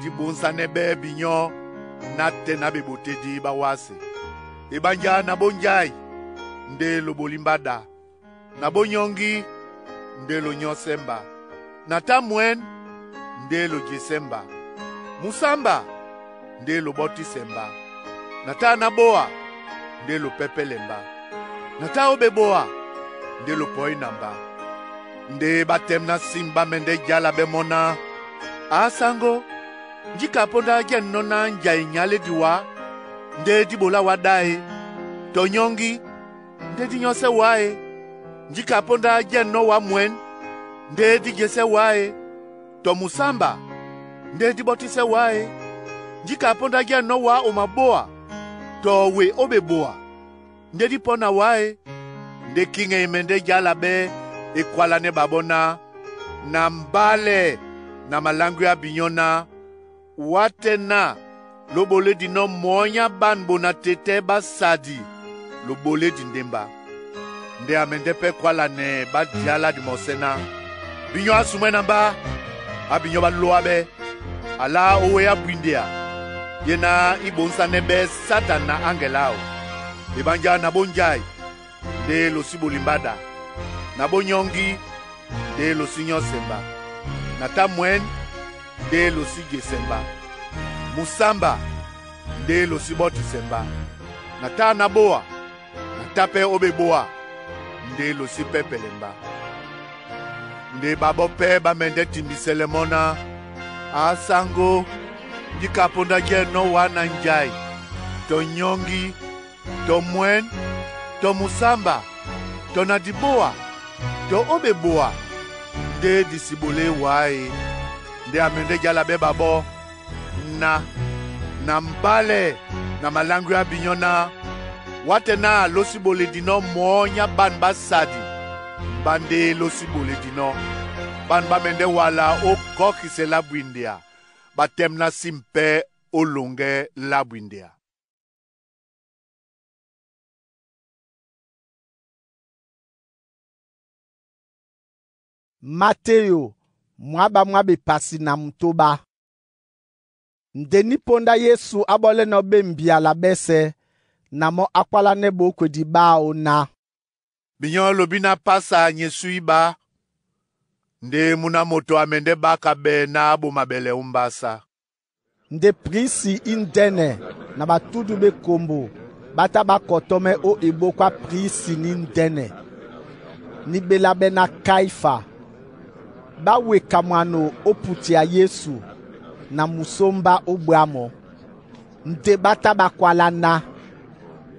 dí ɓonsanɛ́ ɓɛ́ binyɔ́ nátɛ́ ná ɓeɓotédí ɓá wásē. Eɓánjá na bónjái, ndé loɓolí mbá ɗa, na bónyɔ́ŋgí, ndé lonyɔ́sɛ́ mba, na tá mwɛ̌n, ndé lojesɛ́ mba, musámbá, ndé lobɔ́tísɛ mba, na tá na bóa, ndé lopɛ́pɛ́lɛ mba, na tá ó ɓeboa, ndé lopɔí na mba. Ndé ɓá tɛ́m ná sim ɓá mɛndɛ́ jála ɓɛ́ mɔ́ ná, ‘Asango, njíka póndá jɛ́nɔ́ ná njai nyálédi wá, ndé dí ɓolá wá ɗá e, tɔ nyɔ́ŋgí, ndé dí nyɔ́sɛ́ wá e? Njíka póndá jɛ́nɔ́ wá mwɛ̌n, ndé dí jesɛ́ wá e? Tɔ musámbá, ndé dí ɓɔ́tísɛ́ wá e? Njíka póndá jɛ́nɔ́ wá o mabóa, tɔ we ó ɓeboa, ndé dí pɔ́ na wá e?’ Ndé kíŋɛ e mɛndɛ́ jála ɓɛ́ e kwálánɛ́ ɓaɓɔ́ ná, ‘Na mbálɛ na maláŋgwea binyɔ́ ná, wátɛ́ ná lóɓolédinɔ́ mɔ́ nyá ɓân ɓona tetɛ́ ɓá sadi loɓolédi ndemba.’ Ndé a mɛndɛ́ pɛ́ kwálanɛ ɓá diá lá dimɔsɛ́ ná, ‘Binyɔ́ á sumwɛ́ na mbá, á binyɔ́ ɓá lóá ɓɛ́, a lá ó wéá bwindea yé ná í ɓonsanɛ́ ɓɛ́ Satan na aŋgɛl áō. Eɓánjá na bónjái, ndé lo sí ɓolimba ɗa, na bónyɔ́ŋgí, ndé lo sí nyɔ́sɛ mba, na tá mwɛ̌n, ndé lo sí jesɛ mba, musámbá, ndé lo sí ɓɔ́tisɛ mba, na tá na bóa, na tá pɛ́ ó ɓeboa, ndé lo sí pɛ́pɛlɛ mba. Ndé ɓaɓɔ́ pɛ́ ɓá mɛndɛ́ timbisɛlɛ mɔ́ ná, ‘Asango, njíka póndá jɛ́nɔ́ wá na njai, tɔ nyɔ́ŋgí, tɔ mwɛ̌n, tɔ musámbá, tɔ na dibóa, tɔ ó ɓeboa, ndé di si ɓolé wá e?’ Ndé a mɛndɛ́ jála ɓɛ́ ɓaɓɔ́, ná, na mbálɛ na maláŋgwea binyɔ́ ná, wátɛ́ ná ló sí ɓoledinɔ́ mɔ́ nyá ɓân ɓá sadi, mbá ndé ló sí ɓoledinɔ́. Ɓân ɓá mɛndɛ́ wala ó kɔ́kisɛ lá bwindea, ɓá tɛ́m ná sim pɛ́ ó loŋgɛ́ lá bwindea. Mateyo mwaba mwa bepasi na mutoba. Ndeni ponda Yesu abɔlɛnɔ be mbiala bɛsɛ na mɔ akwalanɛ bokwedi bao na. Binyɔ́ lobi na pasa nyɛ su íba, ndé múna moto a mɛndɛ́ ɓáka ɓɛɛ ná a ɓoma ɓɛlɛ ó mbásá. Nde prisi índɛ́nɛ na batudu ɓá ekombo ɓá tá ɓá kɔtɔ́mɛ́ ó eɓóko á prisi níndɛ́nɛ, ní ɓé láɓɛ́ ná Kaífa. Ɓá weka mwano ó putia Yesu, na musómbá ó bwá mɔ́. Nde ɓá tá ɓá kwala ná,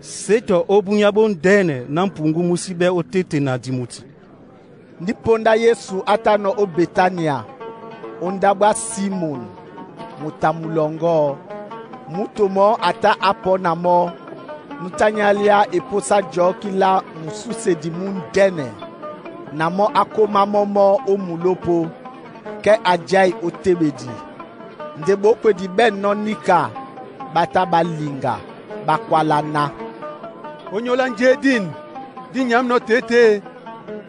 “Sé tɔ ó búnyá bóndɛ́nɛ ná mpuŋgú mú sí ɓɛ́ ótéte na dimuti.” Nípóndá Yesu á tánɔ̄ ó Betania, ó ndáɓo á Simon, moto a mulɔŋgɔ́. Muto mɔɔ́ a tá á pɔ́ na mɔ́, nú tá nyálíá e pósá jɔ̌ki lá musúsedi múndɛ́nɛ, na mɔ́ á kómá mɔ́ mɔ́ ó mulópō, kɛ́ a jái ó téɓedi. Nde ɓókwedi ɓɛ̂n nɔ́ níka ɓá tá ɓá liŋga, ɓá kwala ná, “Ónyólá njé dín dí nyǎmnɔ́ têtê,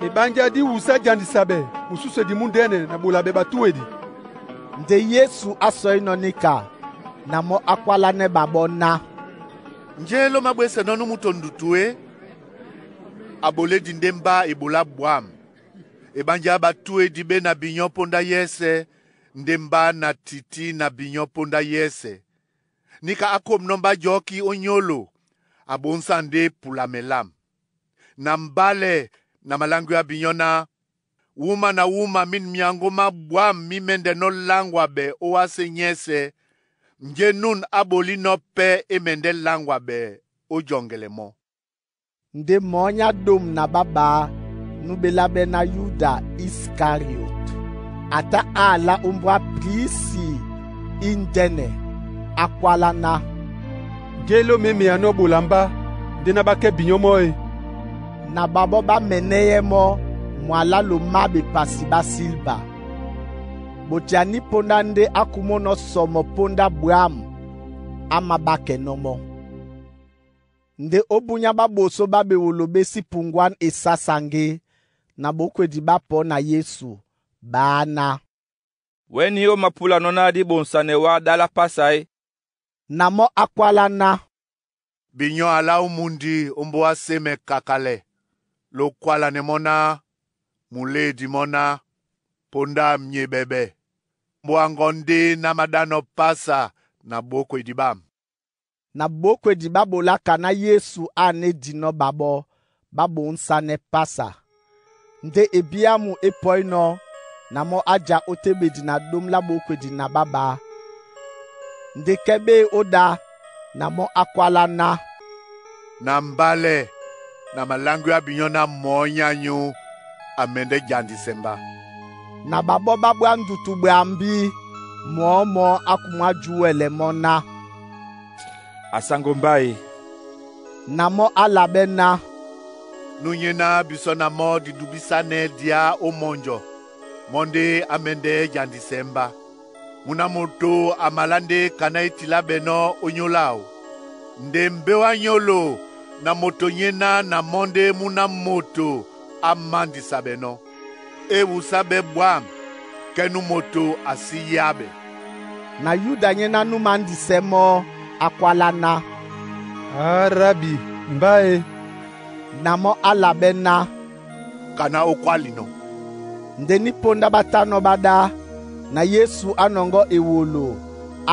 eɓánjá dí wusá jandisa ɓɛ musúsedi múndɛ́nɛ na ɓola ɓɛ batúedi.” Nde Yesu á sɔínɔ̄ níka, na mɔ́ á kwálánɛ́ ɓaɓɔ́ ná, “Njé ló máɓwésɛnɔ́ nú múto ndutu é? Aboledi ndé mbá ebolá bwâm. Eɓánjá batúedi ɓé na binyɔ́ póndá yɛ́sɛ̄, ndé mbá na tití na binyɔ́ póndá yɛ́sɛ̄. Níka á kômnɔ́ mbá jɔ̌ki ó nyólo, a ɓoŋsá ndé pula melam. Na mbálɛ na maláŋgwea binyɔ́ ná, wúma na wúma mín myaŋgó má bwâm mí mɛ́ndɛnɔ́ láŋgwa ɓɛ ówásē nyɛ́sɛ̄, njé nún á bolínɔ́ pɛ́ é mɛndɛ́ láŋgwa ɓɛ ó jɔŋgɛlɛ mɔ́.” Nde mɔ̌ nyá ɗôm na ɓá ɓaá nú ɓé láɓɛ́ ná Yuda Iskariot, a tá á alá ó mbúá prisi índɛ́nɛ. Á kwálá ná, “Njé ló měmeanɔ́ ɓola mbá ndé ná ɓá kɛ́ binyɔ́ mɔ́ e?” Na ɓaɓɔ́ ɓá mɛnɛ́yɛ́ mɔ́ mwalá lomá bepasi ɓá silba. Ɓotea nípóndá ndé á kumónɔ̄ sɔmɔ póndá bwǎm á māɓákɛnɔ́ mɔ́. Nde ó búnyá ɓá ɓosó ɓá ɓewolo ɓé sí puŋgwan esásaŋgé, na ɓókwedi ɓá pɔ́ na Yesu, ɓáá ná, Wɛ́ní ó mapúlanɔ́ ná dí ɓonsanɛ wá ɗá lá pasa é?» Na mɔ́ á kwálá ná, “Binyɔ́ alá ó mundi ó mbóa sémɛ kakalɛ, ló kwálanɛ mɔ́ ná, muléedi mɔ́ ná, póndá a myeɓɛɓɛ, mbóa ŋgɔ́ ndé ná maɗánɔ́ pasa na ɓókwedi ɓám.” Na ɓókwedi ɓá ɓolá ka ná Yesu á ané dinɔ́ ɓaɓɔ́, ɓá ɓoŋsánɛ́ pasa. Nde e bíámu é pɔ́inɔ́, na mɔ́ á ja ó téɓedi na ɗóm lá ɓókwedi na ɓá ɓaá. Nde kɛ́ ɓée ó ɗá, na mɔ́ á kwálá ná, “Na mbálɛ na maláŋgwea binyɔ́ ná mɔɔ́ nyányú a mɛndɛ́ jandisɛ mbá.” Na ɓaɓɔ́ ɓá ɓwá ndutu ɓwambí, mɔɔ́ mɔ́ á kumwá júwɛlɛ mɔ́ ná, Asaŋgó mbá e. Na mɔ́ á labɛ́ ná, Nú nyéná bisɔ́ na mɔ́ didubísánɛ́ diá ó mɔnjɔ, mɔ́ ndé á mɛndɛ́ jandisɛ mbá. Mú ná moto a malá ndé kaná e tiláɓɛnɔ́ ónyólá awo. Nde mbé wá nyólo na moto nyéná na mɔ́ ndé mú ná moto á mándisabɛnɔ́. E wusá ɓɛ́ bwâm, kɛ́ nú moto a sí yáɓɛ.” Na Yuda nyéná nú mándisɛ mɔ́, á kwálá ná, “Á Rabi, mbá e!” Na mɔ́ á labɛ́ ná, “Kaná ó kwálinɔ́.” Nde nípóndá ɓá tánɔ́ ɓá ɗá, na Yesu á nɔŋgɔ́ ewolo,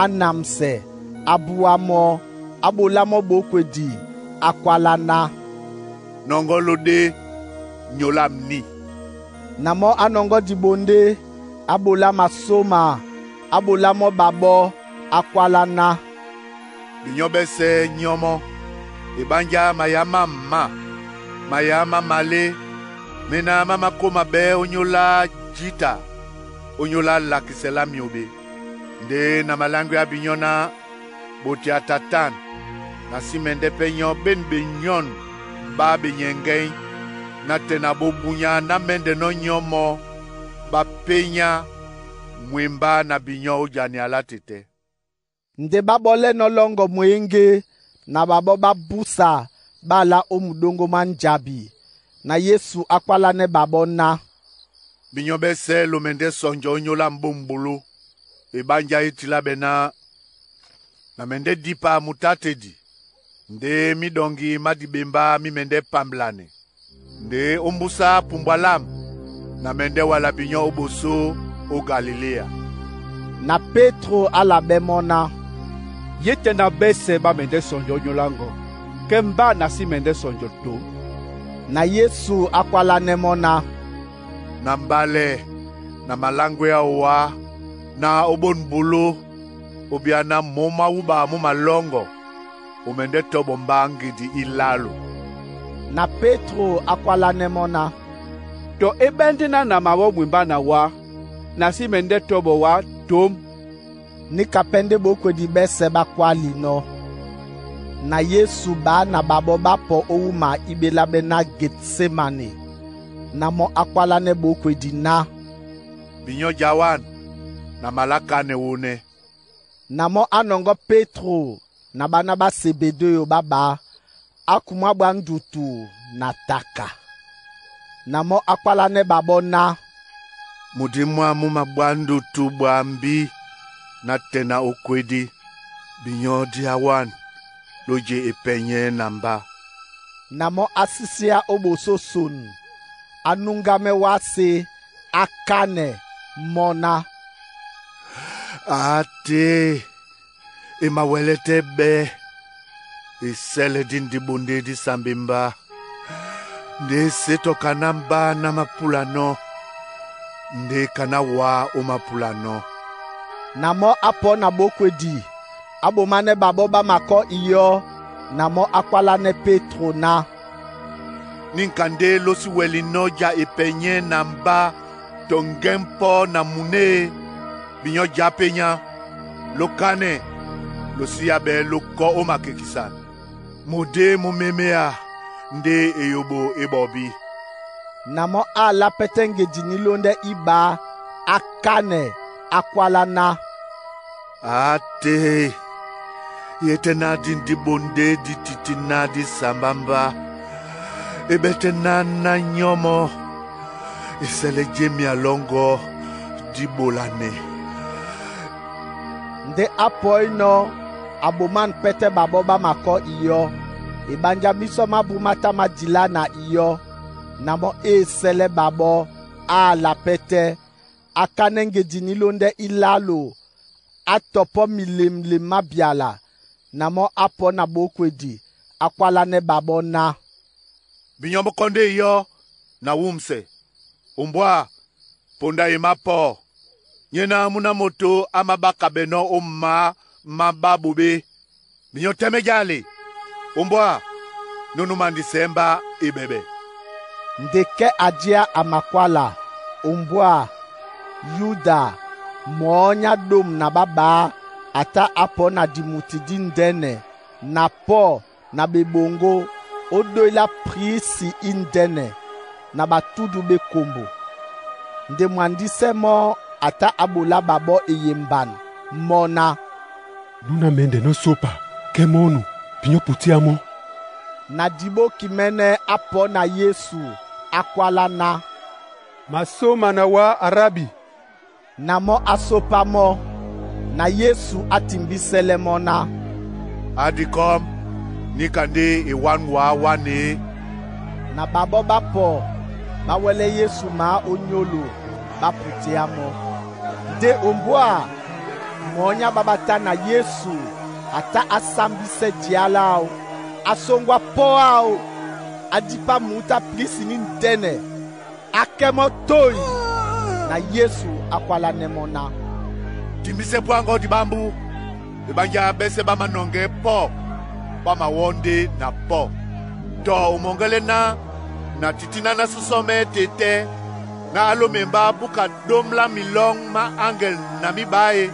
á namsɛ, á búwá mɔ́, á ɓolá mɔ́ ɓókwedi, á kwálá ná, “Nɔŋgɔ́ ló ɗé, nyolám ní.” Na mɔ́ á nɔŋgɔ́ diɓondé, á ɓolá masóma, á ɓolá mɔ́ ɓaɓɔ́, á kwálá ná, “Binyɔ́ ɓɛ́sɛ̄ nyɔ́ mɔ́, eɓánjá mayá má mǎ, mayá má malé, méná má makóma ɓɛ́ ónyólá jǐta, ónyólá lakisɛ lá myòɓe. Ndé na maláŋgwea binyɔ́ ná ɓotea tatan, na sí mɛndɛ́ pɛ́ nyɔ́ ɓên ɓenyɔ̂n ɓá ɓenyɛŋgɛ́ny, na tɛ na ɓobunya ná mɛ́ndɛnɔ́ nyɔ́ mɔ́ ɓá pényá mwembá na binyɔ́ ó jania lá tetɛ́.” Nde ɓá ɓɔ́lɛ́nɔ̄ lɔ́ŋgɔ mwěŋgé, na ɓaɓɔ́ ɓá búsa ɓá alá ó muɗóŋgó mwá njabi. Na Yesu á kwálánɛ́ ɓaɓɔ́ ná, “Binyɔ́ ɓɛ́sɛ̄ lo mɛndɛ́ sɔnjɔ ónyólá mbómboló, eɓánjá e tiláɓɛ̀ ná, na mɛndɛ́ dipa mutátedi, ndé míɗɔŋgi má diɓembá mí mɛndɛ́ pamblanɛ. Ndé ómbúsá pumbwa lâm, na mɛndɛ́ wala binyɔ́ ó ɓosó ó Galiléa.” Na Pétro á labɛ́ mɔ́ ná, Ye tɛ na ɓɛ́sɛ̄ ɓá mɛndɛ́ sɔnjɔ ónyólá ŋgɔ, kɛ mbá na sí mɛndɛ́ sɔnjɔ toŋ. Na Yesu a kwalanɛ mɔ́ ná, Na mbálɛ na maláŋgwɛ́ áō wá na ó ɓôn bulú, ó byá ná mǒ má wúɓa mú malɔ́ŋgɔ, o mɛndɛ́ tɔ́bɔ mbá ŋgedi ílálo. Na Pétro a kwalanɛ mɔ́ ná, Tɔ é ɓɛ́ ndé ná na mawɔ́ mwembá na wá, na sí mɛndɛ́ tɔ́bɔ wá tǒm. Níka pɛ́ ndé ɓókwedi ɓɛ́sɛ̄ ɓá kwálinɔ́. Na Yesu ɓá na ɓaɓɔ́ ɓá pɔ ó wúma í ɓeláɓɛ́ ná Getsemane, na mɔ́ á kwálánɛ́ ɓókwedi ná, Binyɔ́ já wan, na malá kánɛ wónɛ́. Na mɔ́ á nɔŋgɔ́ Pétro na ɓána ɓá Sebedéyo ɓá ɓá, á kumwá ɓwá ndutu na taka. Na mɔ́ á kwálánɛ́ ɓaɓɔ́ ná, Mudi mwâm mú mabwá ndutu bwambí ná tɛ́ na ó kwedi. Binyɔ́ día wan, ló je epɛnyɛ́ na mbá. Na mɔ́ á síséá ó ɓosó son, á núŋgámɛ́ wásē á kánɛ mɔ́ ná, Ate, e mawɛlɛ́ tɛ́ ɓɛ́, e sɛ́lɛ dí ndiɓondé dí sambe mbá. Ndé e sé tɔ kaná mbá ná mápúlanɔ́, ndé kaná wá ó mápúlanɔ́. Na mɔ́ á pɔ na ɓókwedi, á ɓománɛ́ ɓaɓɔ́ ɓá makɔ́ iyɔ́, na mɔ́ á kwálánɛ́ Pétro ná, Níka ndé ló sí wɛlinɔ́ ja epɛnyɛ́ na mbá tɔ ŋgɛ́ pɔ́ na munée? Binyɔ́ já pé nyá, ló kánɛ, ló síá ɓɛɛ́ ló kɔ́ ó makekisan. Mudé mú meméa ndé eyoɓo é ɓɔbí. Na mɔ́ á alá pɛ́tɛ́ ŋgedi ní lóndɛ́ íɓá, á kánɛ, á kwálá ná, Ate, ye tɛ́ ná dí ndiɓondé dí tití ná dí sambá mbá, e ɓɛ́ tɛ́ ná ná nyɔ́mɔ́, e sɛlɛ jemia lɔ́ŋgɔ́ dí ɓolanɛ. Ndé á pɔínɔ́ a ɓomân pɛ́tɛ́ ɓaɓɔ́ ɓá makɔ́ iyɔ́. Eɓánjá mísɔ má bú má tá má dilá na iyɔ́. Na mɔ́ é sɛ́lɛ́ ɓaɓɔ́, á ala pɛ́tɛ́, á kánɛ́ ŋgedi ní lóndɛ́ ílálo, á tɔ pɔ́ milemlem má byala. Na mɔ́ á pɔ na ɓókwedi, á kwálánɛ́ ɓaɓɔ́ ná, Binyɔ́ mú kɔ́ ndé iyɔ́ na wúmsɛ. Ombwá, ponda e mápɔ́. Nyéná múná moto á máɓákabɛnɔ́ ó mǎ má ɓáɓoɓé. Binyɔ́ tɛ́mɛ́ jale. Ombwá, nónú mandisɛ́ mbá eɓɛɓɛ. Nde kɛ́ a díá a makwála, ombwá, Yuda, mɔɔ́ nyá ɗôm na ɓá ɓá, a tá á pɔ na dimuti díndɛ́nɛ na pɔ́ na ɓeɓoŋgó ó ɗói lá prisi índɛ́nɛ na ɓatúdu ɓá ekombo. Nde mwandísɛ mɔ́ a tá a ɓolá ɓaɓɔ́ eyemban mɔ́ ná, Núná mɛndɛ́nɔ́ sópa, kɛ́ mɔ́ nu, binyɔ́ putíá mɔ́. Na diɓóki mɛ́nɛ́ á pɔ na Yesu, á kwálá ná, Masóma na wá, a Rabi. Na mɔ́ á sópá mɔ́. Na Yesu á timbísɛ́lɛ́ mɔ́ ná, Á dikɔ́m, níka ndé e wán wá wán e. Na ɓaɓɔ́ ɓá pɔ ɓá wɛ́lɛ́ Yesu mǎ ó nyólo, ɓá putíá mɔ́. Ndé ombwá, mɔɔ́ nyá ɓá ɓá tá na Yesu a tá á sámbísɛ́ día láō, á sóŋgwá pɔ́ áō, á dípá muútá prisi níndɛ́nɛ, á kɛ́ mɔ́ toyi. Na Yesu á kwálánɛ́ mɔ́ ná, Timbísɛ pwáŋgɔ diɓámbú. Eɓánjá ɓɛ́sɛ̄ ɓá manɔŋgɛɛ́ pɔ́, ɓá mawɔ́ ndé na pɔ́. Tɔ o mɔŋgɛlɛ́ ná na titíná ná súsɔ́mɛ́ tetɛ́ ná á lómɛ mbá búka ɗóm lá milɔ́ŋ má áŋgɛl na míɓá e,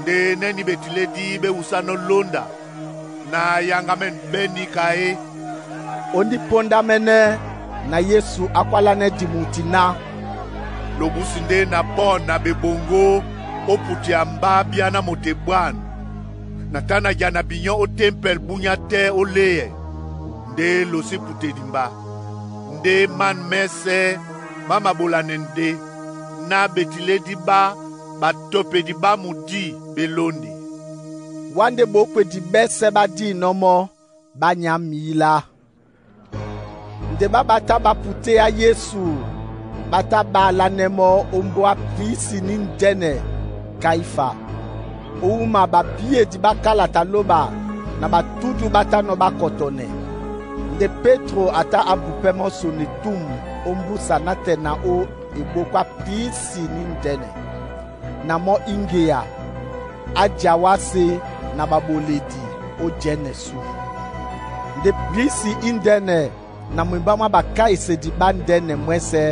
ndé nɛ́ ní ɓetilédí ɓé wusánɔ́ lónda ná yáŋgámɛ́nɛ ɓɛ́ níka é. Ó ndípóndámɛ́nɛ́ na Yesu á kwálánɛ́ dimuti ná, Lo búsi ndé na pɔ́ na ɓeɓoŋgó ó putia mbá bíá ná moto ebwân. Na tá na ja na binyɔ́ ó tempɛl búnyá tɛ́ ó léɛ, ndé lo sí putedi mbá. Ndé man mɛ́sɛ́ má maɓolanɛ ndé ná ɓetilédí ɓá ɓatɔpedi ɓá mudí ɓé lónde. Wá ndé ɓókwedi ɓɛ́sɛ̄ ɓá dínɔ́ mɔ́, ɓá nyá mǐlá. Nde ɓá ɓá tá ɓá putéá Yesu, ɓá tá ɓá alánɛ́ mɔ́ ó mbóa prisi níndɛ́nɛ Kaífa. Owuma babiyedi ba kalata lóba na batudu ba tánɔ́ bakɔtɔnɛ. Nde Petro ata abu pɛ́ mɔ́ sone tum ó mbusa nátɛna na ó eɓóko á prisi ní ndɛ́nɛ. Na mɔ́ íŋgea, á ja wá asé na ɓaɓoledi ó jɛ́nɛ sú. Nde prisi índɛ́nɛ na mwembá mwá bakaisedi ɓá ndɛ́nɛ mwɛ́sɛ̄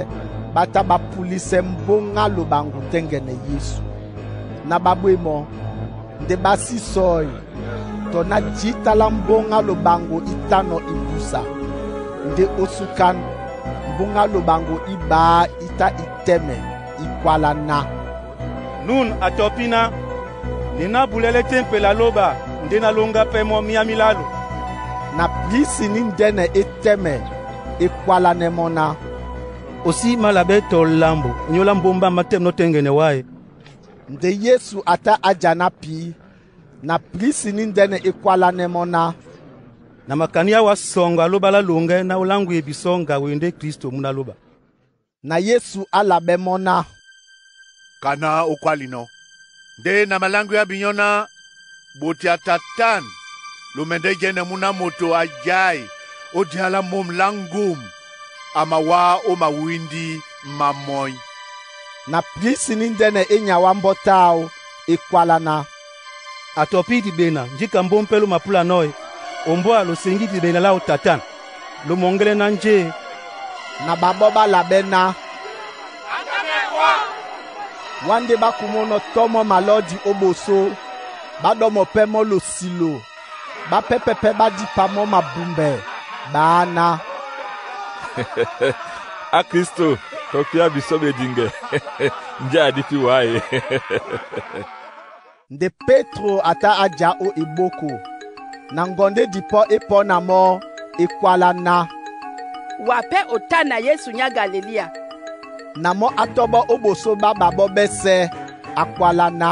ɓá tá ɓá púlisɛ mbóŋga loɓaŋgo tɛ́ŋgɛnɛ Yesu. Na ɓá bwé mɔ́. Nde ɓá sí sɔi tɔ ná jǐta lá mbóŋga loɓaŋgo í tánɔ̄ í busa. Ndé ó súkan, mbóŋga loɓaŋgo í ɓá í tá í tɛ́mɛ í kwálá ná. Nun a tɔpí ná, Nde nábulɛ́lɛ́ tempel a lóba ndé nálóŋgá pɛ́ mɔ́ myá mílálo. Na prisi ní ndɛ́nɛ é tɛ́mɛ é kwálánɛ́ mɔ́ ná, “O sí mālabɛ́ tɔ lambo nyóla mbómbá mátɛ́mnɔ́ tɛ́ŋgɛnɛ wá e?” Nde Yesu a tá á ja ná pǐ. Na prisi ní ndɛ́nɛ é kwálánɛ́ mɔ́ ná, “Na makaniá wá sɔŋgɔ a lóba lá loŋgɛ́ ná ó láŋgweye bisɔ́ ŋgawe ndé Kristo múna lóba.” Na Yesu á labɛ́ mɔ́ ná, “Ka ná ó kwálinɔ́. Ndé na maláŋgwea binyɔ́ ná ɓote a tatan lomɛndɛ́ jɛ́nɛ múna moto a jái ó dia lá môm lá ŋgum a mawá ó mawíndí má mɔ́í.” Na prisi ní ndɛ́nɛ é nyawá mbɔ́ táō é kwálá ná, “A tɔpí diɓena njíka mbóm pɛ́ ló mapúlanɔ́ e, ombwâ lo sengí diɓena láō tatan, lo mɔŋgɛ́lɛ́ ná njé e?” Na ɓaɓɔ́ ɓá labɛ́ ná, Wá ndé ɓá kumónɔ́ tɔ́mɔ́ malɔ́di ó ɓosó, ɓá ɗɔ́mɔ pɛ́ mɔ́ losilo. Ɓápɛ́pɛ́ pɛ́ ɓá dípa mɔ́ mabumbɛ, ɓaá ná, A Kristo tɔpiá bisɔ́ ɓediŋgɛ, njé a dípi wá e? Nde Petro a tá á ja ó eɓóko. Na ŋgɔndé dipɔ́ é pɔ́ na mɔ́, é kwálá ná, “Wa pɛ́ o tá na Yesu nyá Galiléa.” Na mɔ́ á tɔ́ɓɔ́ ó ɓosó ɓá ɓaɓɔ́ ɓɛ́sɛ̄, á kwálá ná,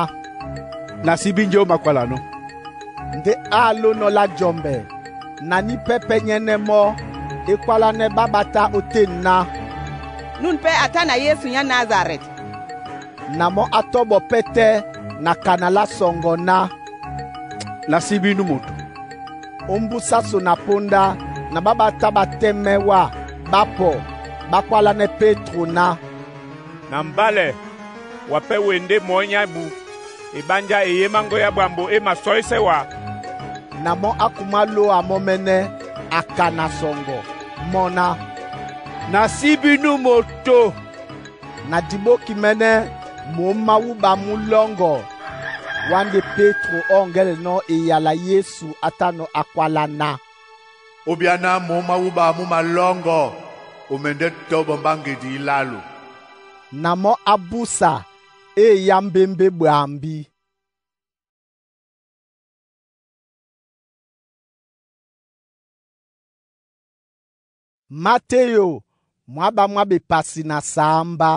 “Na síbí njé ó makwalanɔ́.” Ndé á lónɔ́ lá jɔmbɛ, na ní pɛ́ pɛ́nyɛ́nɛ́ mɔ́, é kwálánɛ́ ɓá ɓá tá ótên ná, “Nun pɛ́ a tá na Yesu nyá Nazarɛt.” Na mɔ́ á tɔ́ɓɔ pɛ́ tɛ́ na kana lá sɔŋgɔ ná, “Na síbí nú moto.” Ó mbúsá so na póndá, na ɓá ɓá tá ɓá tɛ́mɛ́ wá, ɓá pɔ, ɓá kwálánɛ́ Pétro ná, “Na mbálɛ, wa pɛ́ we ndé mɔɔ́ nyá ebu, eɓánjá e yémáŋgɔ yá ɓwambò e masɔ́ísɛ́ wá.” Na mɔ́ á kumá lóa mɔ́ mɛ́nɛ́, a kana sɔŋgɔ, mɔ́ ná, “Na síbí nú moto.” Na diɓóki mɛ́nɛ́, mǒm má wúɓa mú lɔ́ŋgɔ, wá ndé Pétro ɔ́ŋgɛ́lɛnɔ́ eyala Yesu á tánɔ́ á kwálá ná, “Óbyá ná mǒm má wúɓa mú malɔ́ŋgɔ, o mɛndɛ́ tɔ́ɓɔ mbáŋgedi ílálo.” Na mɔ́ á búsa é eyá mbémbé ɓwambí. Mateyo mwáɓá mwá bepasi na saambá.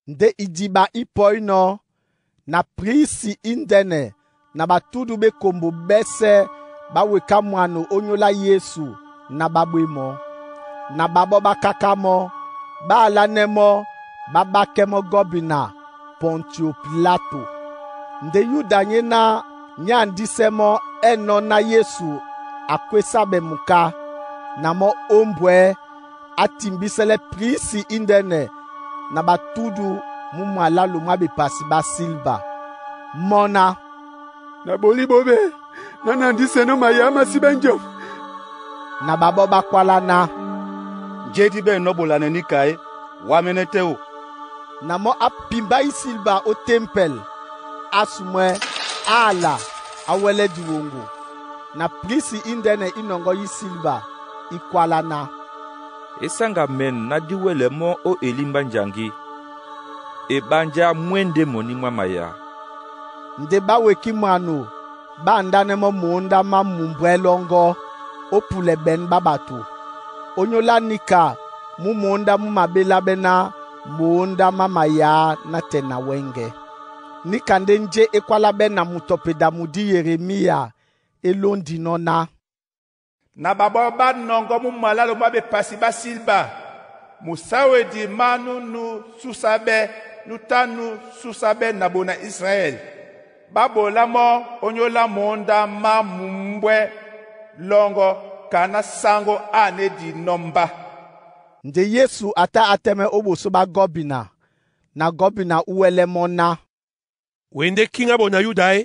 Nde idiɓa í pɔínɔ̄, na prisi índɛ́nɛ na batudu ɓé kombo ɓɛ́sɛ̄ ɓá weká mwano ónyólá Yesu ná ɓá bwé mɔ́. Na ɓaɓɔ́ ɓá káká mɔ́, ɓá alánɛ́ mɔ́ ɓá ɓákɛ́ mɔ́ gɔ́bina Pɔntio Pilato. Nde Yuda nyéná nyá andísɛ́ mɔ́ ɛ́nɔ̄ ná Yesu akwésáɓɛ muká, na mɔ́ ómbwɛ̌ á timbísɛ́lɛ́ prisi índɛ́nɛ na batudu mú mwalalo mwá bepasi ɓá silba. Mɔ́ ná, “Na ɓolí ɓóɓé ná na andísɛnɔ́ mayá má síɓɛ́ njɔm.” Na ɓaɓɔ́ ɓá kwálá ná, “Njé dí ɓɛ̂ nɔ́ ɓolanɛ níka é? Wámɛ́nɛ́ tɛ́ wó.” Na mɔ́ á pimba ísilba ó tempɛl, á sumwɛ́, á ala, á wɛ́lɛ́ diwoŋgo. Na prisi índɛ́nɛ í nɔŋgɔ́ ísilba, í kwálá ná, E sáŋga mɛ̂n ná dí wɛlɛ mɔ́ ó elímbá njaŋgí, eɓánjá mwɛ́ ndé mɔní mwá maya. Nde ɓá wekí mwano ɓá andánɛ́ mɔ́ mǒndá má mumbwɛ́ lɔ́ŋgɔ́ ó pulɛ ɓɛ̌n ɓá ɓato. Ónyólá níka mú mǒndá mú maɓéláɓɛ́ ná mǒndá má mayá nátɛna na wɛ́ŋgɛ̄. Níka ndé njé é kwáláɓɛ́ na mutɔpeda mudí Yeremia é lóndinɔ́ ná, Na ɓaɓɔ́ ɓá nɔŋgɔ́ mú mwalalo mwá ɓepasi ɓá silba, musáwedi má nú nú súsáɓɛ́ nú tá nú súsáɓɛ́ na ɓona Israɛl. Ɓá ɓolá mɔ́ ónyólá mǔndá má mumbwɛ lɔ́ŋgɔ́ ka ná sáŋgó áne di nɔ́ mbá. Nde Yesu a tá a tɛ́mɛ́ ó ɓosó ɓá gɔbina, na gɔbina ú wɛlɛ́ mɔ́ ná, “Wě ndé kíŋá bona Yuda e?”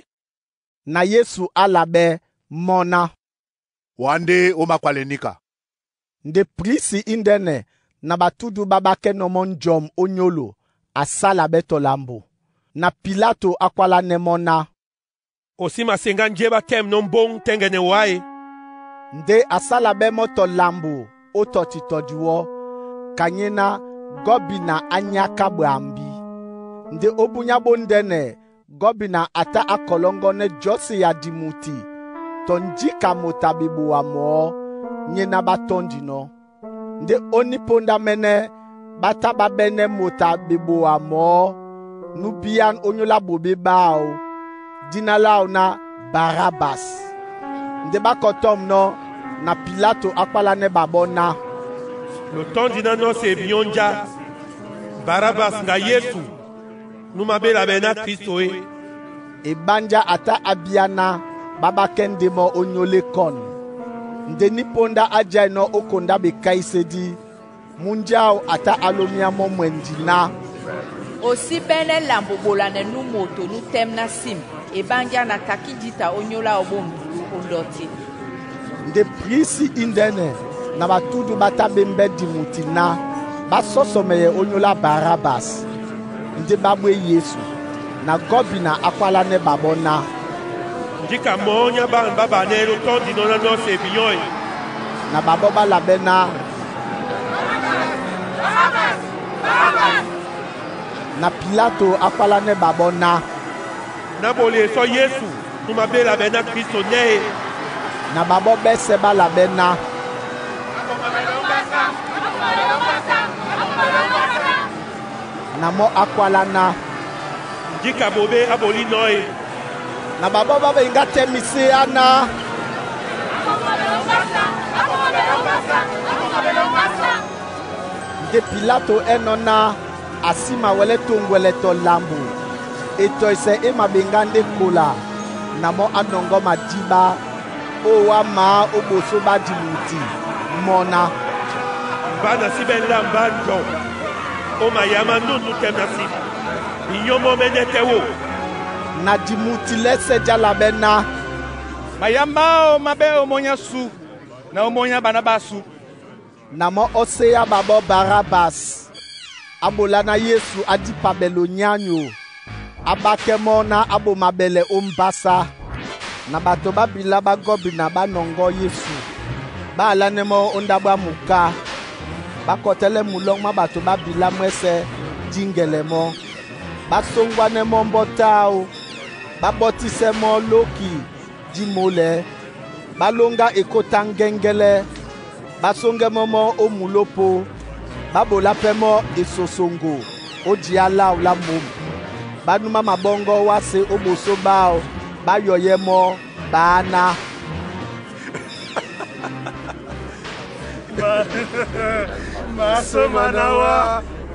Na Yesu a la ɓɛ́ mɔ́ ná, “Wǎ ndé ó makwalɛ níka.” Nde prisi índɛ́nɛ na batudu ɓá ɓákɛ́nɔ́ mɔ́ njɔm ó nyólo, a sála ɓɛ́ tɔ lambo. Na Pilato a kwálánɛ́ mɔ́ ná, “O sí maseŋgá njé ɓá tɛ́mnɔ́ mbóŋ tɛ́ŋgɛnɛ wǎ e?” Ndé a sála ɓɛ́ mɔ́ tɔ lambo ó tɔtitɔdi wɔ́, ka nyéná gɔbina á nyáká ɓwambí. Nde ó búnyá bóndɛ́nɛ gɔbina a tá a kɔlɔ́ŋgɔ́nɛ́ jɔsí ya dimuti tɔ njíka moto a ɓeboa mɔɔ́ nyéná ɓá tɔ́ndinɔ́. Ndé ó nípondámɛ́nɛ́ ɓá tá ɓá ɓɛ́nɛ́ moto a ɓeboa mɔɔ́ nú bíán ónyólá ɓoɓé ɓáō, dína láō ná Barabas. Nde ɓá kɔtɔ̂mnɔ́, na Pilato á kpálánɛ́ ɓaɓɔ́ ná, “Lotɔ́ndi ná nɔ́sɛ e binyɔ́ njá, Barabas ŋga Yesu, nú maɓélabɛ ná Klísto e.” Eɓánjá a tá a bíá ná ɓá ɓákɛ́ ndé mɔ́ ó nyólé kɔn. Nde nípóndá á jaínɔ́ ó kondá ɓekáísédí, múnja áō a tá a lómíá mɔ́ mwɛndi ná, “O sí ɓɛ́nɛ́ lambo ɓolanɛ nú moto nú tɛ́m ná sim, eɓánjá na takí jǐta ónyólá áō bô ndulú ó ndɔ́ tí.” Nde prisi índɛ́nɛ na batudu ɓá tá ɓá embɛ́ dimuti ná ɓá sɔsɔmɛyɛ ónyólá Barabas, ndé ɓá ɓwé Yesu. Na gɔbina á kwálánɛ́ ɓaɓɔ́ ná, “Njíka mɔɔ́ nyá ɓân ɓá banɛ́ lótɔ́ndinɔ́ ná nɔ́sɛ e binyɔ́ e?” Na ɓaɓɔ́ ɓá la ɓɛ́ ná, Na Pilato á kpálánɛ́ ɓaɓɔ́ ná, “Ná ɓolesɔ́ Yesu nú maɓélabɛ ná Klísto nɛ́ e?” Na ɓaɓɔ́ ɓɛ́sɛ̄ ɓá la ɓɛ́ ná, Na mɔ́ á kwálá ná, “Njíka ɓoɓé á bolínɔ̄ e?” Na ɓaɓɔ́ ɓá ɓeŋgá tɛ́ miséá ná, Nde Pilato ɛ́ nɔ́ ná a sí mawɛlɛ́ toŋgwɛlɛ tɔ lambo, etɔisɛ e maɓeŋgá ndé kola na mɔ́ á nɔŋgɔ́ madíɓá ó wá mǎ ó ɓosó ɓá dimuti mɔ́ ná, “Mbá na sí ɓɛ́ ńlâmbá njɔn ó mayǎ má nûn nú tɛ́m ná sim. Binyɔ́ mɔ́ mɛ́nɛ́ tɛ́ wó.” Na dimuti lɛ́sɛ́ já la ɓɛ́ ná, “Mayá máō má ɓɛ́ ómɔ́ nyásû na ómɔ́ nyá ɓaná ɓásū.” Na mɔ́ ɔ́ séya ɓaɓɔ́ Barabas, á ɓolá ná Yesu á dípa ɓɛlɔ nyányo, á ɓákɛ́ mɔ́ ná á ɓoma ɓɛlɛ ó mbásá. Na bato ɓá bilá ɓá gɔbina ɓá nɔŋgɔ́ Yesu, ɓá alánɛ́ mɔ́ ó ndáɓo á muká. Ɓá kɔtɛ́lɛ́ mulɔ́ŋ má bato ɓá bilá mwɛ́sɛ̄ díŋgɛlɛ mɔ́. Ɓá sóŋgwánɛ́ mɔ́ mbɔ́ táō, ɓá ɓɔ́tísɛ́ mɔ́ lóki dí molɛ́. Ɓá lóŋgá ekótá ŋ́gɛ́ŋgɛ́lɛ́, ɓá sóŋgɛ́ mɔ́ mɔ́ ó mulópō. Ɓá ɓolá pɛ́ mɔ́ esosoŋgo ó jǐá láō lá mǒm. Ɓá númá maɓɔ́ŋgɔ́ wásē ó ɓosó ɓáō, ɓá yɔyɛ́ mɔ́, ɓaá ná, “Masôma na wá,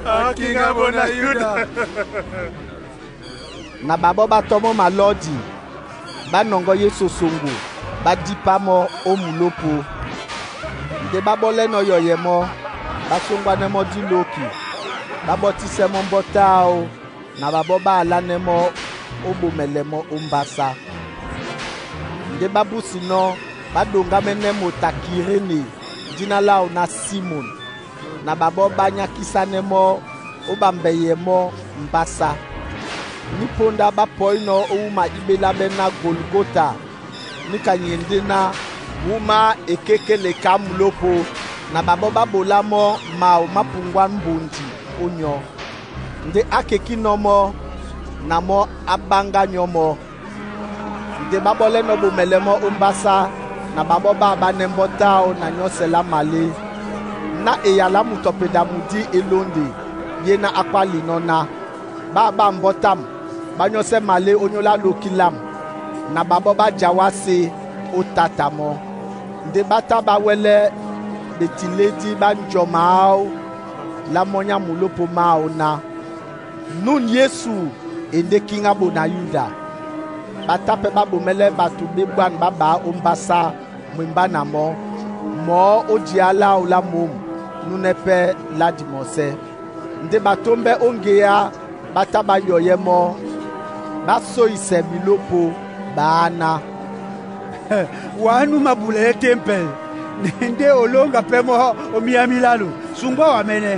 a kíŋá bona Yuda!” Na ɓaɓɔ́ ɓá tɔ́ mɔ́ malɔ́di, ɓá nɔŋgɔ́ Yesu soŋgo, ɓá dípá mɔ́ ó mulópō. Nde ɓá ɓɔ́lɛ́nɔ̄ yɔyɛ mɔ́, ɓá sóŋgwánɛ́ mɔ́ dílóki, ɓá ɓɔ́tísɛ́ mɔ́ mbɔ́ táō, na ɓaɓɔ́ ɓá alánɛ́ mɔ́ ó ɓomɛlɛ mɔ́ ó mbásá. Nde ɓá búsinɔ́, ɓá ɗoŋgámɛ́nɛ́ moto a Kiréne dína láō ná Simon, na ɓaɓɔ́ ɓá nyákísánɛ́ mɔ́ ó ɓambɛyɛ mɔ́ mbásá. Nípóndá ɓá pɔínɔ̄ ó wúma íɓéláɓɛ́ ná Golgota, níka nye ndé ná wúma ekékéle ka mulópō. Na ɓaɓɔ́ ɓá ɓolá mɔ́ mawo má puŋgwá mbondi ó nyɔ́. Nde á kekínɔ̄ mɔ́, na mɔ́ á ɓáŋgá nyɔ́ mɔ́. Nde ɓá ɓɔ́lɛ́nɔ̄ ɓomɛlɛ mɔ́ ó mbásá, na ɓaɓɔ́ ɓá aɓánɛ́ mbɔ́ táō na nyɔ́sɛ lá malé. Ná eyala á mutɔpeda mudí e lónde, ye ná á kpálinɔ́ ná, ɓá aɓá mbɔ́ tám, ɓá nyɔ́sɛ́ malé ónyólá lóki lâm, na ɓaɓɔ́ ɓá ja wásē ó táta mɔ́. Nde ɓá tá ɓá wɛ́lɛ́ ɓetilédí ɓá njɔma áō lá mɔ́ nyá mulópō máō ná, “Nun Yesu e ndé kíŋá bona Yuda.” Ɓatá pɛ́ ɓá ɓomɛ́lɛ́ bato ɓé bwân ɓá ɓaá ó mbásá mwembá na mɔ́, mɔ̌ ó jǐta láō lá mǒm núnɛ́ pɛ́ lá dimɔsɛ́. Ndé ɓatómbɛ́ ó ŋgeá ɓá tá ɓá yɔyɛ́ mɔ́, ɓá sóisɛ bilópo, ɓaáná, “Wǎ nú mabulɛlɛ́ tempɛl, ndé olóŋga pɛ́ mɔ́ ó míya milálo. Suŋgwá wamɛ́nɛ́.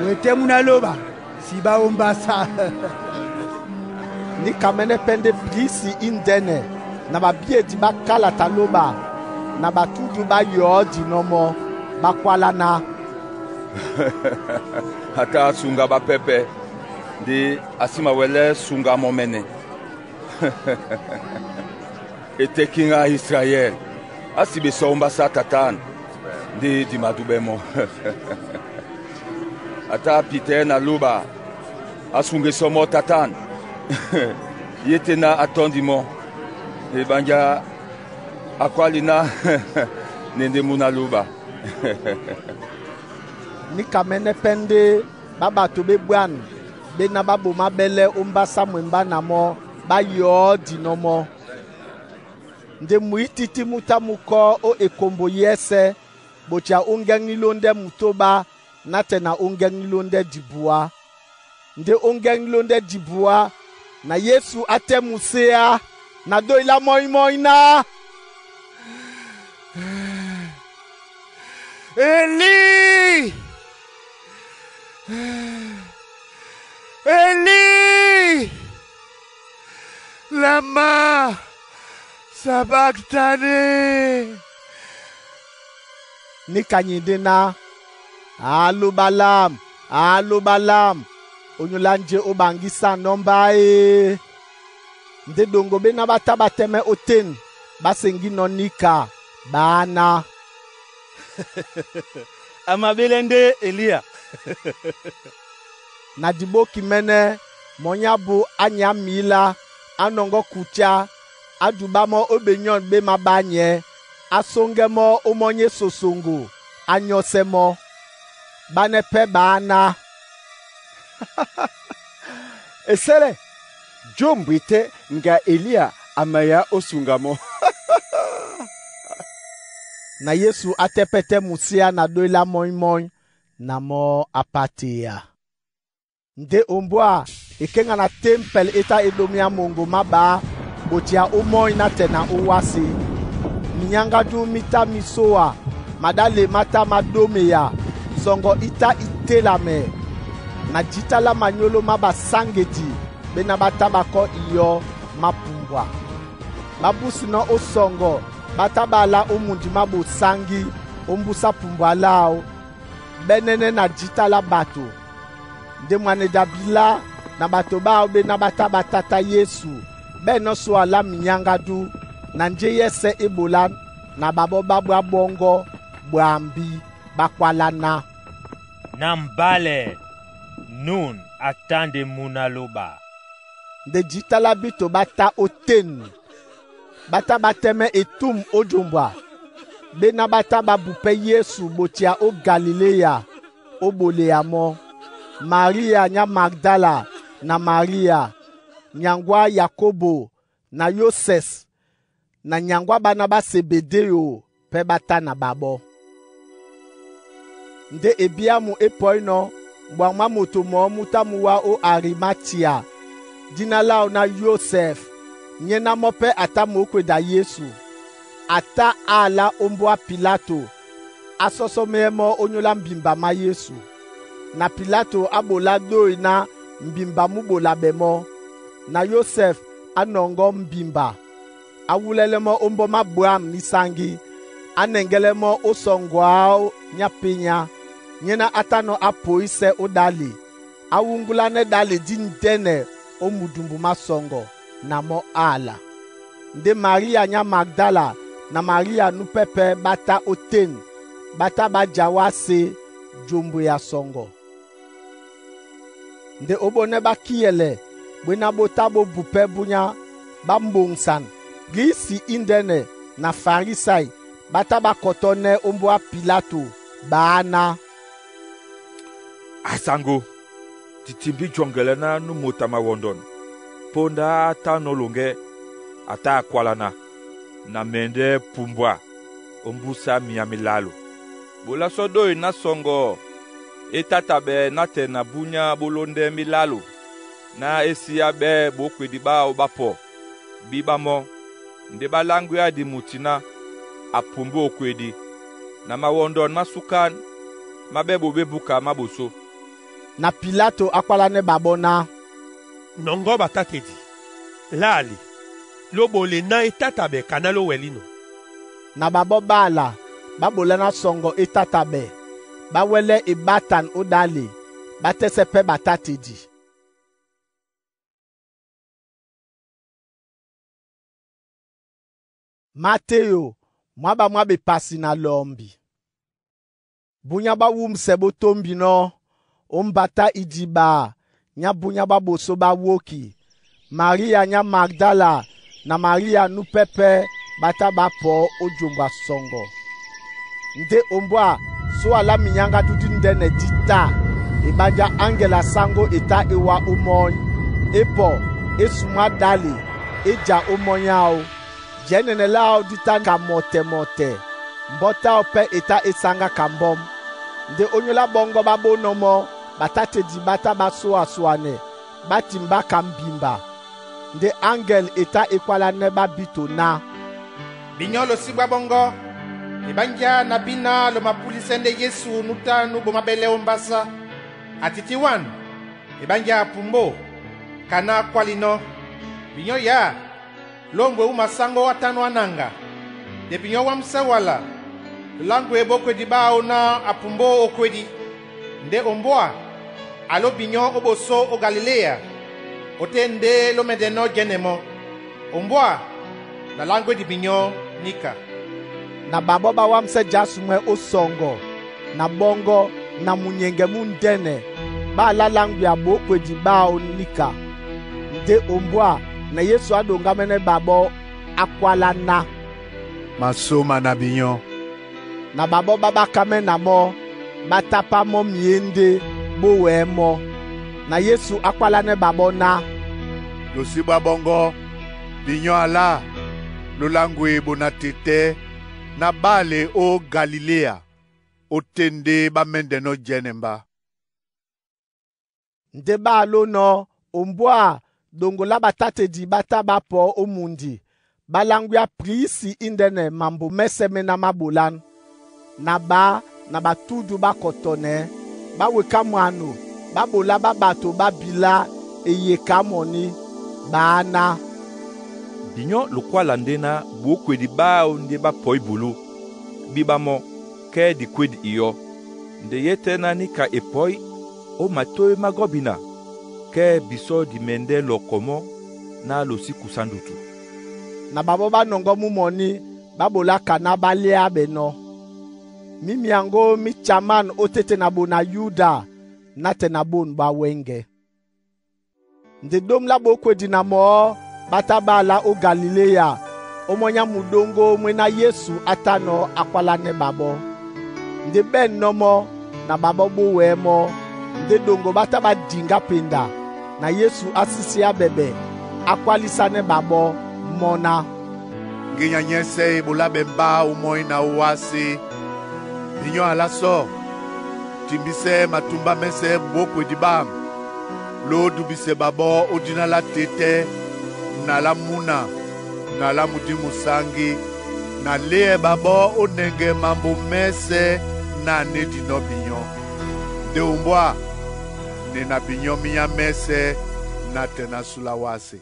Wetɛ́ mú ná lóɓa, sibá ó mbásá.” Níkamɛ́nɛ́ pɛ́ ndé prisi índɛ́nɛ na ɓabíedi ɓá kálata lóɓa na batúdu ɓá yɔ̌dinɔ́ mɔ́. Ɓá kwálá ná, “A tá a sunga ɓapɛ́pɛ, ndé a sí mawɛlɛ́ sunga mɔ́ mɛ́nɛ́. E tɛ́ kiŋga Israyɛl, á si ɓesɔ́ ó mbásá tatân, ndé di madúɓɛ́ mɔ́. A tá a pitɛ́ na lóɓa, á suŋgesɔ́ mɔ́ tatân, yé tɛ́ ná a tɔ́ndi mɔ́. Eɓánjá a kwáli ná ne ndé mú ná lóɓa.” Níkamɛ́nɛ́ pɛ́ ndé ɓá ɓato ɓé bwân ɓéná ɓá ɓomáɓɛ́lɛ́ ó mbásá mwembá na mɔ́ ɓá yɔ̌dinɔ́ mɔ́. Ndé mwítítí mú tá mú kɔ́ ó ekombo yɛ́sɛ̄ botia ó ŋgɛ́ŋ ílóndɛ́ mutóɓá nátɛna ó ŋgɛ́ŋ ílóndɛ́ dibuá. Ndé ó ŋgɛ́ŋ ílóndɛ́ dibuá, na Yesu á tɛ́ muséá na dói lá mɔ́í-mɔ́í ná, Eli! Eli! Lama sabachthani? Níkanyindé ná, Aloba lam, aloba lam, onyola njé ó ɓaŋgísánɔ́ mbá e. Ndé ɗoŋgo ɓéná ɓá tá ɓá tɛ́mɛ́ ótên, ɓá seŋgínɔ́ níka, ɓaáná, “A maɓélɛ́ ndé Eliya.” Na diɓóki mɛ́nɛ́, mɔ́ nyábu á nyá mǐlá, á nɔŋgɔ́ kutíá, á dubá mɔ́ ó ɓenyɔ̂n ɓé mabá nyɛ̌, á sóŋgɛ́ mɔ́ ó mɔ́ nyé sosoŋgo, á nyɔ́sɛ́ mɔ́. Ɓánɛ́ pɛ́ ɓaáná, “Esɛ́lɛ́, jo mbwi tɛ́ ŋga Eliya a mayá ó suŋga mɔ́.” Na Yesu á tɛ́ pɛ́ tɛ́ muséá na dói lá mɔ́í-mɔ́í, na mɔ́ á páteya. Ndé ombwâ e kéŋa na tempɛl é tá e ɗoméá moŋgo má ɓǎ botia ó mɔ́í nátɛna ó wásē. Minyáŋgádú mí tá mí sóa, maɗále má tá má ɗómeya, sɔŋgɔ í tá í télamɛ, na jǐta lá manyólo má basáŋgedi ɓéná ɓá tá ɓá kɔ́ iyɔ́ má pumbwa. Ɓá búsinɔ́ ó sɔŋgɔ ɓá tá ɓá alá ó mundi má bosáŋgí ó mbúsá pumbwa láō, ɓɛ́nɛ́nɛ́ na jǐta lá bato. Ndé mwane-dabilá na bato ɓáō ɓéná ɓá tá ɓá tátá Yesu ɓɛ́nɔ́ sóa lá minyáŋgádú na njé yɛ́sɛ̄ é ɓolá na ɓaɓɔ́ ɓá ɓwá ɓɔ́ŋgɔ́ ɓwambí ɓá kwálá ná, “Na mbálɛ, nun ata nde mú ná lóɓa.” Ndé jǐta lá bíto ɓá tá ótên, ɓá tá ɓá tɛ́mɛ́ etûm ó jumbwa. Ɓéná ɓá tá ɓá bu pɛ́ Yesu botia ó Galiléya ó ɓoleya mɔ́. Maria nyá Magdala na Maria, nyaŋgɔ á Yakobo na Yosɛs na nyaŋgɔ á ɓána ɓá Sebedeo pɛ́ ɓá tá na ɓaɓɔ́. Ndé ebíámu é pɔínɔ̄, mbwaŋ mwá moto mɔɔ́ mú tá mú wá ó Arimatia, dína láō ná Yosɛf, nyéná mɔ́ pɛ́ a tá mǒkweda Yesu. A tá á alá ó mbóa Pilato á sɔ́sɔ́mɛ́ɛ́ mɔ́ ónyólá mbimba má Yesu. Na Pilato á ɓolá dói ná mbimba mú ɓolabɛ mɔ́. Na Yosɛf á nɔŋgɔ́ mbimba, á wúlɛ́lɛ́ mɔ́ ó mbɔ́ má ɓwǎm̀ nísáŋgí, á nɛŋgɛ́lɛ́ mɔ́ ó sɔŋgɔ áō nyá penyá. Nyéná á tánɔ̄ á poísɛ́ ó ɗále, á wúŋgúlánɛ́ ɗále díndɛ́nɛ ó mudumbu má sɔŋgɔ, na mɔ́ ála. Ndé Maria nyá Magdala na Maria núpɛ́ pɛ́ ɓá tá ótên, ɓá tá ɓá ja wásē jombo ya sɔŋgɔ. Nde ó ɓónɛ́ ɓá kíɛlɛ ɓéná ɓó tá ɓó bu pɛ́ búnyá, ɓá mboŋsan. Prisi índɛ́nɛ na Farisai ɓá tá ɓá kɔtɔ́nɛ́ ó mbóa Pilato, ɓaáná, “Asango, di timbí jɔŋgɛlɛ ná nú moto a mawɔndɔn, póndá á tánɔ̄ loŋgɛ́. A tá akwalana, na mɛndɛ pumbwa ó mbusa minya milaalo. Bola sɔ doyi na sɔŋgɔ e tata bɛɛ na tɛ na bunya bólóndɛ milaalo na e síá ɓɛ́ bokwedi báō bá pɔ biba mɔ́, nde ɓá láŋgwea di muti ná a pumbó okwedi, na mawɔndɔn má súkán má ɓɛ́ ɓoɓé búka má ɓosó. Na Pilato akwalanɛ babɔ na, Nɔŋgɔ batatedi, laale, lóbole ná e tata bɛɛ kana lowɛlínɔ. Na babɔ bala ba bola na sɔŋgɔ e tata bɛɛ, ba wɛlɛ e batan ó ɗále, ba tɛsɛ pɛ́ batatedi. Mateo mwaba mwa bepasi na lɔmbi. Bunya bá wumsɛ botombi nɔ, ombata idiba nya bunya bá boso bá woki. Maria nya Magdala na Maria nu pɛpɛ bata ba pɔ o jombwa sɔŋgɔ. Nde ombwa so ala minyanga dudi ndɛnɛ di ta, ebanja angel a sango eta e wa o mɔny, e pɔ e sumwa dale, e ja o mɔny ao. Jɛnɛnɛ lao di ta ka mɔtɛ-mɔtɛ, mbɔta ao pɛ eta e sanga ka mbɔm. Nde onyola bɔŋgɔ ba bonɔmɔ, batatedi bata ba soa-soanɛ, batimba ka mbimba. Nde angel eta ekwalanɛ ba bito na. Binyo lo sibwa bongo, ebanja na bina lo mapulisɛ nde Yesu nuta nu bomabele ombasa. Atiti wan, ebanja pumbo, kana kwalino. Binyo ya, longwe umasango atano ananga. De binyo wamsewala, langwe bokwedi bao na apumbo okwedi. Nde omboa, alo binyo oboso o Galilea, ote nde lo medeno genemo. Omboa, na langwe di binyo nika. Na babo ba wamse jasumwe o songo, na bongo na munyenge mundene, ba la langwe ya bokwedi bao nika. Nde ombwa na Yesu adongamene babo akwala na. Masoma na binyo. Na babo babakame na mo, batapa mo miende bowe mo. Na Yesu akwala ne babo na. Losibwa bongo, binyo ala, lolangwe bona tete, na bale o Galilea, otende ba mendeno jenemba. Nde ba lo no, ombwa, dongola batatedi bata bapo omundi, balangwia prisi indene mambo meseme na mabolan. Na ba, na batudu bakotone, baweka mwano, babola babato babila eyeka moni, baana. Binyo lokwala nde na bokwedi bao nde bapɔ ibulu, biba mɔ kɛ dikwedi iyɔ. Nde ye tɛ na ni ka epɔi o matoe magɔbina, kɛ bisɔ di mɛndɛ lɔkɔ mɔ na losi kusa ndutu. Na babo banɔngɔ mu mɔni, babola kana balia beno. Mimi yango mi chaman otete na bona Yuda, na te na bon ba wenge. Nde dom la bokwedi na mo, bataba la o Galilea, omonya mudongo mwena Yesu atano akwala ne babo. Nde ben nomo, na babo bowe mo, nde dongo bataba dinga penda, na Yesu asisi abebe, akwalisa ne babo mona. Nginya nyese bola bemba umoi na uwasi. Binyo ala so, timbise matumba mese bokwedi bam. Lo dubise babo odina la tete, na la muna, na la mudimu sangi, na lie babo onenge mambo mese na ne dino binyo. De umbwa, ne na binyo minya mese na tena sula wase.